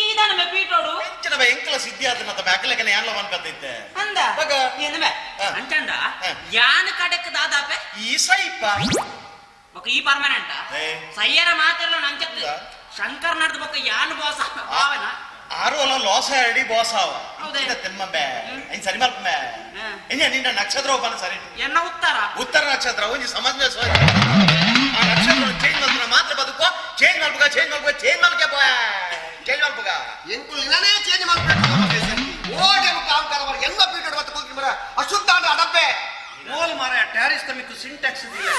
ಈದ ನಮೆ ಪೀಟೋಡು ಎಂಚಿನ ಬೇ ಎಂಕಲ ಸಿದ್ಧಿ ಆತ ಮತ್ತೆ ಬ್ಯಾಕಲಕನೆ ಯಾನ್ಲ ವನ್ಕತ್ತೈತೆ ಅಂದ ಏನಮೆ ಅಂಚಂಡ ಯಾನ ಕಡೆಕ್ ದಾದಾಪೆ ಈ ಸೈಪ ಬೊಕ ಈ ಪರ್ಮನೆಂಟ ಸಯ್ಯರ ಮಾತಿರ್ಲ ನಂಚತ್ತು ಶಂಕರ್ ನಡ್ದು ಬೊಕ ಯಾನ್ ಬಾಸ ಭಾವನ ಆರು ಅಲ್ಲ ಲಾಸ್ ಆಡಿ ಬಾಸ್ ಆವ ಇಂಚಿನ ತೆಮ್ಮ ಬೇ ಐನ್ ಸರಿ ಮಲ್ಪ ಬೇ ಎಂಜ ನಿನ್ನ ನಕ್ಷತ್ರ ಒಬ್ಬನ ಸರಿ ಎನ್ನ ಉತ್ತರ ಉತ್ತರ ನಕ್ಷತ್ರ ಒಂಜಿ ಸಮಾಜ ಸೋಯ್ ಆ ನಕ್ಷತ್ರ ಚೇಂಜ್ ಮಾಡ್ತಾನ ಮಾತ್ರ ಬದುಕೋ ಚೇಂಜ್ ಮಾಡ್ಬುಗ ಚೇಂಜ್ ಮಾಡ್ಬುಗ ಚೇಂಜ್ ಮಾಡ್ಕೆ ಬಾಯ್ ಚೇಂಜ್ ಮಾಡ್ಬುಗ ಎಂಕುಲು ನಾನೇ ಚೇಂಜ್ ಮಾಡ್ಬೇಕು ಓಡೆ ಕಾಂಕಾರ ಮರ ಎಲ್ಲ ಪೀಟೋಡು ಮತ್ತೆ ಕೂತ್ರಿ ಮರ ಅಶುದ್ಧ ಅಂಡ ಅಡಬ್ಬೆ ಓಲ್ ಮಾರ ಟ್ಯಾರಿಸ್ ತಮಿಕು ಸಿಂಟ್ಯಾಕ್ಸ್ ಇಲ್ಲ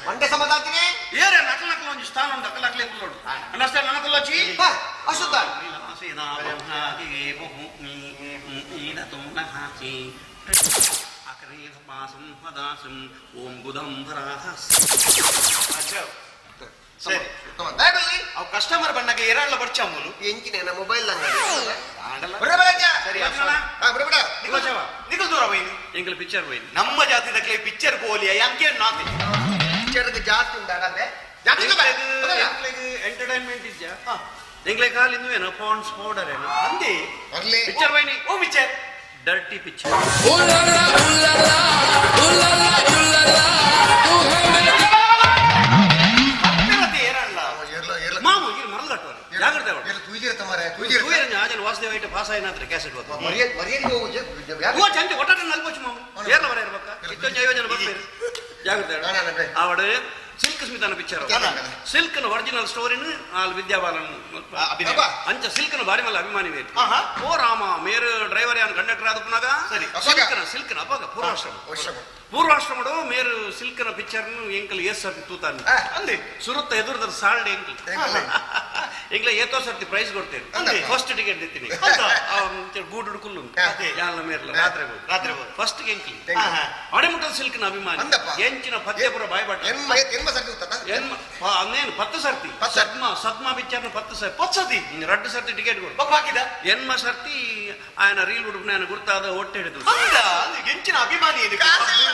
ಮಂಡೆ ಸಮದಾತಿನಿ ಏರೆ ನಕಲ ನಕಲ ಒಂಜಿ ಸ್ಥಾನ ಉಂಡು ನಕಲ ನಕಲೇ ಕುಲ್ಲೋಡು ಅಂಡರ್ಸ್ಟ್ಯಾಂಡ್ ನನಕುಲ್ಲೋಚಿ ಅಶುದ್ಧ ಸರಿ ಅವು ಕಸ್ಟಮರ್ ಬಣ್ಣಗೆ ಏರಾಳ್ಲ ಬರ್ಚ ಮೂಲು ಎಂಚಿನ ಮೊಬೈಲ್ ಸರಿ ನಿಕಲ್ ದೂರ ಬೈನಿ ಎಂಕಲ್ ಪಿಕ್ಚರ್ ಬೈನಿ ನಮ್ಮ ಜಾತಿದಕ್ಲೆ ಪಿಕ್ಚರ್ ಗೋಲಿಯ ಅಂಕೆ ನಾತಿ ಪಿಕ್ಚರ್ಗೆ ಜಾಸ್ತಿ ಉಂಡಾಡಂದೆ ಎಂಟರ್ಟೈನ್ಮೆಂಟ್ ಇದ್ಯಾ ಎಂಗ್ಲೆ ಕಾಲ್ ಇಂದು ಏನೋ ಪಾಂಡ್ಸ್ ಪೌಡರ್ ಏನೋ ಅಂದಿ ಬರ್ಲಿ ಪಿಕ್ಚರ್ ಬೈನಿ ಓ ಪಿಕ್ಚರ್ ಡರ್ಟಿ ಪಿಕ್ಚರ್. ಮಾಮು ಇಲ್ಲಿ ಮರಲಟ್ಟವರು ಜಾಗ್ರತೆ ವಾಸುದೇವ ಐಟ ಪಾಸ್ అయినತ್ರ ಕ್ಯಾಸೆಟ್ ಓದು ಓ ಚಂಚ ಒಟ್ಟಾಟ ನಲ್ಪೊಚ್ಚು ಮಾಮು ಏರ್ಲ ಬರ ಇರ್ಬೇಕ ಇತ್ತೊಂಜಿ ಐವತ್ತು ಜನ ಬರ್ಬೇರು ಜಾಗ್ರತೆ ಆವಡು ಸಿಲ್ಕ್ ಸ್ಮಿತನ ಪಿಕ್ಚರ್ ಸಿಲ್ಕ್ ನ ಒರಿಜಿನಲ್ ಸ್ಟೋರಿನ ಆಲ್ ವಿದ್ಯಾ ಬಾಲನ್ ಅಂಚ ಸಿಲ್ಕ್ ನ ಬಾರಿ ಮಲ್ಲ ಅಭಿಮಾನಿ ಮೇರ್ ಓ ರಾಮ ಮೇರ್ ಡ್ರೈವರ್ ಯಾನ್ ಕಂಡಕ್ಟರ್ ಆದಪುನಾಗ ಸರಿ. ಸಿಲ್ಕ್ನ ಸಿಲ್ಕ್ನ ಅಪಗ ಪೂರ್ವಾಶ್ರಮ ಪೂರ್ವಾಶ್ರಮಡು ಮೇರ್ ಸಿಲ್ಕ್ನ ಪಿಕ್ಚರ್ ಎಂಕಲ್ ಏಸ್ ಸರ್ತಿ ತೂತಾನೆ ಅಂದೆ ಸುರುತ್ತ ಎದುರ್ದರ್ ಸಾಲ್ಡ್ ಎಂಕಲ್ ಎಂಕ್ಲ ಏತೋ ಸರ್ತಿ ಪ್ರೈಸ್ ಕೊಡ್ತೇನೆ ಫಸ್ಟ್ ಟಿಕೆಟ್ ದಿತ್ತೀನಿ ಗೂಡು ಕುಲ್ಲು ಯಾಲ ಮೇರ್ಲ ರಾತ್ರಿ ರಾತ್ರಿ ಫಸ್ಟ್ ಎಂಕ್ಲಿ ಅಡೆಮುಟ್ಟ ಸಿಲ್ಕ್ನ ಅಭಿಮಾನಿ ಎಂಚಿನ ಪದ್ಯಪುರ ಬಾಯ್ಬಾಟ ಅಂದೇನು 10 ಸರ್ತಿ ಸದ್ಮಾ ಸದ್ಮಾ ಪಿಕ್ಚರ್ನ 10 ಸರ್ತಿ 10 ಸರ್ತಿ ರಡ್ಡು ಸರ್ತಿ ಟಿಕೆಟ್ ಕೊಡು ಹಾಕಿದ ಎನ್ಮ ಸರ್ತಿ ಆಯನ ರೀಲ್ ಉಡುಪನ ಆಯನ ಗುರ್ತಾದ ಹೊಟ್ಟೆ ಹಿಡಿದು ಎಂಚಿನ ಅಭಿಮಾನಿ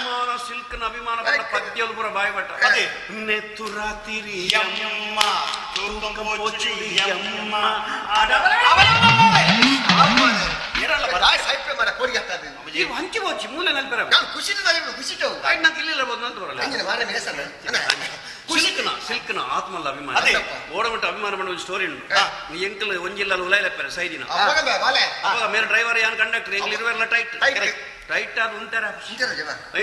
ಅಭಿಮಾನ ಸಿಲ್ಕ್ನ ಅಭಿಮಾನ ಪಟ್ಟ ಪದ್ಯಲು ಪೂರ ಬಾಯ್ಬಾಟ ಅದೇ ನೆತ್ತು ರಾತ್ರಿ ಯಮ್ಮ ಯಮ್ಮ ಹಂಚಿ ಹೋಚಿ ಮೂಲೆ ನಲ್ಪೆರ ಸಿಲ್ಕ್ನ ಸಿಲ್ಕ್ನ ಆತ್ಮಲ್ಲ ಅಭಿಮಾನ ಓಡಮಟ್ಟ ಅಭಿಮಾನ ಪಂಡ ಒಂದು ಸ್ಟೋರಿ ಉಂಟು ಎಂಕಲ್ ಒಂಜಿಲ್ಲ ಉಲಾಯಿಲೆಪ್ಪರೆ ಸೈದಿನ ಅವಾಗ ಮೇರೆ ಡ್ರೈವರ್ ಯಾನ್ ಕಂಡಕ್ಟರ್ ಎಂಕ್ಲ್ ಇರುವೆಲ್ಲ ಟೈಟ್ ಟೈಟ್ ಆದ ಉಂಟಾರ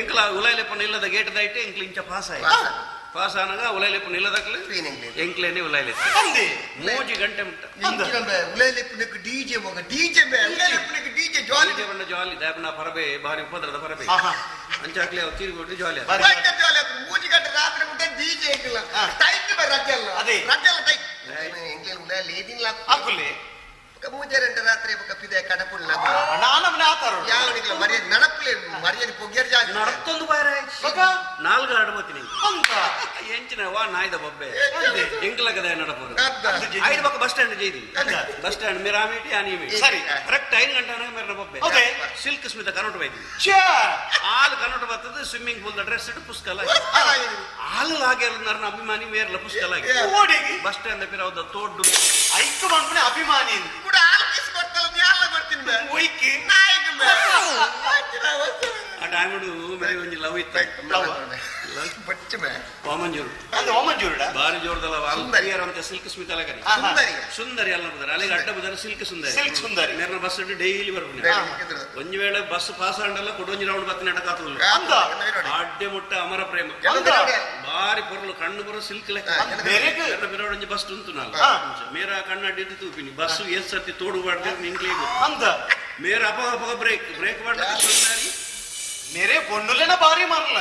ಎಂಕಲ್ ಉಲಾಯಿಲೆಪ್ಪನ ಇಲ್ಲದ ಗೇಟ್ ದೈಟ್ ಎಂಕ್ಲ್ ಇಂಚ ಪಾಸ್ ಆಯ್ತು ಪಾಸ್ ಆನಾಗ ಉಲಾಯಿಲೆಪ್ಪನ ಇಲ್ಲದಕ್ಲು ಎಂಕ್ಲೇನೆ ಉಲಾಯಿಲೆಪ್ಪ 3 ಗಂಟೆ ಮುಟ್ಟ ಉಲಾಯಿಲೆಪ್ಪನಕ್ಕೆ ಡಿಜೆ ಮಗ ಡಿಜೆ ಉಲಾಯಿಲೆಪ್ಪನಕ್ಕೆ ಡಿಜೆ ಜಾಲಿ ಬಣ್ಣ ಜಾಲಿ ದಾಪನ ಪರಬೆ ಭಾರಿ ಉಪದ್ರದ ಪರಬೆ ಅಂಚಾಕ್ಲೆ ಅವ್ ತೀರ್ಗೊಟ್ಟು ಜಾಲಿ ಜಾಲಿ 3 ಗಂಟೆ ರಾತ್ರಿ ಮುಟ್ಟ ಡಿಜೆ ಎಂಕ್ಲ ಟೈಟ್ ಬ ರಜೆ ಅಲ್ಲ ಅದೇ ರಜೆ ಅಲ್ಲ ಟೈಟ್ ಎಂಕ್ಲೇನ ಉಲಾಯಿಲೆ ಏದಿಲ್ಲ ಆಕುಲೆ ಮೂಜೆ ರೆಂಟು ರಾತ್ರಿ ಬೊಕ್ಕ ಪಿದೆ ಕಡಪುಳ್ಳ ನಾನವನೇ ಆತಾರ ಯಾವನಿಗ್ಲ ಮರ್ಯಾದೆ ನಡಪ್ಲೆ ಮರ್ಯಾದೆ ಪೊಗ್ಗೆರ್ ಜಾಸ್ತಿ ನಡತ್ತೊಂದು ಬಾರ ನಾಲ್ಕು ಆಡ್ಬೋತೀನಿ ಅಂತ ಎಂಚಿನ ವಾ ನಾಯ್ದ ಬೊಬ್ಬೆ ಎಂಕ್ಲಗದ ನಡಪೋರು ಐದು ಪಕ್ಕ ಬಸ್ ಸ್ಟ್ಯಾಂಡ್ ಜೈದಿ ಬಸ್ ಸ್ಟ್ಯಾಂಡ್ ಮೇರ ಆಮೇಟಿ ಆನಿ ಸರಿ ಕರೆಕ್ಟ್ 5 ಗಂಟೆ ಅನಾಗ ಮೇರ ಬೊಬ್ಬೆ ಸಿಲ್ಕ್ ಸ್ಮಿತ ಕನ್ನಡ ಬೈದಿ ಆಲ್ ಕನ್ನಡ ಬರ್ತದೆ ಸ್ವಿಮ್ಮಿಂಗ್ ಪೂಲ್ ಡ್ರೆಸ್ ಇಟ್ಟು ಪುಸ್ತಕ ಹಾಲು ಹಾಗೆ ನನ್ನ ಅಭಿಮಾನಿ ಮೇರ್ಲ ಪುಸ್ತಕ ಬಸ್ ಸ್ಟ್ಯಾಂಡ್ ಪಿರ ತೋಡ್ಡು ಐಕು ಬಂದ್ಮೇಲೆ ಅಭಿಮಾನಿ ಕೂಡ ಹಾಲು ಕಿಸ್ ಕೊಡ್ತಲ್ಲ ಯಾಲ ಬರ್ತೀನಿ ಬೇ ಒಯ್ಕಿ ನಾಯಕ ಬೇ ಆ ಡೈಮಂಡ್ ಮೇರೆ ಒಂಜಿ ಲವ್ ಇತ್ತು ಬಚ್ಚ ಮೇ ವಾಮಂಜೂರು ಅದು ವಾಮಂಜೂರುಡ ಬಾರಿ ಜೋರದಲ್ಲ ವಾಮಂಜೂರು ಅಂತ ಸಿಲ್ಕ್ ಸ್ಮಿತ ಅಲ್ಲ ಕರಿ ಸುಂದರಿ ಸುಂದರಿ ಅಲ್ಲ ಬುದಾರ ಅಲ್ಲಿಗೆ ಅಡ್ಡ ಬುದಾರ ಸಿಲ್ಕ್ ಸುಂದರಿ ಸಿಲ್ಕ್ ಸುಂದರಿ ಮೇರ್ನ ಬಸ್ ಡೈಲಿ ಬರ್ಬುನಿ ಒಂಜಿ ವೇಳೆ ಬಸ್ ಪಾಸ್ ಆಂಡಲ್ಲ ಕೊಡೊಂಜಿ ರೌಂಡ್ ಬತ್ತಿನ ಅಡಕಾತುಲ್ಲ ಅಡ್ಡೆ ಮುಟ್ಟ ಅಮರ ಪ್ರೇಮ ಬಾರಿ ಪೊರ್ಲು ಕಣ್ಣು ಬರೋ ಸಿಲ್ಕ್ ಲೆಕ್ಕ ಬಿರೋಡೊಂಜಿ ಬಸ್ ಉಂಟು ನಾನು ಮೇರ ಕಣ್ಣು ಅಡ್ಡಿದ್ದು ತೂಪಿನಿ ಬಸ್ ಏಸ್ ಸರ್ತಿ ತೋಡು ಬಾಡ್ದಿರ್ ನಿಂಕ್ಲೇ ಅಂದ ಮೇರ ಅಪಗ ಅಪಗ ಬ್ರೇಕ್ ಬ್ರೇಕ್ ಮಾಡ್ಲಿಕ್ಕೆ ಸುಂದರಿ ಮೇರೆ ಪೊನ್ನುಲೆನ ಬಾರಿ ಮಾರಲ್ಲ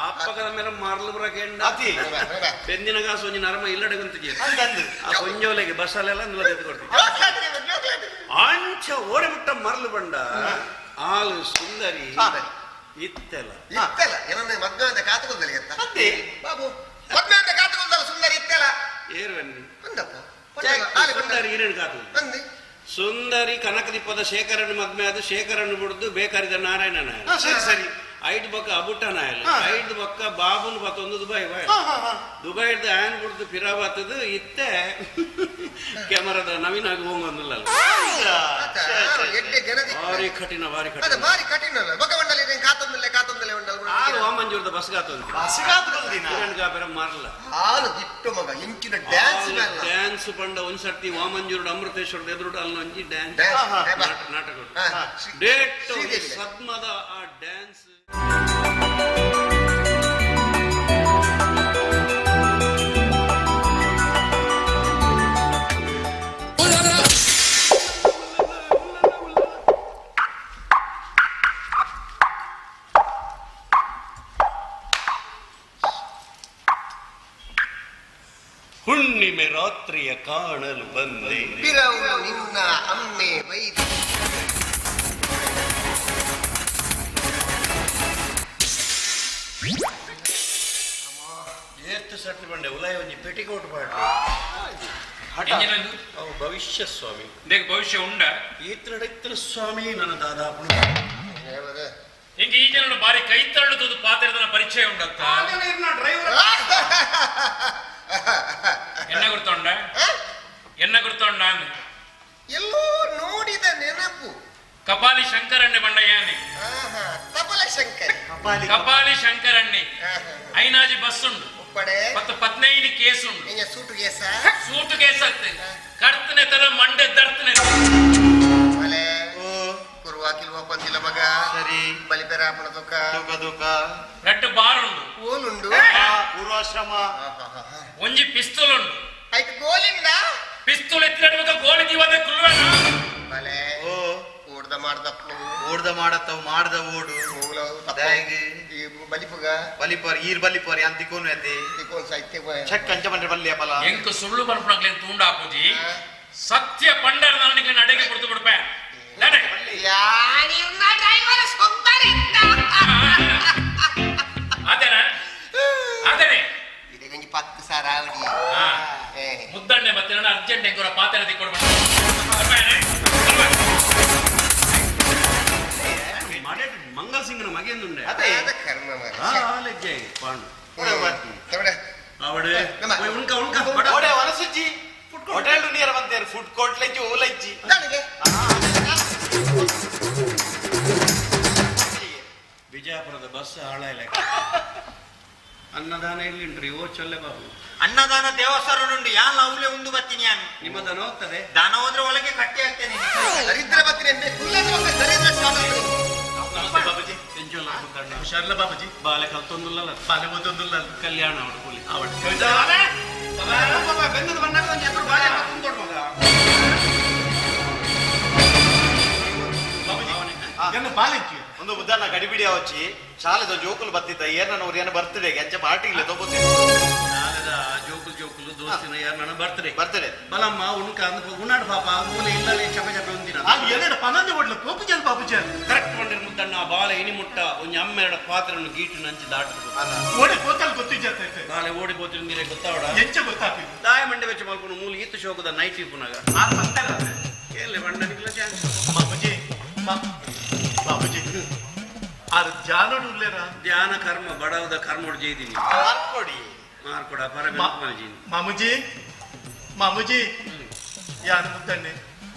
ಅಪ್ಪಗದ ಮೇಲೆ ಮಾರ್ಲು ಬರಕೆಂಡ ಬೆಂದಿನ ಕಾಸು ಒಂಜಿ ನರಮ ಇಲ್ಲಡಗಂತ ಆ ಕೊಂಜೋಲೆಗೆ ಬಸ್ಸಲ್ಲೆಲ್ಲ ಎದ್ದು ಕೊಡ್ತೀವಿ ಅಂಚ ಓಡೆಬಿಟ್ಟ ಮರಲು ಬಂಡ ಆಲು ಸುಂದರಿ ಇತ್ತೆಲ್ಲ ಇತ್ತೆಲ್ಲ ಏನನ್ನ ಮದ್ವೆ ಅಂತ ಕಾತುಕೊಂದಲ್ಲ ಎತ್ತ ಬಾಬು ಮದ್ವೆ ಅಂತ ಕಾತುಕೊಂದಲ್ಲ ಸುಂದರಿ ಇತ್ತೆಲ್ಲ ಏರ್ವನ್ನಿ ಅಂದಪ್ಪ ಸುಂದರಿ ಏನೇನು ಕಾತು ಸುಂದರಿ ಕನಕದೀಪದ ಶೇಖರನ ಮದ್ಮೆ ಅದು ಶೇಖರನ್ನು ಬಿಡ್ದು ಬೇಕಾರಿದ ನಾರಾಯಣನ ಸರಿ ಸರಿ ಐದು ಬಕ್ಕ ಅಬುಟ್ಟನ ಐದು ಬಕ್ಕ ಬಾಬುನ್ ಬತ್ತೊಂದು ದುಬೈ ದುಬೈ ಆನ್ ಬಿಡ್ದು ಫಿರಾ ಬತ್ತದು ಇತ್ತೆ ಕ್ಯಾಮರಾದ ನವೀನ್ ಆಗಿ ಹೋಗೊಂದಿಲ್ಲ ಭಾರಿ ಕಠಿಣ ಭಾರಿ ಕಠಿಣ ಭಾರಿ ಕಠಿಣ ಆರು ವಾಮಂಜೂರದ ಬಸ್ ಗಾತೊಂದು ಬಸ್ ಗಾತೊಂದಿನ ಮಾರಲ್ಲ ಹಾಲು ದಿಟ್ಟು ಮಗ ಇಂಚಿನ ಡ್ಯಾನ್ಸ್ ಡ್ಯಾನ್ಸ್ ಪಂಡ ಒಂದ್ ಸರ್ತಿ ವಾಮಂಜೂರುಡು ಅಮೃತೇಶ್ವರದ ಎದುರುಡು ಅಲ್ಲ ಒಂಜಿ ಡ್ಯಾನ್ಸ್ ನಾಟಕ ಡೇಟ್ ಸದ್ಮದ ಆ ಡ್ಯಾನ್ಸ್. ಹುಣ್ಣಿಮೆ ರಾತ್ರಿಯ ಕಾಣಲು ಬಂದೆ ನಿನ್ನ ಅಮ್ಮೆ ವೈದ್ಯ ಏತ್ತು ಸರ್ತಿ ಬಂಡೆ ಉಲಾಯ ಒಂಜಿ ಪೆಟಿಕೋಟ್ ಪಾಡ್ರಿ ಅವು ಭವಿಷ್ಯ ಸ್ವಾಮಿ ಭವಿಷ್ಯ ಉಂಡ ಈತ್ರ ಸ್ವಾಮಿ ನನ್ನ ದಾದಾಪುಣ ಹಿಂಗೆ ಈ ಜನರು ಬಾರಿ ಕೈ ತಳ್ಳುದು ಪಾತ್ರದ ಪರಿಚಯ ಉಂಡತ್ತ ಡ್ರೈವರ್ ಎನ್ನ ಗುರ್ತೊಂಡ ಎನ್ನ ಗುರ್ತೊಂಡ ಎಲ್ಲೋ ನೋಡಿದ ನೆನಪು. ಕಪಾಲಿ ಶಂಕರಣ್ಣೆ ಬಂಡಯ್ಯಾನೆ ಕಪಾಲ ಶಂಕರ್ ಕಪಾಲಿ ಶಂಕರಣ್ಣೆ ಐನಾಜಿ ಬಸ್ ಉಂಡು ಮತ್ತು 15 ಕೇಸ್ ಉಂಡು. ಸೂಟು ಕೇಸ ಸೂಟು ಕೇಸ್ ಅತ್ತೆ ಕರ್ತನೆ ತರ ಮಂಡೆ ದರ್ತನೆ ಕುರುವಾಕಿಲ್ವ ಪಂದಿಲ್ಲ ಮಗ ಸರಿ ಬಲಿಪೆರ ಬೊಕ ತೂಕ ತೂಕ ರಡ್ಡ್ ಬಾರ್ ಉಂಡು. ಓಲುಂಡು? ಪೂರ್ವಾಶ್ರಮ. ಒಂಜಿ ಪಿಸ್ತೂಲ್ ಉಂಡು. ಐಕ್ ಗೋಲಿಂದ? ಪಿಸ್ತೂಲ್ ಎತ್ತಿನಡುವಾಗ ಗೋಲಿ ದೀವಂದೆ ಕುಲ್ಲುವೆನ? ಬಲೆ. ಓ ಓಡ್ದ ಮಾಡ್ದಪ್ಪು. ಓಡ್ದ ಮಾಡತ್ತವು ಮಾಡ್ದ ಓಡು. ದಾಯೆಗ್? ಈ ಬಲಿಪುಗ ಬಲಿಪರ್ ಈರ್ ಬಲಿಪರ್ ಯಾನ್ ತಿಕೋನು ಅತ್ತೆ ತಿಕೋನ್ ಸಾಹಿತ್ಯ ಚೆಕ್ ಕಂಚ ಬಂದ್ರೆ ಬಲ್ಲಿ ಅಪಲ ಎಂಕ್ ಸುಳ್ಳು ಬರ್ಪುನಕ್ಲೆನ್ ತೂಂಡ ಆಪುಜಿ. ಸತ್ಯ ಪಂಡರ ನನಗೆ ನಡೆಗೆ ಕೊಡ್ತು ಬಿಡ್ಪೆ. ನಡೆ. ಯಾನಿರ್ನ ಡ್ರೈವರ್ ಸುಂದರಿಂದ. ಆತೇನ? ಆತೇನೆ. ಇದಗೊಂಜಿ 10 ಸಾವಿರ ಆವಡಿ. ಮುದ್ದಣ್ಣೆ ಮತ್ತೆ ನನ್ನ ಅರ್ಜೆಂಟ್ ಎಂಕುರ ಪಾತ್ರೆ ತಿಕ್ಕೊಡು. ಮಂಗಲ್ ಸಿಂಗ್ನ ಮಗೆಂದುಂಡೆ. ಅದೇ ಕರ್ಮ ಮಾರ್ರೆ. ಆ ಲಜ್ಜೆ ಪಾಂಡು. ಅವಡೆ ಉಣ್ಕ ಉಣ್ಕ ಓಡೆ ವನಸುಜ್ಜಿ ಹೋಟೆಲ್ ನಿಯರ್ ಬಂತೇರು ಫುಡ್ ಕೋರ್ಟ್ ಲಜ್ಜಿ ಓ ಲಜ್ಜಿ. ಬಿಜಾಪುರದ ಬಸ್ ಹಾಳಾಯ್ಲ. ಅನ್ನದಾನ ಎಲ್ಲಿಂಟ್ರಿ ಓ ಚೊಲ್ಲೆ ಬಾಬು. ಅನ್ನದಾನ ದೇವಸ್ಥಾನ ಉಂಡು ಯಾನ್ ಅವಲೇ ಉಂಡು ಬತ್ತೀನಿ ಯಾನು. ನಿಮ್ಮ ದನ ಹೋಗ್ತದೆ? ದನ ಹೋದ್ರೆ ಒಳಗೆ ಕಟ್ಟಿ ಆಗ್ತೇನೆ. ದರಿದ್ರ ಬತ್ತೀನಿ ಕುಲ್ಲದ ದರಿದ್ರ. ನಮಸ್ತೆ ಬಾಬುಜಿ. ಹುಷಾರಿಲ್ಲ ಬಾಬುಜಿ? ಬಾಲೆ ಕಲ್ತೊಂದುಲ್ಲ ಬಾಲೆ ಓದೊಂದುಲ್ಲ. ಕಲ್ಯಾಣ ಅವಡು ಕೂಲಿ ಅವಡು. ಬೆಂದದ ಬಣ್ಣದ ಒಂದು ಎದುರು ಬಾಳೆ ತುಂದೋಡು ಮಗ. ಎನ್ನ ಬಾಲೆಂಚಿ ಒಂದು ಉದಾಹರಣ ಗಡಿಬಿಡಿ ಅವಚ್ಚಿ ಶಾಲೆದ ಜೋಕುಲು ಬತ್ತಿದ್ದ ಏರ್ನವ್ರು ಏನ ಬರ್ತಡೆ ಅಂಚೆ ಪಾರ್ಟಿ ಇಲ್ಲ ತಗೋತೀನಿ. ಶಾಲೆದ ಜೋಕುಲು ಜೋಕುಲು ದೋಸ್ತಿನ ಯಾರನ್ನ ಬರ್ತಡೆ ಬರ್ತಡೆ ಬಲಮ್ಮ ಉಣ್ಕ ಅಂದ್ ಉಣ್ಣಾಡು ಪಾಪ ಮೂಲೆ ಇಲ್ಲಲೇ ಚಪೆ ಚಪೆ ಒಂದಿನ ಅಲ್ಲಿ ಎರಡು ಪನ್ನೊಂದು ಒಡ್ಲು ಪೋಪು ಜಲ್ ಬಾಬುಜಿ. ಕರೆಕ್ಟ್ ಬಂಡಿರ್ ಮುದ್ದಣ್ಣ ಬಾಲೆ ಇನಿ ಮುಟ್ಟ ಒಂಜಿ ಅಮ್ಮೆರಡ ಪಾತ್ರನ್ನು ಗೀಟು ನಂಚಿ ದಾಟ ಓಡಿ ಪೋತಲ್ ಗೊತ್ತಿಜ್ಜತ್ತೆ. ಬಾಲೆ ಓಡಿ ಪೋತಿಂದಿರೆ ಗೊತ್ತಾವಡ ಎಂಚ ಗೊತ್ತಾಪಿ ದಾಯ ಮಂಡೆ ವೆಚ್ಚ ಮಲ್ಪುನು ಮೂಲು ಈತ ಶೋಕದ ನೈಟ್ ಇಪ್ಪುನಾಗ ಏಲೆ ಬಂಡನಿಗ್ಲ ಚಾನ್ಸ್. ಬಾಬುಜಿ ಬಾಬುಜಿ ಆರು ಧ್ಯಾನಡು ಉಲ್ಲೇರ ಧ್ಯಾನ ಕರ್ಮ ಬಡವದ ಕರ್ಮೋಡು ಜೈದಿನಿ ಮಾರ್ಕೊಡಿ ಮಾರ್ಕೊಡ ಪರ ಮಲ್ಜಿನಿ. ಮಾಮುಜಿ ಮಾಮುಜಿ ಯಾನು ಮುದ್ದಣ್ಣೆ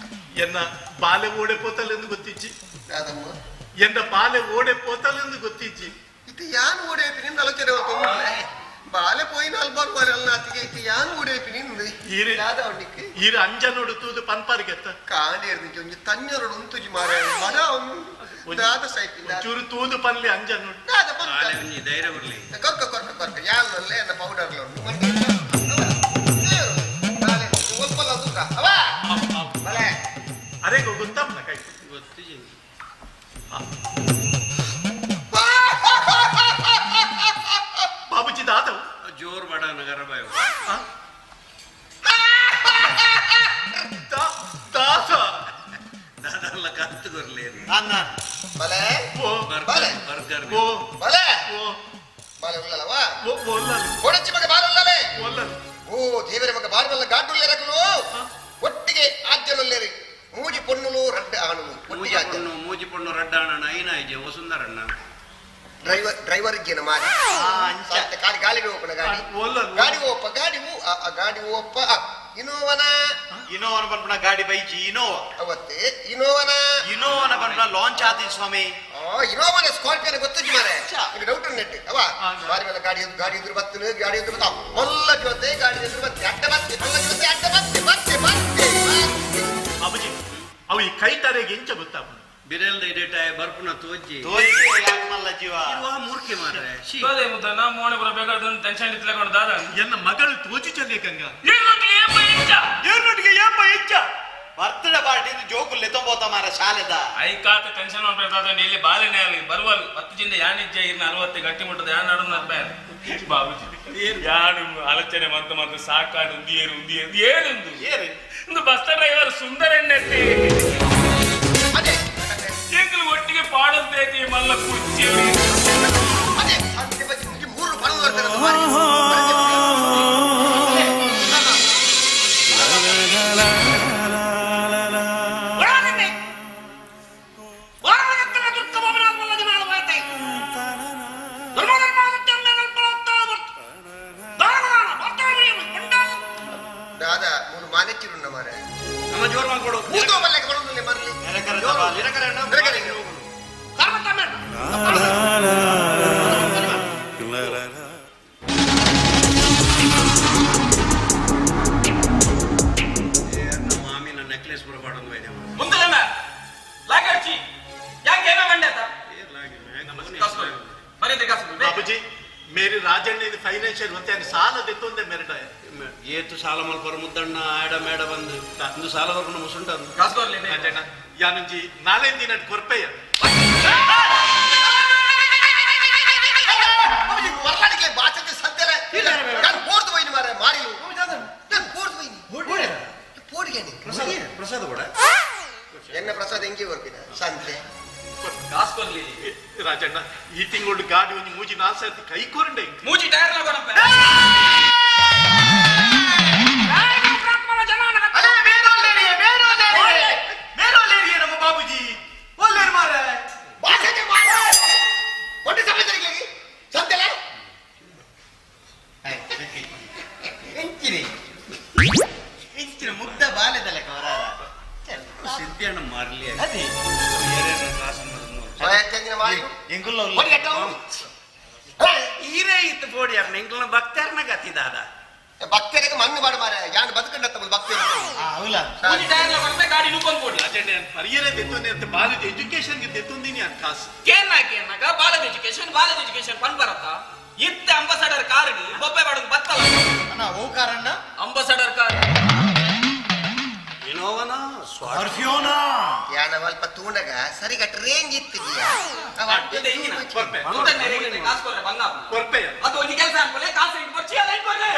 ಎನ್ನ ಬಾಲೆ ಓಡೆ ಪೋತಲೆಂದು ಗೊತ್ತಿಜ್ಜಿ. ಎನ್ನ ಬಾಲೆ ಓಡೆ ಪೋತಲೆಂದು ಗೊತ್ತಿಜ್ಜಿ. ಇದು ಯಾನ್ ಓಡೆ ನಿಂದ ಆಲೋಚನೆ ಬಾಲೆ ಪೋಯಿನ ಅಲ್ಬಾರ್ ಬಾಲೆ ಅಲ್ಲ ಆತಿಗೆ ಇತ್ತು ಯಾನ್ ಓಡೆ ನಿಂದು ಈರೆ ಯಾದವನಿಗೆ ಈರೆ ಅಂಜನೋಡು ತೂದು ಪನ್ಪಾರಿಗೆತ್ತ ಕಾಂಡೇರ್ನಿಗೆ ಒಂಜಿ ತಣ್ಣರೋಡು ಉಂತುಜಿ ಮಾರೆ ಬಡ ದಾದ ಸೈತಿ ಚೂರು ತೂದು ಪನ್ಲಿ ಅಂಜನೋಡು ದಾದ ಪನ್ಪ ಬಾಲೆ ಒಂಜಿ ಧೈರ್ಯ ಬರ್ಲಿ. ಕೊರ್ಕ ಕೊರ್ಕ ಕೊರ್ಕ ಯಾನಲ್ಲೇ ಎನ್ನ ಪೌಡರ್ ಉಂಟು ಬಾಲೆ ಒಲ್ಪಲ್ಲ ತೂಕ ಅವ ಬಾಲೆ ಅರೆ ಗೊತ್ತಾಪನ ಕೈ ಗೊತ್ತಿಜಿ. ಬಾಬುಜಿ ದಾದವು ಜೋರ್ ಬಡ ನಗರ ಬಾಯ್. ದಾಸ ದಾದಲ್ಲ ಕತ್ತು ಕೊರ್ಲೇನು. ಅನ್ನ ಬಲೆ ಓ ಬಲೆ ಬರ್ಗರ್ ಓ ಬಲೆ ಓ ಬಾಲೆ ಉಳ್ಳಲವ ಓ ಒಲ್ಲಲು ಓಡಚ್ಚಿ ಮಗ ಬಾಲೆ ಉಳ್ಳಲೆ ಒಲ್ಲಲು. ಓ ದೇವರ ಮಗ ಬಾರಿ ಮಲ್ಲ ಗಾಟುಲ್ಲೇರಕಲು ಒಟ್ಟಿಗೆ ಆಜ್ಜನುಲ್ಲೇರಿ ಮೂಜಿ ಪೊನ್ನುಲು ರಡ್ಡ ಆಣುಲು ಒಟ್ಟಿಗೆ ಆಜ್ಜ ಪೊಣ್ಣು ಮೂಜಿ ಪೊಣ್ಣು ರಡ್ಡ ಆಣಣ್ಣ ಐನ ಐಜೆ ಓ ಸುಂದರಣ್ಣ ಡ್ರೈವರ್ ಡ್ರೈವರ್ ಇಜ್ಜೇನ ಮಾರಿ ಗಾಡಿ ಗಾಳಿ ಹೋಪನ ಗಾಡಿ ಗಾಡಿ ಓಪ ಗಾಡಿ ಗಾಡಿ ಓಪ ಇನೋವನ ಇನೋವನ ಬಂದ್ಬಿಡ ಗಾಡಿ ಬೈಜಿ ಇನೋವಾ ಅವತ್ತೆ ಇನೋವನ ಇನೋವನ ಬಂದ್ಬಿಡ ಲಾಂಚ್ ಆತಿ ಸ್ವಾಮಿ. ಇನೋವನ ಸ್ಕಾರ್ಪಿಯೋನ ಗೊತ್ತಿಜ್ಜಿ ಮಾರೆ ನಿಮಗೆ ಡೌಟ್ ನೆಟ್ ಅವ ಬಾರಿ ಮೇಲೆ ಗಾಡಿ ಗಾಡಿ ಎದುರು ಬತ್ತನು ಗಾಡಿ ಎದುರು ಬತ್ತ ಮೊಲ್ಲ ಜೊತೆ ಗಾಡಿ ಎದುರು ಬತ್ತೆ ಅಡ್ಡ ಬತ್ತೆ ಮೊಲ್ಲ ಜೊತೆ ಅಡ್ಡ ಬತ್ತೆ ಬತ್ತೆ ಬತ್ತೆ. ಬಾಬುಜಿ ಅವು ಈ ಕೈ ತರೆಗೆ ಎಂಚ ಗೊತ್ತಾಪುಂಡು ಬಿರೆಲ್ದ ಇಡೇಟಾಯ ಬರ್ಪುನ ತೋಜಿ ತೋಜಿ ಯಾಕಮಲ್ಲ ಜೀವ ಇರುವ ಮೂರ್ಖೆ ಮಾರ್ರೆ. ತೋದೆ ಮುದ್ದಣ್ಣ ಮೋನೆ ಬರ ಬೇಕಾದ ಟೆನ್ಷನ್ ಇತ್ಲೆಕೊಂಡು ದಾದ ಎನ್ನ ಮಗಳು ತೋಜಿ ಚಲ್ಲೆ ಗಂಗ ಏರ್ನೊಟ್ಟಿಗೆ ಏಪ ಎಂಚ ಏರ್ನೊಟ್ಟಿಗೆ ಏಪ ಎಂಚ ಬರ್ತಡೆ ಪಾರ್ಟಿ ಜೋಕುಲ್ ಎತ್ತೊಂಬೋತ ಮಾರ ಶಾಲೆದ ಐಕಾತ ಟೆನ್ಷನ್ ಮಾಡ್ಬೇಕು ದಾದ. ಇಲ್ಲಿ ಬಾಲೆನೇ ಆಗಲಿ ಬರುವಲ್ 10 ಜಿಂದ ಯಾನಿಜ್ಜ ಇರ್ನ 60 ಗಟ್ಟಿ ಮುಟ್ಟದ ಯಾನ್ ನಡು ನಡ್ಬೇ ಬಾಬುಜಿ ಯಾನು ಆಲೋಚನೆ ಮಂತ ಮಂತ ಸಾಕಾಡು ಉಂದಿಯೇರು ಉಂದಿಯೇರು ಏನುಂದು ಏರು ಒಂದು ಬಸ್ ಡ್ರೈವರ್ ಸುಂದರ ಎಣ್ಣೆತ್ತಿ ಎಂಕಲು ಒಟ್ಟಿಗೆ ಪಾಡಂತೈತಿ ಮಲ್ಲ ಕುರ್ಚಿ. ದಾದಾ ಮೂರು ಮಾನೆಚ್ಚಿರುಣ್ಣ ಮಾರೆ ನಮ್ಮ ಜೋರ್ ಮಾಡ್ಕೊಡು ಊತೋ ಬಲ್ಲೆಗೆ ಬರೋದಿಲ್ಲ ಮರಲಿ ಮಾಮಿನ ನೆಕ್ಲೆಸ್ ಬರಬಾರ್ದು ಮುಂದೆ ಲಾಗರ್ಚಿ ಯಾಕೆ ಏನೋ ಮಂಡ್ಯತ ನಮಸ್ಕಾರ. ಮರ್ಯಾದೆ ಕಾಸು ಬಾಬುಜಿ ಮೇರಿ ರಾಜಣ್ಣ ಇದು ಫೈನಾನ್ಷಿಯಲ್ ಮತ್ತೆ ಸಾಲ ದೆತ್ತೊಂದೆ ಮೆರಡ ಏತು ಸಾಲ ಮಲ್ಪರ ಮುದ್ದಣ್ಣ ಆಡ ಮೇಡ ಬಂದು ಇಂದು ಸಾಲ ಬರ್ಕೊಂಡು ಮುಸುಂಟ ಕಾಸು ಕೊರ್ಲಿ ರಾಜಣ್ಣ ಯಾನಂಜಿ ನಾಳೆ ದಿನ ಕೊರ್ಪೆಯ ಮರಳಾಡಿಗೆ ಬಾಚಕ್ಕೆ ಸಂತೆಲೆ ನಾನು ಪೋರ್ದು ಹೋಯ್ನಿ ಮಾರ್ರೆ ಮಾರಿಲು ನಾನು ಪೋರ್ದು ಹೋಯ್ನಿ ಪೋಡಿಗೆ ಪ್ರಸಾದ ಕೂಡ ಎನ್ನ ಪ್ರಸಾದ ಹೆಂಗೆ ಬರ್ಪಿನ ಸಂತೆ ಕಾಸು ಕೊರ್ಲಿ ರಾಜಣ್ಣ ಈ ತಿಂಗಳು ಗಾಡಿ ಒಂದು ಮೂಜಿ ನಾಲ್ಕು ಸಾವಿರದ ಕೈ ಕೊರಂಡೆ ಮೂಜಿ ಟೈರ್ ಲಗೋಣಪ್ಪ ಅಲೇ ಮೇರೋಲ್ಲೇರಿಯೇ ಮೇರೋಲ್ಲೇರಿಯೇ ಮೇರೋಲ್ಲೇರಿಯೇ ನಮ್ಮ ಬಾಬುಜಿ ಒಲ್ಲೇರು ಮಾರ್ರೆ ಬಾಚಕ್ಕೆ ಮಾರ ಒಟ್ಟು ಸಮಯ ಸಂತೆಲೆ ಎಂಚಿನಿ ಎಂಚಿನ ಮುಗ್ಧ ಬಾಲ್ಯದಲ್ಲ ಕವರಾರ ಸಿದ್ಧಿಯಣ್ಣ ಮಾರ್ಲಿ ಅದೇ ಎಂಗುಲ್ಲ ಈರೇ ಇತ್ತು ಪೋಡಿ ಅಣ್ಣ ಎಂಗುಲ್ನ ಭಕ್ತರ್ನ ಗತಿ ದಾದ ಭಕ್ತರಿಗೆ ಮಣ್ಣು ಬಾಡ ಮಾರ ಯಾನ್ ಬದುಕಂಡತ್ತ ಭಕ್ತರು ಹೌಲಾ ಮೂಜಿ ಟೈರ್ ಲಗೋಣಪ್ಪ ಗಾಡಿ ನುಕ್ಕೊಂದು ಕೊಡಿ ರಾಜಣ್ಣ ಪರಿಯರೇ ದೆತ್ತೊಂದೆ ಅಂತ ಬಾಲದ ಎಜುಕೇಶನ್ಗೆ ದೆತ್ತೊಂದಿನಿ ಅಂತ ಕಾಸು ಕೇನ್ನ ಕೇನ್ನಾಗ ಬಾಲದ ಎಜುಕೇಶನ್ ಬಾಲದ ಎಜುಕೇಶನ್ ಪನ್ ಬರತ್ತ ಇತ್ತ ಅಂಬಾಸಡರ್ ಕಾರ್ ಬೊಬ್ಬೆ ಬಾಡೋದು ಬತ್ತಲ್ಲ ಅಣ್ಣ ಓ ಕಾರಣ್ಣ ಅಂಬಾಸಡರ್ ಕಾರ್ ಇನೋವನ ಸ್ಕಾರ್ಪಿಯೋನಾ ಯಾನ ಅಲ್ಪ ತೂಂಡಗ ಸರಿಗಟ್ ರೇಂಜ್ ಇತ್ತು ಅದೇ ಇಂಜಿನ ಕೊರ್ಪೆ ಕಾಸು ಕೊರ್ರೆ ಬಂಗ ಕೊರ್ಪೆಯ ಅದು ಒಂದು ಕೆಲಸ ಅನ್ಕೊಳ್ಳಿ ಕಾಸು ಇಟ್ಟು ಕೊರ್ಚಿ ಅಲ್ಲ ಇಟ್ಕೊಡ್ರೆ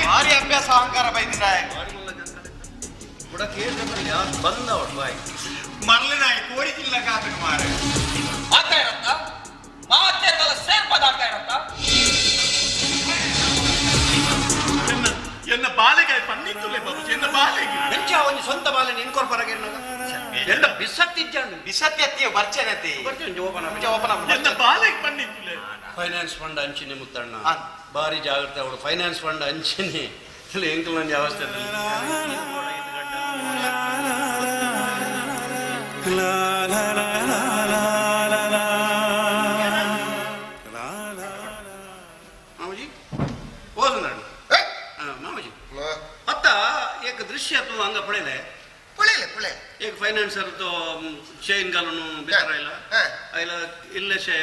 ಭಾರಿ ಅಭ್ಯಾಸ ಅಹಂಕಾರ ಬೈದಿನ ಕೂಡ ಕೇಳಿದ್ರೆ ಯಾರು ಬಂದ ಅವಳು ಬಾಯ್ ಮರಳಿನಾಯಿ ಕೋರಿಗಿಲ್ಲ ಕಾತನು ಮಾರೆ ಆಗ್ತಾ ಇರತ್ತ ಮಾತೆಲ್ಲ ಸೇರ್ಪದ ಆಗ್ತಾ ಇರತ್ತ ಎನ್ನ ಬಾಲೆಗೆ ಪನ್ನಿತ್ತುಲೆ ಬಾಬುಜಿ ಎನ್ನ ಬಾಲೆಗೆ ಎಂಚ ಅವನ ಸ್ವಂತ ಬಾಲೆ ನಿನ್ ಕೊರ್ಪರಾಗ ಎಲ್ಲ ಬಿಸತ್ತಿಜ್ಜಾನು ಬಿಸತ್ತಿ ಅತ್ತಿಯ ಬರ್ಚನತಿ ಓಪನ್ ಎನ್ನ ಬಾಲೆಗೆ ಪನ್ನಿತ್ತುಲೆ ಫೈನಾನ್ಸ್ ಫಂಡ್ ಅಂಚಿನಿ ಮುತ್ತಣ್ಣ ಭಾರಿ ಜಾಗ್ರತೆ ಅವಳು ಫೈನಾನ್ಸ್ ಫಂಡ್ ಅಂಚಿನಿ ಇಲ್ಲಿ ಎಂಕಲ್ ನಂಜಿ ಅವಸ್ಥೆ ಮಾಮೂಜಿ ಓದು ಮಾಮೂಜಿ ಅತ್ತ ಏಕ ದೃಶ್ಯ ತು ಹಂಗ ಪಡೆಯಲೆ ಪುಳೆಲೆ ಪುಳೆ ಏಕ ಫೈನಾನ್ಸರ್ ತೋ ಚೈನ್ ಗಾಲನು ಬಿತ್ತರ ಇಲ್ಲ ಇಲ್ಲ ಇಲ್ಲೇ ಶೇ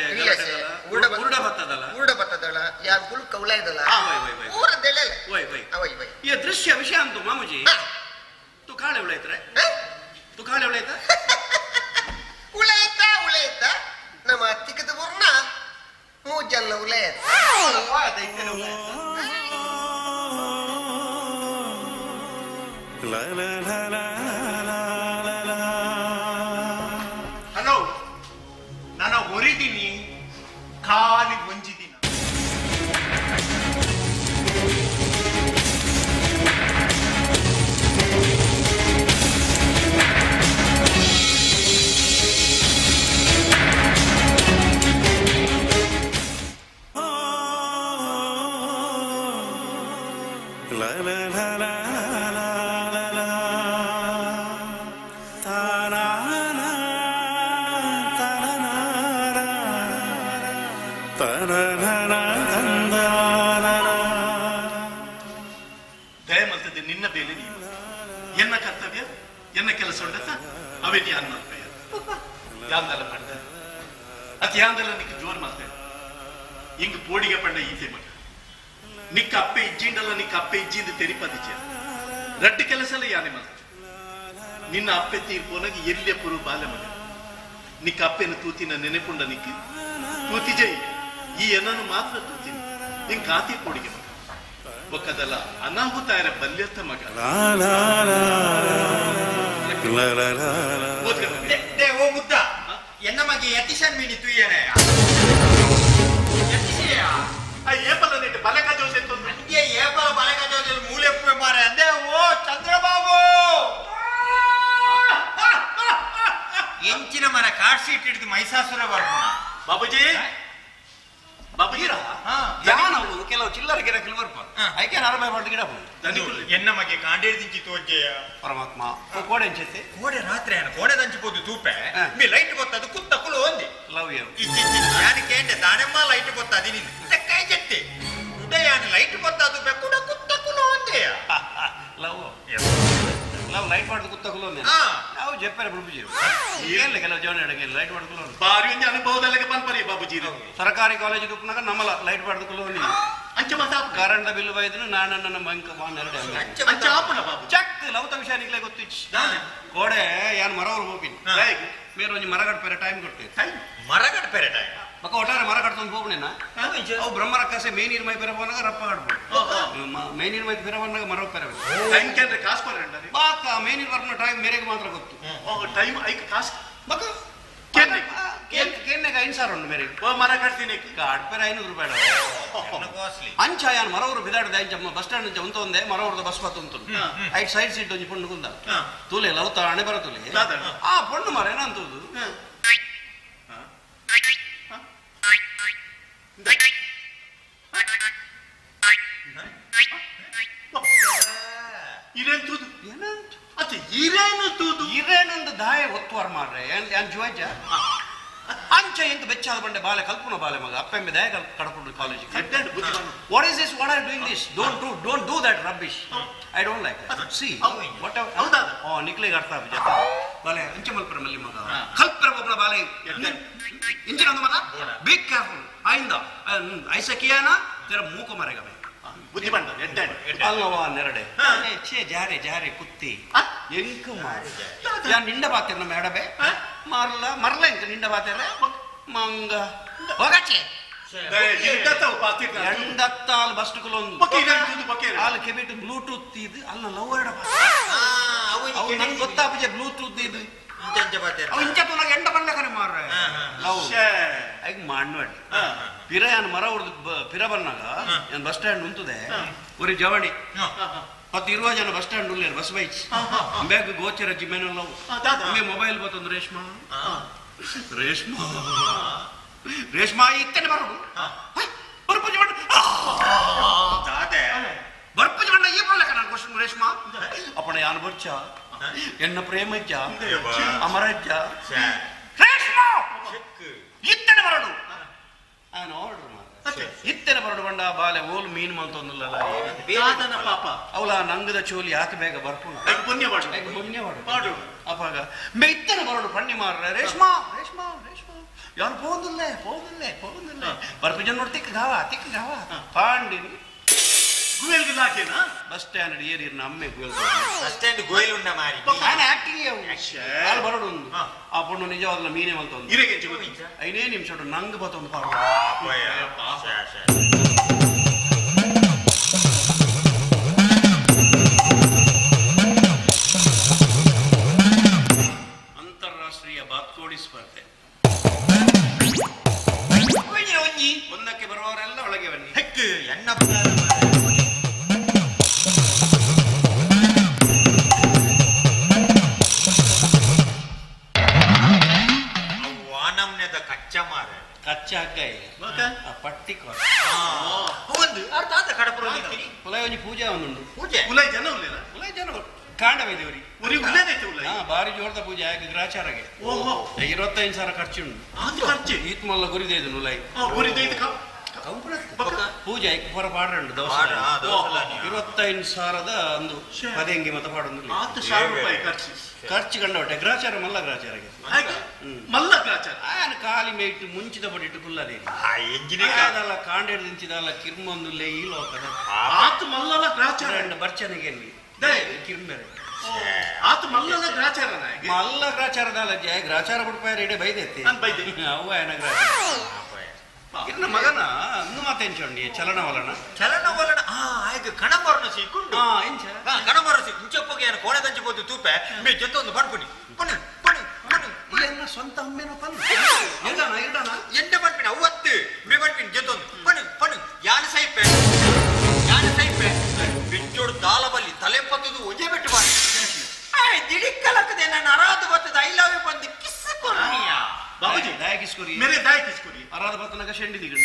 ಉರುಡ ಬತ್ತದಲ್ಲ ಉರುಡ ಬತ್ತದಲ್ಲ ಯಾರು ಕುಲ್ಕ ಉಳಾಯ್ದಲ್ಲ ವೈ ವೈ ವೈ ಊರ ದೆಲೆಲೆ ವೈ ವೈ ವೈ ವೈ ಈ ದೃಶ್ಯ ವಿಷಯ ಅಂತು ಮಾಮೂಜಿ ತು ಕಾಳೆ ಉಳೈತ್ರೆ ತು ಕಾಳೆ ಉಳೈತ ಉಳೈತ ಉಳೈತ ನಮ್ಮ ತಿಕ್ಕದ ಬುರ್ನ ಮೂಜಲ್ಲ ಉಳೈತ ಹಲೋ ನಾನು ಒರಿದೀನಿ ಖಾಲಿ ಒಂಜಿ ದಿನ ದಯಮಲ್ತದೆ ನಿನ್ನ ಬೇಲೆ ನೀನು ಎನ್ನ ಕರ್ತವ್ಯ ಎನ್ನ ಕೆಲಸ ಉಂಡತ್ತ ಅವೇ ಯಾನ್ ಮಾಡ್ಪಯ್ಯ ಯಾಂದಲ್ಲ ಪಂಡ ಅತ್ ಯಾಂದಲ್ಲ ನಿಕ್ಕ ಜೋರ್ ಮಾಡ್ತೇನೆ ಇಂಗ್ ಪೋಡಿಗೆ ಪಂಡ ಈತೆ ಮಗ ನಿಕ್ಕ ಅಪ್ಪೆ ಇಜ್ಜಿಂಡಲ್ಲ ನಿಕ್ಕ ಅಪ್ಪೆ ಇಜ್ಜಿಂದ ತೆರಿಪದಿಚ ರಡ್ಡು ಕೆಲಸ ಎಲ್ಲ ಯಾನೆ ಮಾಡ್ತೆ ನಿನ್ನ ಅಪ್ಪೆ ತೀರ್ಪೋನಾಗ ಎಲ್ಲಿಯ ಪುರು ಬಾಲೆ ಮಗ ನಿಕ್ಕ ಅಪ್ಪೆನ ತೂತಿನ ನೆನೆಪುಂಡ ನಿಕ್ಕ ತೂತಿ ಜೈ ಈ ಏನನ್ನು ಮಾತ್ರ ತೂತಿನಿ ನಿಂಗೆ ಕಾತಿ ಪೋಡಿಗೆ ಮಗ ಒಕ್ಕದಲ್ಲ ಅನಾಹುತ ಬಲ್ಯತ್ತ ಮಗ ಓ ಮುದ್ದ ಎನ್ನ ಮಗೆ ಯತಿಶನ್ ಮೀನಿ ತುಯ್ಯನೆ ಯತಿಶಿಯ ಏಪಲ ನೆಟ್ಟು ಬಲಕ ಜೋಶೆ ತೊಂದ್ರೆ ಅಂದ್ಯ ಏಪಲ ಬಲಕ ಜೋಶೆ ಮೂಲೆಪ್ಪೆ ಮಾರೆ ಅಂದೆ ಓ ಚಂದ್ರಬಾಬು ಎಂಚಿನ ಮರ ಕಾರ್ ಸೀಟ್ ಹಿಡಿದು ಮೈಸಾಸುರ ಬರ್ಪುಣ ಬಾಬುಜಿ ಬಾಬುಜಿ ಯಾನವು ಕೆಲವು ಚಿಲ್ಲರ ಗಿಡ ಕಿಲ್ವರ್ಪ ಐಕೆ ಅರಬೈ ಪಟ್ಟು ಗಿಡ ಎನ್ನ ಮಗೆ ಕಾಂಡೇರ್ದಿಂಚಿ ತೋಜೆಯ ಪರಮಾತ್ಮ ಕೋಡೆ ಅಂಚೆತ್ತೆ ಕೋಡೆ ರಾತ್ರಿ ಅನ್ನ ಕೋಡೆ ದಂಚಿపోదు ತೂಪೆ ಮಿ ಲೈಟ್ ಗೊತ್ತದು ಕುತ್ತ ಕುಲು ಒಂದಿ ಲವ್ you ಇಚ್ಚಿಚ್ಚಿ ಯಾನ ಕೇಂಡೆ ದಾನೆಮ್ಮ ಲೈಟ್ ಗೊತ್ತದಿ ನಿನ್ನ ಕೈ ಜತ್ತಿ ಉಡ ಯಾನ ಲೈಟ್ ಗೊತ್ತದು ತೂಪೆ ಕುಡ ಕುತ್ತ ಕುಲು ಒಂದೆಯ ಲವ್ ಲವ್ ಲೈಟ್ ಮಾಡ್ದು ಕುತ್ತಕುಲು ನಾವು ಜೆಪ್ಪರೆ ಬುಡ್ಬುಜಿ ಏನ್ ಕೆಲವು ಜವನ ಅಡಗೆ ಲೈಟ್ ಮಾಡ್ದು ಬಾರಿ ಒಂಜಿ ಅನುಭವದಲ್ಲಗೆ ಪನ್ಪರಿ ಬಾಬುಜಿ ಸರ್ಕಾರಿ ಕಾಲೇಜ್ ಉಪ್ಪನಾಗ ನಮ್ಮಲ ಲೈಟ್ ಮಾಡ್ದು ಕುಲು ಅಂಚ ಮಾತ ಕಾರಣದ ಬಿಲ್ಲು ಬೈದನು ನಾನು ನನ್ನ ಮಂಕ ನೆರಡೆ ಅಂಚ ಆಪುಣ ಬಾಬು ಚಕ್ ಲವ್ತ ವಿಷಯ ನಿಕ್ಲೆ ಗೊತ್ತಿಚ್ಚು ಕೋಡೆ ಯಾನ್ ಮರವರು ಹೋಗಿನಿ ಮೇರೆ ಒಂಜಿ ಮರಗಡ್ ಪೇರೆ ಟೈಮ್ ಕೊಡ್ತೇವೆ ಮರಗಡ್ ಪೇರೆ ಟೈಮ್ ಬೊಕ ಒಟ್ಟಾರೆ ಮರ ಕಟ್ತೊಂದು ಹೋಗ್ನೇನ ಅವು ಬ್ರಹ್ಮರಕ್ಕಸೆ ಮೇನೀರ್ ಮೈ ಪೆರೆ ಹೋನಾಗ ರಪ್ಪ ಕಟ್ಬೋದು ಮೇನೀರ್ ಮೈ ಪೆರೆ ಹೋನಾಗ ಮರ ಪೆರೆ ಟೈಮ್ ಕೇಂದ್ರ ಕಾಸು ಕೊಡ್ರಂಡ ಬಾಕ ಮೇನೀರ್ ಬರ್ನ ಟೈಮ್ ಮೇರೆಗೆ ಮಾತ್ರ ಗೊತ್ತು ಟೈಮ್ ಐಕ್ ಕಾಸು ಬಕ ಕೇನ್ನೆಗ ಐದು ಸಾವಿರ ಉಂಟು ಮೇರೆಗೆ ಮರ ಕಟ್ತೀನಿ ಕಾಡ್ಪೆರೆ 500 ರೂಪಾಯಿ ಅಂಚ ಯಾನ್ ಮರವರು ಬಿದಾಡದ ಅಂಚ ಬಸ್ ಸ್ಟ್ಯಾಂಡ್ ಅಂಚ ಉಂತ ಒಂದೇ ಮರವ್ರದ ಬಸ್ ಪತ್ತು ಉಂಟು ಐಟ್ ಸೈಡ್ ಸೀಟ್ ಒಂಜಿ ಪೊಣ್ಣು ಕುಂದ ತೂಲೆ ಲವತ ಹಣೆ ಬರ ತೂಲೆ ಆ ಪೊಣ್ಣು ಮರ ಏನಂತುದು ಇರೇನ್ ಅತ್ತೆ ಇರೇನು ತೂದು ಇರೇನೊಂದು ದಾಯ ಒತ್ತುವಾರ ಮಾರ್ರೆ ಏನ್ ಜುವಜ್ಜ ಅಂಚ ಎಂತ ಬೆಚ್ಚಾದ ಬಂಡೆ ಬಾಲೆ ಕಲ್ಪುನ ಬಾಲೆ ಮಗ ಅಪ್ಪೆಂಬೆ ದಾಯ ಕಡಪುಡು college. What is this? What are doing this? Don't do that rubbish. I don't like that. See what oh ನಿಕ್ಲೆಗೆ ಅರ್ಥ ಆಗುಜ ಬಾಲೆ ಅಂಚ ಮಲ್ಪರ ಮಲ್ಲಿ ಮಗ ಕಲ್ಪರ ಒಬ್ಬನ ಬಾಲೆ ಇಂಚಿನ ಒಂದು ಮಗ ಬಿ ಕೇರ್ಫುಲ್ ಆಯಿಂದ ಐಸಕಿಯಾನ ತೆರ ಮೂಕ ಮರೆಗ ಬುದ್ಧಿ ಬಂಡ ಅಲ್ಲವಾ ನೆರಡೆ ಛೇ ಜಾರೆ ಜಾರೆ ಕುತ್ತಿ ಎಂಕು ಮಾರಿ ಯಾನ್ ನಿಂಡ ಬಾತೆರ್ ನಮ್ಮ ಎಡಬೆ ಮಾರ್ಲ ಮರ್ಲ ಎಂಕ ನಿಂಡ ಬಾತೆರ ಮಂಗ ಹೋಗಚೆ ಎಂಡತ್ತಾಲ್ ಬಸ್ ಕುಲೊಂದು ಆಲ್ ಕೆಬಿಟ್ ಬ್ಲೂಟೂತ್ ಇದು ಅಲ್ಲ ಲವ್ ಎಡ ಅವು ನಂಗೆ ಗೊತ್ತಾಪಜೆ ಬ್ಲೂಟೂತ್ ಇದು ಅವು ಇಂಚ ತುನಾಗ ಎಂಡ ಬಂಡಕನೆ ಮಾರ್ರೆ ಲವ್ ಐಗ ಮಾಡ್ನುವಡಿ ಪಿರ ಯಾನ್ ಮರ ಉರ್ದು ಪಿರ ಬನ್ನಾಗ ಯಾನ್ ಬಸ್ ಸ್ಟ್ಯಾಂಡ್ ಉಂತುದೆ ಒರಿ ಜವಣಿ 10-20 ಜನ ಬಸ್ ಸ್ಟ್ಯಾಂಡ್ ಉಳ್ಳೇರು ಬಸ್ ಬೈಚ್ ಬೇಗ ಗೋಚರ ಜಿಮ್ಮೆನ ಲವ್ ಒಮ್ಮೆ ಮೊಬೈಲ್ ಬತ್ತೊಂದು ರೇಷ್ಮಾ ರೇಷ್ಮಾ ರೇಷ್ಮಾ ಇತ್ತನೆ ಬರೋಡು ಬರ್ಪುಜಿ ಬಣ್ಣ ಬರ್ಪುಜಿ ಬಣ್ಣ ಈ ಬರಲಕ್ಕ ನಾನು ಕ್ವಶನ್ ರೇಷ್ಮಾ ಅಪ್ಪಣ ಯಾನ್ ಬೊಚ್ಚ ಎನ್ನ ಪ್ರೇಮಜ್ಜ ಅಮರಜ್ಜ ರೇಷ್ಮಾ ಇತ್ತನೆ ಬರೋಡು ನಾನು ಆರ್ಡರ್ ಮಾಡ ಇತ್ತನೆ ಬರೋಡು ಬಂಡ ಬಾಲೆ ಓಲ್ ಮೀನು ಮಂತೊಂದುಲ್ಲ ಪಾಪ ಅವಳ ನಂಗದ ಚೋಲಿ ಯಾಕೆ ಬೇಗ ಬರ್ಪುಣ ಪುಣ್ಯ ಮಾಡು ಪುಣ್ಯ ಮಾಡು ಅಪ್ಪಾಗ ಮೇ ಇತ್ತನೆ ಬರೋಡು ಪಣ್ಣಿ ಮಾರ್ರೆ ರೇಷ್ಮಾ ರೇಷ್ಮಾ ರೇಷ್ಮಾ ಯಾರು ಪೋಂದಿಲ್ಲ ಪೋಂದಿಲ್ಲ ಪೋಂದಿಲ್ಲ ಬರ್ಪುಜನ್ ನೋಡಿ ತಿಕ್ಕ ಗಾವ ತಿಕ್ಕ ಗಾವ ಪಾಂಡಿನಿ ಗುವೆಲ್ಗೆ ಹಾಕೇನಾ ಬಸ್ ಸ್ಟ್ಯಾಂಡ್ ಏರಿ ನಮ್ಮೆ ಗುವೆಲ್ ಬಸ್ ಸ್ಟ್ಯಾಂಡ್ ಗೋಯಲ್ ಉಂಡ ಮಾರಿ ನಾನು ಆಕ್ಟಿಂಗ್ ಅಲ್ಲಿ ಬರೋಡು ಒಂದು ಆ ಪೊಣ್ಣು ನಿಜವಾಗ್ಲ ಮೀನೇ ಮಂತೊಂದು ಇರೆಗೆ ಗೊತ್ತು 5 ನಿಮಿಷ ನಂಗೆ ಬತ್ತೊಂದು ಪಾಡ ಅಂತಾರಾಷ್ಟ್ರೀಯ ಬಾತ್ಕೋಳಿ ಸ್ಪರ್ಧೆ ಒಂದಕ್ಕೆ ಬರುವವರೆಲ್ಲ ಒಳಗೆ ಬನ್ನಿ ಹೆಕ್ಕು ಎಣ್ಣ ಕಚ್ಚ ಮಾರ ಕಚ್ಚ ಹಗ್ಗ ಆ ಪಟ್ಟಿ ಒಂದು ಅರ್ಥ ಆತ ಕಡಪುರ ಉಲೈ ಒಂಜಿ ಪೂಜೆ ಒಂದುಂಡು ಪೂಜೆ ಉಲೈ ಜನ ಉಲ್ಲೇನ ಉಲೈ ಜನ ಕಾಂಡವಿದೆ ಉರಿ ಉರಿ ಉಲ್ಲೇನೈತೆ ಉಲೈ ಹಾ ಬಾರಿ ಜೋರದ ಪೂಜೆ ಯಾಕೆ ಗ್ರಾಚಾರಗೆ ಓಹೋ 25,000 ಖರ್ಚು ಉಂಟು ಅದು ಖರ್ಚು ಈತ್ ಮಲ್ಲ ಗುರಿದೆ ಇದು ಉಲೈ ಗುರಿದೆ ಇದು ಪೂಜೆ ಹೊರ ಪಾಡ್ರಂಡು ದವಸ 25,000 ಒಂದು ಪದೆಂಗಿ ಮತ ಪಾಡೊಂದು ರೂಪಾಯಿ ಖರ್ಚು ಖರ್ಚು ಕಂಡವಟ್ಟೆ ಗ್ರಾಚಾರ ಮಲ್ಲ ಗ್ರಾಚಾರಗೆ ಮಲ್ಲ ಗ್ರಾಚಾರ ಆಯನ ಕಾಲಿ ಮೇಯ್ಟು ಮುಂಚಿದ ಬಡಿಟ್ಟು ಕುಲ್ಲದೆ ಅದಲ್ಲ ಕಾಂಡೇಡ್ ದಿಂಚಿದಲ್ಲ ಕಿರ್ಮೊಂದುಲ್ಲೆ ಈ ಲೋಕದ ಆತು ಮಲ್ಲಲ ಗ್ರಾಚಾರ ಬರ್ಚನೆಗೆ ಕಿರ್ಮೆರೆ ಆತ ಮಲ್ಲಲ ಗ್ರಾಚಾರ ಮಲ್ಲ ಗ್ರಾಚಾರದಲ್ಲ ಜಯ ಗ್ರಾಚಾರ ಬಿಡ್ಪಾಯ ಇಡೆ ಬೈದೈತಿ ಅವು ಆಯನ ಗ್ರಾಚಾರ ಇನ್ನ ಮಗನ ಅಂದು ಮಾತೆಂಚೊಂಡಿ ಚಲನವಲನ ಚಲನವಲನ ಆ ಆಯ್ತು ಕಣಮರನ ಸಿಕ್ಕೊಂಡು ಕಣಮರ ಸಿಕ್ಕು ಇಂಚಪ್ಪಗೆ ಏನು ಕೋಣೆ ತಂಚಿ ಹೋದು ತೂಪೆ ಮೇ ಜೊತೆ ಒಂದು ಪಡ್ಪುನಿ ಪಣು ಪಣು ಪಣು ಎನ್ನ ಸ್ವಂತ ಅಮ್ಮೇನ ಪನ್ ಇರ್ಡಾನ ಇರ್ಡಾನ ಎಂಡ ಪಡ್ಪಿನ ಅವತ್ತು ಮೇ ಪಡ್ಪಿನ ಜೊತೆ ಒಂದು ಪಣು ಪಣು ಯಾನು ಸೈಪೆ ಯಾನು ಸೈಪೆ ಬಿಚ್ಚೋಡು ದಾಲಬಲ್ಲಿ ತಲೆ ಪತ್ತದು ಒಂಜೇ ಬೆಟ್ಟು ಬಾರಿ ದಿಡಿಕ್ಕಲಕ್ಕದೆ ನಾನು ಅರಾಧ ಬತ್ತದ I love you ಬಂದು ಕಿಸ್ ಕೊರ್ನಿಯ ಬಾಬುಜಿ ದಾಯ ಕಿಸ್ಕೊರಿ ಮೇರೆ ದಾಯ ಕಿಸ್ಕೊರಿ ಅರಾಧ ಬತ್ತನಗ ಶೆಂಡಿ ದಿಗಡು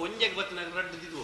ಒಂಜೆಗೆ ಬತ್ತನಗ ರಡ್ಡು ದಿಗು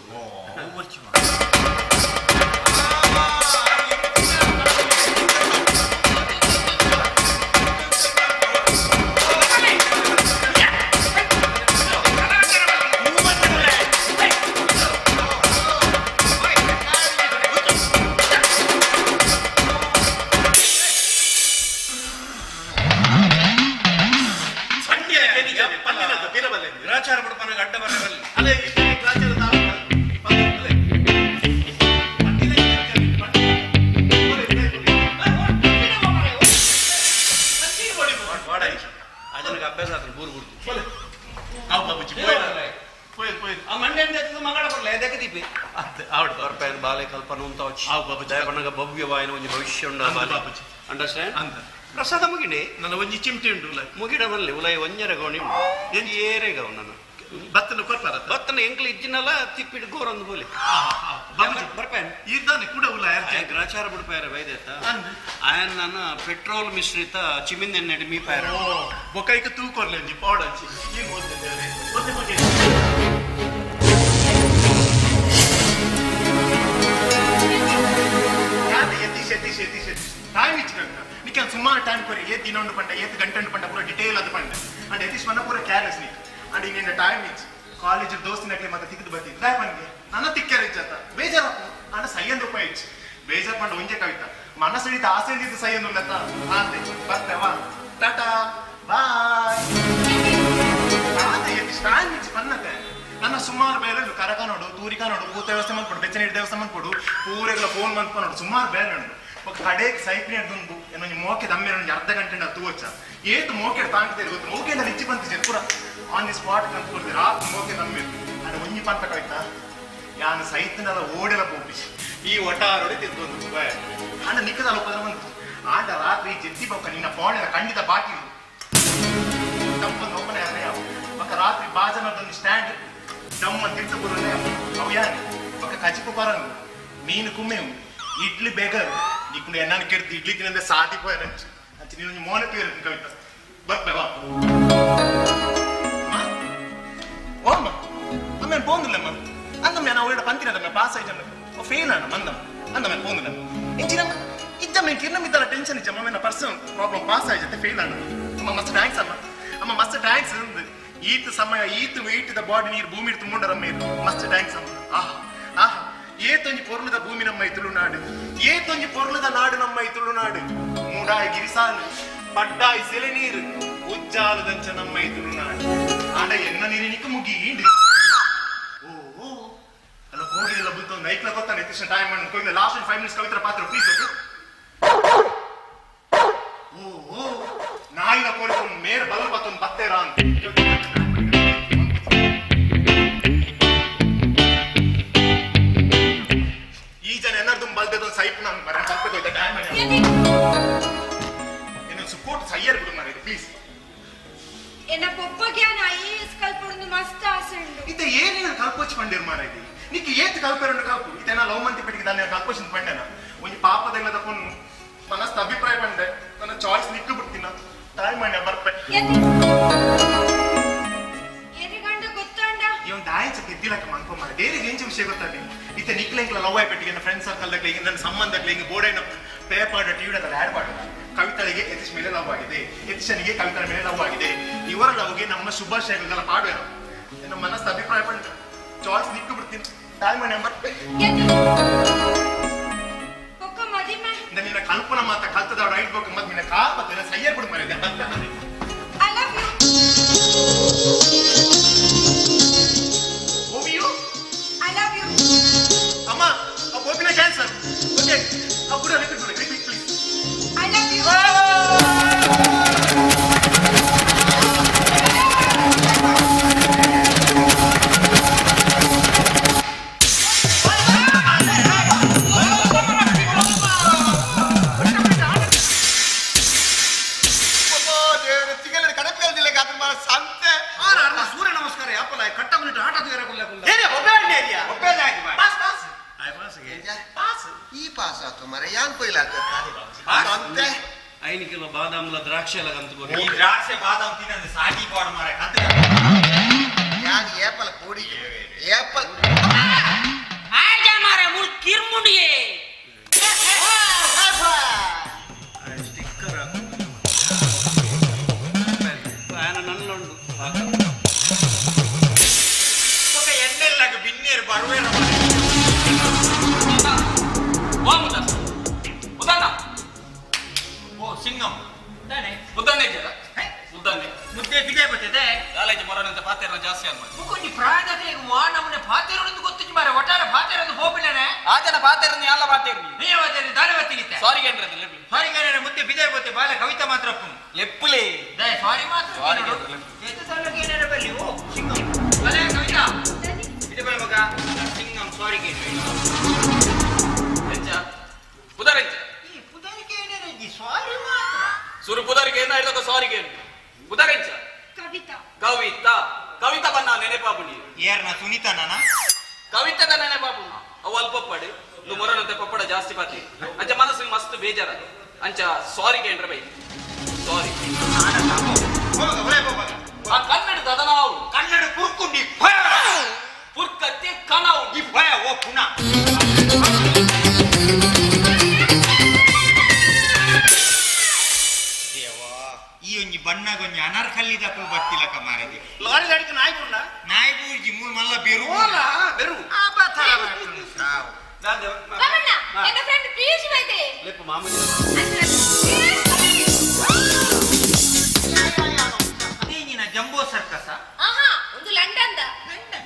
ಬರ್ಪೇನ್ ಬಾಲೆ ಕಲ್ಪನ ಉಂತಾವಚ್ಚಿ. ಆವು ಬಾಬುಜಿ. ದಯಪಣ್ಣಗ ಭವ್ಯವಾಯಿನ ಒಂಜಿ ಭವಿಷ್ಯ ಉಂಡು ಅಂದ್ ಬಾಲೆ. ಬಾಬುಜಿ. ಅಂಡರ್ಸ್ಟ್ಯಾಂಡ್? ಅಂದ್. ಪ್ರಸಾದ ಮುಗಿಂಡಿ. ನನ್ನ ಒಂಜಿ ಚಿಮಟಿ ಉಂಡು ಉಲಾಯಿ. ಮುಗಿಡ ಬಲ್ಲೆ ಉಲಾಯಿ ಒಂಜರ ಗೋಣಿ ಉಂಡು. ಏರೆಗ ನನ್ನ ಬತ್ತನ ಕೊರ್ಪಾರ. ಬತ್ತನ ಎಂಕ್ಲು ಇಜ್ಜಿನಲ್ಲ ತಿಪ್ಪಿಡ್ ಗೋರಂದು ಬೋಲಿ. ಬಾಬುಜಿ. ಬರ್ಪೇನ್. ಈರ್ದಾನೆ ಕೂಡ ಉಲಾಯಿ ಆಯ ಗ್ರಾಚಾರ ಬಿಡ್ಪಾಯರ ವೈದ್ಯತ. ಅಂದ್. ಆಯನ್ ನನ್ನ ಪೆಟ್ರೋಲ್ ಮಿಶ್ರಿತ ಚಿಮಿಂದೆಣ್ಣೆಡ್ ಮೀಪಾಯರ. ಓ ಬೊಕೈಕ ತೂಕೊರ್ಲೆ ಒಂಜಿ ಪೌಡಂಚಿ. ಈ ಮೋದ್ದೆ ಒಂದೆ ಮುಗಿ. ಯತೀಶ್ ಯತೀಶ್ ಯತೀಶ್ ಯತೀಶ್ ಟೈಮ್ ಇಚ್ಚು ಕವಿತ. ನಿಕ್ಕೆ ಸುಮಾರು ಟೈಮ್ ಕೊರಿ, ಏತ್ ದಿನ ಉಂಡು ಪಂಡ, ಏತ್ ಗಂಟೆ ಉಂಡು ಪಂಡ, ಪೂರ ಡಿಟೇಲ್ ಅದು ಪಂಡ. ಅಂಡ್ ಯತೀಶ್ ಪಂಡ ಪೂರ ಕೇರ್ಲೆಸ್ ನೀಕ್. ಅಂಡ್ ಇನ್ನಿಂದ ಟೈಮ್ ಇಚ್ಚು ಕಾಲೇಜ್ ದೋಸ್ತಿನಕ್ಲೆ ಮತ್ತೆ ತಿಕ್ದು ಬರ್ತಿದ್ದ ದಾಯ ಪನ್ಗೆ ನನ್ನ ತಿಕ್ಕರ ಇಜ್ಜತ್ತ ಬೇಜಾರಪ್ಪ. ಅಂಡ ಸೈಯಂದ್ ರೂಪಾಯಿ ಇಚ್ಚು ಬೇಜಾರ್ ಪಂಡ ಒಂಜೆ ಕವಿತ ಮನಸ್ಸಡಿತ ಆಸೆ ಇದ್ದಿದ್ದು ಸೈಯಂದ್ ಉಲ್ಲತ್ತ ಆಂತೆ ಬರ್ತೇವಾ ಟಾಟಾ ಬಾಯ್. ಯತೀಶ್ ಟೈಮ್ ಇಚ್ಚು ಪನ್ನತೆ ನನ್ನ ಸುಮಾರು ಬೇಲೆ ಕರಕ ನೋಡು, ತೂರಿಕ ನೋಡು, ಪೂತ ವ್ಯವಸ್ಥೆ ಮಂದ್ಕೊಡು, ಬೆಚ್ಚನೀರು ದೇವಸ್ಥಾನ ಮಂದ್ಕೊಡು, ಪೂರೆಗಳ ಫೋನ್ ಮಂದ್ಕೊ ನೋಡು, ಸುಮಾರು ಬೇಲೆ ನೋಡು. ఒక ಕಡೆಗೆ ಸೈಕ್ಲಿ ದುಂಬು ಏನೊಂಜಿ ಮೋಕೆ ದಮ್ಮೇರ ಒಂಜಿ ಅರ್ಧ ಗಂಟೆ ನಾವು ತೂವಚ್ಚ ಏತ್ ಮೋಕೆ ತಾಂಕ್ತೇರು ಗೊತ್ತು ಮೋಕೆ ರಿಚ್ಚಿ ಬಂತಿದ್ದೆ ಪೂರ ಆನ್ the spot ಕಂತ್ಕೊಡ್ತೀರ ಆ ಮೋಕೆ ದಮ್ಮೇರು. ಅಂಡ್ ಒಂಜಿ ಪಂತ ಕವಿತ ಯಾನು ಸೈತನಲ್ಲ ಓಡೆಲ ಪೋಪಿ ಈ ಒಟಾರೋಡೆ ತಿರ್ಗೊಂದು ಬಾಯ ಅಂಡ ನಿಕ್ಕದಲ್ಲ ಒಪ್ಪದ್ರ ಬಂತು. ಆಂಡ ರಾತ್ರಿ ಜೆದ್ದಿ ಬೊಕ್ಕ ನಿನ್ನ ಫೋನೆಲ್ಲ ಖಂಡಿತ ಬಾಕಿ ತಪ್ಪೊಂದು ಓಪನ್ ಯಾವ ಬೊಕ್ಕ ರಾತ್ರಿ ಬಾಜನದೊಂದು ಸ್ಟ್ಯಾಂಡ್ ದಮ್ಮ ತಿರ್ತು ಬರೋನೆ ಅವು ಯಾರು ಬೊಕ್ಕ ಕಜಿಪು ಬರಂಗು ಮೀನು ಕುಮ್ಮೆವು ಇಡ್ಲಿ ಬೇಗರು నీకు ఎన్నాను కెడితే ఇడ్లీ తినందే సాటిపోయాను అంచి నేను మోన పేరు కవిత ಬರ್ಪೇವಾ ಓಮ್ಮ ಅಮ್ಮ ಪೋಂದಿಲ್ಲಮ್ಮ ಅಂದಮ್ಮ ನಾವು ಒಳ್ಳೆ ಪಂತಿನದಮ್ಮ ಪಾಸ್ ಆಯ್ತಮ್ಮ ಫೇಲ್ ಅಣ್ಣ ಮಂದಮ್ಮ ಅಂದಮ್ಮ ಪೋಂದಿಲ್ಲಮ್ಮ ಇಂಚಿನಮ್ಮ ಇದ್ದಮ್ಮ ಕಿರ್ನ ಮಿದ್ದಲ್ಲ ಟೆನ್ಷನ್ ಇಚ್ಚಮ್ಮ ನನ್ನ ಪರ್ಸನ್ ಪ್ರಾಬ್ಲಮ್ ಪಾಸ್ ಆಯ್ತತೆ ಫೇಲ್ ಅಣ್ಣ ಅಮ್ಮ ಮಸ್ತ್ thanks ಅಮ್ಮ ಅಮ್ಮ ಮಸ್ತ್ thanks ಅಂದು ಈತ ಸಮಯ ಈತ ವೆಯ್ಟ್ the body ನೀರು ಭೂಮಿ ತುಂಬುಂಡರಮ್ಮ ಇದು ಮಸ್ತ್ thanks ಅಮ್ಮ. ಆಹ್ ಆಹ್ ಏತೊಂಜಿ ಪೊರ್ಲುದ ಭೂಮಿ ನಮ್ಮ ಈ ತುಳುನಾಡು, ಏತೊಂಜಿ ಪೊರ್ಲುದ ನಾಡು ನಮ್ಮ ಈ ತುಳುನಾಡು. ಮೂಡಾಯಿ ಗಿರಿಸಾಲು ಪಡ್ಡಾಯಿ ಸೆಲೆ ನೀರು ಉಜ್ಜಾಲದಂಚ ನಮ್ಮ ಈ ತುಳುನಾಡು. ಆಡ ಎನ್ನ ನೀರಿನಿಕ ಮುಗಿ ಓ ಓ ಅಲ್ಲ ಹೋಗಿಲ್ಲ ಬುತ್ತ ನೈಕ್ಲ ಗೊತ್ತಾನೆ ಎತ್ತಿನ ಟೈಮ್ ಅನ್ನು ಕೊಯ್ಲ ಲಾಸ್ಟ್ 5 ಮಿನಿಟ್ಸ್ ಕವಿತರ ಪಾತ್ರ ಪ್ಲೀಸ್ ಓಕೆ. ಓ ಓ ನಾಯಿನ ಕೋರಿಕೊಂಡು ಮೇರ್ ಬಲ ಬತ್ತೊಂದು ಬತ್ತೇರಾ ಅಂತ ಈ ಜನ ಏನಾದ್ರು ಬಲ್ದೊಂದು ಸೈಪ್ ನಾನು ಮರ ಕಲ್ಪಕ್ಕೆ ಟೈಮ್ ಏನು ಸಪೋರ್ಟ್ ಸೈಯರ್ ಬಿಡು ಮಾರೆ ಪ್ಲೀಸ್. ಎನ್ನ ಪೊಪ್ಪಗೆ ಐಎಎಸ್ ಕಲ್ಪೊಂದು ಮಸ್ತ್ ಆಸೆ ಉಂಡು. ಇತ್ತೆ ಏನೇನು ಕಲ್ಪೋಚ್ ಪಂಡಿರ್ ಮಾರ ಇದು ನಿಕ್ಕೆ ಏತ್ ಕಲ್ಪೆರಂಡು ಕಲ್ಪು ಇತ್ತೆ ಲವ್ ಮಂತಿ ಪೆಟ್ಟಿಗೆ ದಾನೆ ಕಲ್ಪೋಚಿನ ಪಂಡೆನ ಒಂಜಿ ಪಾಪದೆಲ್ಲದ ಪೊನ್ನು ಮನಸ್ಸ ಅಭಿಪ್ರಾಯ ಪಂಡೆ ನನ್ನ ಚಾಯ್ಸ್ ನಿಕ್ಕು ಬಿಡ್ತೀನ ತಾಯಿ ಮಣ್ಣ ಬರ್ಪೆ. ಎರಿಗಂಡ ಗೊತ್ತಂಡ ಇವನ್ ದಾಯಂಚ ಗೆದ್ದಿಲಕ್ಕ ಮನ್ಕೊ ಮಾರ ಬೇರೆ ಎಂಚ ವಿಷಯ ಗೊತ್ತಾಗಿ ಇತ್ತೆ ನಿಕ್ಲೆಂಕ್ಲ ಲವ್ ಆಯ್ಪೆಟ್ಟಿಗೆ ನನ್ನ ಫ್ರೆಂಡ್ ಸರ್ಕಲ್ ಹಿಂಗೆ ನನ್ನ ಸಂಬಂಧಕ್ಕೆ ಹಿಂಗೆ ಬೋರ್ಡ್ ಪೇಪರ್ ಟಿವಿ ಅದರ ಆ್ಯಡ್ ಮಾಡೋಣ. ಕವಿತಳಿಗೆ ಯತೀಶ್ ಮೇಲೆ ಲವ್ ಆಗಿದೆ, ಯತೀಶನಿಗೆ ಕವಿತಳ ಮೇಲೆ ಲವ್ ಆಗಿದೆ, ಇವರ ಲವ್ಗೆ ನಮ್ಮ ಶುಭಾಶಯಗಳೆಲ್ಲ ಪಾಡುವೆ. ನನ್ನ ಮನಸ್ಸು ಅಭಿಪ್ರಾಯ ಪಂಡ ಚಾಯ್ಸ್ ನಿಕ್ಕು ಬಿಡ್ತೀನಿ ತಾಯಿ ಮನೆ ಬರ್ಪೆ. ನಿನ್ನ ಕಲ್ಪನಾ ಮಾತ ಕಲ್ತದ ರೈಟ್ ಬೇಕು ಮತ್ತೆ ನಿನ್ನ ಕಾಲ್ ಮತ್ತೆ ಸೈಯರ್ ಬಿಡು ಮರೆ. I love you. ಓಬಿಯು I love you. ಅಮ್ಮ ಆ ಗೋಪಿನ ಕ್ಯಾನ್ಸರ್ ಓಕೆ ಆ ಕೂಡ ರಿಪೀಟ್ ಮಾಡಿ repeat please. I love you. ಸೂರ್ಯ ನಮಸ್ಕಾರ ಯಾಪಲ ಕಟ್ಟ ಮಿನಿಟ್ ಆಟ ಈ ಪಾಸ್ ಆತು ಮರ ಯಾನ್ ಕೊಯ್ಲ ಸಂತೆ 5 ಕಿಲೋ ಬಾದಾಮ್ಲ ದ್ರಾಕ್ಷಿ ಎಲ್ಲ ಕಂತು ಈ ದ್ರಾಕ್ಷಿ ಬಾದಾಮ್ ತಿನ್ನಂದ್ರೆ ಸಾಗಿ ಪಾಡ್ ಮಾರ ಕಂತ ಯಾನ್ ಏಪಲ್ ಕೂಡಿ ಏಪಲ್ ಆಜ ಮಾರ ಮುಲ್ ಕಿರ್ಮುಂಡಿಯೇ ಸ್ಟಿಕ್ಕರ್ ಆಯನ ನಲ್ಲುಂಡು ಎಣ್ಣೆಲ್ಲಾಗ ಬಿನ್ನೇರು ಬರುವೇರ ಓ ಮುದ ಮುದಣ್ಣ ಓ ಸಿಂಗಂ ತಾನೆ ಮುದ್ದಣ್ಣ ಇದ್ದೀರಾ ಮುದ್ದಣ್ಣೆ ಮುದ್ದೆ ಬಿದೆ ಬರ್ತದೆ ಕಾಲೇಜ್ ಮೊರನಂತ ಪಾತೆರ ಜಾಸ್ತಿ ಅನ್ಮ ಮುಕೊಂಜಿ ಪ್ರಾಯದಕ್ಕೆ ವಾ ನಮ್ಮನೆ ಪಾತೆರೊಂದು ಗೊತ್ತಿಜ್ಜಿ ಮಾರೆ ಒಟ್ಟಾರೆ ಪಾತೆರೊಂದು ಹೋಗ್ಬಿಡನೆ ಆಜನ ಪಾತೆರನ್ನು ಯಾಲ ಪಾತೆರು ನೀ ಪಾತೆರು ದಾನೆ ಬತ್ತಿಗಿತ್ತೆ ಸಾರಿ ಗೇನ್ರೆ ಸಾರಿ ಗೇನ್ರೆ ಮುದ್ದೆ ಬಿದೆ ಬತ್ತೆ ಬಾಲ ಕವಿತಾ ಮಾತ್ರ ಲೆಪ್ಪುಲೆ ದಯ ಸಾರಿ ಮಾತ್ರ ಸಾರಿ ಏತ ಸಾಲಕ್ಕೆ ಏನಾರ ಬಲ್ಲಿ ಓ ಸಿಂಗಂ ಬಲೆ ಕವಿತಾ ಇದೆ ಬಲೆ ಮಗ ಸಿಂಗಂ ಸಾರಿ ಎಂಚ ಪುದರೆಂಚ ಈ ಪುದರಿಗೆ ಏನೇನಜ್ಜಿ ಸಾರಿ ಮಾತ್ರ ಸುರು ಪುದರಿಗೆ ಏನಾಯ್ತು ಸಾರಿ ಕೇನು ಪುದರೆಂಚ ಕವಿತಾ ಕವಿತಾ ಕವಿತಾ ಬನ್ನ ನೆನೆಪಾಪುಂಡಿ ಏರ್ನ ಸುನೀತಾ ನಾನ ಕವಿತೆದ ನೆನೆಪಾಪು ಅವು ಅಲ್ಪ ಪಪ್ಪಡು ನು ಮೊರನಂತೆ ಪಪ್ಪಡ ಜಾಸ್ತಿ ಪಾತಿ ಅಂಚ ಮನಸ್ಸಿಗೆ ಮಸ್ತ್ ಬೇಜಾರ ಅಂಚ ಸಾರಿ ಕೇಂದ್ರ ಬೈ ಸಾರಿ ಆ ಕನ್ನಡ ದದನಾವು ಕನ್ನಡ ಪುರ್ಕುಂಡಿ ಪುರ್ಕತ್ತಿ ಕನವು ಈ ಭಯ ಓ ಪುನಃ ದೇವಾ ಈ ಒಂಜಿ ಬಣ್ಣಗೊಂಜಿ ಅನರ್ಕಲ್ಲಿದ ಕುಲ್ ಬತ್ತಿಲಕ ಮಾರದಿ ಲಾರಿ ಗಾಡಿಗೆ ನಾಯಿ ಬುಂಡ ನಾಯಿ ಬೂರ್ಜಿ ಮೂಲ್ ಮಲ್ಲ ಬೆರು ಓಲ ಬೆರು ಸಾವು ಬಾಬಣ್ಣ ಎನ್ನ ಫ್ರೆಂಡ್ ಪಿಯೂಷ್ ಬೈದೆ ಲೆಪ್ಪು ಮಾಮೂಲಿ ಅದೇನಿನ ಜಂಬೋ ಸರ್ಕಸ ಆಹಾ ಒಂದು ಲಂಡನ್ the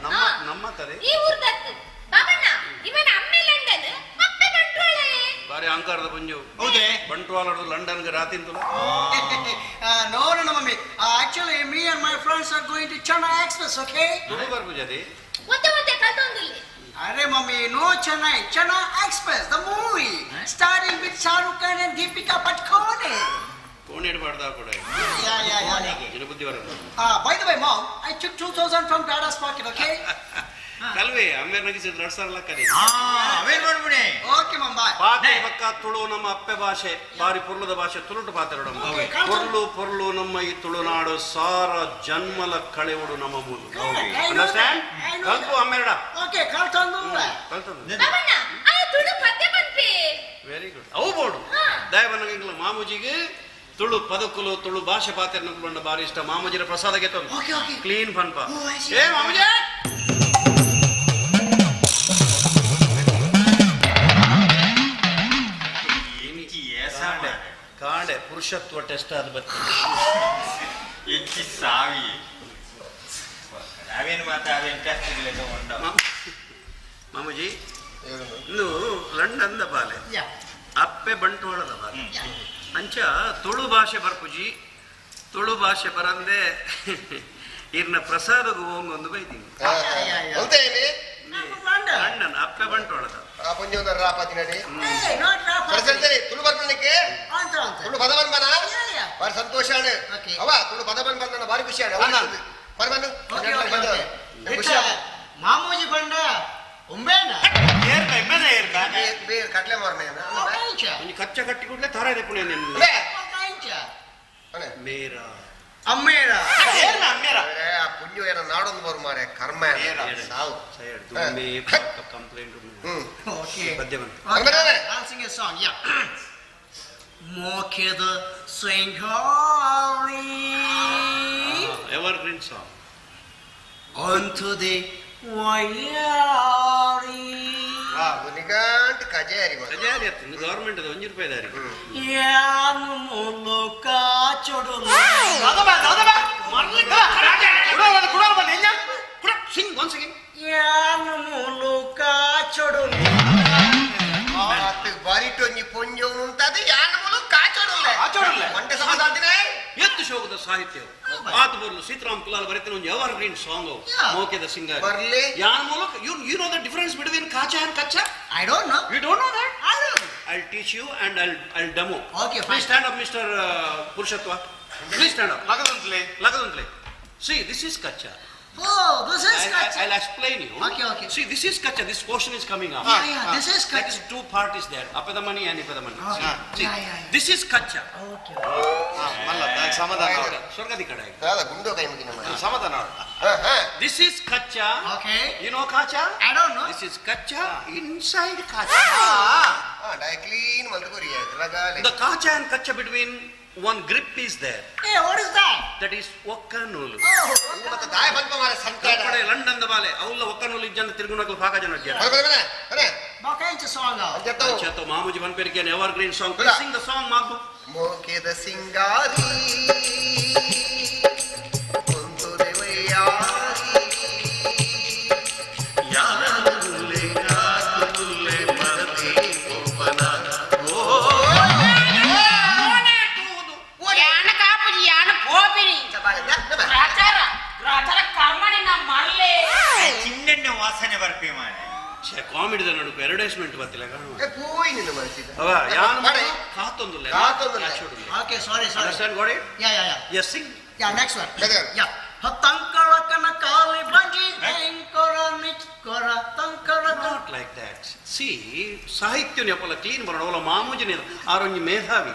ನಮ್ಮ ನಮ್ಮ ತರೆ ಈ ಊರ್ದತ್ತು ಬಾಬಣ್ಣ ಇವನ ಅಮ್ಮೆ ಲಂಡನ್ ಅಪ್ಪೆ ಬಂಟ್ವಾಳೆ ಬಾರಿ ಅಹಂಕಾರದ ಪುಂಜು ಹೌದೇ ಬಂಟ್ವಾಳಡು ಲಂಡನ್ಗೆ ರಾತಿಂತಲ್ಲ No, no, no, mummy. Actually, me and my friends are going to Chennai Express, okay? Tulu ಬರ್ಪುಜದಿ ಒತ್ತೆ ಒತ್ತೆ ಕಲ್ತೊಂದಿಲ್ಲ Arre, mummy, no Chennai. Chennai Express, the movie, starring with Shah Rukh Khan and Deepika Padukone. ಕೋಣೆ ಇಡಬಾರ್ದ ಕೂಡ Yeah, yeah, yeah. ನಿನ್ನ ಬುದ್ಧಿ ಬರಲ್ಲ By the way, mom, I took 2,000 from Dada's pocket, okay? ಕಲ್ವೆ ಅಮ್ಮೇರ್ ನಗಿಸಿದ ಎರಡು ಸಾವಿರ ಲಕ್ಕದಿ ಅವೇನ್ ಮಾಡ್ಬಿಡೆ Okay, mom, bye. ಪಾತೆ ಬಕ್ಕ ತುಳು ನಮ್ಮ ಅಪ್ಪೆ ಭಾಷೆ ಬಾರಿ ಪೊರ್ಲುದ ಭಾಷೆ ತುಳುಟು ಪಾತೆರಡು ಪೊರ್ಲು ಪೊರ್ಲು ನಮ್ಮ ಈ ತುಳುನಾಡು ಸಾರ ಜನ್ಮಲ ಕಳೆಯುಡು ನಮ್ಮ ಮೂಲು Correct, I know understand that. I know ಕಲ್ಪು that. ಅಮ್ಮೇರಡ Okay, ಕಲ್ತೊಂದುಲ್ಲ. ಕಲ್ತಂದು Babanna ಆ ತುಳು ಪದ್ಯ ಪನ್ಪೆ ವೆರಿ ಗುಡ್ ಅವು ಬೋಡು ದಯವನ್ನ ಮಾಮೂಜಿಗೆ ತುಳು ಪದಕುಲು ತುಳು ಭಾಷೆ ಪಾತೆರ ಬಾರಿ ಇಷ್ಟ ಮಾಮೂಜಿರ ಪ್ರಸಾದಕ್ಕೆ ತಂದು Okay, okay. Clean ಫನ್ಪ Oh, I see. ಏ ಮಾಮೂಜಿ ಎಂಚಿ ಏಸಾಂಡೆ ಕಾಂಡೆ ಪುರುಷತ್ವ ಟೆಸ್ಟ್ ಅದು ಬರ್ತದೆ ಎಂಚಿ ಸಾವಿ ಅವೇನು ಮಾತ ಅವೇನು ಟೆಸ್ಟ್ ತಗೊಂಡ ಮಾಮೂಜಿ ಇನ್ನು ಲಂಡನ್ದ ಬಾಲೆ Yeah. ಅಪ್ಪೆ ಬಂಟ್ವಾಳದ ಬಾಲೆ ಅಂಚ ತುಳು ಭಾಷೆ ಬರ್ಪುಜಿ ತುಳು ಭಾಷೆ ಬರಂದೆ ಇರ್ನ ಪ್ರಸಾದಗೂ ಒಂದು ಬೈತೀನಿ ಹೌದೇನೆ I'm from London. London ಅಪ್ಪೆ ಬಂಟ್ವಾಳದ ಆ ಪುಂಜ ರಾಪಾತಿ ನಡಿ Hey, not ಸರಿ ಸರಿ Rapati. ಸರಿ ತುಳು ಬರ್ಪಣಕ್ಕೆ ಅಂತ ಅಂತ. ತುಳು ಪದ ಬಂದ್ಬನ Yeah, yeah. ಬಾರಿ ಸಂತೋಷ ಆಣೆ Okay. ಅವ ತುಳು ಪದ ಬಂದ್ ಬಂದ ಬಾರಿ ಖುಷಿ ಆಣೆ ಪರಮನು Okay, okay, okay. ಖುಷಿ ಇತ್ತ ಮಾಮೂಜಿ ಬಂಡ ಉಂಬೇನ ಏರ್ಕ ಇಮ್ಮೆನೆ ಏರ್ಕ ಬೇರೆ ಕಟ್ಲೆ ಮಾರನೆ ಒಕಾಂಚ ಒಂಜಿ ಕಚ್ಚ ಕಟ್ಟಿ ಕೂಡಲೇ ತರ ಇದೆ ಪುಣ್ಯ ನಿನ್ನ ಒಕಾಂಚ ಮೇರ ಅಮ್ಮೇರ ಏರ್ನ ಅಮ್ಮೇರ ಆ ಪುಣ್ಯ ಏನ ನಾಡೊಂದು ಬರು ಮಾರೆ ಕರ್ಮ ಸಾವು ದುಂಬೆ ಕಂಪ್ಲೇಂಟ್ ಹ್ಮ್ ಓಕೆ ಪದ್ಯ ಬಂತು Okay, I'll sing a song, yeah. ಮೋಕೆದ ಸಿಂಗಾರಿ ever green song onto the ವಯ್ಯಾರಿ ನಿಗಾಂಟ್ ಕಜೇರಿ ಮಾರೆ. ಕಜಾರಿ ಆಗ್ತದೆ ಗವರ್ಮೆಂಟ್ ಅದು ಒಂಜಿ ರೂಪಾಯಿ ದಾರಿ ಯಾನು ಮೂಲಕ ಚೊಡುಲು ಸಿಂಗ್ ಒನ್ ಸೆಕೆಂಡ್ ಯಾನು ಮೂಲಕ ಚೊಡುಲು ಆತ್ ಬಾರಿಟೊಂಜಿ ಪೊಂಜೋನು ಉಂಟಾದ ಯಾನ ಮೂಲ ಕಾಚೋಡುಲ್ಲೆ ಕಾಚೋಡುಲ್ಲೆ. ಮಂಡೆ ಸಮಾಧಾನ ಎತ್ತು ಶೋಕದ ಸಾಹಿತ್ಯ ಆತ ಬರ್ಲು ಸೀತಾರಾಮ್ ಕುಲಾಲ್ ಬರೀತಾನೆ ಒಂದು ಎವರ್ ಗ್ರೀನ್ ಸಾಂಗ್ ಅವು Yeah. ಮೋಕೆದ ಸಿಂಗಾರಿ ಬರ್ಲಿ. ಯಾನ್ ಮೂಲಕ you you know the difference between kacha and kacha I don't know. You don't know that I don't know. I'll teach you and I'll demo. Okay, fine. Please stand up, Mr. Purushatva. Please stand up. ಲಗದಂತ್ಲೆ Lagaduntle. See, this is kacha. Oh, this is kacha. I'll explain you. Okay, okay. See, this is kacha. This portion is coming up. Yeah, yeah, this is That kacha. is two part is there. Apadamani and Ipadamani. Okay. See, Yeah, yeah, yeah. this is kacha. Okay. ಮಲ್ಲ ಸಮಾಧಾನ ಆವಡು. ಸ್ವರ್ಗದಿ ಕಡೆ. ದಾದ ಗುಂಡೋ ಕೈ ಮುಗಿನ ಮಾರೆ. ಸಮಾಧಾನ ಆವಡು. ಹಾ ಹಾ This is kacha. Okay. You know kacha? I don't know. This is kacha inside kacha. ಆ ಡೈ clean ಮಲ್ತು ಕೊರಿ ರಗಾಲೆ The kacha and kacha between one grip is there. Hey, what is that? That is ಒಕ್ಕನೂಲು. ಮತ್ತೆ ದಾಯ ಬಂದ್ಪ ಮಾರೆ ಸಂತಾಡ ಕಡೆ London ಬಾಲೆ ಅವುಲ್ಲ ಒಕ್ಕನೂಲು ಇಜ್ಜನ ತಿರುಗುನಕಲು ಪಾಕ ಜನ ಇಜ್ಜಾರ. ಬರ ಬರ ಬರ Bokancha song out. ಅಂಜತ್ತವು ಅಂಚೆತ್ತೋ ಮಾಮೂಜಿ ಬನ್ಪೆರಿಕೆ ಎವರ್ ಗ್ರೀನ್ ಸಾಂಗ್. ಇಲ್ಲ. Sing the song ಮಾಮು. ಮೋಕೆದ ಸಿಂಗಾರಿ ಕೊಂತುದೆ ವಯ್ಯಾರಿ ಯಾರುಲ್ಲೆ ಕಾತುಲ್ಲೆ ಮರತೆ ಕೋಪನ. ಓ ಯಾನ ಕಾಪುಜಿ ಯಾನ ಪೋಪಿನಿ ಗ್ರಾಚಾರ ಗ್ರಾಚಾರ ಕರ್ಮಣಿ ನಾ ಮರ್ಲೆ ಚಿನ್ನಣ್ಣೆ ವಾಸನೆ ಬರ್ಪೆ ಮಾರೆ ಛೆ, ಅಡ್ಜಸ್ಟ್ಮೆಂಟ್ ಬತ್ತಿಲ್ಲ. ಪೋಯಿ ನಿನ್ನ ಮನಸ್ಸಿಗೆ. ಅವ ಯಾನ್ ಕಾತೊಂದುಲ್ಲ. ಕಾತೊಂದುಲ್ಲ. Okay, sorry sorry. Understand, got it? Yeah yeah yeah. Yes, sing. Yeah, next one. Yeah. ತಂಕಳಕನ ಕಾಲಿ ಬಂಜಿ ಹೆಂಕೊರ ನಿಚ್ಕೊರ ತಂಕಳಕ. Not like that. See, ಸಾಹಿತ್ಯ ನೆಪಲ ಕ್ಲೀನ್ ಬರೋಣ ಅವಲ ಮಾಮೂಜಿನ ಆರೊಂಜಿ ಮೇಧಾವಿ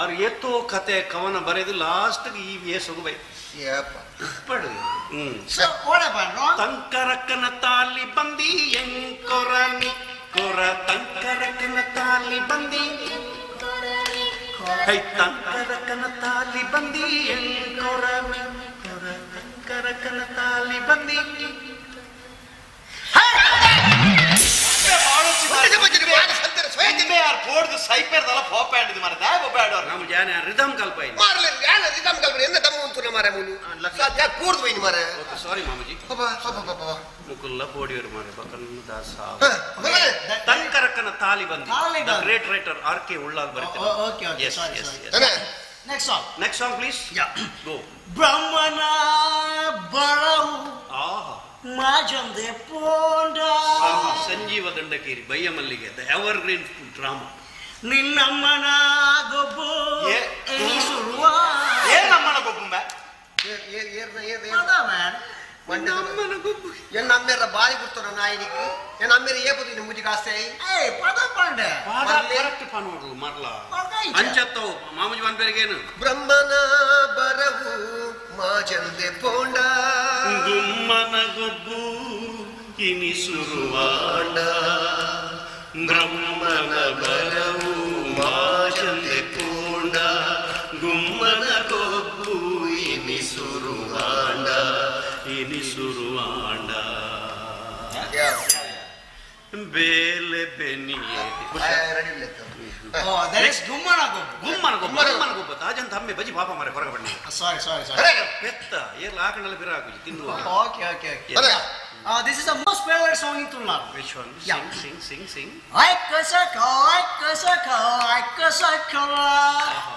ಆರು ಏತೋ ಕತೆ ಕವನ ಬರೆದು ಲಾಸ್ಟ್ ಈ ಏಸೊಗು ಬೈ. ಪಡು. So what happened? Wrong? ತಂಕರಕನ ತಾಲಿ ಬಂದಿ ಎಂಕೊರ ನಿಕ್ಕೊರ ತಂಕರಕನ ತಾಲಿ ಬಂದಿ ಹೈ ತಂಕರಕನ ತಾಲಿ ಬಂದಿ ಎಂಕೊರ ನಿಕ್ಕೊರ ತಂಕರಕನ ತಾಲಿ ಬಂದಿ. ಸಾರಿ ಮಾಮೂಜಿ ಮುಕುಲ್ಲ ಪೋಡಿಯವರು ಮಾರೆ ಬಕನ್ನ ದಾಸ ತಂಕರಕನ ತಾಲಿ ಬಂದಿ. The great writer R K Ullal ಬರೀತಾರೆ. Okay okay, sorry sorry. Next song. Next song please. Yeah. Go. ಬ್ರಹ್ಮನ ಬರವು ಆಹಾ ಮಾಜಂದೆ ಪೋಂಡ. Sanjeeva Dandakeri Baiyamallige the evergreen drama. ನಿನ್ನಮ್ಮನ ಗೊಬ್ಬು ಎನಿಸುರುವ. ಏನಮ್ಮನ ಗೊಬ್ಬು ನಮ್ಮನ ಗೊಬ್ಬು ಎನ್ನ ಅಮ್ಮೇರ ಬಾರಿ ಗುರ್ತನ ನಾಯಿನಿಕ್ ಎನ್ನ ಅಮ್ಮೇರ ಏ ಬುದಿ ಮುಜಿ ಕಾಸೆ ಏ ಪದ ಪಾಂಡೆ ಪಾದ ಕರೆಕ್ಟ್ ಪಾನೋಡು ಮರ್ಲ ಅಂಚತ್ತವು ಮಾಮೂಜಿ ಬಂದ್ಬೇರಿಗೇನು. ಬ್ರಹ್ಮನ ಬರವು ಮಾಜಂದೆ ಪೋಂಡ ಗುಮ್ಮನ ಗೊಬ್ಬು ಇನಿಸುರುವಾಂಡ ಬ್ರಹ್ಮನ ಬರವು ಮಾಜಂದೆ ಪೋಂಡ ಗುಮ್ಮನ ಗೊಬ್ಬು ಇನಿಸುರುವಾಂಡ ಇನಿಸುರುವಾಂಡ ಬೇಲೆ ಬೆನಿಯೇ. Oh, that is ಗುಮ್ಮನ ಗೊಬ್ಬು. ಗುಮ್ಮನ ಗೊಬ್ಬು ಗುಮ್ಮನ ಗೊಬ್ಬು ತಾಜಂತ ಹಮ್ಮೆ ಬಜಿ ಪಾಪ ಮಾರೆ ಹೊರಗೆ ಬನ್ನಿ. ಸಾರಿ ಸಾರಿ ಸಾರಿ. ಪೆತ್ತ ಏರ್ಲ ಆಕಣಲ್ಲ ಬಿರ ಹಾಕುಜಿ ತಿನ್ನುವ. Okay okay okay. This is the most favorite song in Tulunadu. Which one? Yeah. Sing, sing, sing, sing. ಐಕ ಸಕ ಐಕ ಸಕ ಐಕ ಸಕಲ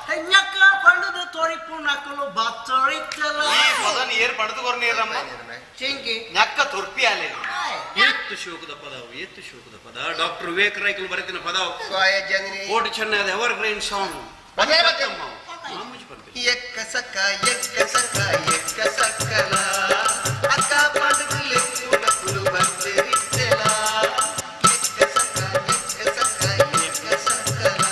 ಹೆಣ್ಣಕ್ಕ ಪಂಡದ ತೋರಿಪುನಕಲು ಬತ್ತರಿತ್ತಲ. ಈ ಪದನ ಏರ್ ಪಡೆದು ಕೊರ್ನೇರಮ್ಮ ಚಿಂಕಿ ನಕ್ಕ ತುರ್ಪಿ ಆಲೆ. ಏತ್ತು ಶೋಕದ ಪದವು ಏತ್ತು ಶೋಕದ ಪದ ಡಾಕ್ಟರ್ ವಿವೇಕ್ ರೈಕಲ್ ಬರೆದಿನ ಪದವು. ಕೋಟಿ ಚೆನ್ನದ ಎವರ್ ಗ್ರೀನ್ ಸಾಂಗ್. ಎಕ್ಕ ಸಕ ಎಕ್ಕ ಸಕ ಎಕ್ಕ ಸಕಲ ಅಕ್ಕ ಪಂಡದು ಲೆಕ್ಕುನಕುಲು ಬತ್ತರಿತ್ತಲ ಎಕ್ಕ ಸಕ ಎಕ್ಕ ಸಕ ಎಕ್ಕ ಸಕಲ.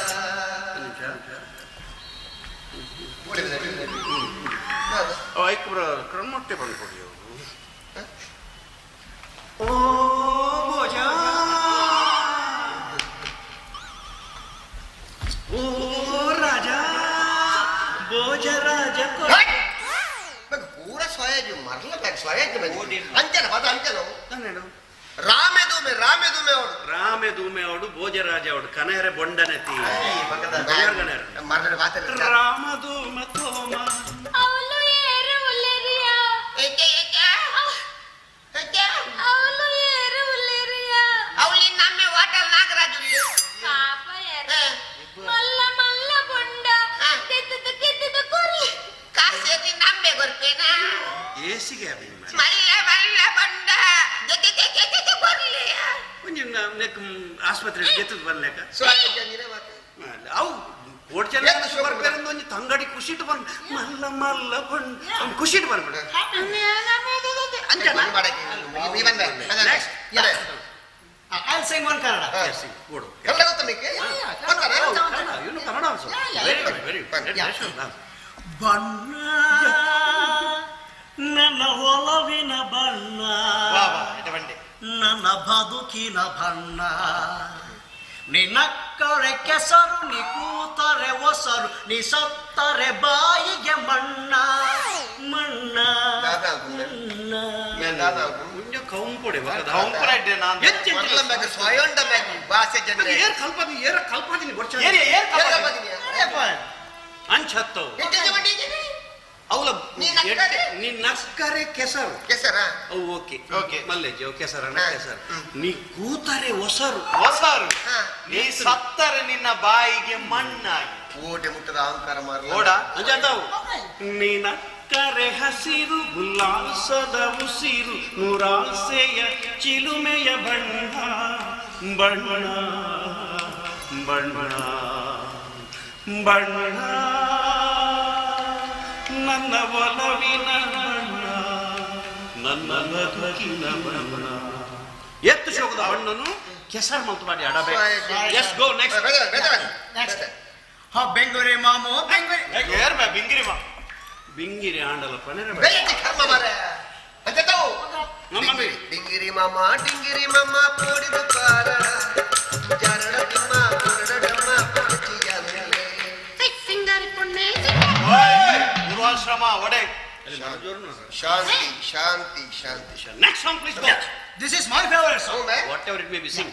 ಕ್ರಮೊಟ್ಟೆ ಬಂದು ಕೊಡಿ. ಓ ಭೋಜ ಓ ರಾಜ ಭೋಜ ರಾಜ ಪೂರ ಸ್ವಯಾಜು ಮರಲ ಬ್ಯಾಗ್ ಸ್ವಯಾಜು ಅಂಚನ ಪದ ಅಂಚನ. ರಾಮೆದೂಮೆ ರಾಮೆದೂಮೆ ಅವಡು ರಾಮೆದೂಮೆ ಅವಡು ಭೋಜರಾಜ ಅವಡು ಕನಹರೆ ಬೊಂಡನತಿ ರಾಮದೂಮ ತೋಮ ಅವಳು ಏರು ಉಲ್ಲೇರಿಯ ಅವಳು ಏರು ಉಲ್ಲೇರಿಯ ಅವಳಿ ನಮ್ಮ ಹೋಟೆಲ್ ನಾಗರಾಜು ಪಾಪ ಯಾರು ಮಲ್ಲ ಮಲ್ಲ ಬೊಂಡ ಕೆತ್ತದ ಕೆತ್ತದ ಕೊರ್ಲಿ ಕಾಸೇರಿ ನಮ್ಮೆ ಗೊರ್ಪೇನಾ ಏಸಿಗೆ ಮಲ್ಲ ಮಲ್ಲ ಬೊಂಡ ಜೊತೆ ಜೊತೆ ಕೊರ್ಲಿ ಒಂಜಿ ನೆಕ್ ಆಸ್ಪತ್ರೆ ಗೆತ್ತದ ಬರ್ಲೇಕ ಅವು ಓಡ್ ಜನ ಬರ್ಬೇರಂದು ಒಂಜಿ ತಂಗಡಿ ಖುಷಿಟ್ ಬಂದ್ ಮಲ್ಲ ಮಲ್ಲ ಬಂಡ್ ಅವ್ನು ಖುಷಿಟ್ ಬರ್ಬೇಡ. Next. I'll sing one Kannada. Yes, sing. ಕೊಡು. ಕನ್ನಡ ಗೊತ್ತಾ ನಿಮಗೆ? Kannada, you know Kannada also. Very good, very good. Yeah. Sure, dance. ಬಣ್ಣ ನನ್ನ ಒಲವಿನ ಬಣ್ಣ ನನ್ನ ಬದುಕಿನ ಬಣ್ಣ ನಿನ್ನಕ್ಕರೆ ಕೆಸರು ನೀ ಕೂತರೆ ಒಸರು ನೀ ಸತ್ತರೆ ಬಾಯಿಗೆ ಮಣ್ಣ ಮಣ್ಣ ಮಣ್ಣ. ಮುಂಜೆ ಕೌಂಪೊಡೆ ಅಂಚತ್ತವು ಅವಲ ನಿನ್ನಕ್ಕರೆ ಕೆಸರು ಕೆಸರ ಅವು ಓಕೆ ಓಕೆ ಮಲ್ಲೇಜಿ ಅವು ಕೆಸರನ ಕೆಸರು ನೀ ಕೂತರೆ ಒಸರು ಒಸರು ನೀ ಸತ್ತರೆ ನಿನ್ನ ಬಾಯಿಗೆ ಮಣ್ಣಾಗಿ ಓಟೆ ಮುಟ್ಟದ ಅಹಂಕಾರ ಮಾರಲ್ಲ ಓಡ ಅಂಜಾತಾವು ನಿನಕ್ಕರೆ ಹಸಿರು ಉಲ್ಲಾಸದ ಉಸಿರು ನೂರಾಸೆಯ ಚಿಲುಮೆಯ ಬಣ್ಣ ಬಣ್ಣ ಬಣ್ಣ ಬಣ್ಣ ನನ್ನ ಒಲವಿನ ಬಣ್ಣ ನನ್ನ ಬದುಕಿನ ಬಣ್ಣ ಎತ್ತು ಶೋಕದ ಬಣ್ಣನು ಕೆಸರು ಮಂತು ಮಾಡಿ ಅಡಬೆ. Yes go next. ನೆಕ್ಸ್ಟ್ ಹಾ ಬೆಂಗಳೂರಿ ಮಾಮು ಬೆಂಗಳೂರಿ ಏರ್ ಬಾ ಬಿಂಗಿರಿ ಮಾ ಬಿಂಗಿರಿ ಆಂಡಲ ಪನೆರ ಬೇಜಿ ಕರ್ಮ ಮಾರೆ ಅಂಜತಾವು ನಮ್ಮ ಡಿಂಗಿರಿ ಮಾಮ ಡಿಂಗಿರಿ ಮಾಮ ಪೋಡಿದ ಪಾರಣ ಜರಣ ತಿಮ್ಮ ಪುರಡಮ್ಮ ಪೊಡಚಿಯಲ್ಲೇ ಸಿಂಗಾರಿ ಪೊಣ್ಣೆ. ಪೂರ್ವಾಶ್ರಮ ಒಡೆ. ಶಾಂತಿ ಶಾಂತಿ ಶಾಂತಿ. Next song please go. This is my favourite song. ಹೌದಾ? Whatever it may be, sing.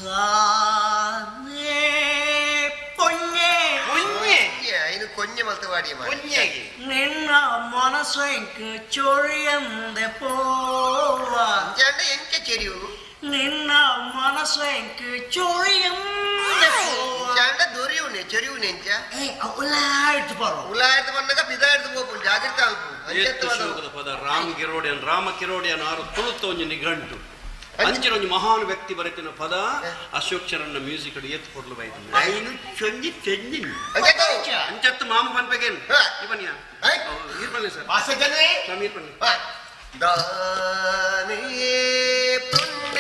ದಾನೆ ಪೊಣ್ಣೆ ಪೊನ್ನೆ ಇನ್ನು ಕೊಂಜೆ ಮಲ್ತು ವಾಡಿ ಮಾರೆ. ಪೊನ್ನೆಗೆ ನಿನ್ನ ಮನಸ್ಸೆಂಕ್ ಚೊರಿಯಂದೆ ಪೋವ. ಅಂಜಾಂಡ ಎಂಕೆ ಚೆರಿಯು ನಿನ್ನ ಮನಸ್ಸೆಂಕ್ ಚೊರಿಯಂದೆ ಪೋವ. ಅಂಜಾಂಡ ದೊರಿಯುನೆ ಚೆರಿಯುನೆ ಎಂಚ ಏ ಉಲಾಯ್ತು ಬರೋ ಉಲಾಯ್ತು ಬಂದಾಗ ಪಿದಾಯ್ತು ಹೋಗು ಜಾಗ್ರತೆ ಅಲ್ಪ ಎತ್ತು ಶೋಕದ ಪದ ರಾಮ್ ಗಿರೋಡಿಯನ್ ರಾಮ ಕಿರೋಡಿಯನ್ ಆರು ತುಳುತ್ತ ಒಂಜಿ ನಿಘಂಟು ಅಂಚಿನ ಒಂಜಿ ಮಹಾನ್ ವ್ಯಕ್ತಿ ಬರೆತಿನ ಪದ ಅಶೋಕ್ ಚರಣ್ನ ಮ್ಯೂಸಿಕ್ ಎತ್ತು ಕೊಡ್ಲು ಬೈತು ಐನು ಚೊಂಜಿ ಚೆಂಜಿ ಅಂಚತ್ತು ಮಾಮ ಪನ್ಪೆಗೇನು ಇವನ್ಯಾ ಈರ್ಪಲ್ಲೆ ಸರ್ ವಾಸಜನೇ ಸ್ವಾಮಿ ಈರ್ಪಲ್ಲೆ. ದಾನೇ ಪುಣ್ಯ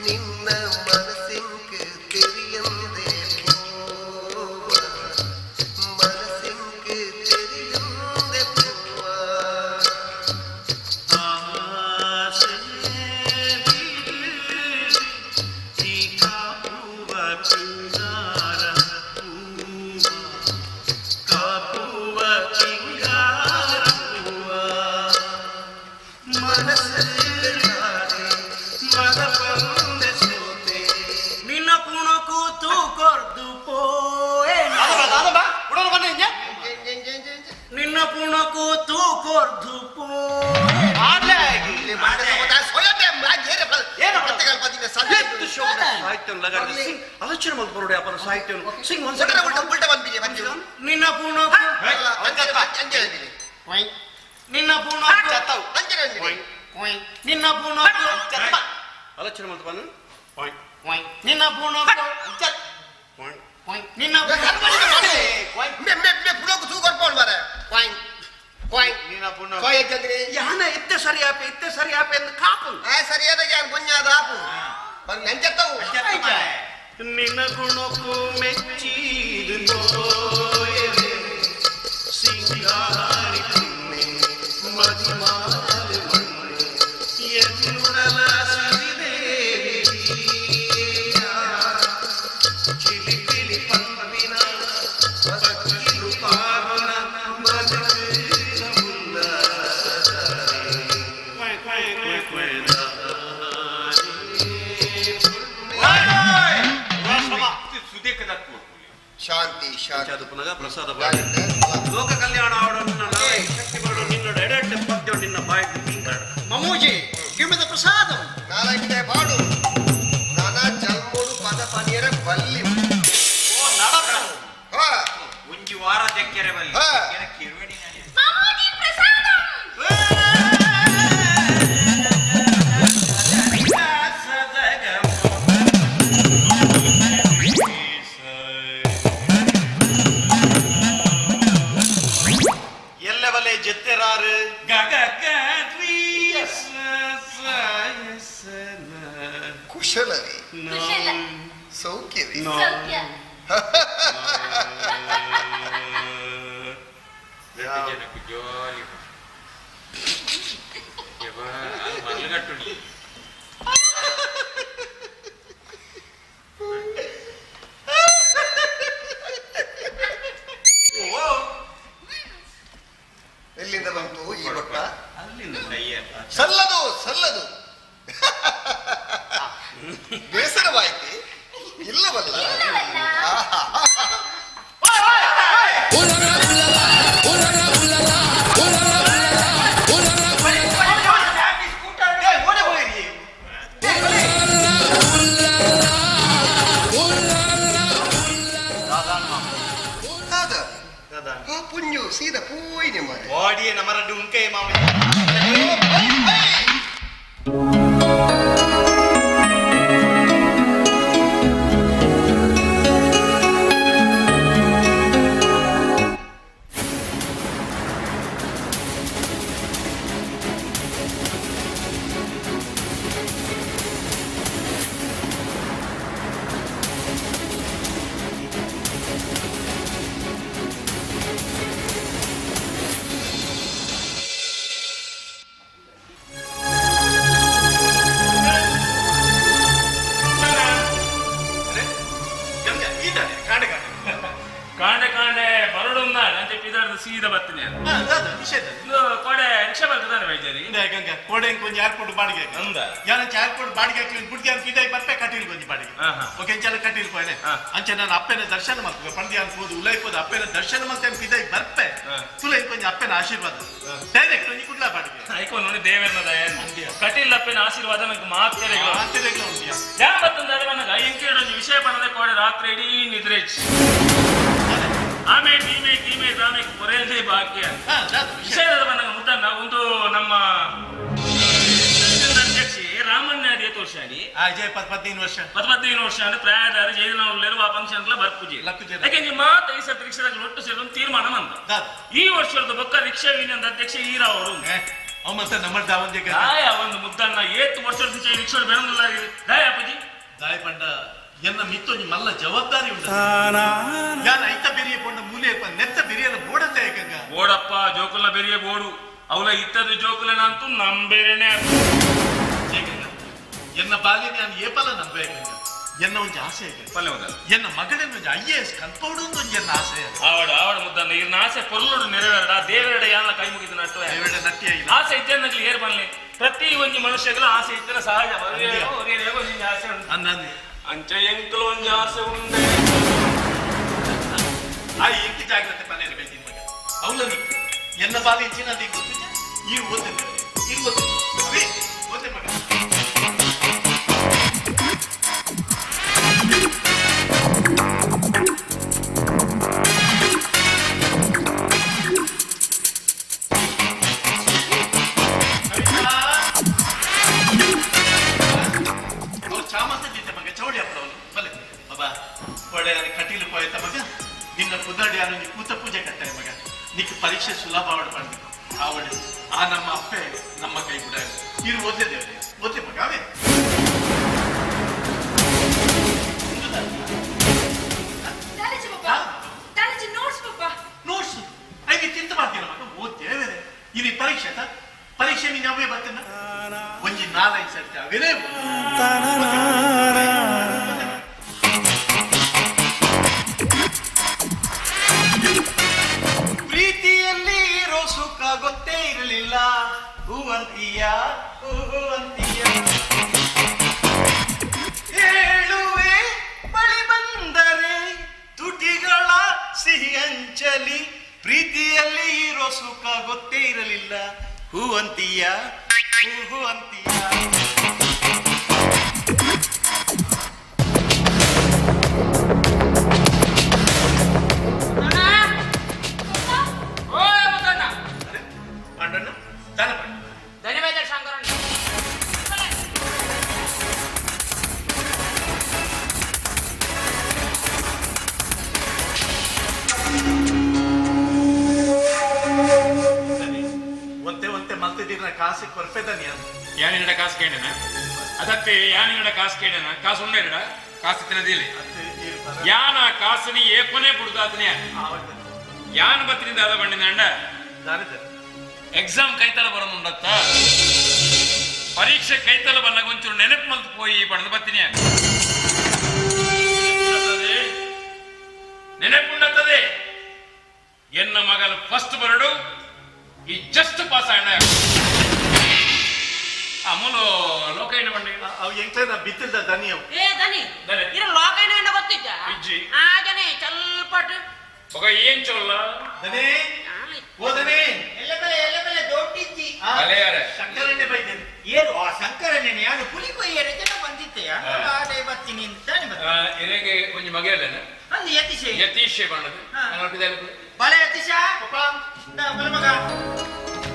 ನಿನ್ನ ಮನಸ್ಸಿಂಕ್ ತೆರಿಯಂದೆ ಪೋವ ಮನಸ್ಸಿಂಕ್ ತೆರಿಯಂದೆ ಪೋವ. ನಿನ್ನ ಪುಣಕು ತೂ ಕೊರ್ದು ಪೋಯೆ ನಿನ್ನ ಪುಣಕು ತೂ ಕೊರ್ದು ಪೋಯೆ. ಎತ್ತು ಶೋಕದ ಸಾಹಿತ್ಯವನ್ನು ಲಗಾಡಿದ ಸಿಂಗ್ ಆಲೋಚನೆ ಮಲ್ತು ಬರೋಡೆ ಅಪನ ಸಾಹಿತ್ಯವನ್ನು ಸಿಂಗ್ ಒಂದ್ ನಿನ್ನ ಪುಣಕು ನಿನ್ನ ಪುಣಕು ನಿನ್ನ ಪುಣಕು ಆಲೋಚನೆ ಮಲ್ತು ಬನ್ನ ಪಾಯಿಂಟ್ ನಿನ್ನ ಪುಣಕು ಪಾಯಿಂಟ್ ನಿನ್ನ ಯಾನ ಇತ್ತೆ ಸರಿ ಆಪೆ ಇತ್ತೆ ಸರಿ ಆಪೆ ಎಂದು ಕಾಪು ಸರಿಯಾದ ಕೊಂಜಾದ ಆಪು ನಂಜತ್ತವು ನಿನ್ನ ಗುಣಕ್ಕೂ ಮೆಚ್ಚಿದು ನೋಯದೆ ಸಿಂಗಾರಿ ಪುಣ್ಣೆ ಮದಿಮಾಲೆ ಮಣ್ಣೆ ಎನ್ನುಡಲ ಸರಿದೇವಿ ಚಿಲಿಪಿಲಿ ಪಂಪಿನ ಪಕ್ಕಿಲು ಪಾವನ ಮದಕುಲ್ಲ ಕ್ವೆ ಕ್ವೆ ಕ್ವೆ ಕ್ವೆ ಶಾಂತಿ ಶಾಂತಿ. ಅದು ಪುನಃ ಪ್ರಸಾದ ಬಾಡಿ ಲೋಕ ಕಲ್ಯಾಣ ಆಡೋಣ ಶಕ್ತಿ ಬರೋಣ ನಿನ್ನೋಡ ಎಡೆಟ್ಟೆ ಪದ್ಯ ನಿನ್ನ ಬಾಯಿ ಮಮೂಜಿ ಗಿವ್ ಮಿ the prasadam. ನಾಲ್ಕಿದೆ ಬಾಡು ನಾನಾ ಜನ್ಮೋಡು ಪದ ಪನಿಯರ ಬಲ್ಲಿ. ಹಾ ಒಂಜಿ ವಾರ ಜಕ್ಕೆರೆ ಬಲ್ಲಿ ಹಾ. ಕಿರುವಡಿ. ಮಾಮೂಜಿ ಪ್ರಸಾದಂ. ಎಲ್ಲವಲೆ ಜೆತ್ತೆರಾರು ಕುಶಲವೇ ಕುಶಲ. ಸೌಖ್ಯವೇ ಸೌಖ್ಯ. ಜೋಲಿ ಮರಳುಗಟ್ಟುಡಿ. ಎಲ್ಲಿಂದ ಬಂತು ಈ ಭಟ್ಟ? ಅಲ್ಲಿಂದ ಸಲ್ಲದು ಸಲ್ಲದು ಬೇಸರವಾಯ್ತಿ ಇಲ್ಲವಲ್ಲ. ಇಲ್ಲವಲ್ಲ. ಆಹಾ. ಓಡೆ ಹೋಗಿರಿ. ದಾದಾ ಆ ಪುಣ್ಯು ಸೀದಾ ಪೋಯಿನೆ ಮಾರೆ. ಬಾಡಿಯೇ ನಮರಡ್ಡು ಉಂಕೈ ಮಾಮ. Hey! ಪಿದಾರ್ದು ಸೀದಾ ಬರ್ತೀನಿ. ವಿಷಯ ಕೋಡೆ ರಿಕ್ಷಾ ಬರ್ತದಾನೆ ವೈದ್ಯರಿ. ಗಂಗಾ ಕೋಡೆ ಒಂಜಿ ಏರ್ಪೋರ್ಟ್ ಬಾಡಿಗೆ ಅಂದ ಯಾರಂಚ ಏರ್ಪೋರ್ಟ್ ಬಾಡಿಗೆ ಹಾಕಿ ಬುಡ್ಡಿ ಅಂತ ಪಿದಾಯಿ ಬರ್ಪೆ ಕಟೀಲ್ ಒಂಜಿ ಬಾಡಿಗೆ. ಓಕೆ ಅಂಚೆಲ್ಲ ಕಟೀಲ್ ಪೋಯನೆ ಅಂಚೆ ನಾನು ಅಪ್ಪನ ದರ್ಶನ ಮಾಡ್ತೇವೆ ಪಂಡಿ ಅನ್ಬೋದು ಉಲೈಪೋದು ಅಪ್ಪನ ದರ್ಶನ ಮಾಡ್ತೇನೆ ಪಿದಾಯಿ ಬರ್ಪೆ ತುಲೈ ಒಂಜಿ ಅಪ್ಪನ ಆಶೀರ್ವಾದ ಡೈರೆಕ್ಟ್ ಒಂಜಿ ಕುಡ್ಲಾ ಬಾಡಿಗೆ. ಐಕೋ ನೋಡಿ ದೇವರನ್ನ ದಯ ಕಟೀಲ್ ಅಪ್ಪನ ಆಶೀರ್ವಾದ ನಂಗೆ ಮಾತೆರೆಗಳು ಮಾತೆರೆಗಳು ಉಂಟಿಯ. ಯಾ ಮತ್ತೊಂದು ನನಗೆ ಎಂಕೇಡ ಒಂಜಿ ವಿಷಯ ಪಣದೆ ಕೋಡೆ ರಾತ್ರಿ ಇಡೀ ನಿದ್ರೆ ಆಮೆ ಟೀಮೆ ಟೀಮೆ ದಾಮೆ ಕೊರೆಯದೇ ಬಾಕಿಯ ವಿಷಯ ನನಗೆ ಮುದ್ದನ್ನ ಒಂದು ನಮ್ಮ ಅಧ್ಯಕ್ಷೆ ರಾಮಣ್ಣ ಅದೇ ವರ್ಷ 15 ವರ್ಷ 15 ವರ್ಷ ಅಂದ್ರೆ ಪ್ರಾಯದಾರ ಜೈಲಿನ ಆ ಫಂಕ್ಷನ್ ಬರ್ಪುಜಿ. ಯಾಕೆ ಮಾತ ಈ ಸರ್ತಿ ರಿಕ್ಷಾದಾಗ ಒಟ್ಟು ಸೇರಿ ಒಂದು ತೀರ್ಮಾನ ಬಂದ ಈ ವರ್ಷದ ಬೊಕ್ಕ ರಿಕ್ಷಾ ಯೂನಿಯನ್ ಅಧ್ಯಕ್ಷ ಈರಾ ಅವರು ದಾಯ ಒಂದು ಮುದ್ದನ್ನ ಏತ್ ವರ್ಷದ ರಿಕ್ಷಾ ಬೆಳಂದಿಲ್ಲ ದಾಯ ಅಪ್ಪಾಜಿ ದಾಯ ಪಂಡ ಎನ್ನ ಮಿತ್ತೊಂಜಿ ಮಲ್ಲ ಜವಾಬ್ದಾರಿ ಉಂಟು. ಯಾರು ಐತ ಬೆರಿಯ ಪೊಂಡ ಮೂಲೆ ನೆತ್ತ ಬೆರಿಯನ ಬೋಡತ್ತೆ ಗಂಗಾ ಬೋಡಪ್ಪ ಜೋಕುಲ್ನ ಬೆರಿಯ ಬೋಡು ಅವಳ ಇತ್ತದ ಜೋಕುಲನಂತೂ ನಂಬೇರೇನೆ. ಎನ್ನ ಬಾಲ್ಯ ನಾನು ಏಪಲ ನಂಬೆ ಎನ್ನ ಒಂಜಿ ಆಸೆ ಎನ್ನ ಮಗಳನ್ನ ಒಂಜಿ IAS ಕಲ್ಪೋಡು ಒಂಜಿ ಎನ್ನ ಆಸೆ. ಆವಡ ಆವಡ ಮುದ್ದನ್ನ ಇರ್ನ ಆಸೆ ಪೊರ್ಲೋಡು ನೆರವೇರಡ ದೇವರಡ ಯಾನ ಕೈ ಮುಗಿದ ನಟ್ಟು ಆಸೆ ಇದ್ದನ್ನಗ್ಲಿ ಏರ್ ಬನ್ಲಿ ಪ್ರತಿ ಒಂಜಿ ಮನುಷ್ಯಗಳ ಆಸೆ ಇದ್ದರೆ ಸಹಜ ಆಸೆ ಉಂಟು. ಅಂಚೆ ಎಂಕಲು ಒಂಜಿ ಆಸೆ ಉಂಡೆ ಆ ಇಂಕಿ ಜಾಗ್ರತೆ ಮನೆಯಲ್ಲಿ ಬೇಕಿನ ಮಗ ಅವಳ ಎನ್ನ ಬಾಲಿ ಚಿನ್ನದಿ ಗೊತ್ತಿದೆ ಈ ಓದ್ತೆ ಈ ಓದ್ತೆ ಓದ್ತೆ ಮಗ. ಕಟೀಲು ಪೋಯ್ತ ಮಗ ನಿನ್ನ ಪುದಡಿ ಯಾರು ಕೂತ ಪೂಜೆ ಕಟ್ಟಾಯ ಮಗ ನಿಕ್ಕ ಪರೀಕ್ಷೆ ಸುಲಭ ಆವಡ ಪಂಡ ಆವಡೆ ಆ ನಮ್ಮ ಅಪ್ಪೆ ನಮ್ಮ ಕೈ ಬಿಡ ಇರು ಓದ್ದೆ ದೇವರೇ ಓದ್ದೆ ಮಗ ಅವೇ ನೋಟ್ಸ್ ಐದು ಚಿಂತೆ ಮಾಡ್ತೀರ ಮಗ ಓದ್ತೇವೆ ಇಲ್ಲಿ ಪರೀಕ್ಷೆ ಆತ ಪರೀಕ್ಷೆ ನೀನು ಅವೇ ಬರ್ತೇನ ಒಂಜಿ ನಾಲ್ಕೈದು ಸರ್ತಿ ಅವೇ. ಪ್ರೀತಿಯಲ್ಲಿ ಇರೋ ಸುಖ ಗೊತ್ತೇ ಇರಲಿಲ್ಲ ಹೂವಂತೀಯ ಹೂವಂತೀಯ ಹೇಳುವೆ ಬಳಿ ಬಂದರೆ ತುಟಿಗಳ ಸಿಹಿ ಅಂಚಲಿ ಪ್ರೀತಿಯಲ್ಲಿ ಇರೋ ಸುಖ ಗೊತ್ತೇ ಇರಲಿಲ್ಲ ಹೂವಂತೀಯ ಹೂವಂತೀಯ. ಕಾಸು ಕೊರ್ಪೆದನಿ ಯಾನಿನಡ ಕಾಸು ಕೇಳೇನ ಅದತ್ತೆ ಯಾನಿನಡ ಕಾಸು ಕೇಳೇನ ಕಾಸು ಉಂಡೇನಡ ಕಾಸು ತಿನ್ನದಿಲ್ಲ ಯಾನ ಕಾಸುನಿ ಏಪನೇ ಬುಡ್ದಾತನೇ ಯಾನ ಬತ್ತಿನಿಂದ ಅದ ಬಂಡಿನ ಎಕ್ಸಾಮ್ ಕೈತಲ ಬರೋನುಂಡತ್ತ ಪರೀಕ್ಷೆ ಕೈತಲ ಬನ್ನಾಗ ಒಂಚೂರು ನೆನಪು ಮಲ್ತು ಪೋಯಿ ಬಣ್ಣದ ಬತ್ತಿನಿ ನೆನಪುಂಡತ್ತದೆ ಎನ್ನ ಮಗಲು ಫಸ್ಟ್ ಬರಡು ಈ ಜಸ್ಟ್ ಪಾಸ್ ಆಯ್ನ ಅಮೂಲು ಲೋಕ ಏನು ಬಂಡಿ ಅವು ಎಂಕ್ಲೇನ ಬಿತ್ತಿಲ್ದ ದನಿ ಅವು ಏ ದನಿ ಇರ ಲೋಕ ಏನು ಗೊತ್ತಿದ್ದ ಇಜ್ಜಿ ಆಜನೆ ಚಲ್ಪಟ್ ఒక ಏನ್ ಚೊಲ್ಲ ದನಿ ಓ ದನಿ ಎಲ್ಲ ಬೆಲೆ ಎಲ್ಲ ಬೆಲೆ ದೊಡ್ಡಿಜ್ಜಿ ಅಲೆಯಾರೆ ಶಂಕರಣ್ಣೆ ಬೈದೇನೆ ಏರು ಆ ಶಂಕರಣ್ಣೆ ಯಾರು ಪುಲಿ ಕೊಯ್ಯರೆ ಜನ ಬಂದಿತ್ತೆ ಆಡೆ ಬರ್ತೀನಿ ಅಂತ ಎರೆಗೆ ಒಂಜಿ ಮಗ ಅಲ್ಲೇನ ಅಂದು ಯತೀಶೆ ಯತೀಶೆ ಬಣ್ಣದು ಬಲೆ ಯತೀಶ ಬಲೆ ಮಗ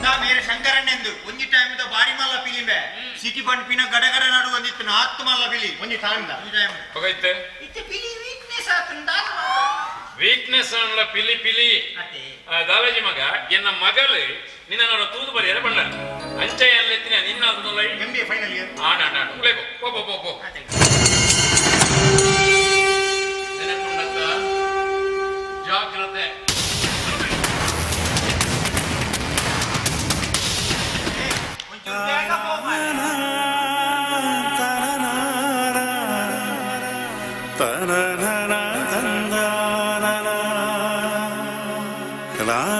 ನಾ ಮೇರೆ ಶಂಕರಣ್ಣೆಂದು ಒಂಜಿ ಟೈಮ್ the ಬಾರಿ ಮಲ್ಲ ಪಿಲಿಂಬೆ ಸಿಟಿ ಬಂಡ್ ಪಿನ ಗಡಗಡ ನಡು ಒಂದಿತ್ತು ನಾತ್ತು ಮಲ್ಲ ಪಿಲಿ ಒಂಜಿ ಟೈಮ್ the ಒಂಜಿ ಟೈಮ್ ಹೊಗೈತೆ ಇತ್ತೆ ಪಿಲಿ ವೀಕ್ನೆಸ್ ಆತಂದ ವೀಕ್ನೆಸ್ ಅನ್ಲ ಪಿಲಿ ಪಿಲಿ ದಾಲಾಜಿ ಮಗ ಎನ್ನ ಮಗಲು ನಿನ್ನ ತೂದು ಬರೆಯರ ಬಣ್ಣ ಅಂಚೆ ಎತ್ತಿನ ನಿನ್ನ MBA final year ಆಣ ಆಣ ಉಲೇ ಪೋ ಪೋ ಪೋ ಪೋ ನೆನಪುಂಡತ್ತ ಜಾಗ್ರತೆ la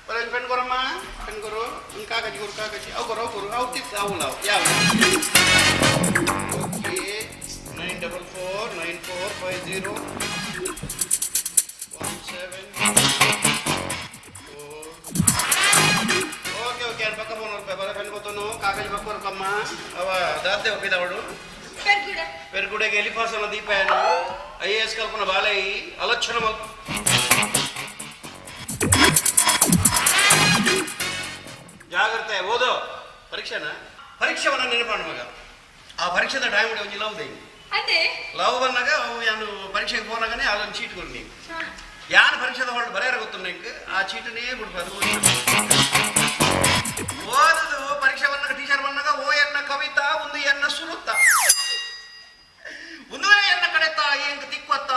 ಬರ ಪೆನ್ ಕೊರಮ್ಮ ಪೆನ್ ಕೊರು ಕಾಗಜಿ ಕೊರು ಕಾಗಜಿ ಅವು ಕೊರು ಅವು ಕೊರು ಅವು ತಿತ್ತು ಅವು ಲಾವು ಯಾವ okay 944 9450 17 4 okay okay ಅಲ್ಲಿ ಪಕ್ಕ ಫೋನ್ ರೂಪಾಯಿ ಬರ ಪೆನ್ ಕೊತ್ತನು ಕಾಗಜಿ ಬಕ್ಕೋರು ಕಮ್ಮ ಅವ ದಾತೆ ಒಪ್ಪಿದವಳು ಪೆರ್ಗುಡೆಗೆ ಎಲಿಫಾಸನ ದೀಪ ಏನು IAS ಕಲ್ಪನ ಬಾಲೈ ಅಲಕ್ಷಣ ಮಲ್ಪ ಜಾಗ್ರತೆ ಓದೋ ಪರೀಕ್ಷೆನಾ ಪರೀಕ್ಷೆವನ್ನ ನೆನಪಾಣ ಮಗ ಆ ಪರೀಕ್ಷೆದ ಟೈಮ್ ಒಂಜಿ ಲವ್ they ಅದೇ ಲವ್ ಬಂದಾಗ ಅವು ಯಾನು ಪರೀಕ್ಷೆಗೆ ಹೋನಾಗನೇ ಅಲ್ಲೊಂದು ಚೀಟ್ ಕೊಡು ನೀವು ಯಾರು ಪರೀಕ್ಷೆದ ಹೊರಟು ಬರೆಯಾರ ಗೊತ್ತು ನಿಂಗೆ ಆ ಚೀಟನೇ ಬಿಡ್ಬಾರ್ದು ಓದುದು ಪರೀಕ್ಷೆ ಬಂದಾಗ ಟೀಚರ್ ಬಂದಾಗ ಓ ಎನ್ನ ಕವಿತಾ ಒಂದು ಎನ್ನ ಸುರುತ್ತ ಒಂದುವೇ ಎನ್ನ ಕಡೆತ ಎಂಕ ತಿಕ್ವತ್ತ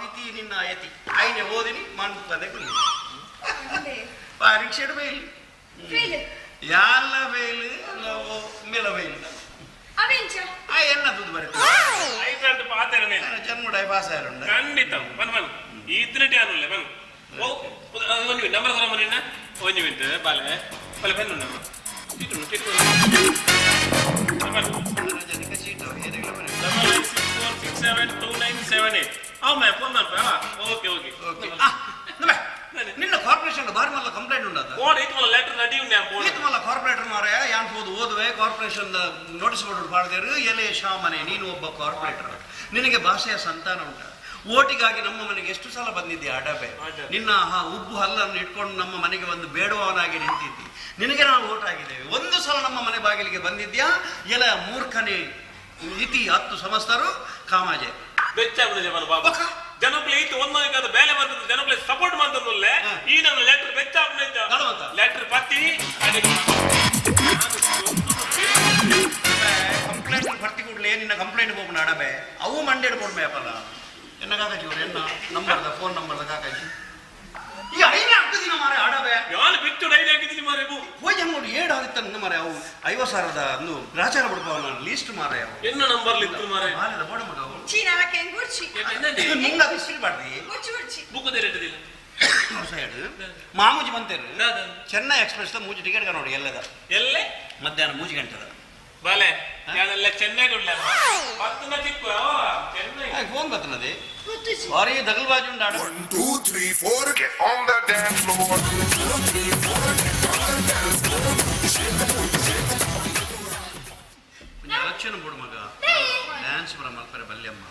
ಇತಿ ನಿನ್ನ ಯತಿ ಐನೆ ಓದಿನಿ ಮನ್ ಬಂದೆ ಕುಲ್ಲಿ ಪರೀಕ್ಷೆ ಬೇಲಿ ಯಾಲ್ಲ ಬೇಲು ಮೇಲ ಬೇಲು ಆ ಎನ್ನ ದುಡ್ಡು ಬರುತ್ತೆ ಜನ್ಮುಡಾಯಿ ಪಾಸ್ ಆಯ್ರುಂಡ ಖಂಡಿತ ಬನ್ ಬನ್ ಈ ಇತ್ತಿನಟ್ಟಿ ಯಾರುಲ್ಲ ಬನ್ ಓ ಒಂದು ಮಿನಿಟ್ ನಂಬರ್ ಕೊರಮ್ಮ ನಿನ್ನ ಒಂದು ಮಿನಿಟ್ ಬಾಲೆ ಬಾಲೆ ಪೆನ್ number ಚೀಟು ಚೀಟು 996 4 6 7 2 9 7 8 ಅವ ಮೇ ಫೋನ್ ಮಾಡ್ಪ ಓಕೆ ಓಕೆ ಓಕೆ ನಿನ್ನ ಕಾರ್ಪೊರೇಷನ್ ಬಾರಿ ಮಲ್ಲ ಕಂಪ್ಲೇಂಟ್ ಉಂಡದ ಫೋನ್ ಇತ್ತು ಮಲ್ಲ ಲೆಟರ್ ರೆಡಿ ಉಂಡೆ ಫೋನ್ ಇತ್ತು ಮಲ್ಲ ಕಾರ್ಪೊರೇಟರ್ ಮಾರಾಯ ಯಾನ್ ಹೋದು ಓದುವೆ ಕಾರ್ಪೊರೇಷನ್ ನೋಟಿಸ್ ಬೋರ್ಡ್ ಪಾಡ್ದೇರು ಎಲೆ ಶಾಮನೆ ನೀನು ಒಬ್ಬ ಕಾರ್ಪೊರೇಟರ್ ನಿನಗೆ ಭಾಷೆಯ ಸಂತಾನ ಉಂಟ ಓಟಿಗಾಗಿ ನಮ್ಮ ಮನೆಗೆ ಎಷ್ಟು ಸಲ ಬಂದಿದ್ದೆ ಅಡಬೆ ನಿನ್ನ ಆ ಉಬ್ಬು ಹಲ್ಲನ್ನು ಇಟ್ಕೊಂಡು ನಮ್ಮ ಮನೆಗೆ ಒಂದು ಬೇಡುವವನಾಗಿ ನಿಂತಿದ್ದಿ ನಿನಗೆ ನಾವು ಓಟ್ ಆಗಿದ್ದೇವೆ ಒಂದು ಸಲ ನಮ್ಮ ಮನೆ ಬಾಗಿಲಿಗೆ ಬಂದಿದ್ಯಾ ಎಲೆ ಮೂರ್ಖನೇ ಇತಿ 10 ಸಮಸ್ತರು ಕಾಮಾಜೆ ಬೆಚ್ಚಾಗುದು ಬಾಬಾ ಜನಕ್ಕೂ ಇತ್ತು ಒಂದೊಂದು ಬೇಲೆ ಬಂದದ್ದು ಜನಕ್ಕೂ ಸಪೋರ್ಟ್ ಬಂದಲ್ಲೇ ಈ ನಮ್ಮ ಲೆಟರ್ ಬೆಚ್ಚಾಗುದು ಲೆಟರ್ ಪತ್ತಿ ಕಂಪ್ಲೇಂಟ್ ಭರ್ತಿ ಕೂಡಲೇ ನಿನ್ನ ಕಂಪ್ಲೇಂಟ್ ಹೋಗೋಣ ಅಡಬೆ ಅವು ಮಂಡೇಡ್ ಕೊಡ್ಮೆ ಅಪ್ಪಲ್ಲ ಎನ್ನ ಕಾಕಾಜಿ ಅವರು ಎನ್ನ ನಂಬರ್ದ ಫೋನ್ ನಂಬರ್ದ ಕಾಕಾಜಿ ಈ ಐನೇ ಆಗ್ತದಿನ ಮಾರೆ ಅಡಬೆ ಯಾರು ಬಿಟ್ಟು ಡೈಲಿ ಹಾಕಿದ್ದೀನಿ ಮಾರೆ ಹೋಗಿ ಹಂಗೋಡು ಏಡು ಆದಿತ್ತ ಮಾರೆ ಅವು 50,000 ಅಂದು ಗ್ರಾಚಾರ ಬಿಡ್ಪಾವ ನಾನು ಲೀಸ್ಟ್ ಮಾರೆ ಅವು ಎನ್ನ ನಂಬರ್ ಇತ್ತು ಮಾರೆ ಬಾಲೆದ ಬೋಡ ಮಗ ಅವು ಚೀನಾಲ ಕೆಂಗುರ್ಚಿ ಮುಂಗ ಬಿಸಿಲು ಬಾಡ್ದಿ ಗುರ್ಚಿ ಬುಕ್ ದೇರಿಟ್ಟಿದಿಲ್ಲ ಸೈಡ್ ಮಾಮೂಜಿ ಬಂತೇರು ಚೆನ್ನೈ ಎಕ್ಸ್ಪ್ರೆಸ್ ಮೂಜಿ ಟಿಕೆಟ್ ನೋಡಿ ಎಲ್ಲದ ಎಲ್ಲೇ ಮಧ್ಯಾಹ್ನ 3 ಗಂಟೆದ ಬಾಲೆ ಯಾನೆಲ್ಲ ಚೆನ್ನೈಗೆ ಉಳ್ಳ ಪತ್ತನ ಚಿಕ್ಕ ಚೆನ್ನೈ ಫೋನ್ ಬರ್ತನದೆ ಭಾರಿ ದಗಲ್ಬಾಜಿ ಉಂಡು 1 2 3 4 get on the dance floor 1 2 3 4 get on the dance floor ಲಕ್ಷಣ ಬಿಡು ಮಗ ಡ್ಯಾನ್ಸ್ ಬರ ಮಲ್ಪರೆ ಬಲ್ಯಮ್ಮ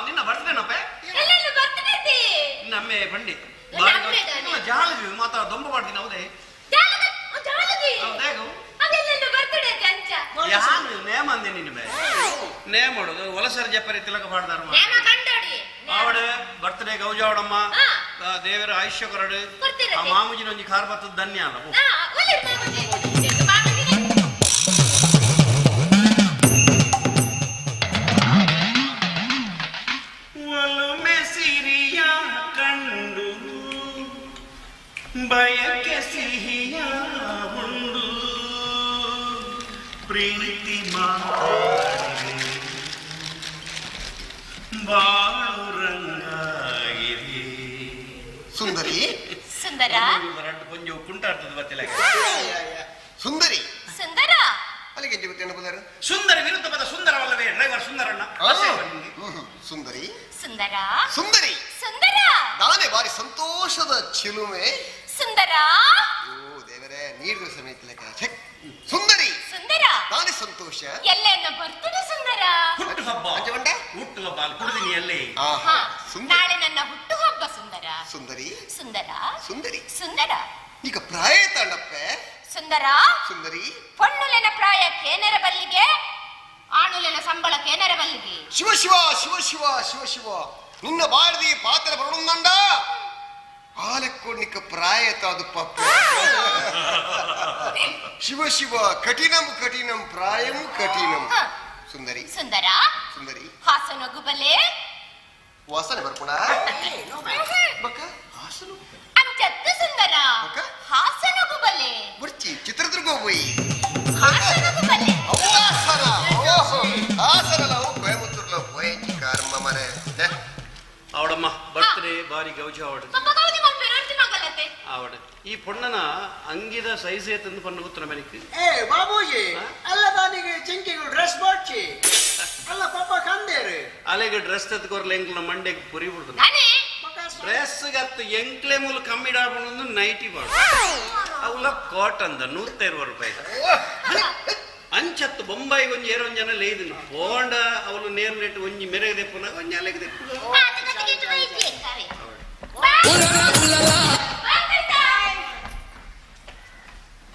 ನಿನ್ನ ಬರ್ತ್ಡೇನಪ್ಪ ನಮ್ಮೆ ಬಂಡಿ ಜಾಲಜಿ ಮಾತಾ ದೊಂಬ ಮಾಡ್ತೀನಿ ಹೌದೇ ಯಾನು ನೇಮ ಅಂದೆ ನಿನ್ನ ಬೇ ನೇಮ ಮಾಡೋದು ವಲಸರ ಜಪ್ಪರಿ ತಿಲಕ ಪಾಡ್ದಾರ ಆವಡೆ ಬರ್ತ್ಡೇ ಗೌಜಾವಡಮ್ಮ ದೇವರ ಆಯುಷ್ಯ ಕೊರಡು ಆ ಮಾಮೂಜಿನ ಒಂಜಿ ಕಾರ್ ಬರ್ತದ ಧನ್ಯ ಅಲ್ಲ ಒಲುಮೆ ಸಿರಿಯ ಕಂಡು ಬಯಕೆ ಸಿಹಿಯ ಉಂಡು ಪ್ರೀತಿ ಮಾತಾಡಿದೆ ಬಾಳು ರಂಗಾಗಿದೆ ಸುಂದರಿ ಸುಂದರ ಕೊಂಚ ಕುಂಟಾಡ್ತದೆ ಬತ್ತಿಲ್ಲ ಸುಂದರಿ ಸುಂದರ ಅಲ್ಲಿಗೆ ಗೊತ್ತೇನು ಬುದಾರು ಸುಂದರಿ ವಿರುದ್ಧ ಪದ ಸುಂದರವಲ್ಲವೇ ಡ್ರೈವರ್ ಸುಂದರಣ್ಣ ಸುಂದರಿ ಸುಂದರ ಸುಂದರಿ ಸುಂದರ ನಾನೇ ಬಾರಿ ಸಂತೋಷದ ಚಿಲುಮೆ ಸುಂದರ ಓ ದೇವರೇ ನೀರು ಸಮೇತ ಸುಂದರಿ ಸುಂದರ ನಾನೇ ಸಂತೋಷ ಎಲ್ಲೆನ್ನ ಬರ್ತದೆ ಸುಂದರ ಹುಟ್ಟು ಹಬ್ಬ ಹುಟ್ಟು ಹಬ್ಬ ಅಲ್ಲಿ ಕುಡಿದೀನಿ ಎಲ್ಲಿ ನಾಳೆ ನನ್ನ ಹುಟ್ಟು ಹಬ್ಬ ಸುಂದರ ಸುಂದರಿ ಸುಂದರ ಸುಂದರಿ ಸುಂದರ ಈಗ ಪ್ರಾಯ ತಾಂಡಪ್ಪೆ ಸುಂದರ ಸುಂದರಿ ಪೊಣ್ಣುಲೆನ ಪ್ರಾಯಕ್ಕೆ ನೆರಬಲ್ಲಿಗೆ ಆಣುಲೆನ ಸಂಬಳಕ್ಕೆ ನೆರಬಲ್ಲಿಗೆ ಶಿವ ಶಿವ ಶಿವ ಶಿವ ಶಿವ ಶಿವ ನಿನ್ನ ಬಾರದಿ ಪಾತ್ರ ಬರೋಣಂದ ಆಲೆಕ್ಕೊಣ್ಣಿಕ ಪ್ರಾಯ ತಾದು ಪಪ್ಪ ಶಿವ ಶಿವ ಕಠಿಣಂ ಕಠಿಣಂ ಪ್ರಾಯಂ ಕಠಿಣಂ ಸುಂದರಿ ಸುಂದರ ಸುಂದರಿ ಹಾಸನೊಗುಬಲೆ ವಾಸನೆ ಬರ್ಪುಣ ಅಂಚತ್ತು ಸುಂದರ ಹಾಸನೊಗುಬಲೆ ಬುರ್ಚಿ ಚಿತ್ರದುರ್ಗ ಹೋಯಿ ಹಾಸನೊಗುಬಲೆ ಹಾಸನ ಹಾಸನಲ ಕೊಯಮತ್ತೂರ್ಲ ಹೋಯಂಚಿ ಕರ್ಮ ಮನೆ ಅವಡಮ್ಮ ಬರ್ತ್ಡೇ ಬಾರಿ ಗೌಜ ಅವಡು ಪಪ್ಪ ಗೌಜಿ ಮಲ್ಪೆರು ಅರ್ತಿ ಮಗಲತೆ ಆವಡ ಈ ಪೊಣ್ಣನ ಅಂಗಿದ ಸೈಜ್ ಏತಂದು ಪನ್ನ ಗೊತ್ತನ ಮನಿಕ್. ಏ ಬಾಬೂಜಿ, ಅಲ್ಲ ತಾನಿಗೆ ಚಿಂಕಿಗೆ ಡ್ರೆಸ್ ಬಾಡ್ಚಿ ಅಲ್ಲ ಪಾಪ ಕಂದೇರು. ಅಲೆಗೆ ಡ್ರೆಸ್ ತೆತ್ಕೊರ್ಲ ಎಂಕ್ಲ ಮಂಡೆಗೆ ಪುರಿ ಬಿಡ್ತು. ಡ್ರೆಸ್ ಗತ್ತು ಎಂಕ್ಲೆ ಮೂಲ ಕಮ್ಮಿ ಡಾಪಣೊಂದು ನೈಟಿ ಬಾಡು ಅವಲ ಕಾಟನ್ the 120 ರೂಪಾಯಿ ಅಂಚತ್ತು ಬೊಂಬಾಯಿಗೆ ಒಂಜಿ ಏರೊಂದು ಜನ ಲೇಯ್ದನು ಪೋಂಡ ಅವಳು ನೇರು ನೆಟ್ಟು ಒಂಜಿ ಮೆರೆಗೆ ದೆಪ್ಪುನಾಗ ಒಂಜಿ ಅಲೆಗೆ ದೆಪ್ಪು.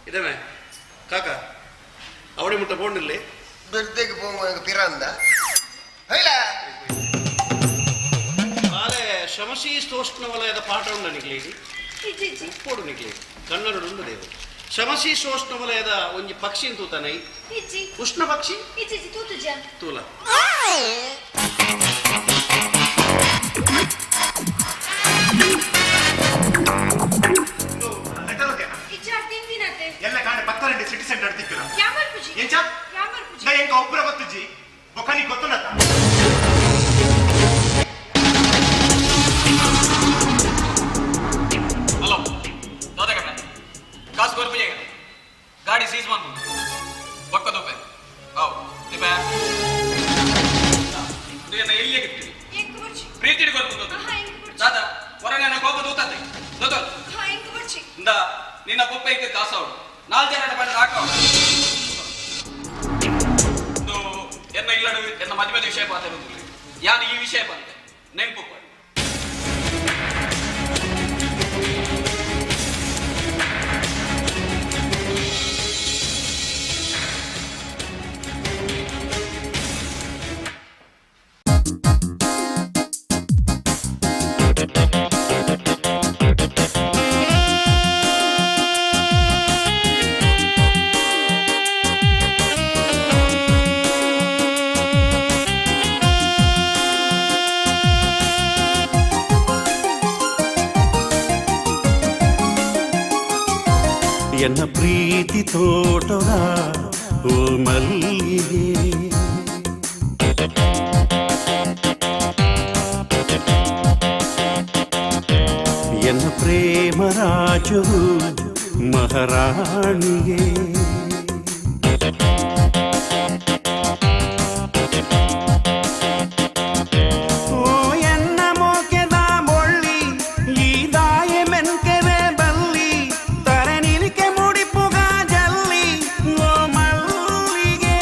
ಇದಮೆ ಕಾಕ ಅವಡೆ ಮುಟ್ಟ ಪೋಂಡಿಲ್ಲಿ ಬಿರ್ದೆಗೆ ಪೋಂಗ ಪಿರಂದ ಹೈಲ ಬಾಲೆ ಶಮಶೀತೋಷ್ಣ ವಲಯದ ಪಾಠ ಉಂಡ ನಿಕ್ಲೇಡಿ ಉಪ್ಪೋಡು ನಿಕ್ಲೇಡಿ ಕನ್ನಡ ಉಂಡು ದೇವು. ಶಮಶೀತೋಷ್ಣ ವಲಯದ ಒಂಜಿ ಪಕ್ಷಿ ತೂತನೈ ಉಷ್ಣ ಪಕ್ಷಿ ತೂಲ ಎಲ್ಲ ಕಾಣೆ ಪತ್ತರೆಂಡು ಸಿಟಿ ಸೆಂಟರ್ ತಿಕ್ಕಿನ ಎಂಚ ಎಂಕ ಒಬ್ಬರ ಗೊತ್ತುಜಿ ಬೊಕ್ಕನಿಗೆ ಗೊತ್ತುಂಡತ್ತ. ಹಲೋ ದಾದಗಣ್ಣ ಕಾಸು ಕೊರ್ಪುಜೆ ಗಾಡಿ ಸೀಸ್ ಬಂದು ಬೊಕ್ಕ ದೋಪೆ ಅವು ತಿಪ್ಪ ಎಲ್ಲಿಗೆ ಗಿಪ್ತಿ ಪ್ರೀತಿ ಕೊರ್ಪು ದಾದಾ ಹೊರಗೆ ಕೋಪ ದೂತತ್ತೆ ದೋತ ಇಂದ ನಿನ್ನ ಕೊಪ್ಪ ಇಕ್ಕೆ ಕಾಸವಳು ನಾಲ್ಕು ಜನ ಪಂಡ ಹಾಕವಳು ಎನ್ನ ಇಲ್ಲಡು ಎನ್ನ ಮದುವೆ ವಿಷಯ ಪಾತಿರುವುದಿಲ್ಲ ಯಾನು ಈ ವಿಷಯ ಬಂತೆ ನೆನಪು. ಎನ್ನ ಪ್ರೀತಿ ತೋಟದ ಓ ಮಲ್ಲಿಗೆ ಎನ್ನ ಪ್ರೇಮ ರಾಜು ಮಹಾರಾಣಿಗೆ ಓ ಎನ್ನ ಮೋಕೆದ ಮೊಳ್ಳಿ ಈ ದಾಯ ಮೆನ್ಕೆವೆ ಬಲ್ಲಿ ತರೆ ನಿಲಿಕೆ ಮುಡಿಪುಗ ಜಲ್ಲಿ ಓ ಮಲ್ಲಿಗೆ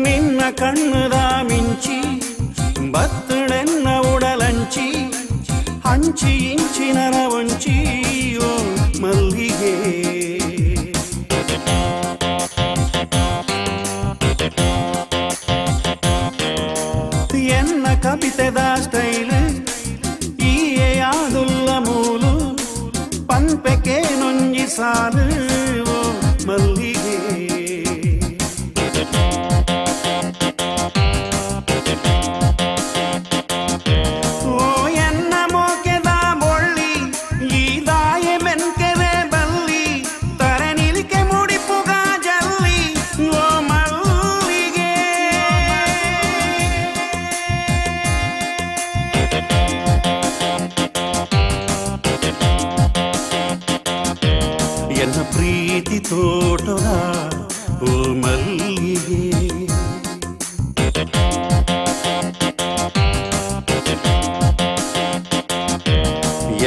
ನಿನ್ನ ಕಣ್ಣದ ಮಿಂಚಿ ಬತ್ತಣೆನ್ನ ಉಡಲಂಚಿ ಹಂಚಿ ಇಂಚಿ ನನ ಒಂಚಿ ಓ ಮಲ್ಲಿಗೆ ಎನ್ನ ಕವಿತೆದ ಸ್ಟೈಲ್ ಈಯೆ ಯಾದುಲ್ಲ ಮೂಲು ಪಂಪೆಕೆ ನೊಂಜಿ ಸಾಲು ಓ ಮಲ್ಲಿಗೆ ಓ ಎನ್ನ ಮೋಕೆದ ಮೊಳ್ಳಿ ಈ ದಾಯ ಮೆನ್ಕೆವೆ ಬಲ್ಲಿ ತರೆ ನಿಲಿಕೆ ಮುಡಿಪುಗ ಜಲ್ಲಿ ಓ ಮಲ್ಲಿಗೆ ಎನ್ನ ಪ್ರೀತಿ ತೋಟದ ಓ ಮಲ್ಲಿಗೆ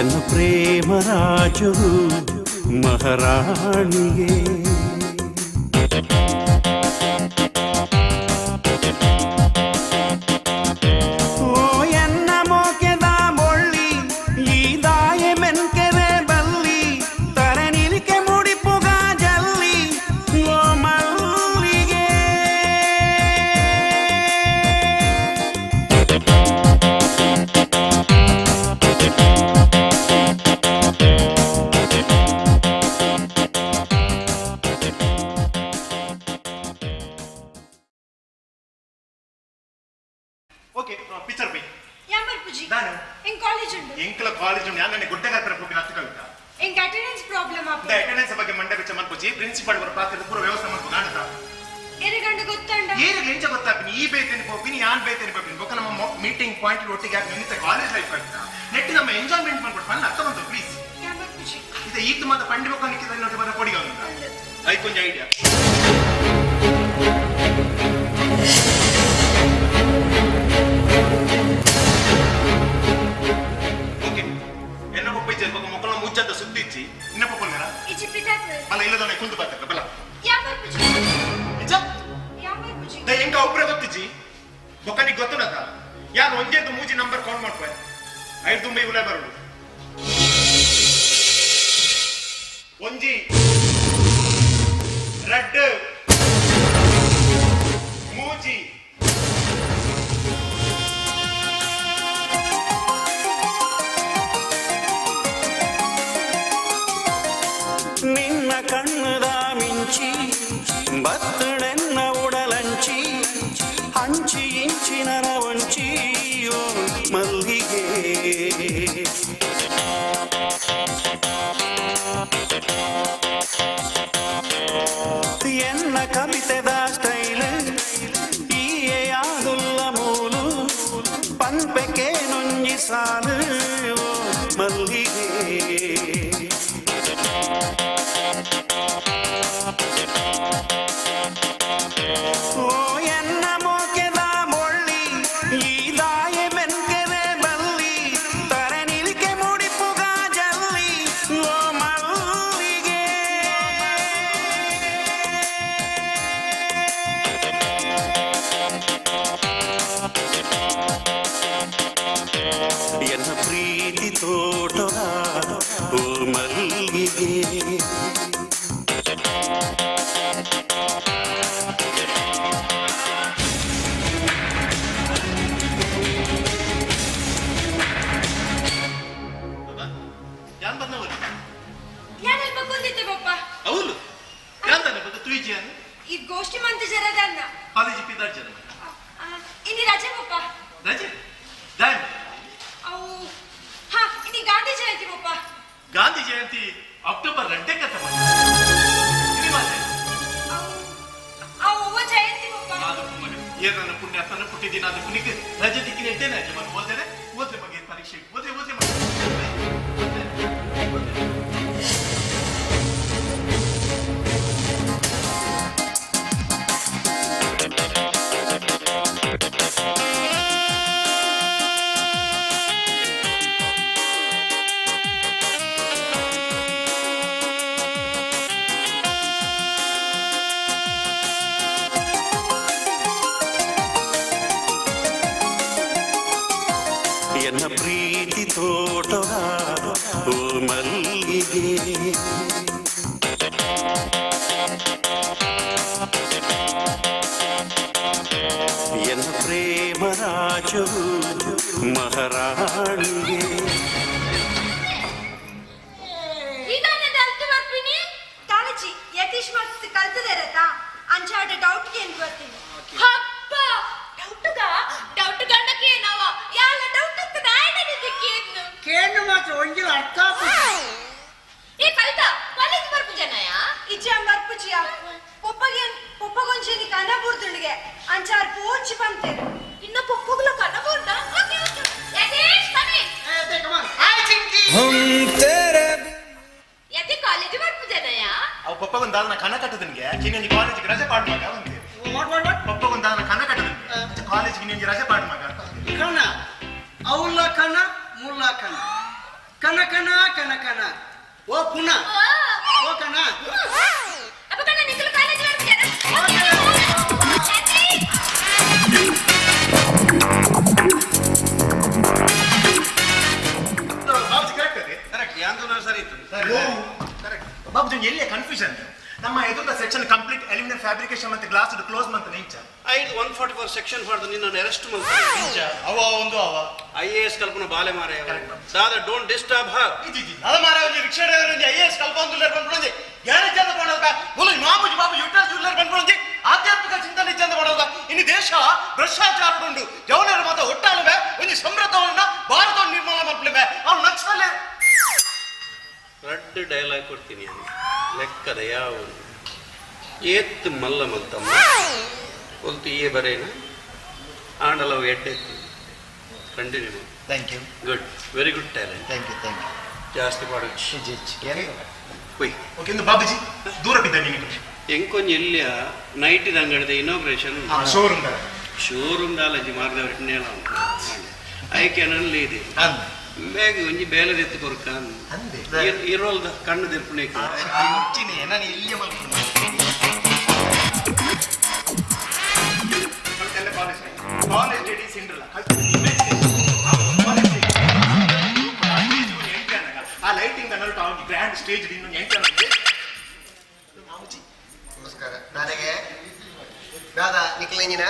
ಎನ್ನ ಪ್ರೇಮ ರಾಜು ಮಹಾರಾಣಿಗೆ ಓ ಎನ್ನ ಮೋಕೆದ ಮೊಳ್ಳಿ ಈ ದಾಯ ಮೆನ್ಕೆವೆ ಬಲ್ಲಿ ತರೆ ನಿಲಿಕೆ ಮುಡಿಪುಗ ಜಲ್ಲಿ ಓ ಮಲ್ಲಿಗೆ ಓಕೆ ಪಿಕ್ಚರ್ ಬೈ ಯಾಮರ್ ಪೂಜಿ ದಾನು ಎಂಗ್ ಕಾಲೇಜ್ ಉಂಡು ಎಂಕಲ ಕಾಲೇಜ್ ಉಂಡು ಯಾನ್ ಗುಡ್ಡೆಗಾತ್ರ ಪೋಪಿನ ಅತ್ತ ಕವಿತಾ ಎಂಗ್ ಅಟೆಂಡೆನ್ಸ್ ಪ್ರಾಬ್ಲಮ್ ಆಪ ಅಟೆಂಡೆನ್ಸ್ ಬಗ್ಗೆ ಮಂಡೆ ಬೆಚ್ಚ ಮನ್ಪುಜಿ ಪ್ರಿನ್ಸಿಪಾಲ್ ಬರ ಪಾತ್ರದ ಪೂರ ವ್ಯವಸ್ಥೆ ಮನ್ಪು ಕಾಣುತ್ತಾ ಎರೆಗಂಡು ಗೊತ್ತಂಡ ಏರೆಗ್ ಎಂಚ ಗೊತ್ತಾಪಿನಿ ಈ ಬೇತೇನೆ ಪೋಪಿನಿ ಯಾನ್ ಬೇತೇನೆ ಪೋಪಿನಿ ಬೊಕ್ಕ ನಮ್ಮ ಮೀಟಿಂಗ್ ಪಾಯಿಂಟ್ ಒಟ್ಟಿಗೆ ಆಗಿ ನಿಂತ ಕಾಲೇಜ್ ಲೈಫ್ ಆಗ್ತಾ ನೆಟ್ ನಮ್ಮ ಎಂಜಾಯ್ಮೆಂಟ್ ಮಾಡ್ಕೊಟ್ಟು ಪಣ್ಣ ಅರ್ಥ ಬಂತು ಪ್ಲೀಸ್ ಇದು ಈತ ಮಾತ ಪಂಡಿ ಬೊಕ್ಕ ನಿಕ್ಕಿದ ನೋಟಿ ಬರ ಕೊಡಿಗ ಐಕೊಂಜ ಐಡಿಯಾ ಓಕೆ ಎನ್ನ ಪಪ್ಪ ಇಜ್ಜೆ ಬೊಕ್ಕ ಮೊಕ್ಕಲ ಮುಜ್ಜದ ಸುದ್ದಿ ಇಚ್ಚಿ ಇನ್ನ ಪಪ್ಪಲ್ಗರ ಇಜ್ಜಿ ಪಿತಾಪೆ ಬಲ ಇಲ್ಲದವನೆ ಕುಂತು ಬಾತಕ್ಕ ಬಲ ಯಾಮರ್ ಪೂಜಿ ಇಜ್ಜ ಯಾಮರ್ ಪೂಜಿ the ಎಂಕ ಒಬ್ರೆ ಗೊತ್ತಿಜ್ಜಿ ಬೊಕ್ಕನಿಗೆ ಗೊತ್ತುಂಡತ ಯಾರು ಒಂಜೇದು ಮೂಜಿ ನಂಬರ್ ಕೌಂಟ್ ಮಾಡ್ಕೊ ಐದು ತುಂಬ ಇವುಲೇ ಬರೋಡು ಒಂಜಿ ರೆಡ್ ಮೂಜಿ ನಿನ್ನ ಕಣ್ಣದ ಮಿಂಚಿ ಬತ್ತಳೆನ್ನ ಉಡಲಂಚಿ ಅಂಚಿ ಇಂಚಿ ನನ ಒಂಚಿ ಓ ಮಲ್ಲಿಗೆ ಎನ್ನ ಕವಿತೆದ ಸ್ಟೈಲ್ ಈಯೆ ಯಾದುಲ್ಲ ಮೂಲು ಪನ್ಪೆಕೆ ನೊಂಜಿ ಸಾಲು ಓ ಮಲ್ಲಿಗೆ ಓ ಎನ್ನ ಮೋಕೆದ ಮೊಳ್ಳಿ ಈ ದಾಯ ಮೆನ್ಕೆರೆ ಬಲ್ಲಿ ತರೆ ನಿಲಿಕೆ ಮುಡಿಪುಗ ಜಲ್ಲಿ ಓ ಮಲ್ಲಿಗೆ ಎನ್ನ ಪ್ರೀತಿ ತೋಟದ ಓ ಮಲ್ಲಿಗೆ ಯಾನ್ ಬಂದವರು ಯಾನ್ ಅಲ್ಪ ಕುಂದಿತ್ತೆ ಪಪ್ಪ ಹೌದು ಯಾನ್ ತಾನೆ ಬದ ತುಯಿಜಿಯಾನ್ ಈ ಗೋಷ್ಠಿ ಮಂತ ಜರದನ್ನ ಕಾಲೇಜ್ ಪಿದಾರ್ ಜನ ಇನಿ ರಜೆ ಪಪ್ಪ ರಜೆ ದಾನ್ ಅವು ಹಾ ಇನಿ ಗಾಂಧಿ ಜಯಂತಿ ಪಪ್ಪ ಗಾಂಧಿ ಜಯಂತಿ ಅಕ್ಟೋಬರ್ 2 ಕತ್ತ ಅವು ಜಯಂತಿ ಪಪ್ಪ ಅದು ಮಗ ಏನ ಪುಣ್ಯ ತನ್ನ ಪುಟ್ಟಿದಿನ ಅದು ಪುಣ್ಯಕ್ಕೆ ರಜೆ ದಿಕ್ಕಿನ ಇದ್ದೇನೆ ಅಜ್ಜ ಮಗ ಓದ್ದೇನೆ ಓದ್ಲೆ ಮಗ ಪರೀಕ್ಷೆ ಓದ್ಲೆ ಓದ್ಲೆ ಮಗ ಎನ್ನ ಪ್ರೀತಿ ತೋಟದ ಓ ಮಲ್ಲಿಗೆ ಎನ್ನ ಪ್ರೇಮ ರಾಜವು ಮಹಾರಾಣಿಗೆ ಕಾಲೇಜಿ ಯತೀಶ್ ಮಸ್ತ್ ಕಲ್ತದಿರತ್ತಾ ಅಂಚಾಡ ಡೌಟ್ ಗೆ ಎಂದು ಬರ್ತೀನಿ ಹಬ್ಬ ಡೌಟುಗ ಡೌಟ್ ಗಂಡಕ್ಕೆ ನಾವ ಯಾಲ ಡೌಟ್ ಅಂತ ನಾಯನ ಕೇನು ಮಾತ್ರ ಒಂಜಿಲ ಅರ್ಥ ಏ ಕವಿತಾ ಕಾಲೇಜ್ ಬರ್ಪುಜನಯ ಇಜ್ಜ ಬರ್ಪುಜಿಯ ಪೊಪ್ಪಗೆ ಪೊಪ್ಪಗೊಂಜಿ ಕನ್ನ ಬುರ್ದುಂಡಿಗೆ ಅಂಚಾರ್ ಪೋರ್ಚಿ ಪಂತೇರು ಇನ್ನ ಪೊಪ್ಪಗುಲ ಕನ್ನ ಬುರ್ದ okay okay Yatish come in hi Chinki Yati college ಬರ್ಪುಜನಯ ಅವು ಪಪ್ಪಗೊಂದಾದನ ಕನ ಕಟ್ಟದನ್ಗೆ ಕಿನ್ನೊಂಜಿ ಕಾಲೇಜಿಗೆ ರಜೆ ಪಾಡು ಮಗ ಅಂತೀರಿ ಪಪ್ಪಗೊಂದಾದನ ಕನ ಕಟ್ಟದನ್ಗೆ ಕಾಲೇಜಿಗೆ ಇನ್ನೊಂಜಿ ರಜೆ ಪಾಡು ಮಗ ಕಣ ಅವಲ್ಲ ಕಣ ಮುಲ್ಲ ಕಣ ಕಣ ಕಣ ಕಣ ಕಣ ಓ ಪುನ ಓ ಕಣ ಅಪ್ಪ ಕಣ ನಿಖಿಲ್ ಕಾಲೇಜ್ ಬರ್ಪುಜನ ಬಾಬುಜಿ ಕರೆಕ್ಟ್ ಅದೇ ಕರೆಕ್ಟ್ ಯಾಂದು ಸರಿ ಇತ್ತು ಕರೆಕ್ಟ್ ಬಾಬುಜಿ ಎಲ್ಲಿಯ ಕನ್ಫ್ಯೂಷನ್ ನಮ್ಮ ಎದುರುದ ಸೆಕ್ಷನ್ ಕಂಪ್ಲೀಟ್ ಅಲ್ಯೂಮಿನಿಯಂ ಫ್ಯಾಬ್ರಿಕೇಶನ್ ಮತ್ತೆ ಗ್ಲಾಸ್ ಕ್ಲೋಸ್ ಮಂತ್ ನಿಂಚ ಐದು 144 ಸೆಕ್ಷನ್ ಫಾರ್ ನಿನ್ನನ್ನು ಅರೆಸ್ಟ್ ಮಾಡ್ತಾರೆ ಅವ ಒಂದು ಅವ I A S ಕಲ್ಪನ ಬಾಲೆ ಮಾರೆ ದಾದಾ don't disturb ಹರ್ ಅದ ಮಾರೆ ಒಂಜಿ ರಿಕ್ಷಾ ಡ್ರೈವರ್ ಒಂಜಿ I A S ಕಲ್ಪ ಒಂದು ಬಂದ್ಬಿಡೊಂಜಿ ಗ್ಯಾರೇಜ್ ಅಂತ ಮಾಡೋದ ಮುಲು ಮಾಮೂಜಿ ಬಾಬು ಯುಟಲ್ ಜುಲ್ಲರ್ ಬಂದ್ಬಿಡೊಂಜಿ ಆಧ್ಯಾತ್ಮಿಕ ಚಿಂತನೆ ಇಜ್ಜಂದ ಮಾಡೋದ ಇನ್ನು ದೇಶ ಭ್ರಷ್ಟಾಚಾರ ಉಂಡು ಜವನರ ಮಾತ ಒಟ್ಟ ಏತ್ ಮಲ್ಲ ಮಲ್ತಮ್ಮ ಒಲ್ತು ಏ ಬರೇನ ಆಂಡಲವು ಎಡ್ಡೆ continue. Thank you. Good, very good talent. Thank you, thank you. ಜಾಸ್ತಿ ಪಾಡು. ಹೋಯ್. ಓಕೆ ಇಂದು ಬಾಬುಜಿ ದೂರ ಬಿದ್ದ ನಿನಗೆ. ಎಂಕೊಂಜಿ ಎಲ್ಲಿಯ ನೈಟ್ ಅಂಗಡಿದ ಇನಾಗ್ರೇಷನ್. ಶೋರೂಮ್. ಶೋರೂಮ್ ದಾಲಜಿ ಮಾರ್ದವರಿಗೆ ನೇಲ ಐಕೆ ನಲ್ಲಿ ಇದೆ ಬೇಗ ಒಂಜಿ ಬೇಲೆ ದೆತ್ತು ಕೊರ್ಕ ಇರೋಲ್ದ ಕಣ್ಣು ದಿರ್ಪುಣೆ. ನಾನು ಇಲ್ಲಿಯ ಕಾಲೇಜ್ ಲೇಡೀಸ್ ಸಿಂಡ್ರಲ್ಲ ಆ ಲೈಟಿಂಗ್ ಅನ್ನೋದು ಗ್ರ್ಯಾಂಡ್ ಸ್ಟೇಜ್ ಇನ್ನೊಂದು ಎಂಟು. ನಮಸ್ಕಾರ. ನನಗೆ ದಾದಾ ನಿಖಿಲ ಇಂಜಿನ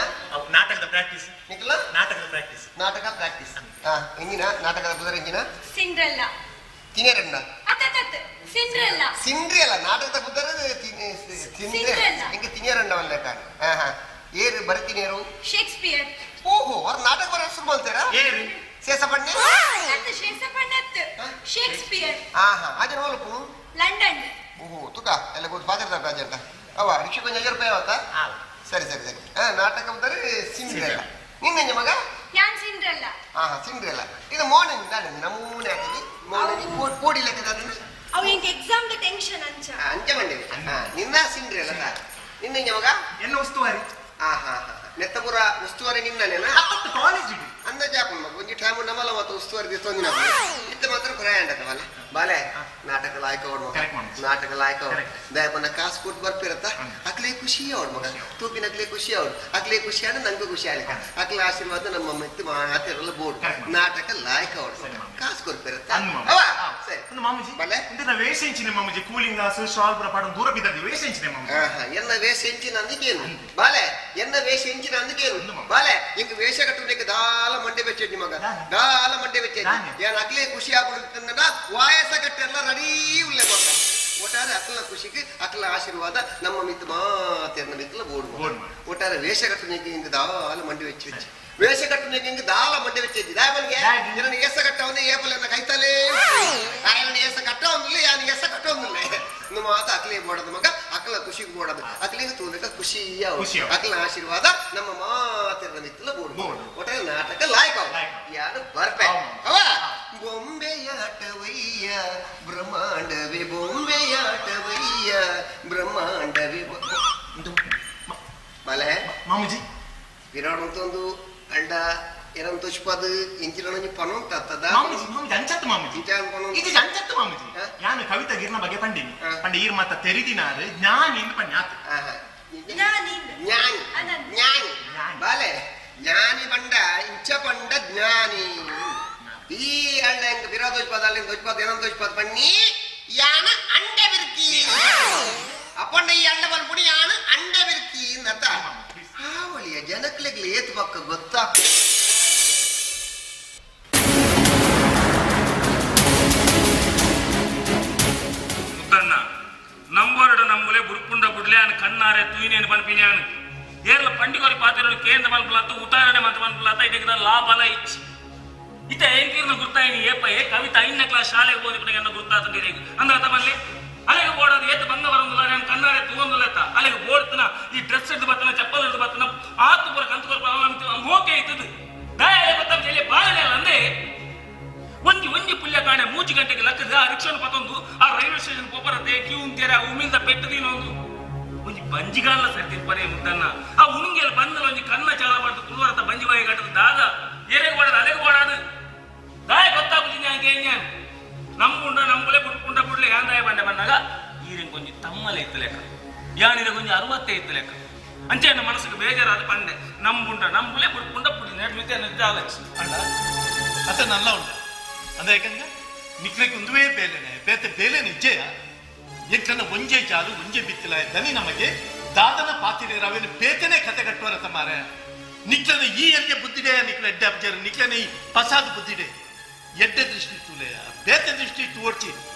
ನಾಟಕದ ಪ್ರಾಕ್ಟೀಸ್. ನಿಖಿಲ ನಾಟಕದ ಪ್ರಾಕ್ಟೀಸ್. ನಾಟಕ ಪ್ರಾಕ್ಟೀಸ್. ಹಾ ಇಂಜಿನ ನಾಟಕದ ಪುದರ್ ಇಂಜಿನ ಸಿಂಡ್ರೆಲ್ಲಾ. ತಿನೇರಣ್ಣ ಅತ್ತತ್ತ ಸಿಂಡ್ರೆಲ್ಲಾ. ಸಿಂಡ್ರೆಲ್ಲ ನಾಟಕದ ಪುದರ್ ಸಿಂಡ್ರೆಲ್ಲ. ಇಂಕ ತಿನೇರಣ್ಣ ವಲ್ಲ ಕಾಣ. ಹಾ ಹಾ ಏರು ಬರತಿನೇರು? ಶೇಕ್ಸ್ಪಿಯರ್. ಓಹೋ ಅವ್ರ ನಾಟಕ ಬರ ಶುರು ಮಾಡ್ತಾರಾ? ಏರು ಶೇಷಪಣ್ಣೆ? ಅತ್ತ ಶೇಷಪಣ್ಣತ್ ಶೇಕ್ಸ್ಪಿಯರ್. ಹಾ ಹಾ ಅಜನ ಹೋಲಪು ಲಂಡನ್. ಓಹೋ ತುಕ ಎಲ್ಲ ಗೊತ್ತು ಪಾತ್ರ ಅಜಂಟ ಅವ ರಿಕ್ಷಾ ಕೊಂಚ 5 ರೂಪಾಯಿ ಅವತ್ತ. ಸರಿ ಸರಿ ಸರಿ. ಹಾ ನಾಟಕ ಬಂದರೆ ಸಿಂಡ್ರೆಲ್ಲ. ನಿನ್ನ ಮಗ ಯಾನ್ ಸಿಂಡ್ರೆಲ್ಲ. ಹಾ ಹಾ ಸಿಂಡ್ರೆಲ್ಲ. ಇದು ಮಾರ್ನಿಂಗ್ ದಾನೆ ನಮೂನೆ ಆಗ್ತದೆ ಮಾರ್ನಿಂಗ್ ಕೋಡಿ ಲೆಕ್ಕದ ಅವ ಇಂಕ ಎಕ್ಸಾಮ್ the tension ಅಂಚ ಅಂಚ ಬಂದೇವಿ. ಹಾ ನಿನ್ನ ಸಿಂಡ್ರೆಲ್ಲ ನಿನ್ನ ಮಗ ಎನ್ನ ಉಸ್ತುವಾರಿ. ಹಾ ಹಾ ಹಾ ನೆತ್ತಪುರ ಉಸ್ತುವಾರಿ ನಿನ್ನನೇನಾ? ಕಾಲೇಜ್ ಅಂದಾಜು ಹಾಕೊಂಡು ಮಗ ಒಂಜಿ ಟೈಮ್ ನಮ್ಮಲ್ಲ ಮತ್ತು ಉಸ್ತುವಾರಿ ದಿವಸ ಇತ್ತ ಮಾತ್ರ ಪ್ರಯಾಣ ಆತವಲ್ಲ ಬಾಲೆ. ನಾಟಕ ಲಾಯ್ಕ ಅವಡ್ ಮಗ, ನಾಟಕ ಲಾಯ್ಕ ಅವಡ್ ದಯಪನ್ನ ಕಾಸು ಕೊಟ್ಟು ಬರ್ಪಿರತ್ತ ಅಕ್ಲೇ ಖುಷಿ ಅವಡ್ ಮಗ ತೂಪಿನ ಅಕ್ಲೇ ಖುಷಿ ಅವಡ್ ಅಕ್ಲೇ ಖುಷಿ ಆಡ ನಂಗೂ ಖುಷಿ ಆಗ್ಲಿಕ್ಕ ಅಕ್ಲ ಆಶೀರ್ವಾದ ನಮ್ಮ ಮೆತ್ತು ಮಾತಿರಲ್ಲ ಬೋರ್ಡ್ ನಾಟಕ ಲಾಯ್ಕ ಅವಡ್ ಮಗ ಕಾಸು ಕೊಡ್ಪಿರತ್ತ. ಸರಿ ಮಾಮೂಜಿ ಬಲೆ ವೇಷ ಎಂಚಿನ ಮಾಮೂಜಿ ಕೂಲಿಂಗ್ ಗ್ಲಾಸ್ ಶಾಲ್ ಪೂರ ಪಾಡ ದೂರ ಬಿದ್ದದ್ದು ವೇಷ ಎಂಚಿನ ಮಾಮೂಜಿ. ಎನ್ನ ವೇಷ ಎಂಚಿನ ಅಂದಕೇನು ಬಾಲೆ, ಎನ್ನ ವೇಷ ಎಂಚಿನ ಅಂದಕೇನು ಬಾಲೆ. ಇಂಕ ವೇಷ ಕಟ್ಟುವುದಕ್ಕೆ ದಾಲ ಮಂಡೆ ಬೆಚ್ಚಿ ಮಗ ದಾಲ ಮಂಡೆ ಬೆಚ್ಚಿ ಏನ್ ಅಕ್ಲೇ ಖುಷಿ ಆಗ್ಬಿಡುತ್ತಂದ ವಾಯಸ ಕಟ್ಟೆಲ್ಲ ರೆಡಿ ಉಲ್ಲೆ ಮಗ. ಒಟ್ಟಾರೆ ಅಕ್ಲ ಖುಷಿಗೆ ಅಕ್ಲ ಆಶೀರ್ವಾದ ನಮ್ಮ ಮಿತ್ತು ಮಾತೆರ್ನ ಮಿತ್ತಲ ಬೋರ್ಡ್. ಒಟ್ಟಾರೆ ವೇಷ ಕಟ್ಟುನಿಗೆ ಹಿಂಗ ದಾಲ ಮಂಡಿ ಬೆಚ್ಚಿ ಬೆಚ್ಚಿ ವೇಷ ಕಟ್ಟುನಿಗೆ ಹಿಂಗ ದಾಲ ಮಂಡೆ ಬೆಚ್ಚಿ ದಾಯಬನ್ಗೆ ನನ್ನ ಏಸ ಕಟ್ಟವನ್ನ ಏಪಲೆನ್ನ ಕೈತಲೇ ಆಯನ ಏಸ ಕಟ್ಟವನ್ನಿಲ್ಲ ಯಾನ ಏಸ ಕಟ್ಟವನ್ನಿಲ್ಲ ನಮ್ಮ ಮಾತ ಅಕ್ಲೇ ಬೋಡದ ಮಗ ಅಕ್ಲ ಖುಷಿಗೆ ಬೋಡದು ಅಕ್ಲಿಗೆ ತೂಲಕ ಖುಷಿಯ ಅಕ್ಲ ಆಶೀರ್ವಾದ ನಮ್ಮ ಮಾತೆರ್ನ ಮಿತ್ತಲ ಬೋರ್ಡ್. ಒಟ್ಟಾರೆ ನಾಟಕ ಲಾಯ್ಕ ಯಾರು ಬರ್ಪೆ ಅವ ಬೊಂಬೆಯಾಟವಯ್ಯ ಬ್ರಹ್ಮಾಂಡವೇ ಬೊಂಬೆಯಾಟವಯ್ಯ ಬ್ರಹ್ಮಾಂಡವೇ ಬಲೆ ಮಾಮೂಜಿ ವಿರಾಡ್ ಅಂತೊಂದು ಅಂಡ ಏನಂತ ತೋಚ್ಪದು ಇಂಚಿನ ಪನೊಂತ ಅತ್ತದ ಮಾಮೂಜಿ ಮಾಮೂಜಿ ಅಂಚತ್ತು ಮಾಮೂಜಿ ಇದು ಅಂಚತ್ತು ಮಾಮೂಜಿ ಯಾನು ಕವಿತಾ ಗಿರ್ನ ಬಗ್ಗೆ ಪಂಡಿನಿ ಪಂಡ ಈರ್ ಮಾತ ತೆರಿದಿನಾರು ಜ್ಞಾನಿ ಅಂತ ಪಂಡಿ ಆತ ಜ್ಞಾನಿ ಜ್ಞಾನಿ ಬಾಲೆ ಜ್ಞಾನಿ ಪಂಡ ಇಂಚ ಪಂಡ ಜ್ಞಾನಿ ಈ ಅಂಡ ಹೆಂಗ ವಿರೋಧ ದೋಜ್ಪಾದ ಅಲ್ಲಿ ದೋಜ್ಪಾದ ಏನಂತ ದೋಜ್ಪಾದ ಬನ್ನಿ ಯಾನ ಅಂಡೆ ಬಿರ್ಕಿ ಅಪ್ಪಂಡ ಈ ಅಂಡ ಬಂದ್ಬಿಡಿ ಯಾನ ಅಂಡೆ ಬಿರ್ಕಿ ಅಂತ ಆವಳಿಯ ಜನಕ್ಲೆಗ್ಲಿ ಏತ್ ಪಕ್ಕ ಗೊತ್ತಾ. ಮುದ್ದಣ್ಣ ನಂಬೋರಡ ನಮ್ಮಲೆ ಬುರುಪುಂಡ ಬುಡ್ಲೆ ಅನ್ ಕಣ್ಣಾರೆ ತೂಯಿನೇನು ಪನ್ಪಿನ್ಯಾನು ಏರ್ಲ ಪಂಡಿಗೋರಿ ಪಾತ್ರೆ ಕೇಂದ್ರ ಮನ್ಪುಲಾತ ಉತಾರಣೆ ಮಂತ ಮನ್ಪುಲಾತ ಇದಕ್ಕೆ ಲಾಭಲ ಇಚ್ಚಿ ಇತ ಏನ್ಕೀರ್ನ ಗುರ್ತಾಯಿನಿ ಏಪ ಏ ಕವಿತಾ ಐದನೇ ಕ್ಲಾಸ್ ಶಾಲೆಗೆ ಓದಿಪನಿಗೆ ಅನ್ನ ಗುರ್ತಾತಂದಿರಿ ಅಂದ್ರೆ ಅತ್ತ ಬನ್ನಿ ಅಲ್ಲಿಗೆ ಓಡೋದು ಏತ ಬಂಗ ಬರೋದಿಲ್ಲ ನಾನು ಕಣ್ಣಾರೆ ತೂಗೊಂದಿಲ್ಲ ಅಲ್ಲಿಗೆ ಓಡ್ತನ ಈ ಡ್ರೆಸ್ ಹಿಡಿದು ಬರ್ತಾನ ಚಪ್ಪಲ್ ಹಿಡಿದು ಬರ್ತಾನ ಆತು ಪುರ ಕಂತು ಮೋಕೆ ಇತ್ತದು ದಯ ಗೊತ್ತಾಗ ಬಾಳೆ ಅಂದ್ರೆ ಒಂಜಿ ಒಂಜಿ ಪುಲ್ಯ ಕಾಣೆ 3 ಗಂಟೆಗೆ ಲಕ್ಕದ ಆ ರಿಕ್ಷಾನ ಪತ್ತೊಂದು ಆ ರೈಲ್ವೆ ಸ್ಟೇಷನ್ ಪೋಪರತೆ ಕ್ಯೂ ಅಂತೀರ ಉಮಿಂದ ಪೆಟ್ಟದಿನೊಂದು ಒಂಜಿ ಬಂಜಿಗಾಲ ಸರ್ತಿ ಪರೇ ಮುದ್ದನ್ನ ಆ ಉಣುಂಗೆಲ್ಲ ಬಂದಲ್ಲ ಒಂಜಿ ಕಣ್ಣ ಚಾಲ ಮಾಡ್ದು ಕುಲ್ವರತ ಬಂಜಿ ಬಾಯಿ ಗಟ್ಟದ ದಾದ ಏರೆಗೆ ಓಡಾದ ಅಲೆಗೆ ಓಡಾದು ದಾಯ ಗೊತ್ತಾಗುದಿನ ಹಂಗೆ ನಮ್ಮುಂಡ ನಮ್ಮಲೆ ಬುಡ್ಕುಂಡ ಬುಡ್ಲೆ ಯಾಂದಾಯ ಬಂಡೆ ಬಂದಾಗ ಈರೆಂಗೆ ಕೊಂಚ ತಮ್ಮಲೆ ಇತ್ತು ಲೆಕ್ಕ ಯಾನಿರ ಕೊಂಚ 60 ಇತ್ತು ಲೆಕ್ಕ ಅಂಚೆ ನನ್ನ ಮನಸ್ಸಿಗೆ ಬೇಜಾರಾದ ಪಂಡೆ ನಂಬುಂಡ ನಂಬುಲೆ ಬುಡ್ಕುಂಡ ಪುಡಿ ನೆಡ್ಮಿತೆ ನಿದ್ದಾಲಚ್ಚಿ ಅಣ್ಣ ಅತ ನಲ್ಲ ಉಂಡ ಅಂದ್ರೆ ಯಾಕಂದ್ರೆ ನಿಕ್ಲೆಗೆ ಒಂದುವೇ ಬೇಲೆನೆ ಬೇತೆ ಬೇಲೆ ನಿಜಯ ಎಂಕನ ಒಂಜೆ ಜಾಲು ಒಂಜೆ ಬಿತ್ತಿಲ ದನಿ ನಮಗೆ ದಾದನ ಪಾತಿರೆ ರವೇನು ಬೇತನೆ ಕತೆ ಕಟ್ಟುವರ ತಮಾರೆ ನಿಕ್ಲನ ಈ ಎಲ್ಲಿಗೆ ಬುದ್ಧಿಡೆ ನಿಕ್ಲ ಎಡ್ಡೆ ಅಬ್ಜರ್ ನಿಕ್ಲನ ಈ ಪಸಾದ ಬುದ್ಧಿಡೆ ಎಡ್ಡೆ ದೃಷ್ಟಿ ತೂಲೆಯ ಬೇತೆ ದೃಷ್ಟಿ ತೋಡ್ಚಿ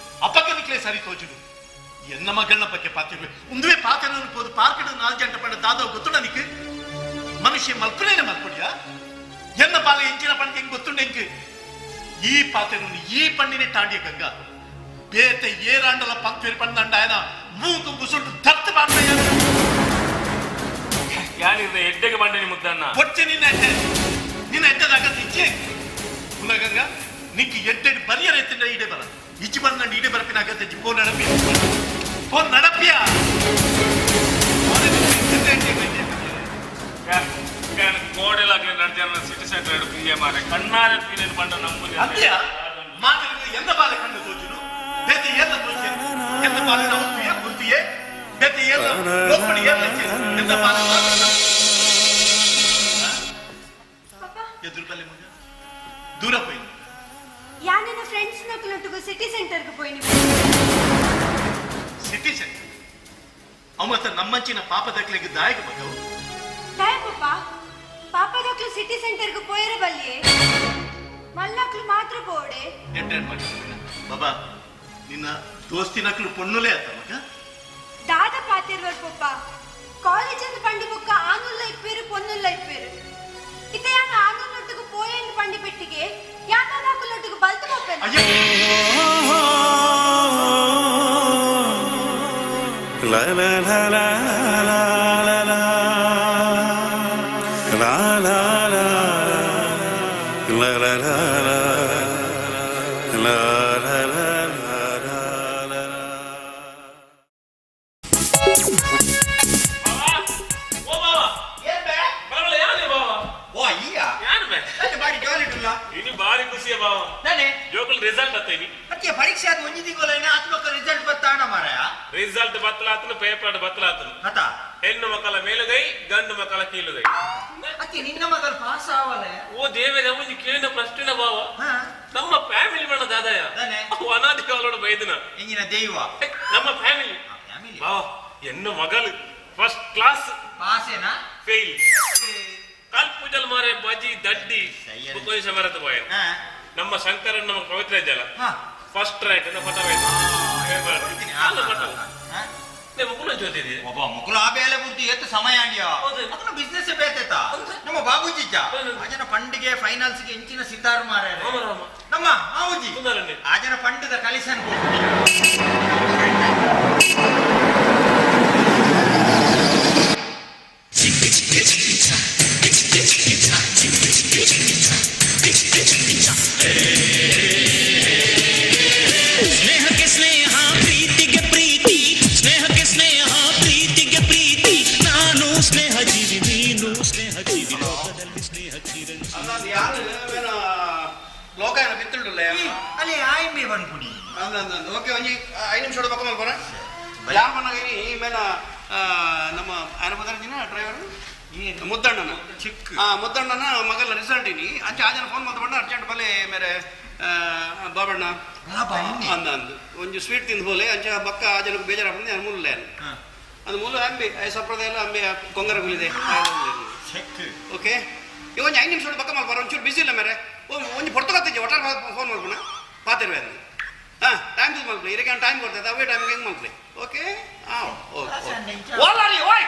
ಅಪಕ ನಿಕ್ಲೆ ಸರಿ ತೋಚುಡು ಎನ್ನ ಮಗಳನ್ನ ಬಗ್ಗೆ ಪಾತಿರುವೆ ಒಂದುವೇ ಪಾತಿರ ಪೋದು ಪಾರ್ಕಡು 4 ಗಂಟೆ ಪಂಡ ದಾದೋ ಗೊತ್ತುಂಡ ನಿಕ್ ಮನುಷ್ಯ ಮಲ್ಪನೇನೆ ಮಲ್ಪುಡಿಯಾ ಎನ್ನ ಪಾಲ ಎಂಚಿನ ಪಂಡ ಹೆಂಗ್ ಗೊತ್ತುಂಡ ಎಂಕ್ ಈ ಪಾತೆನು ಈ ಪಣ್ಣಿനെ ಟಾಂಡಿಯ ಗಂಗಾ ಬೇತೆ ಏರಾಂಡಲ ಪಂಕ್ತಿರಿ ಪಂದಂಡ ఆయన ಮೂಕು ಬುಸುಂಟು ದತ್ತು ಪಾಡ್ತಯ್ಯ. ಯಾನಿರ್ದ ಎಡ್ಡೆಗೆ ಬಂಡನಿ ಮುದ್ದಣ್ಣ ಪೊಚ್ಚೆ ನಿನ್ನ ಎಡ್ಡೆ ನಿನ್ನ ಎಡ್ಡೆದಾಗ ಇಚ್ಚೆ ಉಲಗಂಗ ನಿಕ್ಕಿ ಎಡ್ಡೆಡ್ ಬರಿಯರ ಎತ್ತಿನ ಈಡೆ ಬರ ಇಚ್ಚಿ ಬಂದ ಈಡೆ ಬರಪಿನ ಅಗತ್ಯ ಫೋನ್ ನಡಪಿ ಫೋನ್ ನಡಪಿಯ ಕೋಡೆಲಾಗ್ಲಿ ನಡ್ಜನ ಸಿಟಿ ಸೆಂಟರ್ ಪಿ ಎ ಮಾರೆ ಕಣ್ಣಾರೆ ತೀನೇನು ಬಂಡ ನಂಬುದು ಅಂತ್ಯ ಮಾತಿನ ಎಂದ ಬಾಲೆ ಕಣ್ಣು ತೋಚುನು ಬೇತೆ ಎಲ್ಲ ತೋಚು ಎಂದ ಬಾಲೆ ನಾವು ಬುದ್ಧಿಯೇ ಬೇತೆ ಎಲ್ಲ ಲೋಪಡಿ ಎಲ್ಲ ಎಂದ ಬಾಲೆ ಎದುರು ಬಲ್ಲೆ ಮಗ ದೂರ ಪೋಯಿ ಯಾನಿನ ಫ್ರೆಂಡ್ಸ್ ನಕಲೊಟ್ಟಿಗೆ ಸಿಟಿ ಸೆಂಟರ್ಗೆ ಪೋಯಿನಿ ಸಿಟಿ ಸೆಂಟರ್ ಅವತ್ತ ನಮ್ಮಂಚಿನ ಪಾಪದಕ್ಲಿಗೆ ದಾಯಕ ಮಗವು ದಾಯ ಪಾಪ ಪಾಪದಕ್ಲು ಸಿಟಿ ಸೆಂಟರ್ಗೆ ಪೋಯಿರ ಬಲ್ಲಿಯೇ ಮಲ್ಲಕ್ಲು ಮಾತ್ರ ಬೋಡೆ ಎಂಟೆಂಟ್ ಮಗ ಬಾಬಾ ನಿನ್ನ ದೋಸ್ತಿನಕ್ಲು ಪೊಣ್ಣುಲೇ ಆತ ಮಗ ದಾದ ಪಾತಿರ್ವರ್ ಪಪ್ಪ ಕಾಲೇಜ್ ಪಂಡಿ ಬುಕ್ಕ ಆನುಲ್ಲ ಇಪ್ಪೇರು ಪೊನ್ನುಲ್ಲ ಇಪ್ಪೇರು ಇತ್ತ ಯಾನ ಆನುಲ್ಲೊಟ್ಟಿಗೆ ಪೋಯಂದು ಪಂಡಿ ಪೆಟ್ಟಿಗೆ ಯಾನಾಕುಲ್ಲೊಟ್ಟಿಗೆ ಬಲ್ತು ಪೊಪ್ಪೆನ La la la la la la la la la la la la la la la la la la. ಓ ಬಾವಾ ಬರಲ್ಲ ಯಾನೆ ಬಾವಾ ಓ ಅಯ್ಯ ಯಾನು ಬೇ ನಾನೆ ಬಾರಿ ಜಾಲಿ ಇಡುಲ್ಲ ಇನ್ನು ಬಾರಿ ಖುಷಿಯ ಬಾವಾ ನಾನೆ ಜೋಕುಲ್ ರಿಸಲ್ಟ್ ಅತ್ತೇನಿ ಅತ್ತೆ ಪರೀಕ್ಷೆ ಆದ ಒಂಜಿ ತಿಂಗಳೇನೆ ಆತ್ಮಕ ರಿಸಲ್ಟ್ ಬತ್ತಾಣ ಮಾರಾಯ ರಿಸಲ್ಟ್ ಬತ್ತಲಾತನು ಪೇಪರ್ ಬತ್ತಲಾತನು ಅತ ಹೆಣ್ಣು ಮಕ್ಕಳ ಮೇಲುಗೈ ಗಂಡು ಮಕ್ಕಳ ಕೀಲುಗೈ ಅತ್ತೆ ನಿನ್ನ ಮಗಲ್ ಪಾಸ್ ಆವಲೆ ಓ ದೇವರೇ ಒಂಜಿ ಕೇಳಿನ ಪ್ರಶ್ನೆ ಬಾವ ನಮ್ಮ ಫ್ಯಾಮಿಲಿ ಬಣ್ಣ ದಾದಾಯ ಅನಾದಿ ಕಾಲೋಡ ಬೈದನ ಎಂಜಿನ ದೈವ ನಮ್ಮ ಫ್ಯಾಮಿಲಿ ಬಾವ ಎನ್ನು ಮಗಲು ಫಸ್ಟ್ ಕ್ಲಾಸ್ ಪಾಸೇನಾ ಫೇಲ್ ಕಲ್ಪುಜಲ್ ಮಾರೆ ಬಜಿ ದಡ್ಡಿ ಮುಖೋಜ ಮರತ ಬಾಯ ನಮ್ಮ ಶಂಕರನ್ ನಮ್ಮ ಪವಿತ್ರ ಇದ್ದಲ್ಲ ಫಸ್ಟ್ ರ್ಯಾಂಕ್ ಅಂತ ಪಟ ಮುಕುಲ ಜೊತೆ ಒಬ್ಬ ಮುಕುಲ ಆ ಬೇಲೆ ಬುದ್ಧಿ ಎತ್ತು ಸಮಯ ಅಂಡಿಯ ಅದನ್ನ ಬಿಸ್ನೆಸ್ ಬೇತೇತ ನಮ್ಮ ಬಾಬೂಜಿ ಆಜನ ಪಂಡಿಗೆ ಫೈನಾನ್ಸ್ ಗೆ ಇಂಚಿನ ಸಿತಾರು ಮಾರ ನಮ್ಮ ಮಾವುಜಿ ಆಜನ ಪಂಡದ ಕಲಿಸನ್ ಸ್ನೇಹಕ್ಕೆ ಸ್ನೇಹ ಪ್ರೀತಿಗೆ ಪ್ರೀತಿ ಸ್ನೇಹಕ್ಕೆ ಸ್ನೇಹ ಪ್ರೀತಿಗೆ ಪ್ರೀತಿ ನಾನು ಸ್ನೇಹ ಜೀವಿ ನೀನು ಸ್ನೇಹ ಜೀವಿ ಲೋಕದಲ್ಲಿ ಸ್ನೇಹ ಚಿರಂಜೀವಿ ಯಾರು ಲೋಕ ಬಿತ್ತುಳ್ಳುಲ್ಲ ಅಲ್ಲಿ ಆಯ್ಮೆ ಬಂದ್ಪುಡಿ ಓಕೆ ಒಂಜಿ 5 ನಿಮಿಷ ಪಕ್ಕ ಮಲ್ಪರ ಯಾರು ಮನ್ನಾಗಿನಿ ಈ ಮೇಲ ನಮ್ಮ ಆಯನ ಬದರ್ಜಿನ ಡ್ರೈವರ್ ಮುದ್ದಣ್ಣನ ಚಿಕ್ಕ ಮುದ್ದಣ್ಣನ ಮಗಲ ರಿಸಲ್ಟ್ ಇನಿ ಅಂಚೆ ಆ ಜನ ಫೋನ್ ಮಾಡ್ಕೊಂಡು ಅರ್ಜೆಂಟ್ ಬಲೆ ಮೇರೆ ಬಾಬಣ್ಣ ಅಂದ ಅಂದು ಒಂಜಿ ಸ್ವೀಟ್ ತಿಂದು ಹೋಲೆ ಅಂಚೆ ಬಕ್ಕ ಆ ಜನಕ್ಕೆ ಬೇಜಾರಾಗ್ತದೆ ನಾನು ಮೂಲ ಅದು ಮೂಲ ಅಂಬೆ ಸಂಪ್ರದಾಯ ಎಲ್ಲ ಅಂಬೆ ಕೊಂಗರ ಗುಲಿದೆ ಓಕೆ ಇವ ಒಂಜಿ 5 ನಿಮಿಷ ಬಕ್ಕ ಮಲ್ಪರ ಒಂಚೂರು ಬಿಸಿ ಇಲ್ಲ ಮೇರೆ ಒಂಜಿ ಪೊರ್ತಕತ್ತಿಜ್ಜಿ ಒಟ್ಟಾರೆ ಫೋನ್ ಮಲ್ಪುಣ ಪಾತಿರ್ವೆ ಅಂದು ಹಾಂ ಟೈಮ್ ಚೂಸ್ ಮಲ್ಪಲೆ ಇದಕ್ಕೆ ಟೈಮ್ ಕೊಡ್ತದೆ ಅವೇ ಟೈಮ್ಗೆ ಹೆಂಗೆ ಮಲ್ಪಲೆ ಓಕೆ ಹಾಂ ಓಕೆ ಓಲಾರಿ ಓಯ್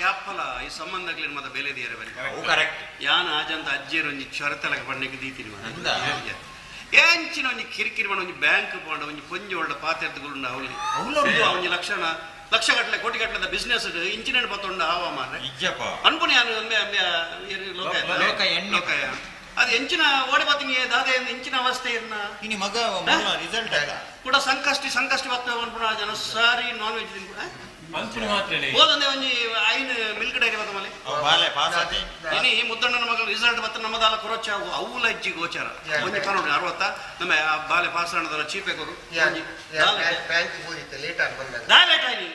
ಯಾಪಲ ಈ ಸಂಬಂಧಗಳು ಮತ್ತೆ ಬೆಲೆ ಇದೆಯಾ ಬೇರೆ ಕರೆಕ್ಟ್ ಯಾನ ಆಜಂತ ಅಜ್ಜಿಯರು ಒಂಜಿ ಚೊರತಲಕ ಬಣ್ಣಕ್ಕೆ ದೀತಿನಿ ಎಂಚಿನ ಒಂಜಿ ಕಿರಿಕಿರಿ ಬಣ್ಣ ಒಂಜಿ ಬ್ಯಾಂಕ್ ಪೋಂಡ ಒಂಜಿ ಪೊಂಜಿ ಒಳ್ಳೆ ಪಾತ್ರೆಗುಂಡ ಅವಲಿ ಒಂಜಿ ಲಕ್ಷಣ ಲಕ್ಷ ಗಟ್ಟಲೆ ಕೋಟಿ ಗಟ್ಟಲೆದ ಬಿಸ್ನೆಸ್ ಇಂಚಿನ ಪತ್ತೊಂಡ ಆವ ಮಾರ್ರೆ ಅನ್ಪುನಿ ಯಾನು ಅಂಬೆ ಅಂಬೆ ಲೋಕ ಲೋಕ ಎಣ್ಣೆ ಲೋಕ ಅದು ಎಂಚಿನ ಓಡಿ ಬಾತಿಗೆ ದಾದ ಇಂಚಿನ ಅವಸ್ಥೆ ಇರ್ನ ಇನಿ ಮಗ ರಿಸಲ್ಟ್ ಅಲ್ಲ ಕೂಡ ಸಂಕಷ್ಟಿ ಸಂಕಷ್ಟಿ ಬರ್ತವೆ ಅನ್ಪುಣ ಜನ ಸಾರಿ ನಾನ್ ವೆಜ್ ತಿನ್ಪುಣ ಅನ್ಪುಣ ಮಾತ್ರ ಹೋದಂದೆ ಒಂಜಿ ಐನ್ ಮಿಲ್ಕ್ ಡೈರಿ ಬತ್ತ ಮಲೆ ಬಾಲೆ ಪಾಸ್ ಆತಿ ಇನಿ ಮುದ್ದಣ್ಣನ ಮಗಳ ರಿಸಲ್ಟ್ ಬತ್ತ ನಮ್ಮದಾಲ ಕೊರೊಚ್ಚ ಅವು ಲಜ್ಜಿ ಗೋಚಾರ ಒಂಜಿ ಕಾನೂನು 60 ನಮ್ಮ ಬಾಲೆ ಪಾಸ್ ಆಣದಲ್ಲ ಚೀಪೆ ಕೊರು ಬ್ಯಾಂಕ್ ಹೋಗಿತ್ತು ಲೇಟ್ ಆಗಿ ಬಂದಾಗ ದಾ ಲೇಟ್ ಆಯ್ನಿ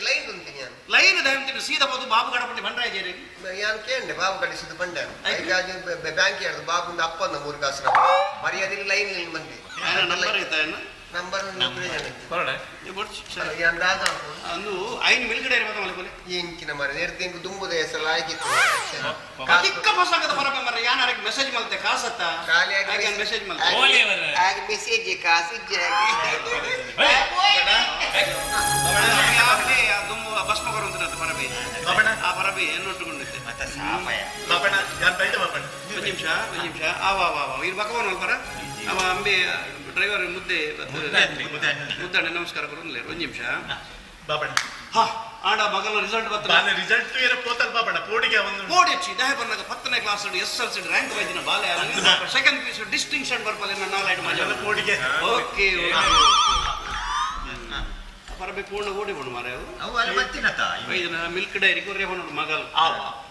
ಲೈನ್ ಉಂಟು ನಾನು ಲೈನ್ ದಾಂತಿನ ಸೀದಾ ಬೋದು ಬಾಬು ಗಡಪಟ್ಟಿ ಬಂಡ್ರಾಯ ಜೇರಿ ಯಾನು ಕೇಂಡೆ ಬಾಬು ಕಡಿಸಿದ್ದು ಬಂಡೆ ಹೀಗಾಗಿ ಬ್ಯಾಂಕ್ ಯಾರ್ದು ಬಾಬುಂದ ಅಪ್ಪನ ಮೂರು ಕಾಸು ಮರ್ಯಾದೆ ಲೈನ್ ಬಂದೆ ನಂಬರ್ ಐತಾ ನಂಬರ್ ಅಂದು ಐನ್ ಮಿಲ್ಗಡೆ ಇರ್ಬೋದು ಮಲೆ ಕೊಲೆ ಎಂಚಿನ ಮರ ನೇರ್ದಿಂಗ್ ದುಂಬುದ ಹೆಸರು ಆಗಿತ್ತು ಚಿಕ್ಕ ಪಸಂಗದ ಹೊರಗೆ ಮರ ಯಾನ್ ಅರಗೆ ಮೆಸೇಜ್ ಮಲ್ತೆ ಕಾಸತ್ತ ಖಾಲಿ ಆಗಿ ಮೆಸೇಜ್ ಮಲ್ತೆ ಆಗ ಮೆಸೇಜ್ ಕಾಸು ಬಸ್ ಮಗರು ಅಂತ ಪರಬಿ ಆ ಪರಬಿ ಎನ್ನೊಟ್ಟುಕೊಂಡಿದ್ದೆ ಮತ್ತೆ ಸಾಮಯ ಬಾಬಣ್ಣ ಯಾನ್ ಬೈದ ಬಾಬಣ್ಣ ಒಂದು ನಿಮಿಷ ಒಂದು ನಿಮಿಷ. ಆವ ಆವ ಆವ ಇರ್ ಬಕವನ್ ಅಲ್ಪರ ಅವ ಅಂಬೆ ಡ್ರೈವರ್ ಮುದ್ದೆ ಮುದ್ದಣ್ಣ ನಮಸ್ಕಾರ ಕೊರೊಂದ್ಲೆ. ಒಂದು ನಿಮಿಷ ಬಾಬಣ್ಣ. ಹಾ ಆಡ ಮಗನ ರಿಸಲ್ಟ್ ಬತ್ತ ಬಾಲೆ ರಿಸಲ್ಟ್ ಏರ ಪೋತಲ್ ಬಾಬಣ್ಣ ಪೋಡಿಗೆ ಅವನು ಪೋಡಿ ಹಚ್ಚಿ ದಹ ಬನ್ನಗ 10ನೇ class S L C rank ವೈದಿನ ಬಾಲೆ ಸೆಕೆಂಡ್ ಪಿ ಯು ಡಿಸ್ಟಿಂಕ್ಷನ್ ಬರ್ಪಲೆ ನನ್ನ ನಾಲೈಟ್ ಮಜಾ ಪೋಡಿಗೆ. ಓಕೆ ಓಕೆ ಪರಬೆ ಪೂರ್ಣ ಓಡಿ ಬಣ್ಣು ಮಾರೆ ಅವು ಅಲ್ಲಿ ಬತ್ತಿನತ ವೈದಿನ ಮಿಲ್ಕ್ ಡೈರಿ ಕೊರ್ರೆ ಬಣ್ಣು ಮಗಲ್.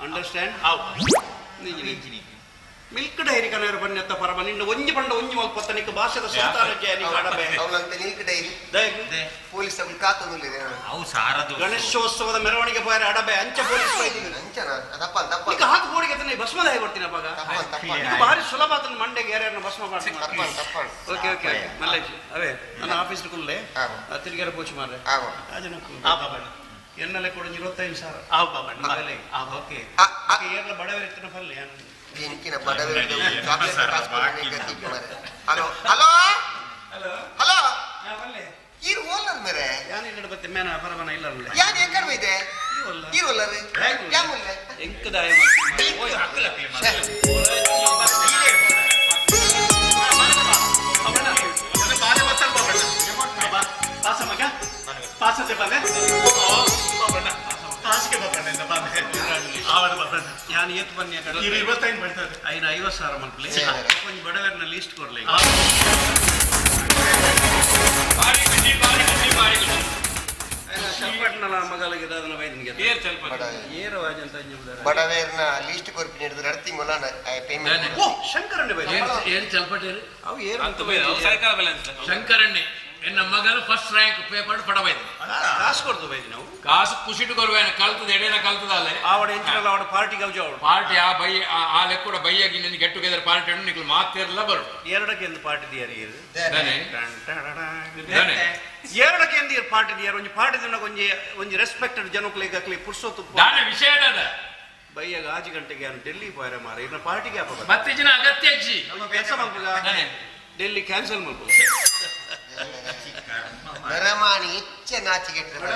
ಅಂಡರ್ಸ್ಟ್ಯಾಂಡ್? ಮಿಲ್ಕ್ ಡೈರಿ ಕನೆಯರು ಬಣ್ಣತ್ತ ಪರಬ ನಿನ್ನ ಒಂಜಿ ಪಂಡ ಒಂಜಿ ಮಲ್ಪತ್ತ ನಿಕ್ಕ ಭಾಷೆದ ಸಂತಾನ ಜಾನಿ ಕಾಡಬೆ ಅವಳಂತೆ ಮಿಲ್ಕ್ ಡೈರಿ ಪೊಲೀಸ್ ಅವ್ರು ಕಾತೊಂದುಲ್ಲೆರ್ ಅವು ಸಾರದು ಗಣೇಶೋತ್ಸವದ ಮೆರವಣಿಗೆ ಪೋಯರೆ ಅಡಬೆ ಅಂಚ ಪೊಲೀಸ್ ಬೈದಿನಿ ಅಂಚನ ತಪ್ಪ ತಪ್ಪ ನಿಕ್ಕ ಹಾಕು ಕೋಡಿಗೆ ತನ್ನ ಭಸ್ಮದಾಯ ಕೊಡ್ತೀನಿ ಅಪ್ಪಾಗ ತಪ್ಪ ನಿಕ್ಕ ಭಾರಿ ಸುಲಭ ಆತನ ಮಂಡೆಗೆ ಯಾರ್ಯಾರನ್ನ ಭಸ್ಮ ಮಾಡ್ತೀನಿ. ತಪ್ಪ ತಪ್ಪ. ಓಕೆ ಓಕೆ ಮಲ್ಲೇಶ್ ಅವೇ ನನ್ನ ಆಫೀಸ್ ಕುಲ್ಲೆ ತಿರುಗಾರ ಪೋಚು ಮಾರ್ರೆ ಆಜನಕ್ಕು ಆ ಬಾಬಣ್ಣ ಎನ್ನಲೆ ಕೂಡ 25,000. ಆ ಬಾಬಣ್ಣ. ಮಗಲೇ ಓಕೆ ಏರ್ಲ ಬಡವರಿತ್ತಿನ ಫಲ್ಲೆ ಎಂಕಿನ ಬಡವರಿಗೆ ಚಾಕ್ಲೇಟ್ ಕಾಸು ಕೊಡೋಣ ಗತಿ ಮಾರೆ. ಹಲೋ ಹಲೋ ಹಲೋ ಹಲೋ ಈರು ಓಲ್ಲರ್ ಮೇರೆ ಯಾನ್ ಇನ್ನಡ ಬತ್ತೆ ಮೇನ ಪರಮನ ಇಲ್ಲ ಯಾನ್ ಏನ್ ಕಡಿಮೆ ಇದೆ ಈರು ಓಲ್ಲರ್ ಯಾ ಮುಲ್ಲೆ ಎಂಕದಾಯ ಓಯ್ ಅಕ್ಕಲ ಪೇ ಬಾಲೆ ಬತ್ತಲ್ ಬಾಬಣ್ಣ. ಪಾಸ ಮಗ ಪಾಸತೆ ಬಾಲೆ ಬಾಬಣ್ಣ ಪಾಸಿಗೆ ಬಾಬಣ್ಣ ಇಂದ ಬಾಲೆ ಆವಡ ಬಾಬಣ್ಣ. ಯಾನ್ ಏತ್ ಬನ್ನಿ ಕಡೆ ಇರು 25 ಬರ್ತದೆ. ಐನ 50,000 ಮಲ್ಪಲೆ ಒಂಜಿ ಬಡವರ್ನ ಲಿಸ್ಟ್ ಕೊರ್ಲೆ. ಬಾರಿ ಖುಷಿ ಬಾರಿ ಖುಷಿ ಬಾರಿ ಖುಷಿ. ಚಲ್ಪಟ್ನಲ ಮಗಲಿಗೆ ದಾದನ ಬೈದಿನಿಗೆ ಏರ್ ಚಲ್ಪಟ್ ಏರು ಆಜಂತ ಅಂಜುದಾರ ಬಡವೇರ್ನ ಲಿಸ್ಟ್ ಕೊರ್ಪಿ ಹಿಡಿದು ಎರಡು ತಿಂಗಳ ಪೇಮೆಂಟ್. ಓ ಶಂಕರಣ್ಣ ಬೈದ ಏರ್ ಚಲ್ಪಟ್ ಏರು ಅವು ಏರು ಅಂತ ಬೈದ ಅವು ಸೈಕಲ್ ಬ್ಯಾಲೆನ್ಸ್. ಶಂಕರಣ್ಣೆ ಎನ್ನ ಮಗನು ಫಸ್ಟ್ ರ್ಯಾಂಕ್ ಪೇಪರ್ ಪಡಬೈದ ಕಾಸು ಕೊಡ್ತು ಬೈದಿ ನಾವು ಕಾಸು ಕುಸಿಟು ಕೊರುವೇನ ಕಲ್ತದ ಎಡೇನ ಕಲ್ತದಲ್ಲೇ ಆವಡ ಎಂಚಿನಲ್ಲ ಆವಡ ಪಾರ್ಟಿಗೆ ಅವಜ ಅವಡು ಪಾರ್ಟಿ ಆ ಬೈ ಆ ಲೆಕ್ಕೂಡ ಬೈಯಾಗಿ ನಿನ್ನ ಗೆಟ್ ಟುಗೆದರ್ ಪಾರ್ಟಿ ಅನ್ನು ನಿಕ್ಲು ಮಾತಿರಲ್ಲ ಬರು ಎರಡಕ್ಕೆ ಎಂದು ಪಾರ್ಟಿ ದಿಯಾರಿ ದಾನೆ ದಾನೆ ಎರಡಕ್ಕೆ ಎಂದು ಪಾರ್ಟಿ ದಿಯಾರು ಒಂಜಿ ಪಾರ್ಟಿ ದಿನ ಒಂಜಿ ಒಂಜಿ ರೆಸ್ಪೆಕ್ಟೆಡ್ ಜನಕ್ಕಲಿಗೆ ಅಕ್ಲಿ ಪುರ್ಸೊತ್ತು ದಾನೆ ವಿಷಯ ದಾದ ಬೈಯಾಗ 5 ಗಂಟೆಗೆ ಯಾರು ಡೆಲ್ಲಿ ಪೋಯರೆ ಮಾರ ಇನ್ನ ಪಾರ್ಟಿಗೆ ಹಾಪ ಮತ್ತೆ ಜನ ಅಗತ್ಯ ಅಜ್ಜಿ ಕೆಲಸ ಮಲ್ಪುಗ ಡೆಲ್ಲಿ ಕ್ಯಾನ್ಸಲ್ ಮಲ್ಪುಗ ನರಮಾಣಿ ಇಚ್ಛೆ ನಾಚಿಗೆಟ್ರೆ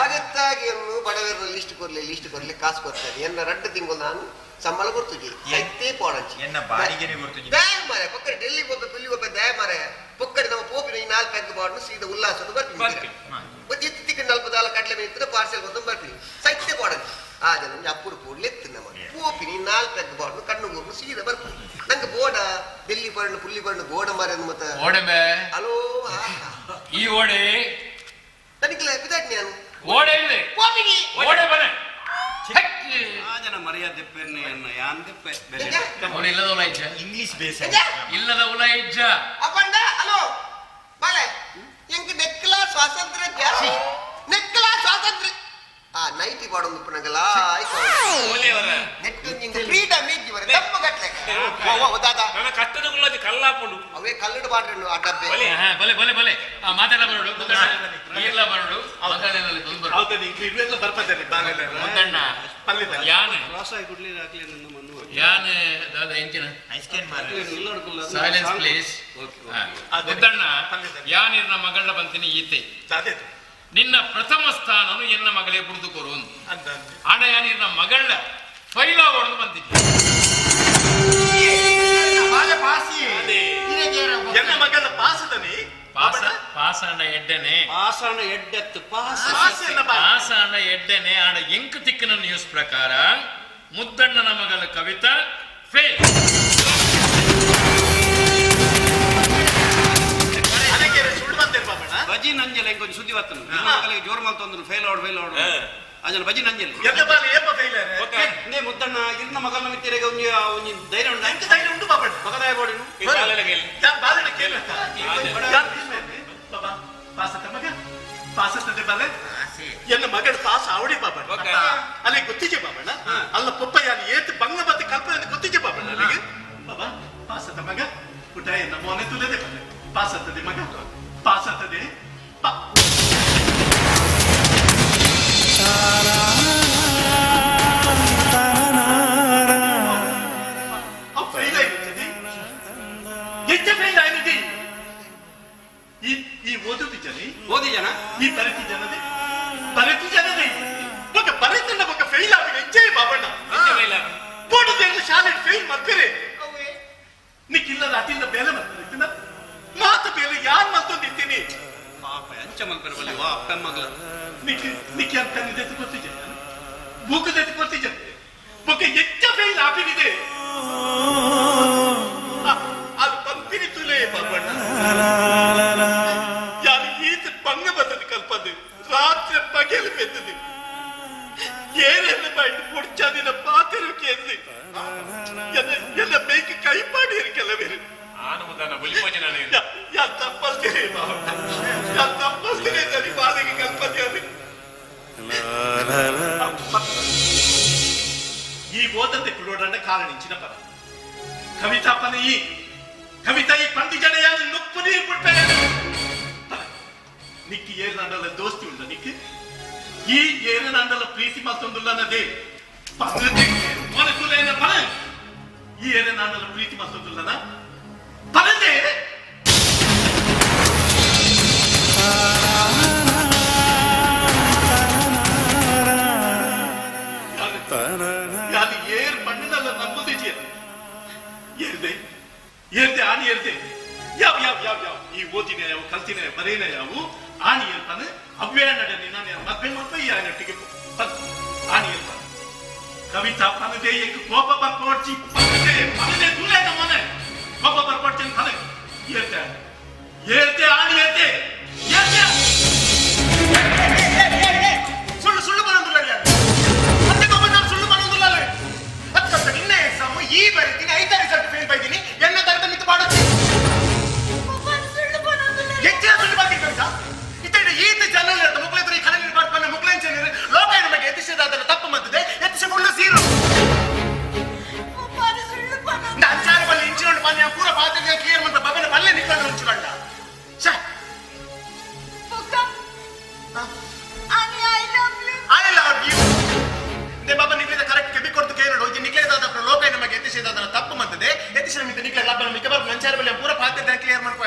ಆಗತ್ತಾಗಿ ಎನ್ನು ಬಡವರ ಲಿಸ್ಟ್ ಕೊರ್ಲಿ ಲಿಸ್ಟ್ ಕೊರ್ಲಿ ಕಾಸು ಕೊಡ್ತಾರೆ ಎನ್ನ ರಡ್ಡು ತಿಂಗಳು ನಾನು ಸಂಬಳ ಕೊಡ್ತುಜಿ ಸೈತೇ ಪೋಡಂಚಿ ಎನ್ನ ಬಾಡಿಗೆನೆ ಕೊಡ್ತುಜಿ ದಯ ಮಾರೆ ಪಕ್ಕಡೆ ಡೆಲ್ಲಿ ಪೋಪೆ ಪುಲ್ಲಿ ಪೋಪೆ ದಯ ಮಾರೆ ಪಕ್ಕಡೆ ನಮ್ಮ ಪೋಪಿನ ಈ 4 ಪ್ಯಾಕ್ ಬಾಡ್ನು ಸೀದಾ ಉಲ್ಲಾಸದ ಬರ್ತೀನಿ ಮತ್ತೆ ಎತ್ತಿ ತಿಕ್ಕ 40 ಕಡಲೆ ಮೇಲೆ ಪಾರ್ಸೆಲ್ ಕೊಟ್ಟು ಬರ್ತೀನಿ ಸೈತೇ ಪೋಡಂಚಿ ಆ ಜನ ಅಪ್ಪುರು ಕೂಡ್ಲೆತ್ತು ನಮ್ಮ ಪೋಪಿನಿ 4 ಪ್ಯಾಕ್ ಬಾಡ್ನು ಕಣ್ಣು ಗೂರ್ನು ಸೀದಾ ಬರ್ತೀನಿ ನಂಗೆ ಬೋಡ ಡೆಲ್ಲಿ ಬಣ್ಣು ಪುಲ್ಲಿ ಬಣ್ಣು ಗೋಡ ಮಾರೆ ಮತ್ತೆ ಓಡೆ ಹಲೋ ಈ ಓಡೆ ನನಗೆ ಬಿದಾಟ್ ನಾನು ಓಡೆ ಇದೆ ಓಡೆ ಬನೆ ಆ ಜನ ಮರ್ಯಾದೆ ಪೆರ್ನೆ ಅನ್ನ ಯಾಂದೆ ಬೆಲೆ ಅವನು ಇಲ್ಲದ ಉಲ ಇಜ್ಜ ಇಂಗ್ಲಿಷ್ ಬೇಸ ಇಲ್ಲದ ಉಲ ಇಜ್ಜ ಅಪ್ಪಂಡ ಹಲೋ ಬಾಲೆ ಎಂಕ್ ನೆಕ್ಕಲ ಸ್ವಾತಂತ್ರ್ಯ ಜಾಸ್ತಿ ನೆಕ್ಕಲ ಸ್ವಾತಂತ್ರ್ಯ ಆ ನೈಟಿ ಬಾಡೊಂದು ಉಪ್ಪುನಗಲ ಆಯ್ತು ನೆಟ್ ನಿಂಗೆ ಫ್ರೀಡಮ್ ಇಜ್ಜಿ ಬರೆ ದಪ್ಪ ಗಟ್ಲೆ ಓ ಓ ದಾದಾ ನನ್ನ ಕಟ್ಟದ ಗುಳ್ಳಾಜಿ ಕಲ್ಲಾಪುಂಡು ಅವೇ ಕಲ್ಲಡು ಬಾಡ್ರನ್ನು ಆ ಡಬ್ಬೆ ಬಲೆ ಬಲೆ ಬಲೆ ಆ ಮಾತೆಲ್ಲ ಬರೋಡು ಎಲ್ಲ ಬರೋಡು ಮಗಳೆಲ್ಲ ತೊಂದರೆ ಹೌದಾ ಇವೆಲ್ಲ ಬರ್ಪದೆ ಬಾಲೆಲ್ಲ ಮುದ್ದಣ್ಣ ಯಾನೆ ಕ್ರಾಸ್ ಆಗಿ ಗುಡ್ಲಿ ಹಾಕ್ಲಿ ನನ್ನ ಮನ್ನು ಯಾನೆ ದಾದಾ ಎಂಚಿನ ಸೈಲೆನ್ಸ್ ಪ್ಲೀಸ್. ಮುದ್ದಣ್ಣ ಯಾನಿರ್ನ ಮಗಳ ಬಂತೀನಿ ಈತೆ ನಿನ್ನ ಪ್ರಥಮ ಸ್ಥಾನನು ಎನ್ನ ಮಗಳೇ ಬುಡ್ದು ಕೊರು ಆಡ ಯಾನಿರ್ನ ಮಗಳ ಫೈಲ ಹೊಡೆದು ಬಂತಿದ್ದೆ ಎನ್ನ ಮಗಳ ಪಾಸದನಿ ಪಾಸ ಪಾಸಣ್ಣ ಎಡ್ಡೆನೆ ಪಾಸಣ್ಣ ಎಡ್ಡೆತ್ತು ಪಾಸ ಪಾಸಣ್ಣ ಎಡ್ಡೆನೆ ಆಡ ಎಂಕ್ ತಿಕ್ಕಿನ ನ್ಯೂಸ್ ಪ್ರಕಾರ ಮುದ್ದಣ್ಣನ ಮಗಳ ಕವಿತಾ ಫೇಲ್. ಬಜಿ ನಂಜಲ ಇಂಕೊಂಚ ಸುದ್ದಿ ಬರ್ತನು ಮಗಳಿಗೆ ಜೋರು ಮಲ್ತೊಂದು ಫೇಲ್ ಆಡು ಫೇಲ್ ಆಡು ಅಜನ ಬಜಿ ನಂಜಲ್ ಎನ್ನ ಬಾಲೆ ಏಪ ಫೇಲ್ ನೇ ಮುದ್ದಣ್ಣ ಇರ್ನ ಮಗನ ಮಿತ್ತಿರೆಗೆ ಒಂಜಿ ಒಂಜಿ ಧೈರ್ಯ ಉಂಡು ಎಂತ ಧೈರ್ಯ ಉಂಡು ಬಾಬಣ್ಣ ಮಗದಾಯ ಬೋಡಿನು ಬಾಲೆನ ಕೇಳ ಬಾಬಾ ಪಾಸತ್ತ ಮಗ ಪಾಸತ್ತದೆ ಬಾಲೆ ಎನ್ನ ಮಗಳ ಪಾಸ್ ಆವಡಿ ಬಾಬಣ್ಣ ಅಲ್ಲಿ ಗೊತ್ತಿಜೆ ಬಾಬಣ್ಣ ಅಲ್ಲ ಪೊಪ್ಪ ಯಾರು ಏತ್ ಬಂಗ್ಲ ಬತ್ತೆ ಕಲ್ಪನೆ ಗೊತ್ತಿಜೆ ಬಾಬಣ್ಣ ಅಲ್ಲಿಗೆ ಬಾಬಾ ಪಾಸತ್ತ ಮಗ ಪುಟ ಎನ್ನ ಮೋನೆ ತುಲದೆ ಬಾಲೆ ಪಾಸತ್ತದೆ ಮಗ ಪಾಸತ್ತದೆ ಈ ಓದುತಿ ಜನ ಓದಿ ಜನ ಈ ಬರೆತಿ ಜನದೆ ಬರೆತಿ ಜನದೆ ಬೊಕ ಬರೆತಣ್ಣ ಬೊಕ ಫೇಲ್ ಆಗಿ ಎಂಜಾಯ್ ಬಾಬಣ್ಣ ಬೋಡು ಶಾಲೆ ಫೇಲ್ ಮಾಡ್ತೀರಿ ನಿಕ್ಕಿಲ್ಲದ ಅತಿಂದ ಬೇಲೆ ಮಾಡ್ತಾರೆ ಮಾತು ಬೇಲೆ ಯಾರು ಮಲ್ತೊಂದಿರ್ತೀನಿ ಪಾಪ ಅಂಚ ಮಲ್ಪೆರ ಬಲ್ಲಿ ವಾ ಅಪ್ಪಮ್ಮಗ್ಲ ನಿಕ್ಕಿ ನಿಕ್ಕಿ ಅಂತ ನಿದೆತ್ತು ಗೊತ್ತಿದ್ದೆ ಬೂಕದೆತ್ತು ಗೊತ್ತಿದ್ದೆ ಬೊಕ್ಕೆ ಹೆಚ್ಚ ಫೇಲ್ ಆಪಿನಿದೆ ಅದು ಪಂಪಿನಿ ತುಲೇ ಬಾಬಣ್ಣ ಯಾರು ಈತ ಪಂಗ ಬರ್ತದೆ ಕಲ್ಪದು ರಾತ್ರಿ ಪಗೆಲು ಬೆದ್ದದು ಏನೆಲ್ಲ ಬೈದು ಮುಡ್ಚಾದಿನ ಪಾತಿರು ಕೇಂದ್ರಿ ಎಲ್ಲ ಎಲ್ಲ ಬೇಕ ಕೈಪಾಡಿ ಕೆಲವರು ಆನು ಮುದ್ದಾನ ಬಲಿಪೋಜನ ಯಾ ತಪ್ಪಲ್ತೀರಿ ಬಾಬಣ್ಣ ಯಾ ತಪ್ಪಲ್ತೀರಿ ಸರಿ ಬಾಲಿಗೆ ಕಲ್ಪತಿ ಅದು ಈ ಓದಂತೆ ಕುಲೋಡಂಡ ಕಾರಣಿಂಚಿನ ಪದ ಕವಿತಾ ಪನ ಈ ಕವಿತಾ ಈ ಪಂದಿ ಜಡೆಯಾದ ನುಪ್ಪು ನೀರು ಬಿಟ್ಟೆ ನಿಕ್ಕಿ ಏರ್ನಾಂಡಲ ದೋಸ್ತಿ ಉಂಡ ನಿಕ್ಕಿ ಈ ಏರನಾಂಡಲ ಪ್ರೀತಿ ಮತ್ತೊಂದುಲ್ಲನದೇ ಮನಕುಲೇನ ಪನ ಈ ಏರನಾಂಡಲ ಪ್ರೀತಿ ಮತ್ತೊಂದುಲ್ಲನ ಪನದೇ ಅದು ಏರ್ ಮಣ್ಣಿನಲ್ಲ ನಂಬುದಿದೆಯ ಏರ್ದೆ ಏರ್ದೆ ಆನಿ ಏರ್ದೆ ಯಾವ ಯಾವ ಯಾವ ಯಾವ ಈ ಓದಿನ ಯಾವ ಕಲ್ತಿನ ಬರೇನ ಯಾವು ಆನಿ ಏರ್ತಾನೆ ಅವ್ಯೇ ನಡೆ ನಾನು ಮದ್ವೆ ಮಾಡ್ತಾ ಈ ಆನೊಟ್ಟಿಗೆ ಆನಿ ಏರ್ತಾನೆ ಕವಿತಾ ಪನದೆ ಎಂಕ್ ಕೋಪ ಬರ್ಪೋಡ್ಚಿ ಪನದೆ ಪನದೆ ತುಲೇನ ಮನೆ ಕೋಪ ಬರ್ಪೋಡ್ಚಿ ಪನೆ ಏರ್ತೆ ಏರ್ತೆ ಆನಿ ಏರ್ತೆ ಏರ್ತೆ ಸುಳ್ಳು ಸುಳ್ಳು ಬರೋದಿಲ್ಲ ಅತ್ತೆ ಬಾಬಾ ನಾನು ಸುಳ್ಳು ಬರೋದಿಲ್ಲ ಅದಕ್ಕೆ ನಿನ್ನೆ ಎಕ್ಸಾಮ್ ಈ ಬರೀತೀನಿ ಐದು ರಿಸಲ್ಟ್ ಫೇಲ್ ಬೈತೀನಿ ಎನ್ನ ತರದ ಮಿತ್ತು ಮಾಡೋದು ಹೆಚ್ಚಿನ ಸುಳ್ಳು ಬಾಕಿ ಕವಿತಾ ಇತ್ತಡೆ ಈತ ಜನ ಮುಕ್ಳೆದ್ರು ಈ ಕಲೆ ಪಾಠ ಮುಕ್ಳೆಂಚ ಲೋಕ ನಮಗೆ ಎತ್ತಿಸದಾದರ ತಪ್ಪು ಮತ್ತದೆ ಎತ್ತಿಸ ಫುಲ್ಲು ಸೀರು ಅಂಚಾರ ಬಲ್ಲಿ ಇಂಚಿನೊಂಡು ಪಾನ್ಯ ಪೂರ ಪಾತ್ರೆ ಕ್ಲಿಯರ್ ಮಂತ ಬಬನ ಪಲ್ಲೆ ನಿಕ್ಕೊಂಡು ಉಂಚುಕೊಂಡ ಛೆ I love you they Baba ನಿಕ್ಲೇದ correct ಕೆಬಿ ಕೊಡ್ತು ಕೇಳೋಡು ಇದು ನಿಕ್ಲೇದಾದ ಲೋಕ ನಮಗೆ ಎತ್ತಿಸಿದಾದರ ತಪ್ಪು ಮಂತದೆ ಎತ್ತಿಸಿದ ಮಿತ್ತ ನಿಕ್ಲೆ ಲಾಭ ನಮಗೆ ಬರ್ ಮಂಚಾರ ಬಲ್ಲಿ ಪೂರ ಪಾತ್ರೆ ಕ್ಲಿಯರ್ ಮಾಡ್ಕೊ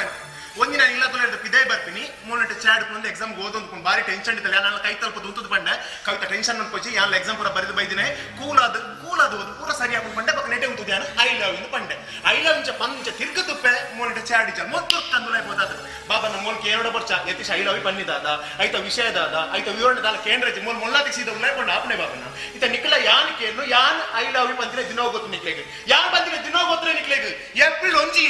ಒಂದಿನ ಇಲ್ಲ ತುಲೆ ಪಿದೇ ಬರ್ತೀನಿ ಮೂಲೆಂಟು ಚಾಡ್ ಬಂದು ಎಕ್ಸಾಮ್ ಓದೊಂದು ಬಾರಿ ಟೆನ್ಷನ್ ಇತ್ತಲ್ಲ ನಾನು ಕೈ ತಲುಪ ದೂತದ ಬಂಡೆ ಕವಿತಾ ಟೆನ್ಷನ್ ಅನ್ಕೋಚಿ ಯಾನ್ ಎಕ್ಸಾಮ್ ಪೂರ ಬರೆದು ಬೈದಿನಿ ಕೂಲ್ ಅದು ಕೂಲ್ ಅದು ಓದು ಪೂರ ಸರಿ ಹಾಕೊಂಡು ಪಂಡೆ ಪಕ್ಕ ನೆಟೆ ಉಂಟು ಧ್ಯಾನ I love ಇಂದು ಪಂಡೆ I love ಇಂಚ ಪಂಚ ತಿರ್ಗ ತುಪ್ಪೆ ಮೂಲೆಂಟು ಚಾಡ್ ಇಚ್ಚ ಮೊತ್ತು ತಂದುಲೈ ಹೋದಾದ ಬಾಬಾ ನಮ್ಮ ಮೂಲಕ ಎರಡು ಬರ್ಚ ಯತೀಶ್ I love ಪನ್ನಿದಾದ ಐತ ವಿಷಯದಾದ ಐತ ವಿವರಣೆದಾಲ ಕೇಂದ್ರ ಮೂಲ ಮೊಲ್ಲಾದಿಗೆ ಸೀದ ಉಲ್ಲೈ ಪಂಡ ಆಪನೆ ಬಾಬನ ಇತ ನಿಕ್ಲ ಯಾನ್ ಕೇನು ಯಾನ್ I love you ಬಂದಿನ ದಿನೋ ಗೊತ್ತು ನಿಕ್ಲೆಗೆ ಯಾನ್ ಬಂದಿನ ದಿನೋ ಗೊತ್ತು ನಿಕ್ಲೆಗೆ ಏಪ್ರಿಲ್ ಒಂಜಿ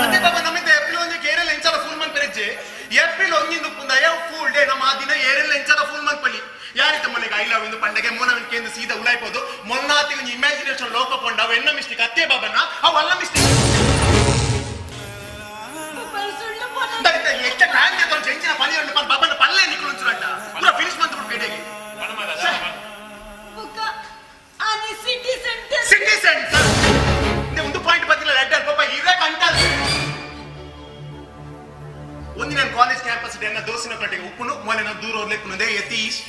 ಅದೇ ಬಾಬಾ ನಮ್ಮಿಂದ ಏಪ್ರಿಲ್ ಒಂಜಿ ಕೇರಳ ಎಂಚಾಲ ಫುಲ್ ಮಂತ್ ಪೆರೆಜ್ಜೆ ಏಪ್ರಿಲ್ ಒಂಜಿಂದು ಪುಂದಾಯ ಫುಲ್ ಡೇ ನಮ್ಮ ಆ ದಿನ ಏರೆಲ್ಲ ಎಂಚಾಲ ಫುಲ್ ಮಂತ್ ಪಲ್ಲಿ ಯಾರಿತ ಮೊನ್ನೆಗೆ I love ಇಂದು ಪಂಡಗೆ ಮೋನವಿನ ಕೇಂದ್ರ ಸೀದಾ ಉಲಾಯ್ಬೋದು ಮೊನ್ನಾತಿ ಒಂಜಿ ಇಮ್ಯಾಜಿನೇಷನ್ ಲೋಕ ಪೊಂಡ ಅವು ಎನ್ನ ಮಿಸ್ಟೇಕ್ ಅತ್ತೇ ಬಾಬಣ್ಣ ಅವು ಅಲ್ಲ ಮಿಸ್ಟೇಕ್ ಎಷ್ಟ ಟೈಮ್ ಚೆಂಚಿನ ಪನಿ ಉಂಟು ಬಾಬನ ಪಲ್ಲೆ ನಿಕ್ಕಳು ಉಂಚುರಂಟ ಪೂರ ಫಿನಿಶ್ ಮಂತ್ ಬಿಟ್ಟು ಬೇಡೆಗೆ ಸಿಟಿ ಸೆಂಟರ್ ಸಿಟಿ ಸೆಂಟರ್ ಒಂದು ಪಾಯಿಂಟ್ ಬಂದಿಲ್ಲ ಲೆಟರ್ ಪಾಪ ಇರೇ ಕಂಟಲ್ ಒಂದಿನ ಕಾಲೇಜ್ ಕ್ಯಾಂಪಸ್ ಎನ್ನ ದೋಸಿನ ಕಡೆಗೆ ಉಪ್ಪುನು ಮೊನ್ನೆ ನಾವು ದೂರ ಹೋಗ್ಲಿಕ್ಕೆ ಯತೀಶ್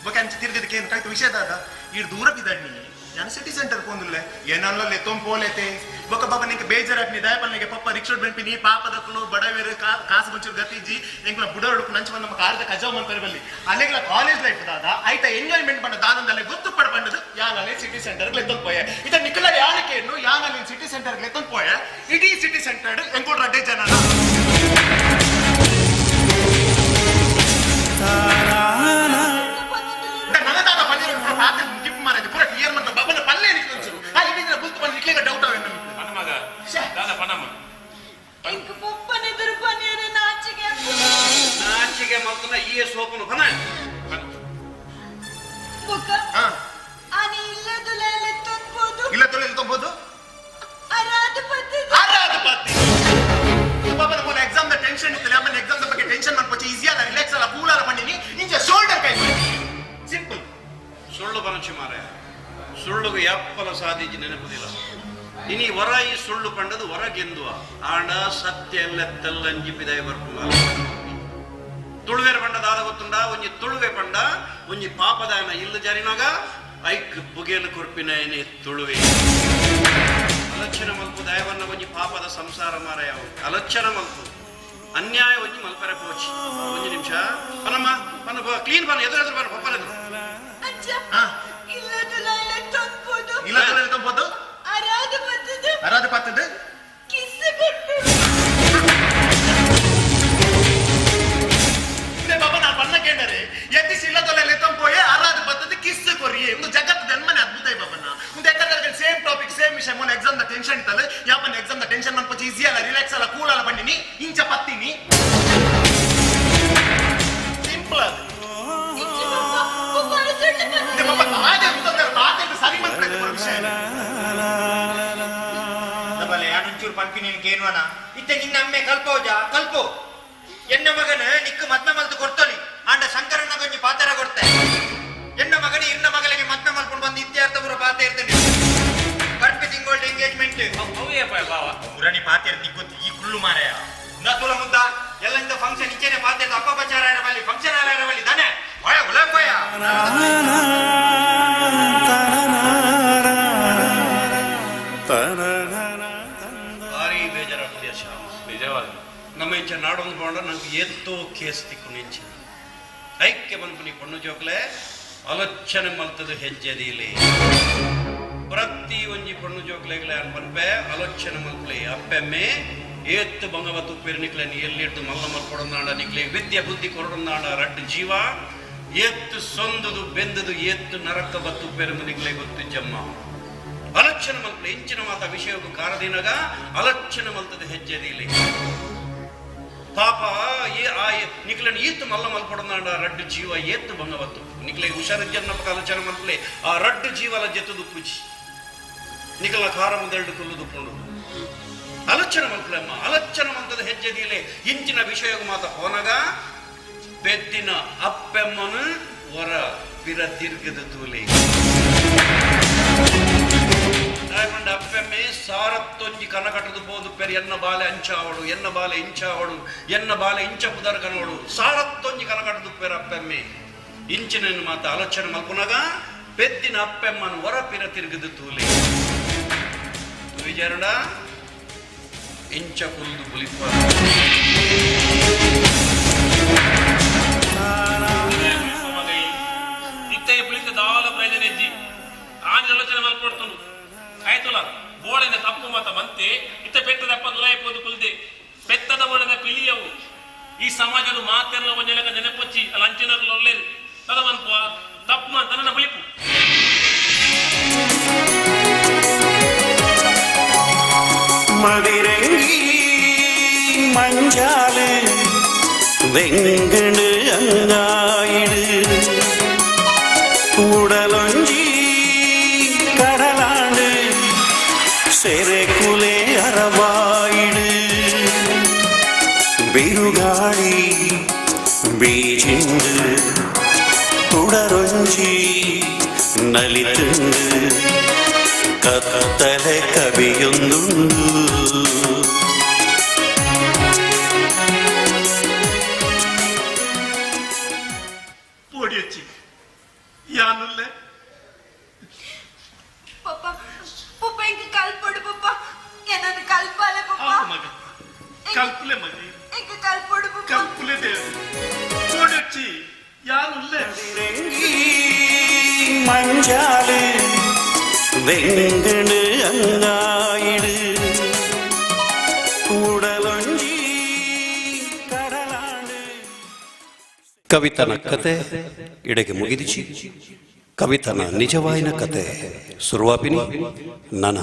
ಬೊಕ ಅಂಚೆ ತಿರ್ಗದಕ್ಕೆ ಏನು ಕಾಯ್ತು ವಿಷಯ ದಾದ ಈಡ್ ದೂರ ಬಿದ್ದಣ್ಣಿ ನಾನು ಸಿಟಿ ಸೆಂಟರ್ ಪೋಂದುಲ್ಲೆ ಏನಲ್ಲ ಪೋಲೆತೆ ಬೊಕ ಬಾಬಾ ನಿಂಗೆ ಬೇಜಾರಾಗ್ನಿ ದಯಪಲ್ನಿಗೆ ಪಪ್ಪ ರಿಕ್ಷಾ ಬೆಂಪಿನಿ ಪಾಪದಕ್ಕಲು ಬಡವೇರು ಕಾಸು ಮುಂಚೂರು ಗತಿಜಿ ಎಂಕ್ಲ ಬುಡೋಡು ನಂಚ ನಮ್ಮ ಕಾರದ ಕಜಾವ್ ಮನ್ಪರೆ ಬಲ್ಲಿ ಅಲ್ಲೆಗ್ಲ ಕಾಲೇಜ್ ಲೈಫ್ ದಾದ ಆಯ್ತಾ ಎಂಜಾಯ್ಮೆಂಟ್ ಪಂಡ ದಾದಂದಲ್ಲೇ ಗೊತ್ತು ಪಡ ಪಂಡದು ಯಾನಲ್ಲಿ ಸಿಟಿ ಸೆಂಟರ್ ಲೆತ್ತೊಂದು ಪೋಯೆ ಇತ ನಿಕ್ಕಲ ಯಾನಕೇನು ಯಾನಲ್ಲಿ ಸಿಟಿ ಸೆಂಟರ್ ಲೆತ್ತೊಂದು ಪೋಯೆ ಇಡೀ ಸಿಟಿ ಸೆಂಟರ್ ಎಂಕೋಡ್ ರಡ್ಡೆ ಜನ ನನದಾದ ಪಂಜರ ಪಾತ್ರೆ ಗಿಫ್ಟ್ ಮಾರಾಜ ಪೂರ ಕ್ಲಿಯರ್ ಮಂತ ಬಾಬನ ಪಲ್ಲೆ ನಿಕ್ಲು ಆ ಇಡೀ ದಿನ ಬುಲ್ತು ಬಂದು ನಿಕ್ಲೇಗ ಡೌಟ್ ಅವೆ ನಮಗೆ ಮಗ ದಾದ ಪನಮ್ಮ ಇಂಕ ಪೊಪ್ಪನ ಎದುರು ಪನಿಯರೆ ನಾಚಿಗೆ ನಾಚಿಗೆ ಮಲ್ತನ ಈ ಸೋಪುನು ಪನ ಬೊಕ್ಕ ಆನಿ ಇಲ್ಲ ದುಲೆಲ್ಲ ತೊಂಬೋದು ಇಲ್ಲ ತೊಲೆ ತೊಂಬೋದು ಅರಾದ ಪತ್ತೆ ಅರಾದ ಪತ್ತೆ ಬಾಬನ ಮೊನ್ನೆ ಎಕ್ಸಾಮ್ the tension ಇತ್ತಲ್ಲ ಆಮೇಲೆ ಎಕ್ಸಾಮ್ the ಬಗ್ಗೆ ಟೆನ್ಷನ್ ಮಾಡ್ಕೊಚ್ಚಿ ಈಸಿ ಅಲ್ಲ ರಿಲ್ಯಾಕ್ಸ್ ಅಲ್ಲ ಕೂಲ್ ಅಲ್ಲ ಬಂದಿನಿ ಇಂಚ ಶೋಲ್ಡರ್ ಕೈ ಸಿಂಪಲ್ ಸುಳ್ಳು ಬನಚಿ ಮಾರಾಯ ಸುಳ್ಳುಗೆ ಯಪ್ಪಲ ಸಾಧಿಜಿ ನೆನಪುದಿಲ್ಲ ಇನಿ ವರ ಈ ಸುಳ್ಳು ಪಂಡದು ಹೊರಗೆಂದುವ ಆಂಡ ಸತ್ಯ ಎಲ್ಲ ತೆಲ್ಲಂಜಿ ಪಿದಾಯ ಬರ್ಪುನ ತುಳುವೆರ ಪಂಡ ದಾದ ಗೊತ್ತುಂಡ ಒಂಜಿ ತುಳುವೆ ಪಂಡ ಒಂಜಿ ಪಾಪದಾಯನ ಇಲ್ಲು ಜಾರಿನಾಗ ಐಕ್ ಪುಗೆಯನ್ನು ಕೊರ್ಪಿನ ತುಳುವೆ. ಅಲಕ್ಷಣ ಮಲ್ಪು ದಯವನ್ನ ಒಂಜಿ ಪಾಪದ ಸಂಸಾರ ಮಾರಾಯ ಅಲಕ್ಷಣ ಮಲ್ಪು ಅನ್ಯಾಯ ಒಂಜಿ ಮಲ್ಪರೆ ಪೋಚಿ ಒಂಜಿ ನಿಮಿಷ ಪನಮ್ಮ ಪನ ಕ್ಲೀನ್ ಬನ್ನ ಎದುರು ಎದುರು ಬನ್ನ ಪಪ್ಪನ ಎದುರು ಇಲ್ಲ ತಂಪೋದು ಅರಾದ ಪತ್ತದು ಬಾಬಾ ನಾನು ಬಣ್ಣ ಕೇಂದರೆ ಎತ್ತಿಸಿ ಇಲ್ಲದೊಲೆ ತಂಪೋಯೆ ಅರಾದ ಬತ್ತದ ಕಿಸ್ ಕೊರಿಯೆ ಒಂದು ಜಗತ್ತು ಜನ್ಮನೆ ಅದ್ಭುತ ಬಾಬಣ್ಣ ಒಂದು ಯಾಕಂದ್ರೆ ಸೇಮ್ ಟಾಪಿಕ್ ಸೇಮ್ ವಿಷಯ ಮೊನ್ನೆ ಎಕ್ಸಾಮ್ the tension ಇತ್ತಲ್ಲ ಯಾಪನ್ನ ಎಕ್ಸಾಮ್ the tension ಮನ್ಪಚ್ಚಿ ಈಸಿ ಅಲ್ಲ ರಿಲ್ಯಾಕ್ಸ್ ಅಲ್ಲ ಕೂಲ್ ಅಲ್ಲ ಬಂದಿನಿ ಇಂಚ ಪತ್ತೀನಿ ಸಿಂಪಲ್ ಅದು ಸರಿ ಮಾಡ್ತಾರೆ ವಿಷಯ ಯಾನೊಂಚೂರು ಪಂಪಿ ನೀನು ಕೇನುವನ ಇತ್ತೆ ನಿನ್ನ ಅಮ್ಮೆ ಕಲ್ಪೋಜ ಕಲ್ಪೋ ಎನ್ನ ಮಗನ ನಿಕ್ಕು ಮದ್ಮೆ ಮಲ್ತು ಕೊಡ್ತೋಲಿ ಆಂಡ ಶಂಕರಣ್ಣ ಕೊಂಚ ಪಾತ್ರ ಕೊಡ್ತೆ ಎನ್ನ ಮಗನ ಇನ್ನ ಮಗಳಿಗೆ ಮದ್ಮೆ ಮಲ್ಕೊಂಡು ಬಂದು ಇತ್ಯಾರ್ಥ ಪೂರ ಪಾತ್ರ ಇರ್ತೇನೆ ಬರ್ಪಿ ತಿಂಗೋಲ್ಡ್ ಎಂಗೇಜ್ಮೆಂಟ್ ಮುರಣಿ ಪಾತ್ರ ನಿಕ್ಕೊತ್ತು ಈ ಕುಳ್ಳು ಮಾರಾಯ ನತುಲ ಮುದ್ದ ಎಲ್ಲ ಇಂದ ಫಂಕ್ಷನ್ ಇಚ್ಚೇನೆ ಪಾತ್ರ ಅಪ್ಪಪಚಾರ ಇರಬಲ್ಲಿ ಫಂಕ್ಷನ್ ಆಲ ಇರಬಲ್ಲಿ ತಾನೆ ಒಳ ಉಲಕೋಯ ಭಾರಿ ಬೇಜಾರಾಗ್ತದೆ ಶ್ಯಾಮ ನಿಜವಾದ ನಮ್ಮ ಇಂಚ ನಾಡೊಂದು ಬೋಂಡ ನಂಗೆ ಏತ್ತೋ ಕೇಸ್ ತಿಕ್ಕು ನಿಂಚ ಐಕ್ಯ ಬಂದ್ಪುನಿ ಪಣ್ಣು ಜೋಕ್ಲೆ ಆಲೋಚನೆ ಮಲ್ತದು ಹೆಜ್ಜೆದೀಲಿ ಪ್ರತಿ ಒಂಜಿ ಪಣ್ಣು ಜೋಕ್ಲೆಗ್ಲೆ ಅನ್ ಪನ್ಪೆ ಆಲೋಚನೆ ಮಲ್ಪಲೆ ಅಪ್ಪೆಮ್ಮೆ ಏತ್ತು ಬಂಗವ ತುಪ್ಪೇರು ನಿಕ್ಲೆ ನೀ ಎಲ್ಲಿಡ್ದು ಮಲ್ಲ ಮಲ್ಕೊಡೊಂದಾಂಡ ನಿಕ್ಲೆ ವಿದ್ಯೆ ಬುದ್ಧಿ ಕೊರಡೊಂದಾಂಡ ರಡ್ಡು ಜೀವ ಏತ್ತು ಸೊಂದುದು ಬೆಂದುದು ಏತ್ತು ನರಕ ಬತ್ತುಪ್ಪೇರು ನಿಕ್ಲೆ ಗೊತ್ತು ಜಮ್ಮ ಅಲಕ್ಷಣ ಮಲ್ಪಲೆ ಇಂಚಿನ ಮಾತ ವಿಷಯಕ್ಕೂ ಕಾರದಿನಗ ಅಲಕ್ಷಣ ಮಲ್ತದ ಹೆಜ್ಜೆದೀಲಿ ಪಾಪ ಏ ಆ ನಿಕ್ಲನ್ ಈತ್ತು ಮಲ್ಲ ಮಲ್ಪಡನಾಡ ರಡ್ಡು ಜೀವ ಏತ್ತು ಬಂಗವತ್ತು ನಿಕ್ಲೆ ಹುಷಾರಿಜ್ಜನ್ನ ಪಕ್ಕ ಆಲೋಚನೆ ಮಲ್ಪಲೆ ಆ ರಡ್ಡು ಜೀವಲ ಜೆತ್ತುದು ಪೂಜಿ ನಿಕಲ ಖಾರ ಮುಂದೆರಡು ಕೊಲ್ಲುದು ಪುಂಡು ಆಲೋಚನೆ ಮಲ್ಪಲೆ ಅಮ್ಮ ಆಲೋಚನೆ ಮಂತದ ಹೆಜ್ಜೆದೀಲೆ ಇಂಚಿನ ವಿಷಯಕ್ಕೂ ಮಾತ ಹೋನಗ ಪೆದ್ದಿನ ಅಪ್ಪೆಮ್ಮನು ಹೊರ ಬಿರ ತಿರ್ಗದ ತೂಲೆ ಡೈಮಂಡ್ ಅಪ್ಪೆಮ್ಮೆ ಸಾರತ್ತೊಂಜಿ ಕನಕಟ್ಟದು ಪೋದು ಪೆರಿ ಎನ್ನ ಬಾಲೆ ಅಂಚಾವಡು ಎನ್ನ ಬಾಲೆ ಇಂಚಾವಡು ಎನ್ನ ಬಾಲೆ ಇಂಚ ಪುದರ್ ಕನವಡು ಸಾರತ್ತೊಂಜಿ ಕನಕಟ್ಟದು ಪೆರ ಅಪ್ಪೆಮ್ಮೆ ಇಂಚಿನ ಮಾತ ಆಲೋಚನೆ ಮಲ್ಪುನಗ ಪೆದ್ದಿನ ಅಪ್ಪೆಮ್ಮನು ಹೊರ ಪಿರ ತಿರುಗದು ತೂಲೆ ವಿಜಯರಣ ಇಂಚ ಕುಲ್ದು ಬುಲಿಪ ಇತ್ತೆ ಪುಳಿತ ದಾಲ ಪ್ರಯೋಜನ ಇಜ್ಜಿ ಆಂಜ ಆಲೋಚನೆ ಮಲ್ಪಡ್ತುಂಡು ಆಯ್ತಲ್ಲ ಬೋಳಿನ ತಪ್ಪು ಮತ ಮಂತೆ ಇತ್ತ ಪೆಟ್ಟದ ಅಪ್ಪ ನುಲಾಯಿಪೋದು ಕುಲ್ದೆ ಪೆತ್ತದ ಬೋಳಿನ ಪಿಲಿಯವು ಈ ಸಮಾಜದ ಮಾತೆಲ್ಲ ಒಂಜೆಲಕ ನೆನಪೊಚ್ಚಿ ಅಲ್ಲ ಅಂಚಿನರ್ಲು ಒಳ್ಳೇದು ತದ ಮನ್ಪುವ ತಪ್ಪು ಮಾತ ನನ್ನ ಬುಲಿಪು ಮದಿರಂಗಿ ಮಂಜಾಲು வெங்கடு அங்காயிடு உடலொஞ்சி கடலாண்டு செரக்குலே அறவாயிடு ಬಿರುಗಾಳಿ ಬೀಜಿಂದು ತುಡರೊಂಜಿ ನಲಿತುಂಡು ಕತ್ತಲೆ ಕವಿಯೊಂದುಂಡು. ಪೋಡಿಯಚ್ಚಿ ಯಾನುಲ್ಲೆ ಪಪ್ಪ ಪಪ್ಪ ಇಂಕ ಕಲ್ಪೊಡು ಪಪ್ಪ ಏನನ್ನು ಕಲ್ಪಾಲೆ ಪಪ್ಪ ಮಗ ಕಲ್ಪುಲೆ ಮಗ ಇಂಕ ಕಲ್ಪೊಡು ಪಪ್ಪ ಕಲ್ಪುಲೆ ದೇವ ಪೋಡಿಯಚ್ಚಿ ಯಾನುಲ್ಲೆ ಮಂಜಾಲು வெங்கடு அங்காயிடு உடலொஞ்சி கடலாண்டு. ಕವಿತನ ಕತೆ ಇಡೆಗೆ ಮುಗಿದಿಚಿ. ಕವಿತನ ನಿಜವಾಯಿನ ಕತೆ ಸುರುವಾಪಿನಿ ನನ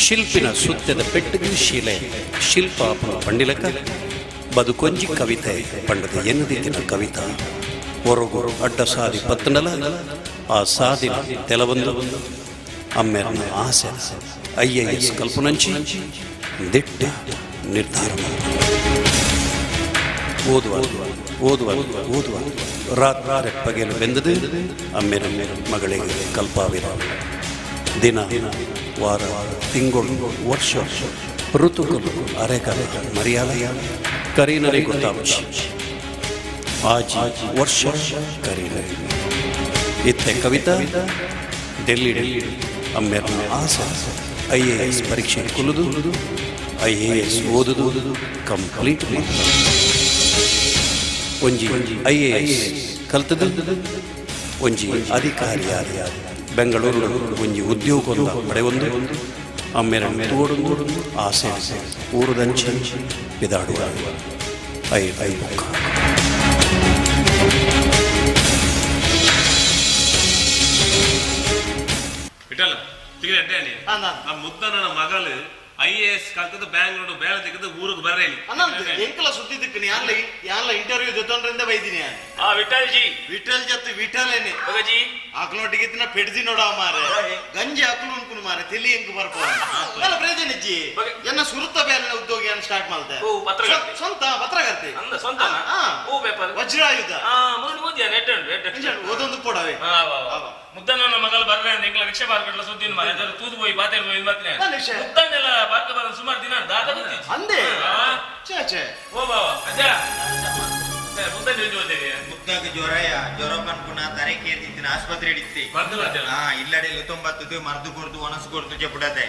ಶಿಲ್ಪಿನ ಸುತ್ತದ ಪೆಟ್ಟಿಗೆ ಶೀಲೆ ಶಿಲ್ಪ ಪಂಡಿಲಕ ಬದುಕೊಂಜಿ ಕವಿತೆ ಪಂಡದ ಎನ್ನದಿತ್ತಿನ ಕವಿತಾ ಹೊರಗು ಅಡ್ಡ ಸಾದಿ ಪತ್ತನಲ ಆ ಸಾದಿನ ತೆಲವೊಂದು ಅಮ್ಮೆರನ ಆಸೆ ಐಎಎಸ್ ಕಲ್ಪನಂಚಿ ದಿಟ್ಟ ನಿರ್ಧಾರ. ಓದುವ ಓದುವ ಓದುವ ರಾತ್ರಿ ಪಗೆಲು ಬೆಂದದು ಅಮ್ಮೆರ ಮಗಳಿಗೆ ಕಲ್ಪಾವಿರ. ದಿನ ವಾರ ತಿಂಗಳು ವರ್ಷ ಋತುಗಳು ಅರೆಗಲ ಮರಿಯಾಲ ಕರೀನರಿ ಗೊತ್ತಾವಚಿ ಆಜಿ ವರ್ಷ ಕರೀನರಿ. ಇತ್ತೆ ಕವಿತಾ ಡೆಲ್ಲಿ ಡೆಲ್ಲಿ ಅಮ್ಮೆರ್ನ ಆಸೆ I A S ಪರೀಕ್ಷೆ ಕುಲುದು I A S ಓದುದು ಕಂಪ್ಲೀಟ್ ಒಂಜಿ I A S ಕಲ್ತದು ಒಂಜಿ ಅಧಿಕಾರಿಯಾದ ಬೆಂಗಳೂರು ಒಂಜಿ ಉದ್ಯೋಗ ಪಡೆಯೊಂದು ಅಮ್ಮೆರ ತೋಡೊಂದು ಆಸೆ ಊರುದಂಚಿ ಬಿದಾಡುವ I I ಬೊಕ್ಕ ವಿಠಲ ತಿಗಿದ ಅಡ್ಡೆ ನಮ್ಮ ಮುದ್ದನ ಮಗಳು I A S ಕಲ್ತದ್ದು ಬ್ಯಾಂಗ್ಳೂರು ಬೇಳೆ ತೆಗೆದು ಊರಿಗೆ ಬರಲಿ ಎಂಕಲ ಸುದ್ದಿ ದಿಕ್ಕನಿ ಯಾನ್ಲ ಯಾನ್ಲ ಇಂಟರ್ವ್ಯೂ ಜೊತೊಂಡ್ರಿಂದ ಬೈದಿನಿ ಆ ವಿಠಲ್ ಜಿ ವಿಠಲ್ ಜತ್ತು ವಿಠಲೇನೆ ಜಿ ಅಕ್ಲೊಟ್ಟಿಗೆ ತಿನ್ನ ಪೆಡ್ದಿ ನೋಡ ಮಾರೆ ಗಂಜಿ ಅಕ್ಲು ಉನ್ಕುನು ಮಾರೆ ತೆಲಿ ಎಂಕ್ ಬರ್ಪ ಅಲ್ಲ ಪ್ರಯೋಜನ ಇಜ್ಜಿ ಎನ್ನ ಸುರುತ್ತ ಬೇಲೆ ಉದ್ಯೋಗಿ ಅನ್ನ ಸ್ಟಾರ್ಟ್ ಮಾಡ್ತೆ ಪತ್ರಕರ್ತೆ ಸ್ವಂತ ಪತ್ರಕರ್ತೆ ಅಂದ ಸ್ವಂತ ಓ ಪೇಪರ್ ವಜ್ರಾಯುಧ ಮೊದಲು ಓದಿಯಾ ನೆಟ್ ಉಂಟು ಓದೊಂದು ಪೋಡವೆ ಮುದ್ದನ ಮಗಳು ಬರ್ರೆ ಅಂತ ಎಂಕಲ ರಿಕ್ಷಾ ಮಾರ್ಕೆಟ್ಲ ಸುದ್ದಿ ಮಾರೆ ಅದರ ತೂದು ಪೋಯಿ ಬಾತೆ ಪೋಯಿ ಬರ್ತೀನಿ ಮುದ್ದನ್ನೆಲ್ಲ ಬಾರ್ಕ ಬರ ಸುಮಾರು ದಿನ ದಾದ ಗೊತ್ತಿಜ್ಜಿ ಅಂದೆ ಛೇ ಛೇ ಓ ಬಾವ ಅಜ್ಜ ಮುದ್ದನ್ ಜೊತೆ ಓದಿರಿ ಮುದ್ದಾಗ ಜ್ವರಯ ಜ್ವರ ಪನ್ಪುನ ತರೆ ಕೇರ್ದಿತ್ತಿನ ಆಸ್ಪತ್ರೆ ಹಿಡಿತಿ ಹಾ ಇಲ್ಲಡೆ ತೊಂಬತ್ತದು ಮರ್ದು ಕೊರ್ದು ಒಣಸು ಕೊರ್ದು ಜಪುಡದೆ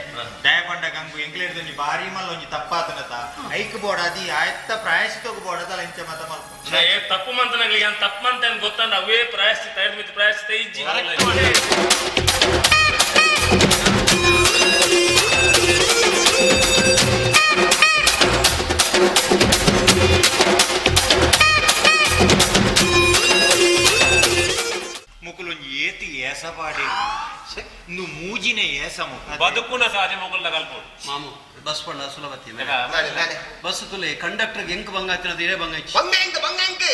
ದಯಪಂಡ ಗಂಗು ಎಂಕ್ಲೇಡ್ದೊಂಜಿ ಬಾರಿ ಮಲ್ಲ ಒಂಜಿ ತಪ್ಪಾತನತ ಐಕ್ ಬೋಡಾದಿ ಆಯತ್ತ ಪ್ರಾಯಶ್ಚಿತಕ್ಕೆ ಬೋಡದಲ್ಲ ಇಂಚ ಮತ ಮಲ್ಪ ತಪ್ಪು ಮಂತನಗಳಿಗೆ ತಪ್ಪು ಮಂತ ಗೊತ್ತಂಡ ಅವೇ ಪ್ರಾಯಶ್ಚಿತ ಮಿತಿ ಪ್ರಾಯಶ್ಚಿತ ಇಜ್ಜಿ ಮುಕುಲೊಂಜಿ ಏತಿ ಏಸಪಾಡಿ ನು ಮೂಜಿನ ಏಸ ಮುಕು ಬದುಕುನ ಸಾಧಿ ಮುಕುಲ್ನ ಕಲ್ಪೋಡು ಮಾಮು ಬಸ್ ಪಂಡ ಸುಲಭತಿ ಬಸ್ ತುಲೆ ಕಂಡಕ್ಟರ್ ಎಂಕ್ ಬಂಗಾತಿನ ಇರೇ ಬಂಗಾಯ್ಚಿ ಬಂಗ ಎಂಕ್ ಬಂಗ ಎಂಕ್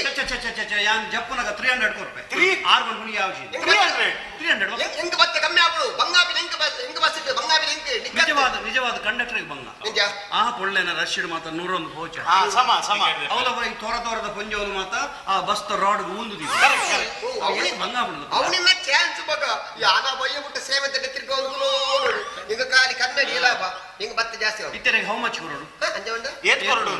ಯಾನ್ ಜಪ್ಪುನಗ 300 ಕೊರ್ಪೆ 3 6 ಮನ್ಪುನಿ ಯಾವ 300 300 ಎಂಕ್ ಬತ್ತ ಕಮ್ಮಿ ಆಪುಡು ಬಂಗಾಪಿನ ಎಂಕ್ ಬಸ್ ಎಂಕ್ ಬಸ್ ಇಟ್ಟು ಬಂಗಾಪಿನ ಎಂಕ್ ನಿಜವಾದ ನಿಜವಾದ ಕಂಡಕ್ಟರ್ ಬಂಗ ಆ ಪೊಳ್ಳೆನ ರಶ್ ಮಾತ 101 ಪೋಚ ಆ ಸಮ ಸಮ ಅವಲ ಈ ತೋರ ತೋರದ ಪೊಂಜೋಲು ಮಾತ ಆ ಬಸ್ ತ ರಾಡ್ ಊಂದು the ಬಂಗ ಆಪುಡು ಅವನಿನ್ನ ಚಾನ್ಸ್ ಬಗ ಯಾನ ಬಯ್ಯ ಬಿಟ್ಟು ಸೇವೆ ತಡೆ ತಿರ್ಗೊಂದು ನೋಡು ಇಂಗ ಕಾಲಿ ಕನ್ನಡಿ ಇಲ್ಲಪ್ಪ ಹಿಂಗ ಬತ್ತ ಜಾಸ್ತಿ ಆವು ಇತ್ತೆರೆಗೆ how much ಕೊರಡು ಅಂಜ ಉಂಡ ಏತ್ ಕೊರಡು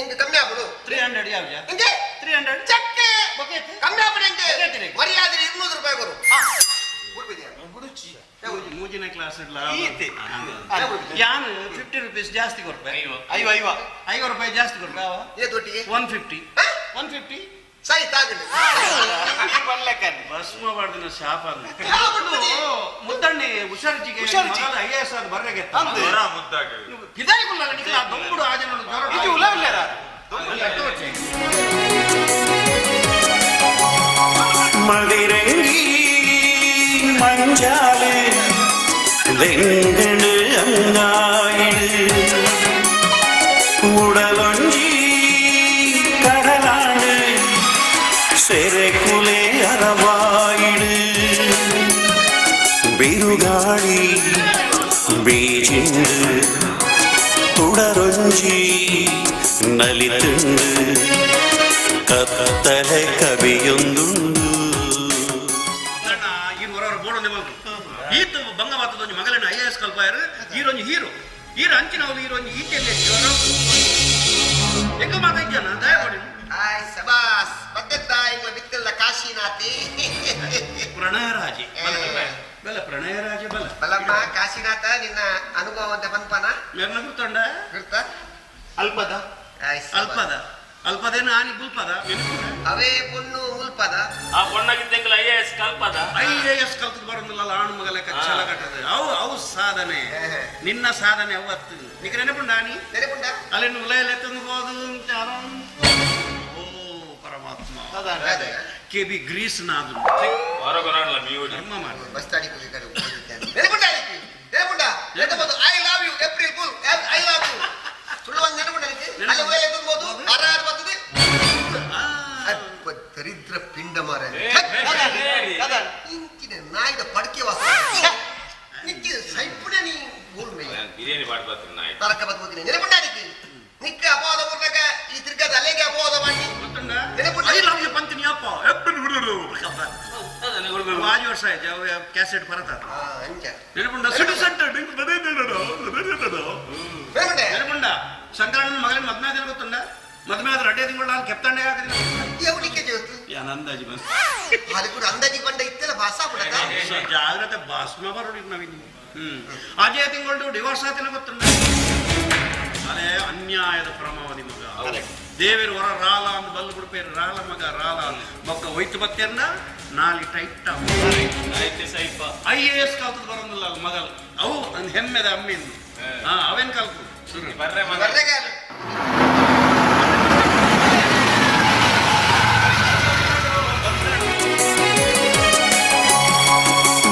ಎಂಗ್ ಕಮ್ಮಿ ಆಪುಡು 300 ಯಾವ ಎಂಗೆ 300 ಚಕ್ಕೆ ಕಮ್ಮಿ ಆಪುಡು ಎಂಗೆ ಮರ್ಯಾದೆ 200 ರೂಪಾಯಿ ಕೊರು ಮೂಜಿನ ಕ್ಲಾಸ್ ಇಡ್ಲ ಯಾನ್ 50 ರೂಪೀಸ್ ಜಾಸ್ತಿ ಕೊರ್ಪೆ ಐವ ಐವ 50 ರೂಪಾಯಿ ಜಾಸ್ತಿ ಕೊರ್ಪೆ ಅವ ಏತೊಟ್ಟಿಗೆ 150 150 ಸರಿ ತಾಗಲಿ ಭಸ್ಮ ಮಾಡ್ದಿನ ಶಾಪ ಮುದ್ದಣ್ಣೆ ಹುಷಾರ್ಜಿಗೆ I A S ಅದು ಬರ್ರೆಗೆ ಪಿದಾಯಿಗುಲ್ಲ ನಿಖಲ ದೊಂಬುಡು ಆಜನ ಜ್ವರ ಇದು ಉಲವಿಲ್ಲರ ಮದಿರಂಗಿ ಮಂಜಾಲೆ வெங்கடு அங்காயிடு உடலொஞ்சி கடலாடு செரைக்குலே அறவாயிடு ಬಿರುಗಾಳಿ ಬೀಜಿಂಡು തുടರೊಂಜಿ ನಲಿತುಂಡು ಕತ್ತಲೆ ಕವಿಯೊಂದುಂಡು ಈತ ಬಂಗವಾತದೊಂಜಿ ಮಗಲನ್ನ I A S ಕಲ್ಪಾಯರು ಹೀರೋಂಜಿ ಹೀರೋ ಹೀರೋ ಅಂಚಿನ ಅವಳು ಹೀರೋಂಜಿ ಈಚೆಲ್ಲಿ ಎಂಗ ಮಾತಾಡ್ಯಾನ ದಯಮಾಡಿ ಆಯ್ ಸಬಾಸ್ ಪದ್ದತ್ತ ಇಂಗ್ಲ ಬಿತ್ತಲ್ಲ ಕಾಶಿನಾಥಿ ಪ್ರಣಯರಾಜಿ ಬಲ ಪ್ರಣಯರಾಜ ಬಲ ಬಲಮ್ಮ ಕಾಶಿನಾಥ ನಿನ್ನ ಅನುಭವ ಅಂತ ಪನ್ಪನ ಮೆರ್ನ ಗುರ್ತಂಡ ಗುರ್ತ ಅಲ್ಪದ ಅಲ್ಪದ ಅಲ್ಪದೇನು ಆನಿ ಗುಲ್ಪದ ಅವೇ ಪೊಣ್ಣು ಮುಲ್ಪದ ಆ ಪೊಣ್ಣಗಿದ್ದಂಗಲ I A S ಕಲ್ಪದ I A S ಕಲ್ತದ್ ಬರೋದಿಲ್ಲ ಆಣು ಮಗಲ ಕಚ್ಚಲ ಕಟ್ಟದ ಅವು ಅವು ಸಾಧನೆ ನಿನ್ನ ಸಾಧನೆ ಅವತ್ತು ನಿಕ ನೆನಪುಂಡ ಆನಿ ನೆನಪುಂಡ ಅಲ್ಲಿ ಉಲಯಲೆ ತಂದು ಓ ಪರಮಾತ್ಮ ಕೆ ಬಿ ಗ್ರೀಸ್ ನಾದು ಧರ್ಮ ಮಾಡಿ ಬಸ್ತಾಡಿ ನೆನಪುಂಡ ನೆನಪುಂಡ ನೆನಪು I love you April fool I love you ಸುಳ್ಳು ಒಂದು ನೆನಪುಂಡ ಅಲ್ಲಿ ಉಲಯಲೆ ತುಂಬೋದು ಆರಾರು ಬರ್ತದೆ ಅಲ್ಪ ದರಿದ್ರ ಪಿಂಡ ಮಾರ ಇಂಚಿನ ನಾಯಿದ ಪಡಕೆ ವಾಸ ನಿಕ್ಕಿ ಸೈಪುಡ ನೀ ಊರ್ಮೆ ಬಿರಿಯಾನಿ ಮಾಡ್ಬಾರ್ದು ನಾಯಿ ತರಕ ಬದುಕುದಿನ ನೆನಪುಂಡ ನಿಕ್ಕಿ ನಿಕ್ಕ ಅಪವಾದ ಊರ್ನಾಗ ಈ ತಿರ್ಗದ ಅಲೆಗೆ ಅಪವಾದ ಮಾಡಿ ನೆನಪುಂಡ I love you ಪಂತಿನಿ ಅಪ್ಪ ಆಜು ವರ್ಷ ಆಯ್ತು ಅವು ಕ್ಯಾಸೆಟ್ ಪರತ ನೆನಪುಂಡ ಸಿಟಿ ಸೆಂಟರ್ ನೆನಪುಂಡ ಶಂಕರಣ್ಣನ ಮಗನ ಮದ್ವೆ ಆದ್ರೆ ಗೊತ್ತುಂಡ ಮದ್ವೆ ಆದ್ರೆ ಅಡ್ಡೆ ತಿಂಗಳು ನಾನು ಕೆಪ್ತಂಡೆ ಹಾಕಿದ್ದೀನಿ ఎవరికి చెబుతూ ಯಾನ್ ಅಂದಾಜು ಬಂದು ಹಾಲಿ ಕೂಡ ಅಂದಾಜಿಗೆ ಬಂಡ ಇತ್ತೆಲ್ಲ ಭಾಷಾ ಬಿಡತ್ತ ಜಾಗ್ರತೆ ಭಸ್ಮ ಬರೋಡಿ ನವೀನ್. ಅಜಯ ತಿಂಗಳು ಡಿವೋರ್ಸ್ ಆತಿನ ಗೊತ್ತುಂಡ. ಅದೇ ಅನ್ಯಾಯದ ಪ್ರಮಾವಧಿ ಮಗ. ದೇವರು ಹೊರ ರಾಲ ಅಂದ್ ಬಲ್ಲು ಬಿಡ್ಪೇರು ರಾಲ ಮಗ ರಾಲ ಬೊಕ್ಕ ಒಯ್ತು ಬತ್ತೇರ್ನ ನಾಲಿ ಟೈಟ್ I A S ಕಲ್ತದ ಬರೋದಿಲ್ಲ ಅಲ್ಲಿ ಮಗಲ್ ಅವು ಅಂದ್ ಹೆಮ್ಮೆದ ಅಮ್ಮಿಂದು. ಹಾ ಅವೇನ್ ಕಲ್ತು ಶುರು ಬರ್ರೆ ಮಗ.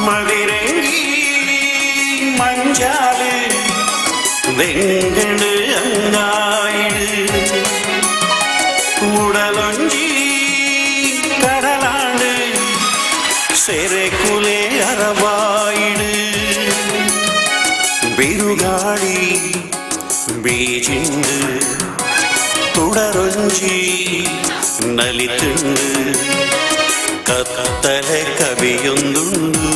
ಮದಿರಂಗಿ ಮಂಜಾಲು வெங்கடு அங்காயிடு உடலொஞ்சி கடலாண்டு செருக்குலே அரவாயிடு ಬಿರುಗಾಳಿ ಬೀಜಿಂಡು തുടರೊಂಜಿ ನಲಿತುಂಡು ಕತ್ತಲೆ ಕವಿಯೊಂದುಂಡು.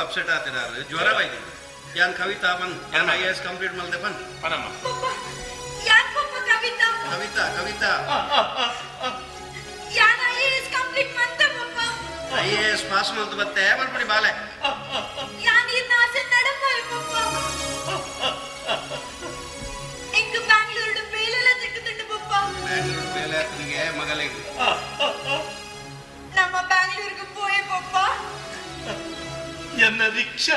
ಅಪ್ಸೆಟ್ ಆತಿರಾರು ಜ್ವರ ಬೈದಿ ಯಾನ್ ಕವಿತಾ ಪನ್ ಯಾನ್ I S complete ಮಲ್ದೆ ಪನ್ ಪನಮ್ಮ. ಯಾನ್ ಪಪ್ಪ ಕವಿತಾ ಕವಿತಾ ಕವಿತಾ ಯಾನ್ I S complete ಮಂತೆ ಪಪ್ಪ I S pass ಮಲ್ತು ಬತ್ತೆ ಬರ್ಪಡಿ ಬಾಲೆ ಯಾನ್ ಇನ್ನ ಆಸೆ ನಡಪಾಯ್ ಪಪ್ಪ. ಎಂಕ್ ಬ್ಯಾಂಗ್ಳೂರು ಬೇಲೆಲ್ಲ ಸಿಕ್ಕುದುಂಡು ಪಪ್ಪ. ಬ್ಯಾಂಗ್ಳೂರು ಬೇಲೆ ಆತನಿಗೆ ಮಗಲಿಗೆ ನಮ್ಮ ಬ್ಯಾಂಗ್ಳೂರಿಗೆ ಪೋಯೆ ಪಪ್ಪ. ಎನ್ನ ರಿಕ್ಷಾ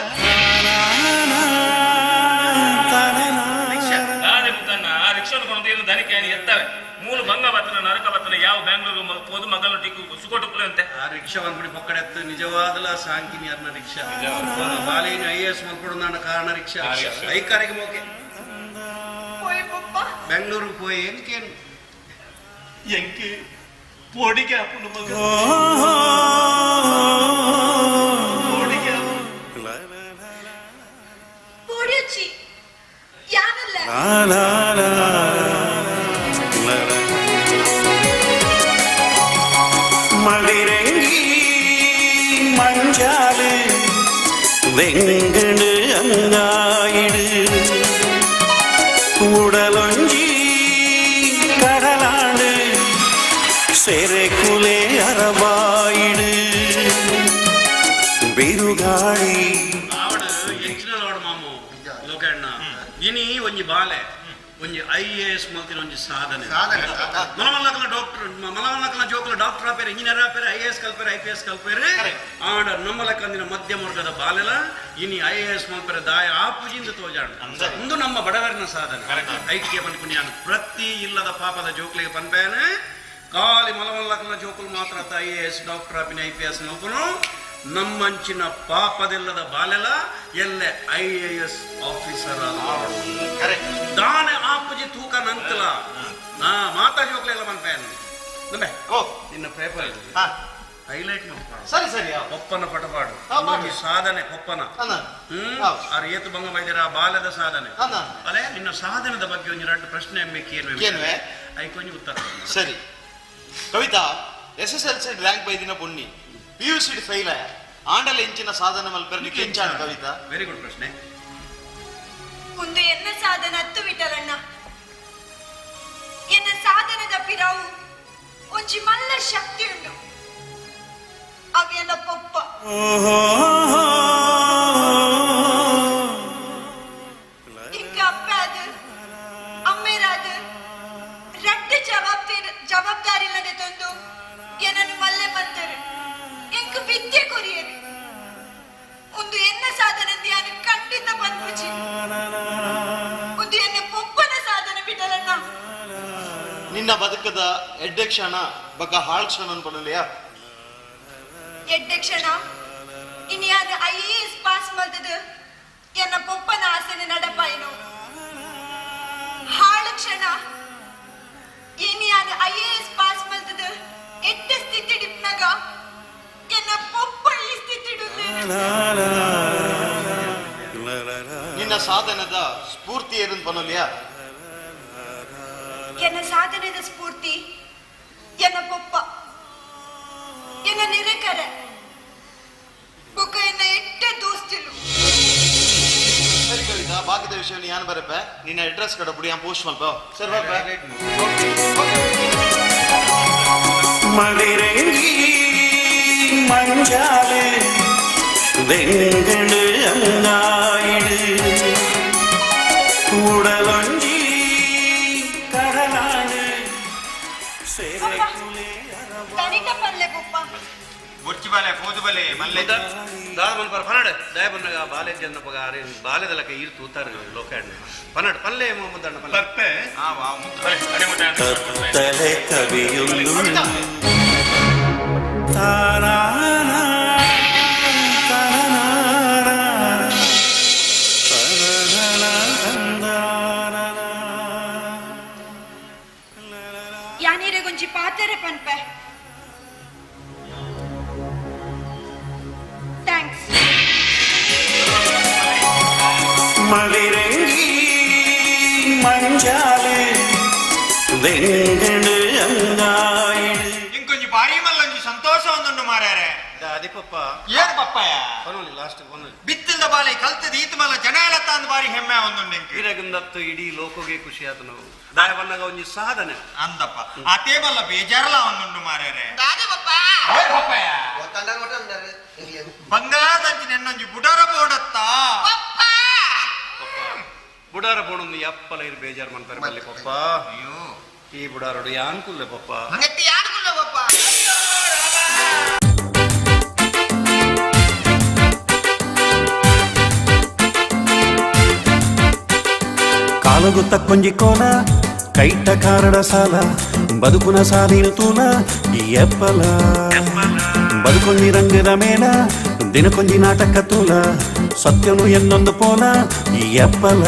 ರಿಕ್ಷಾ ಕೊಂಡು ದನಿಕೆ ಎತ್ತವೆ ಮೂಲ ಬಂಗ ಬತ್ತನ ನರಕ ಬತ್ತನ ಯಾವ ಬ್ಯಾಂಗ್ಳೂರು ಪೋದು ಮಗನ ಟಿಕ್ಕು ಸುಕೊಟ್ಟು ಅಂತೆ. ಆ ರಿಕ್ಷಾ ಒಂದ್ಬಿಡಿ ಪಕ್ಕಡೆ ಎತ್ತು ನಿಜವಾದಲ ಸಾಂಕಿನಿ ಅರ್ನ ರಿಕ್ಷಾ ಬಾಲೇನು I S ಮಲ್ಕೊಡು ಕಾರಣ ರಿಕ್ಷಾ ಐಕಾರಿಗೆ ಮೋಕೆ ಬೆಂಗಳೂರಿಗೆ ಪೋಯಿ ಎಂಕೇನು ಎಂಕೆ ಪೋಡಿಗೆ ಆಪುಂಡು ಮಗ ಪೋಡಿಗೆ ಪೋಡಿಯೊಚ್ಚಿ ಯಾನಲ್ಲ ಮದಿರಂಗಿ ಮಂಜಾಲು வெங்கடு அங்காயிடு உடலொஞ்சி கடலாண்டு செருக்குலே அரவாயிடு ಬಿರುಗಾಳಿ. ಆವಡು ಎಂಚಿನಲೋಡು ಮಾಮು ಲೋಕಣ್ಣ ಇನಿ ಒಂಜಿ ಬಾಲೆ ಒಂಜಿ I A S ಮಲ್ತಿನ ಒಂಜಿ ಸಾಧನೆ ಮಲಮಲ್ಲಕಲ ಡಾಕ್ಟರ್ ಮಲಮಲ್ಲಕಲ ಜೋಕುಲ ಡಾಕ್ಟರ್ ಆಪೇರು ಇಂಜಿನಿಯರ್ ಆಪೇರು I A S ಕಲ್ಪೇರು I P S ಕಲ್ಪೇರು ಆಡ ನಮ್ಮಲಕಂದಿನ ಮಧ್ಯಮ ವರ್ಗದ ಬಾಲೆಲ ಇನಿ I A S ಮಲ್ಪೇರೆ ದಾಯ ಆ ಪೂಜಿಂದ ತೋಜಾಣ ಒಂದು ನಮ್ಮ ಬಡವರಿನ ಸಾಧನೆ ಐಕ್ಯ ಪನ್ಪುಣ್ಯಾನು ಪ್ರತಿ ಇಲ್ಲದ ಪಾಪದ ಜೋಕ್ಲಿಗೆ ಪನ್ಪೇನೆ ಖಾಲಿ ಮಲಮಲ್ಲಕಲ ಜೋಕುಲು ಮಾತ್ರ I A S doctor ಆಪಿನ I P S ಮಲ್ಪನು ನಮ್ಮಂಚಿನ ಪಾಪದೆಲ್ಲದ ಬಾಲೆಲ ಎಲ್ಲೆ I A S officer ದಾನೆ ಆಪುಜಿ ತೂಕ ನಂತಲ ನಾ ಮಾತಾ ಜೋಕ್ಲೆಲ್ಲ ಮನ್ಪೇನೆ ನಂಬೆ ನಿನ್ನ ಪೇಪರ್ ಹೈಲೈಟ್ ಮಾಡ್ಪಾಡು. ಸರಿ ಸರಿ ಪೊಪ್ಪನ ಪಟಪಾಡು ಸಾಧನೆ ಪೊಪ್ಪನ ಆರು ಏತು ಬಂಗ ಬೈದಿರ ಬಾಲ್ಯದ ಸಾಧನೆ ಅಲ್ಲೇ ನಿನ್ನ ಸಾಧನದ ಬಗ್ಗೆ ಒಂದು ಎರಡು ಪ್ರಶ್ನೆ ಎಂಬೆ ಐಕೊಂಜಿ ಉತ್ತರ. ಸರಿ Kavitha, S S L C rank ಬೈದಿನ ಪೊನ್ನಿ ಪಿ ಯು ಸಿ ಫೈಲ್ ಆಯ ಆಂಡಲ ಇಂಚಿನ ಸಾಧನೆ ಮಲ್ಪೆರ್ ನಿಕ್ಕೆ ಎಂಚಾಣ ಕವಿತಾ? ವೆರಿ ಗುಡ್ ಪ್ರಶ್ನೆ. ಒಂದು ಎನ್ನ ಸಾಧನ ಹತ್ತು ವಿಠಲಣ್ಣ ಎನ್ನ ಸಾಧನದ ಪಿರಾವು ಒಂಜಿ ಮಲ್ಲ ಶಕ್ತಿ ಉಂಡು ಅವೆಲ್ಲ ಪೊಪ್ಪ. ಇಂಕ ಅಪ್ಪ ಅದು ಅಮ್ಮೇರಾದ ರಡ್ಡು ಜವಾಬ್ದಾರಿ ಇಲ್ಲದೆ ತಂದು ಏನನ್ನು ಮಲ್ಲೆ ಬಂದರು ಎಂಕ್ ವಿದ್ಯೆ ಕೊರಿಯರು ಒಂದು ಎನ್ನ ಸಾಧನೆ ಯಾನು ಖಂಡಿತ ಬಂದ್ಪುಜಿ ಒಂದು ಎನ್ನ ಪೊಪ್ಪನ ಸಾಧನೆ ಬಿಡಲಣ್ಣ. ನಿನ್ನ ಬದುಕದ ಎಡ್ಡೆ ಕ್ಷಣ ಬಕ ಹಾಳ್ ಕ್ಷಣ ಅನ್ಕೊಳ್ಳಲಿಯಾ? ಎಡ್ಡೆ ಕ್ಷಣ ಇನ್ ಯಾನು I A S pass ಮಲ್ದದು ಎನ್ನ ಪೊಪ್ಪನ ಆಸೆನೆ ನಡಪಾಯಿನು. ಹಾಳು ಕ್ಷಣ ಇನ್ ಯಾನು I A S pass ಮಲ್ದದು ಎಡ್ಡೆ ಸ್ಥಿತಿ ಡಿಪ್ನಾಗ ಎನ್ನ ಪೊಪ್ಪ ಈ ಸ್ಥಿತಿ. ನಿನ್ನ ಸಾಧನದ ಸ್ಫೂರ್ತಿ ಏನಂತ ಬನ್ನಲಿಯಾ? ಎನ್ನ ಸಾಧನದ ಸ್ಫೂರ್ತಿ ಎನ್ನ ಪೊಪ್ಪ, ಎನ್ನ ನಿರೆಕರೆ, ಬೊಕ್ಕ ಎನ್ನ ಎಟ್ಟೆ ದೋಸ್ತಿಲು. ಸರಿ ಕವಿತಾ, ಬಾಕಿದ ವಿಷಯ ಯಾನ್ ಬರಪ್ಪ, ನಿನ್ನ ಅಡ್ರೆಸ್ ಕಡ ಬುಡಿ, ಯಾನ್ ಪೋಸ್ಟ್ ಮಲ್ಪ. ಸರಿ ಬರಪ್ಪ. ಮದಿರೆಂಗಿ ಮಂಜಾಲೆ வெங்கடு அங்காயிடு உடலொஞ்சி கடலாடு ತನಿಟ ಪಲ್ಲೆ ಪೊಪ್ಪ. ಬೊಚ್ಚಿ ಬಾಲೆ ಪೋದು ಬಲೆ ಮಲ್ಲೆ ದಾದ ಮನ್ಪರ ಪನಡು ದಯ ಬನ್ನಗ ಬಾಲೆ ಜನ್ನಪಗ ಅರೆ ಬಾಲೆದಲಕ ಈರ್ ತೂತಾರು ಲೋಕಾಡ್ನೆ ಪನಡು ಪಲ್ಲೆ ಮುದ್ದಣ್ಣ ಪಲ್ಲೆ ಬರ್ಪೆ. ಕತ್ತಲೆ ಕವಿಯೊಂದು ತಾರಾನ ಯಾನೀರೆಗೊಂಜಿ ಪಾತೆರೆ ಪನ್ಪೆ. Thanks. ಮದಿರೆಂಗಿ ಮಂಜಾಲೆ வெங்கடு அங்காயிடு ಇಂಕೊಂಜಿ ಬಾರಿ ಮಲ್ಲೊಂಜಿ ಸಂತೋಷ ಒಂದುಂಡು ಮಾರ್ಯಾರೆ. ಅದಿಪಪ್ಪ ಏನು ಪಪ್ಪಯ್ಯ ಪನೊಲಿ ಲಾಸ್ಟ್ ಪನೊಲಿ ಬಿತ್ತಿಲ್ದ ಬಾಲೆ ಕಲ್ತದ ಈತ ಮಲ್ಲ ಜನ ಎಲ್ಲ ಅಂದ್ ಬಾರಿ ಹೆಮ್ಮೆ ಒಂದುಂಡು ಇಂಕ್. ಈರಗುಂದತ್ತು ಇಡೀ ಲೋಕೋಗೆ ಖುಷಿ ಆತು ನಾವು ದಾಯ ಬನ್ನಗ ಒಂಜಿ ಸಾಧನೆ ಅಂದಪ್ಪ ಆತೇ ಮಲ್ಲ ಬೇಜಾರಲ ಒಂದುಂಡು ಮಾರ್ಯಾರೆ. ಪಪ್ಪಯ್ಯ ಬಂಗಾರದಂಚಿ ನೆನ್ನೊಂಜಿ ಬುಡಾರ ಬೋಡತ್ತ. ಪಪ್ಪ ಬುಡಾರ ಬೋಣೊಂದು ಯಪ್ಪಲ ಇರು ಬೇಜಾರು ಮನ್ಪರೆ ಬಲ್ಲಿ ಪಪ್ಪ. ಅಯ್ಯೋ ಈ ಬುಡಾರೋಡು ಯಾನ್ ಕುಲ್ಲೆ ಪಪ್ಪ. ಹಂಗತ್ತಿ ಯಾನ್ ಕುಲ್ಲೆ ಪಪ್ಪ. ಕಾಲುಗು ತಕ್ಕೊಂಜಿ ಕೋಲ ಕೈಟ ಕಾರಡ ಸಾಲ ಬದುಕುನ ಸಾಲಿನ ತೂಲ ಎಪ್ಪಲ ಬದುಕೊಂಜಿ ರಂಗದ ಮೇಲ ದಿನಕೊಂಜಿ ನಾಟಕ ತೂಲ ಸತ್ಯನು ಎನ್ನೊಂದು ಪೋಲ ಎಪ್ಪಲ.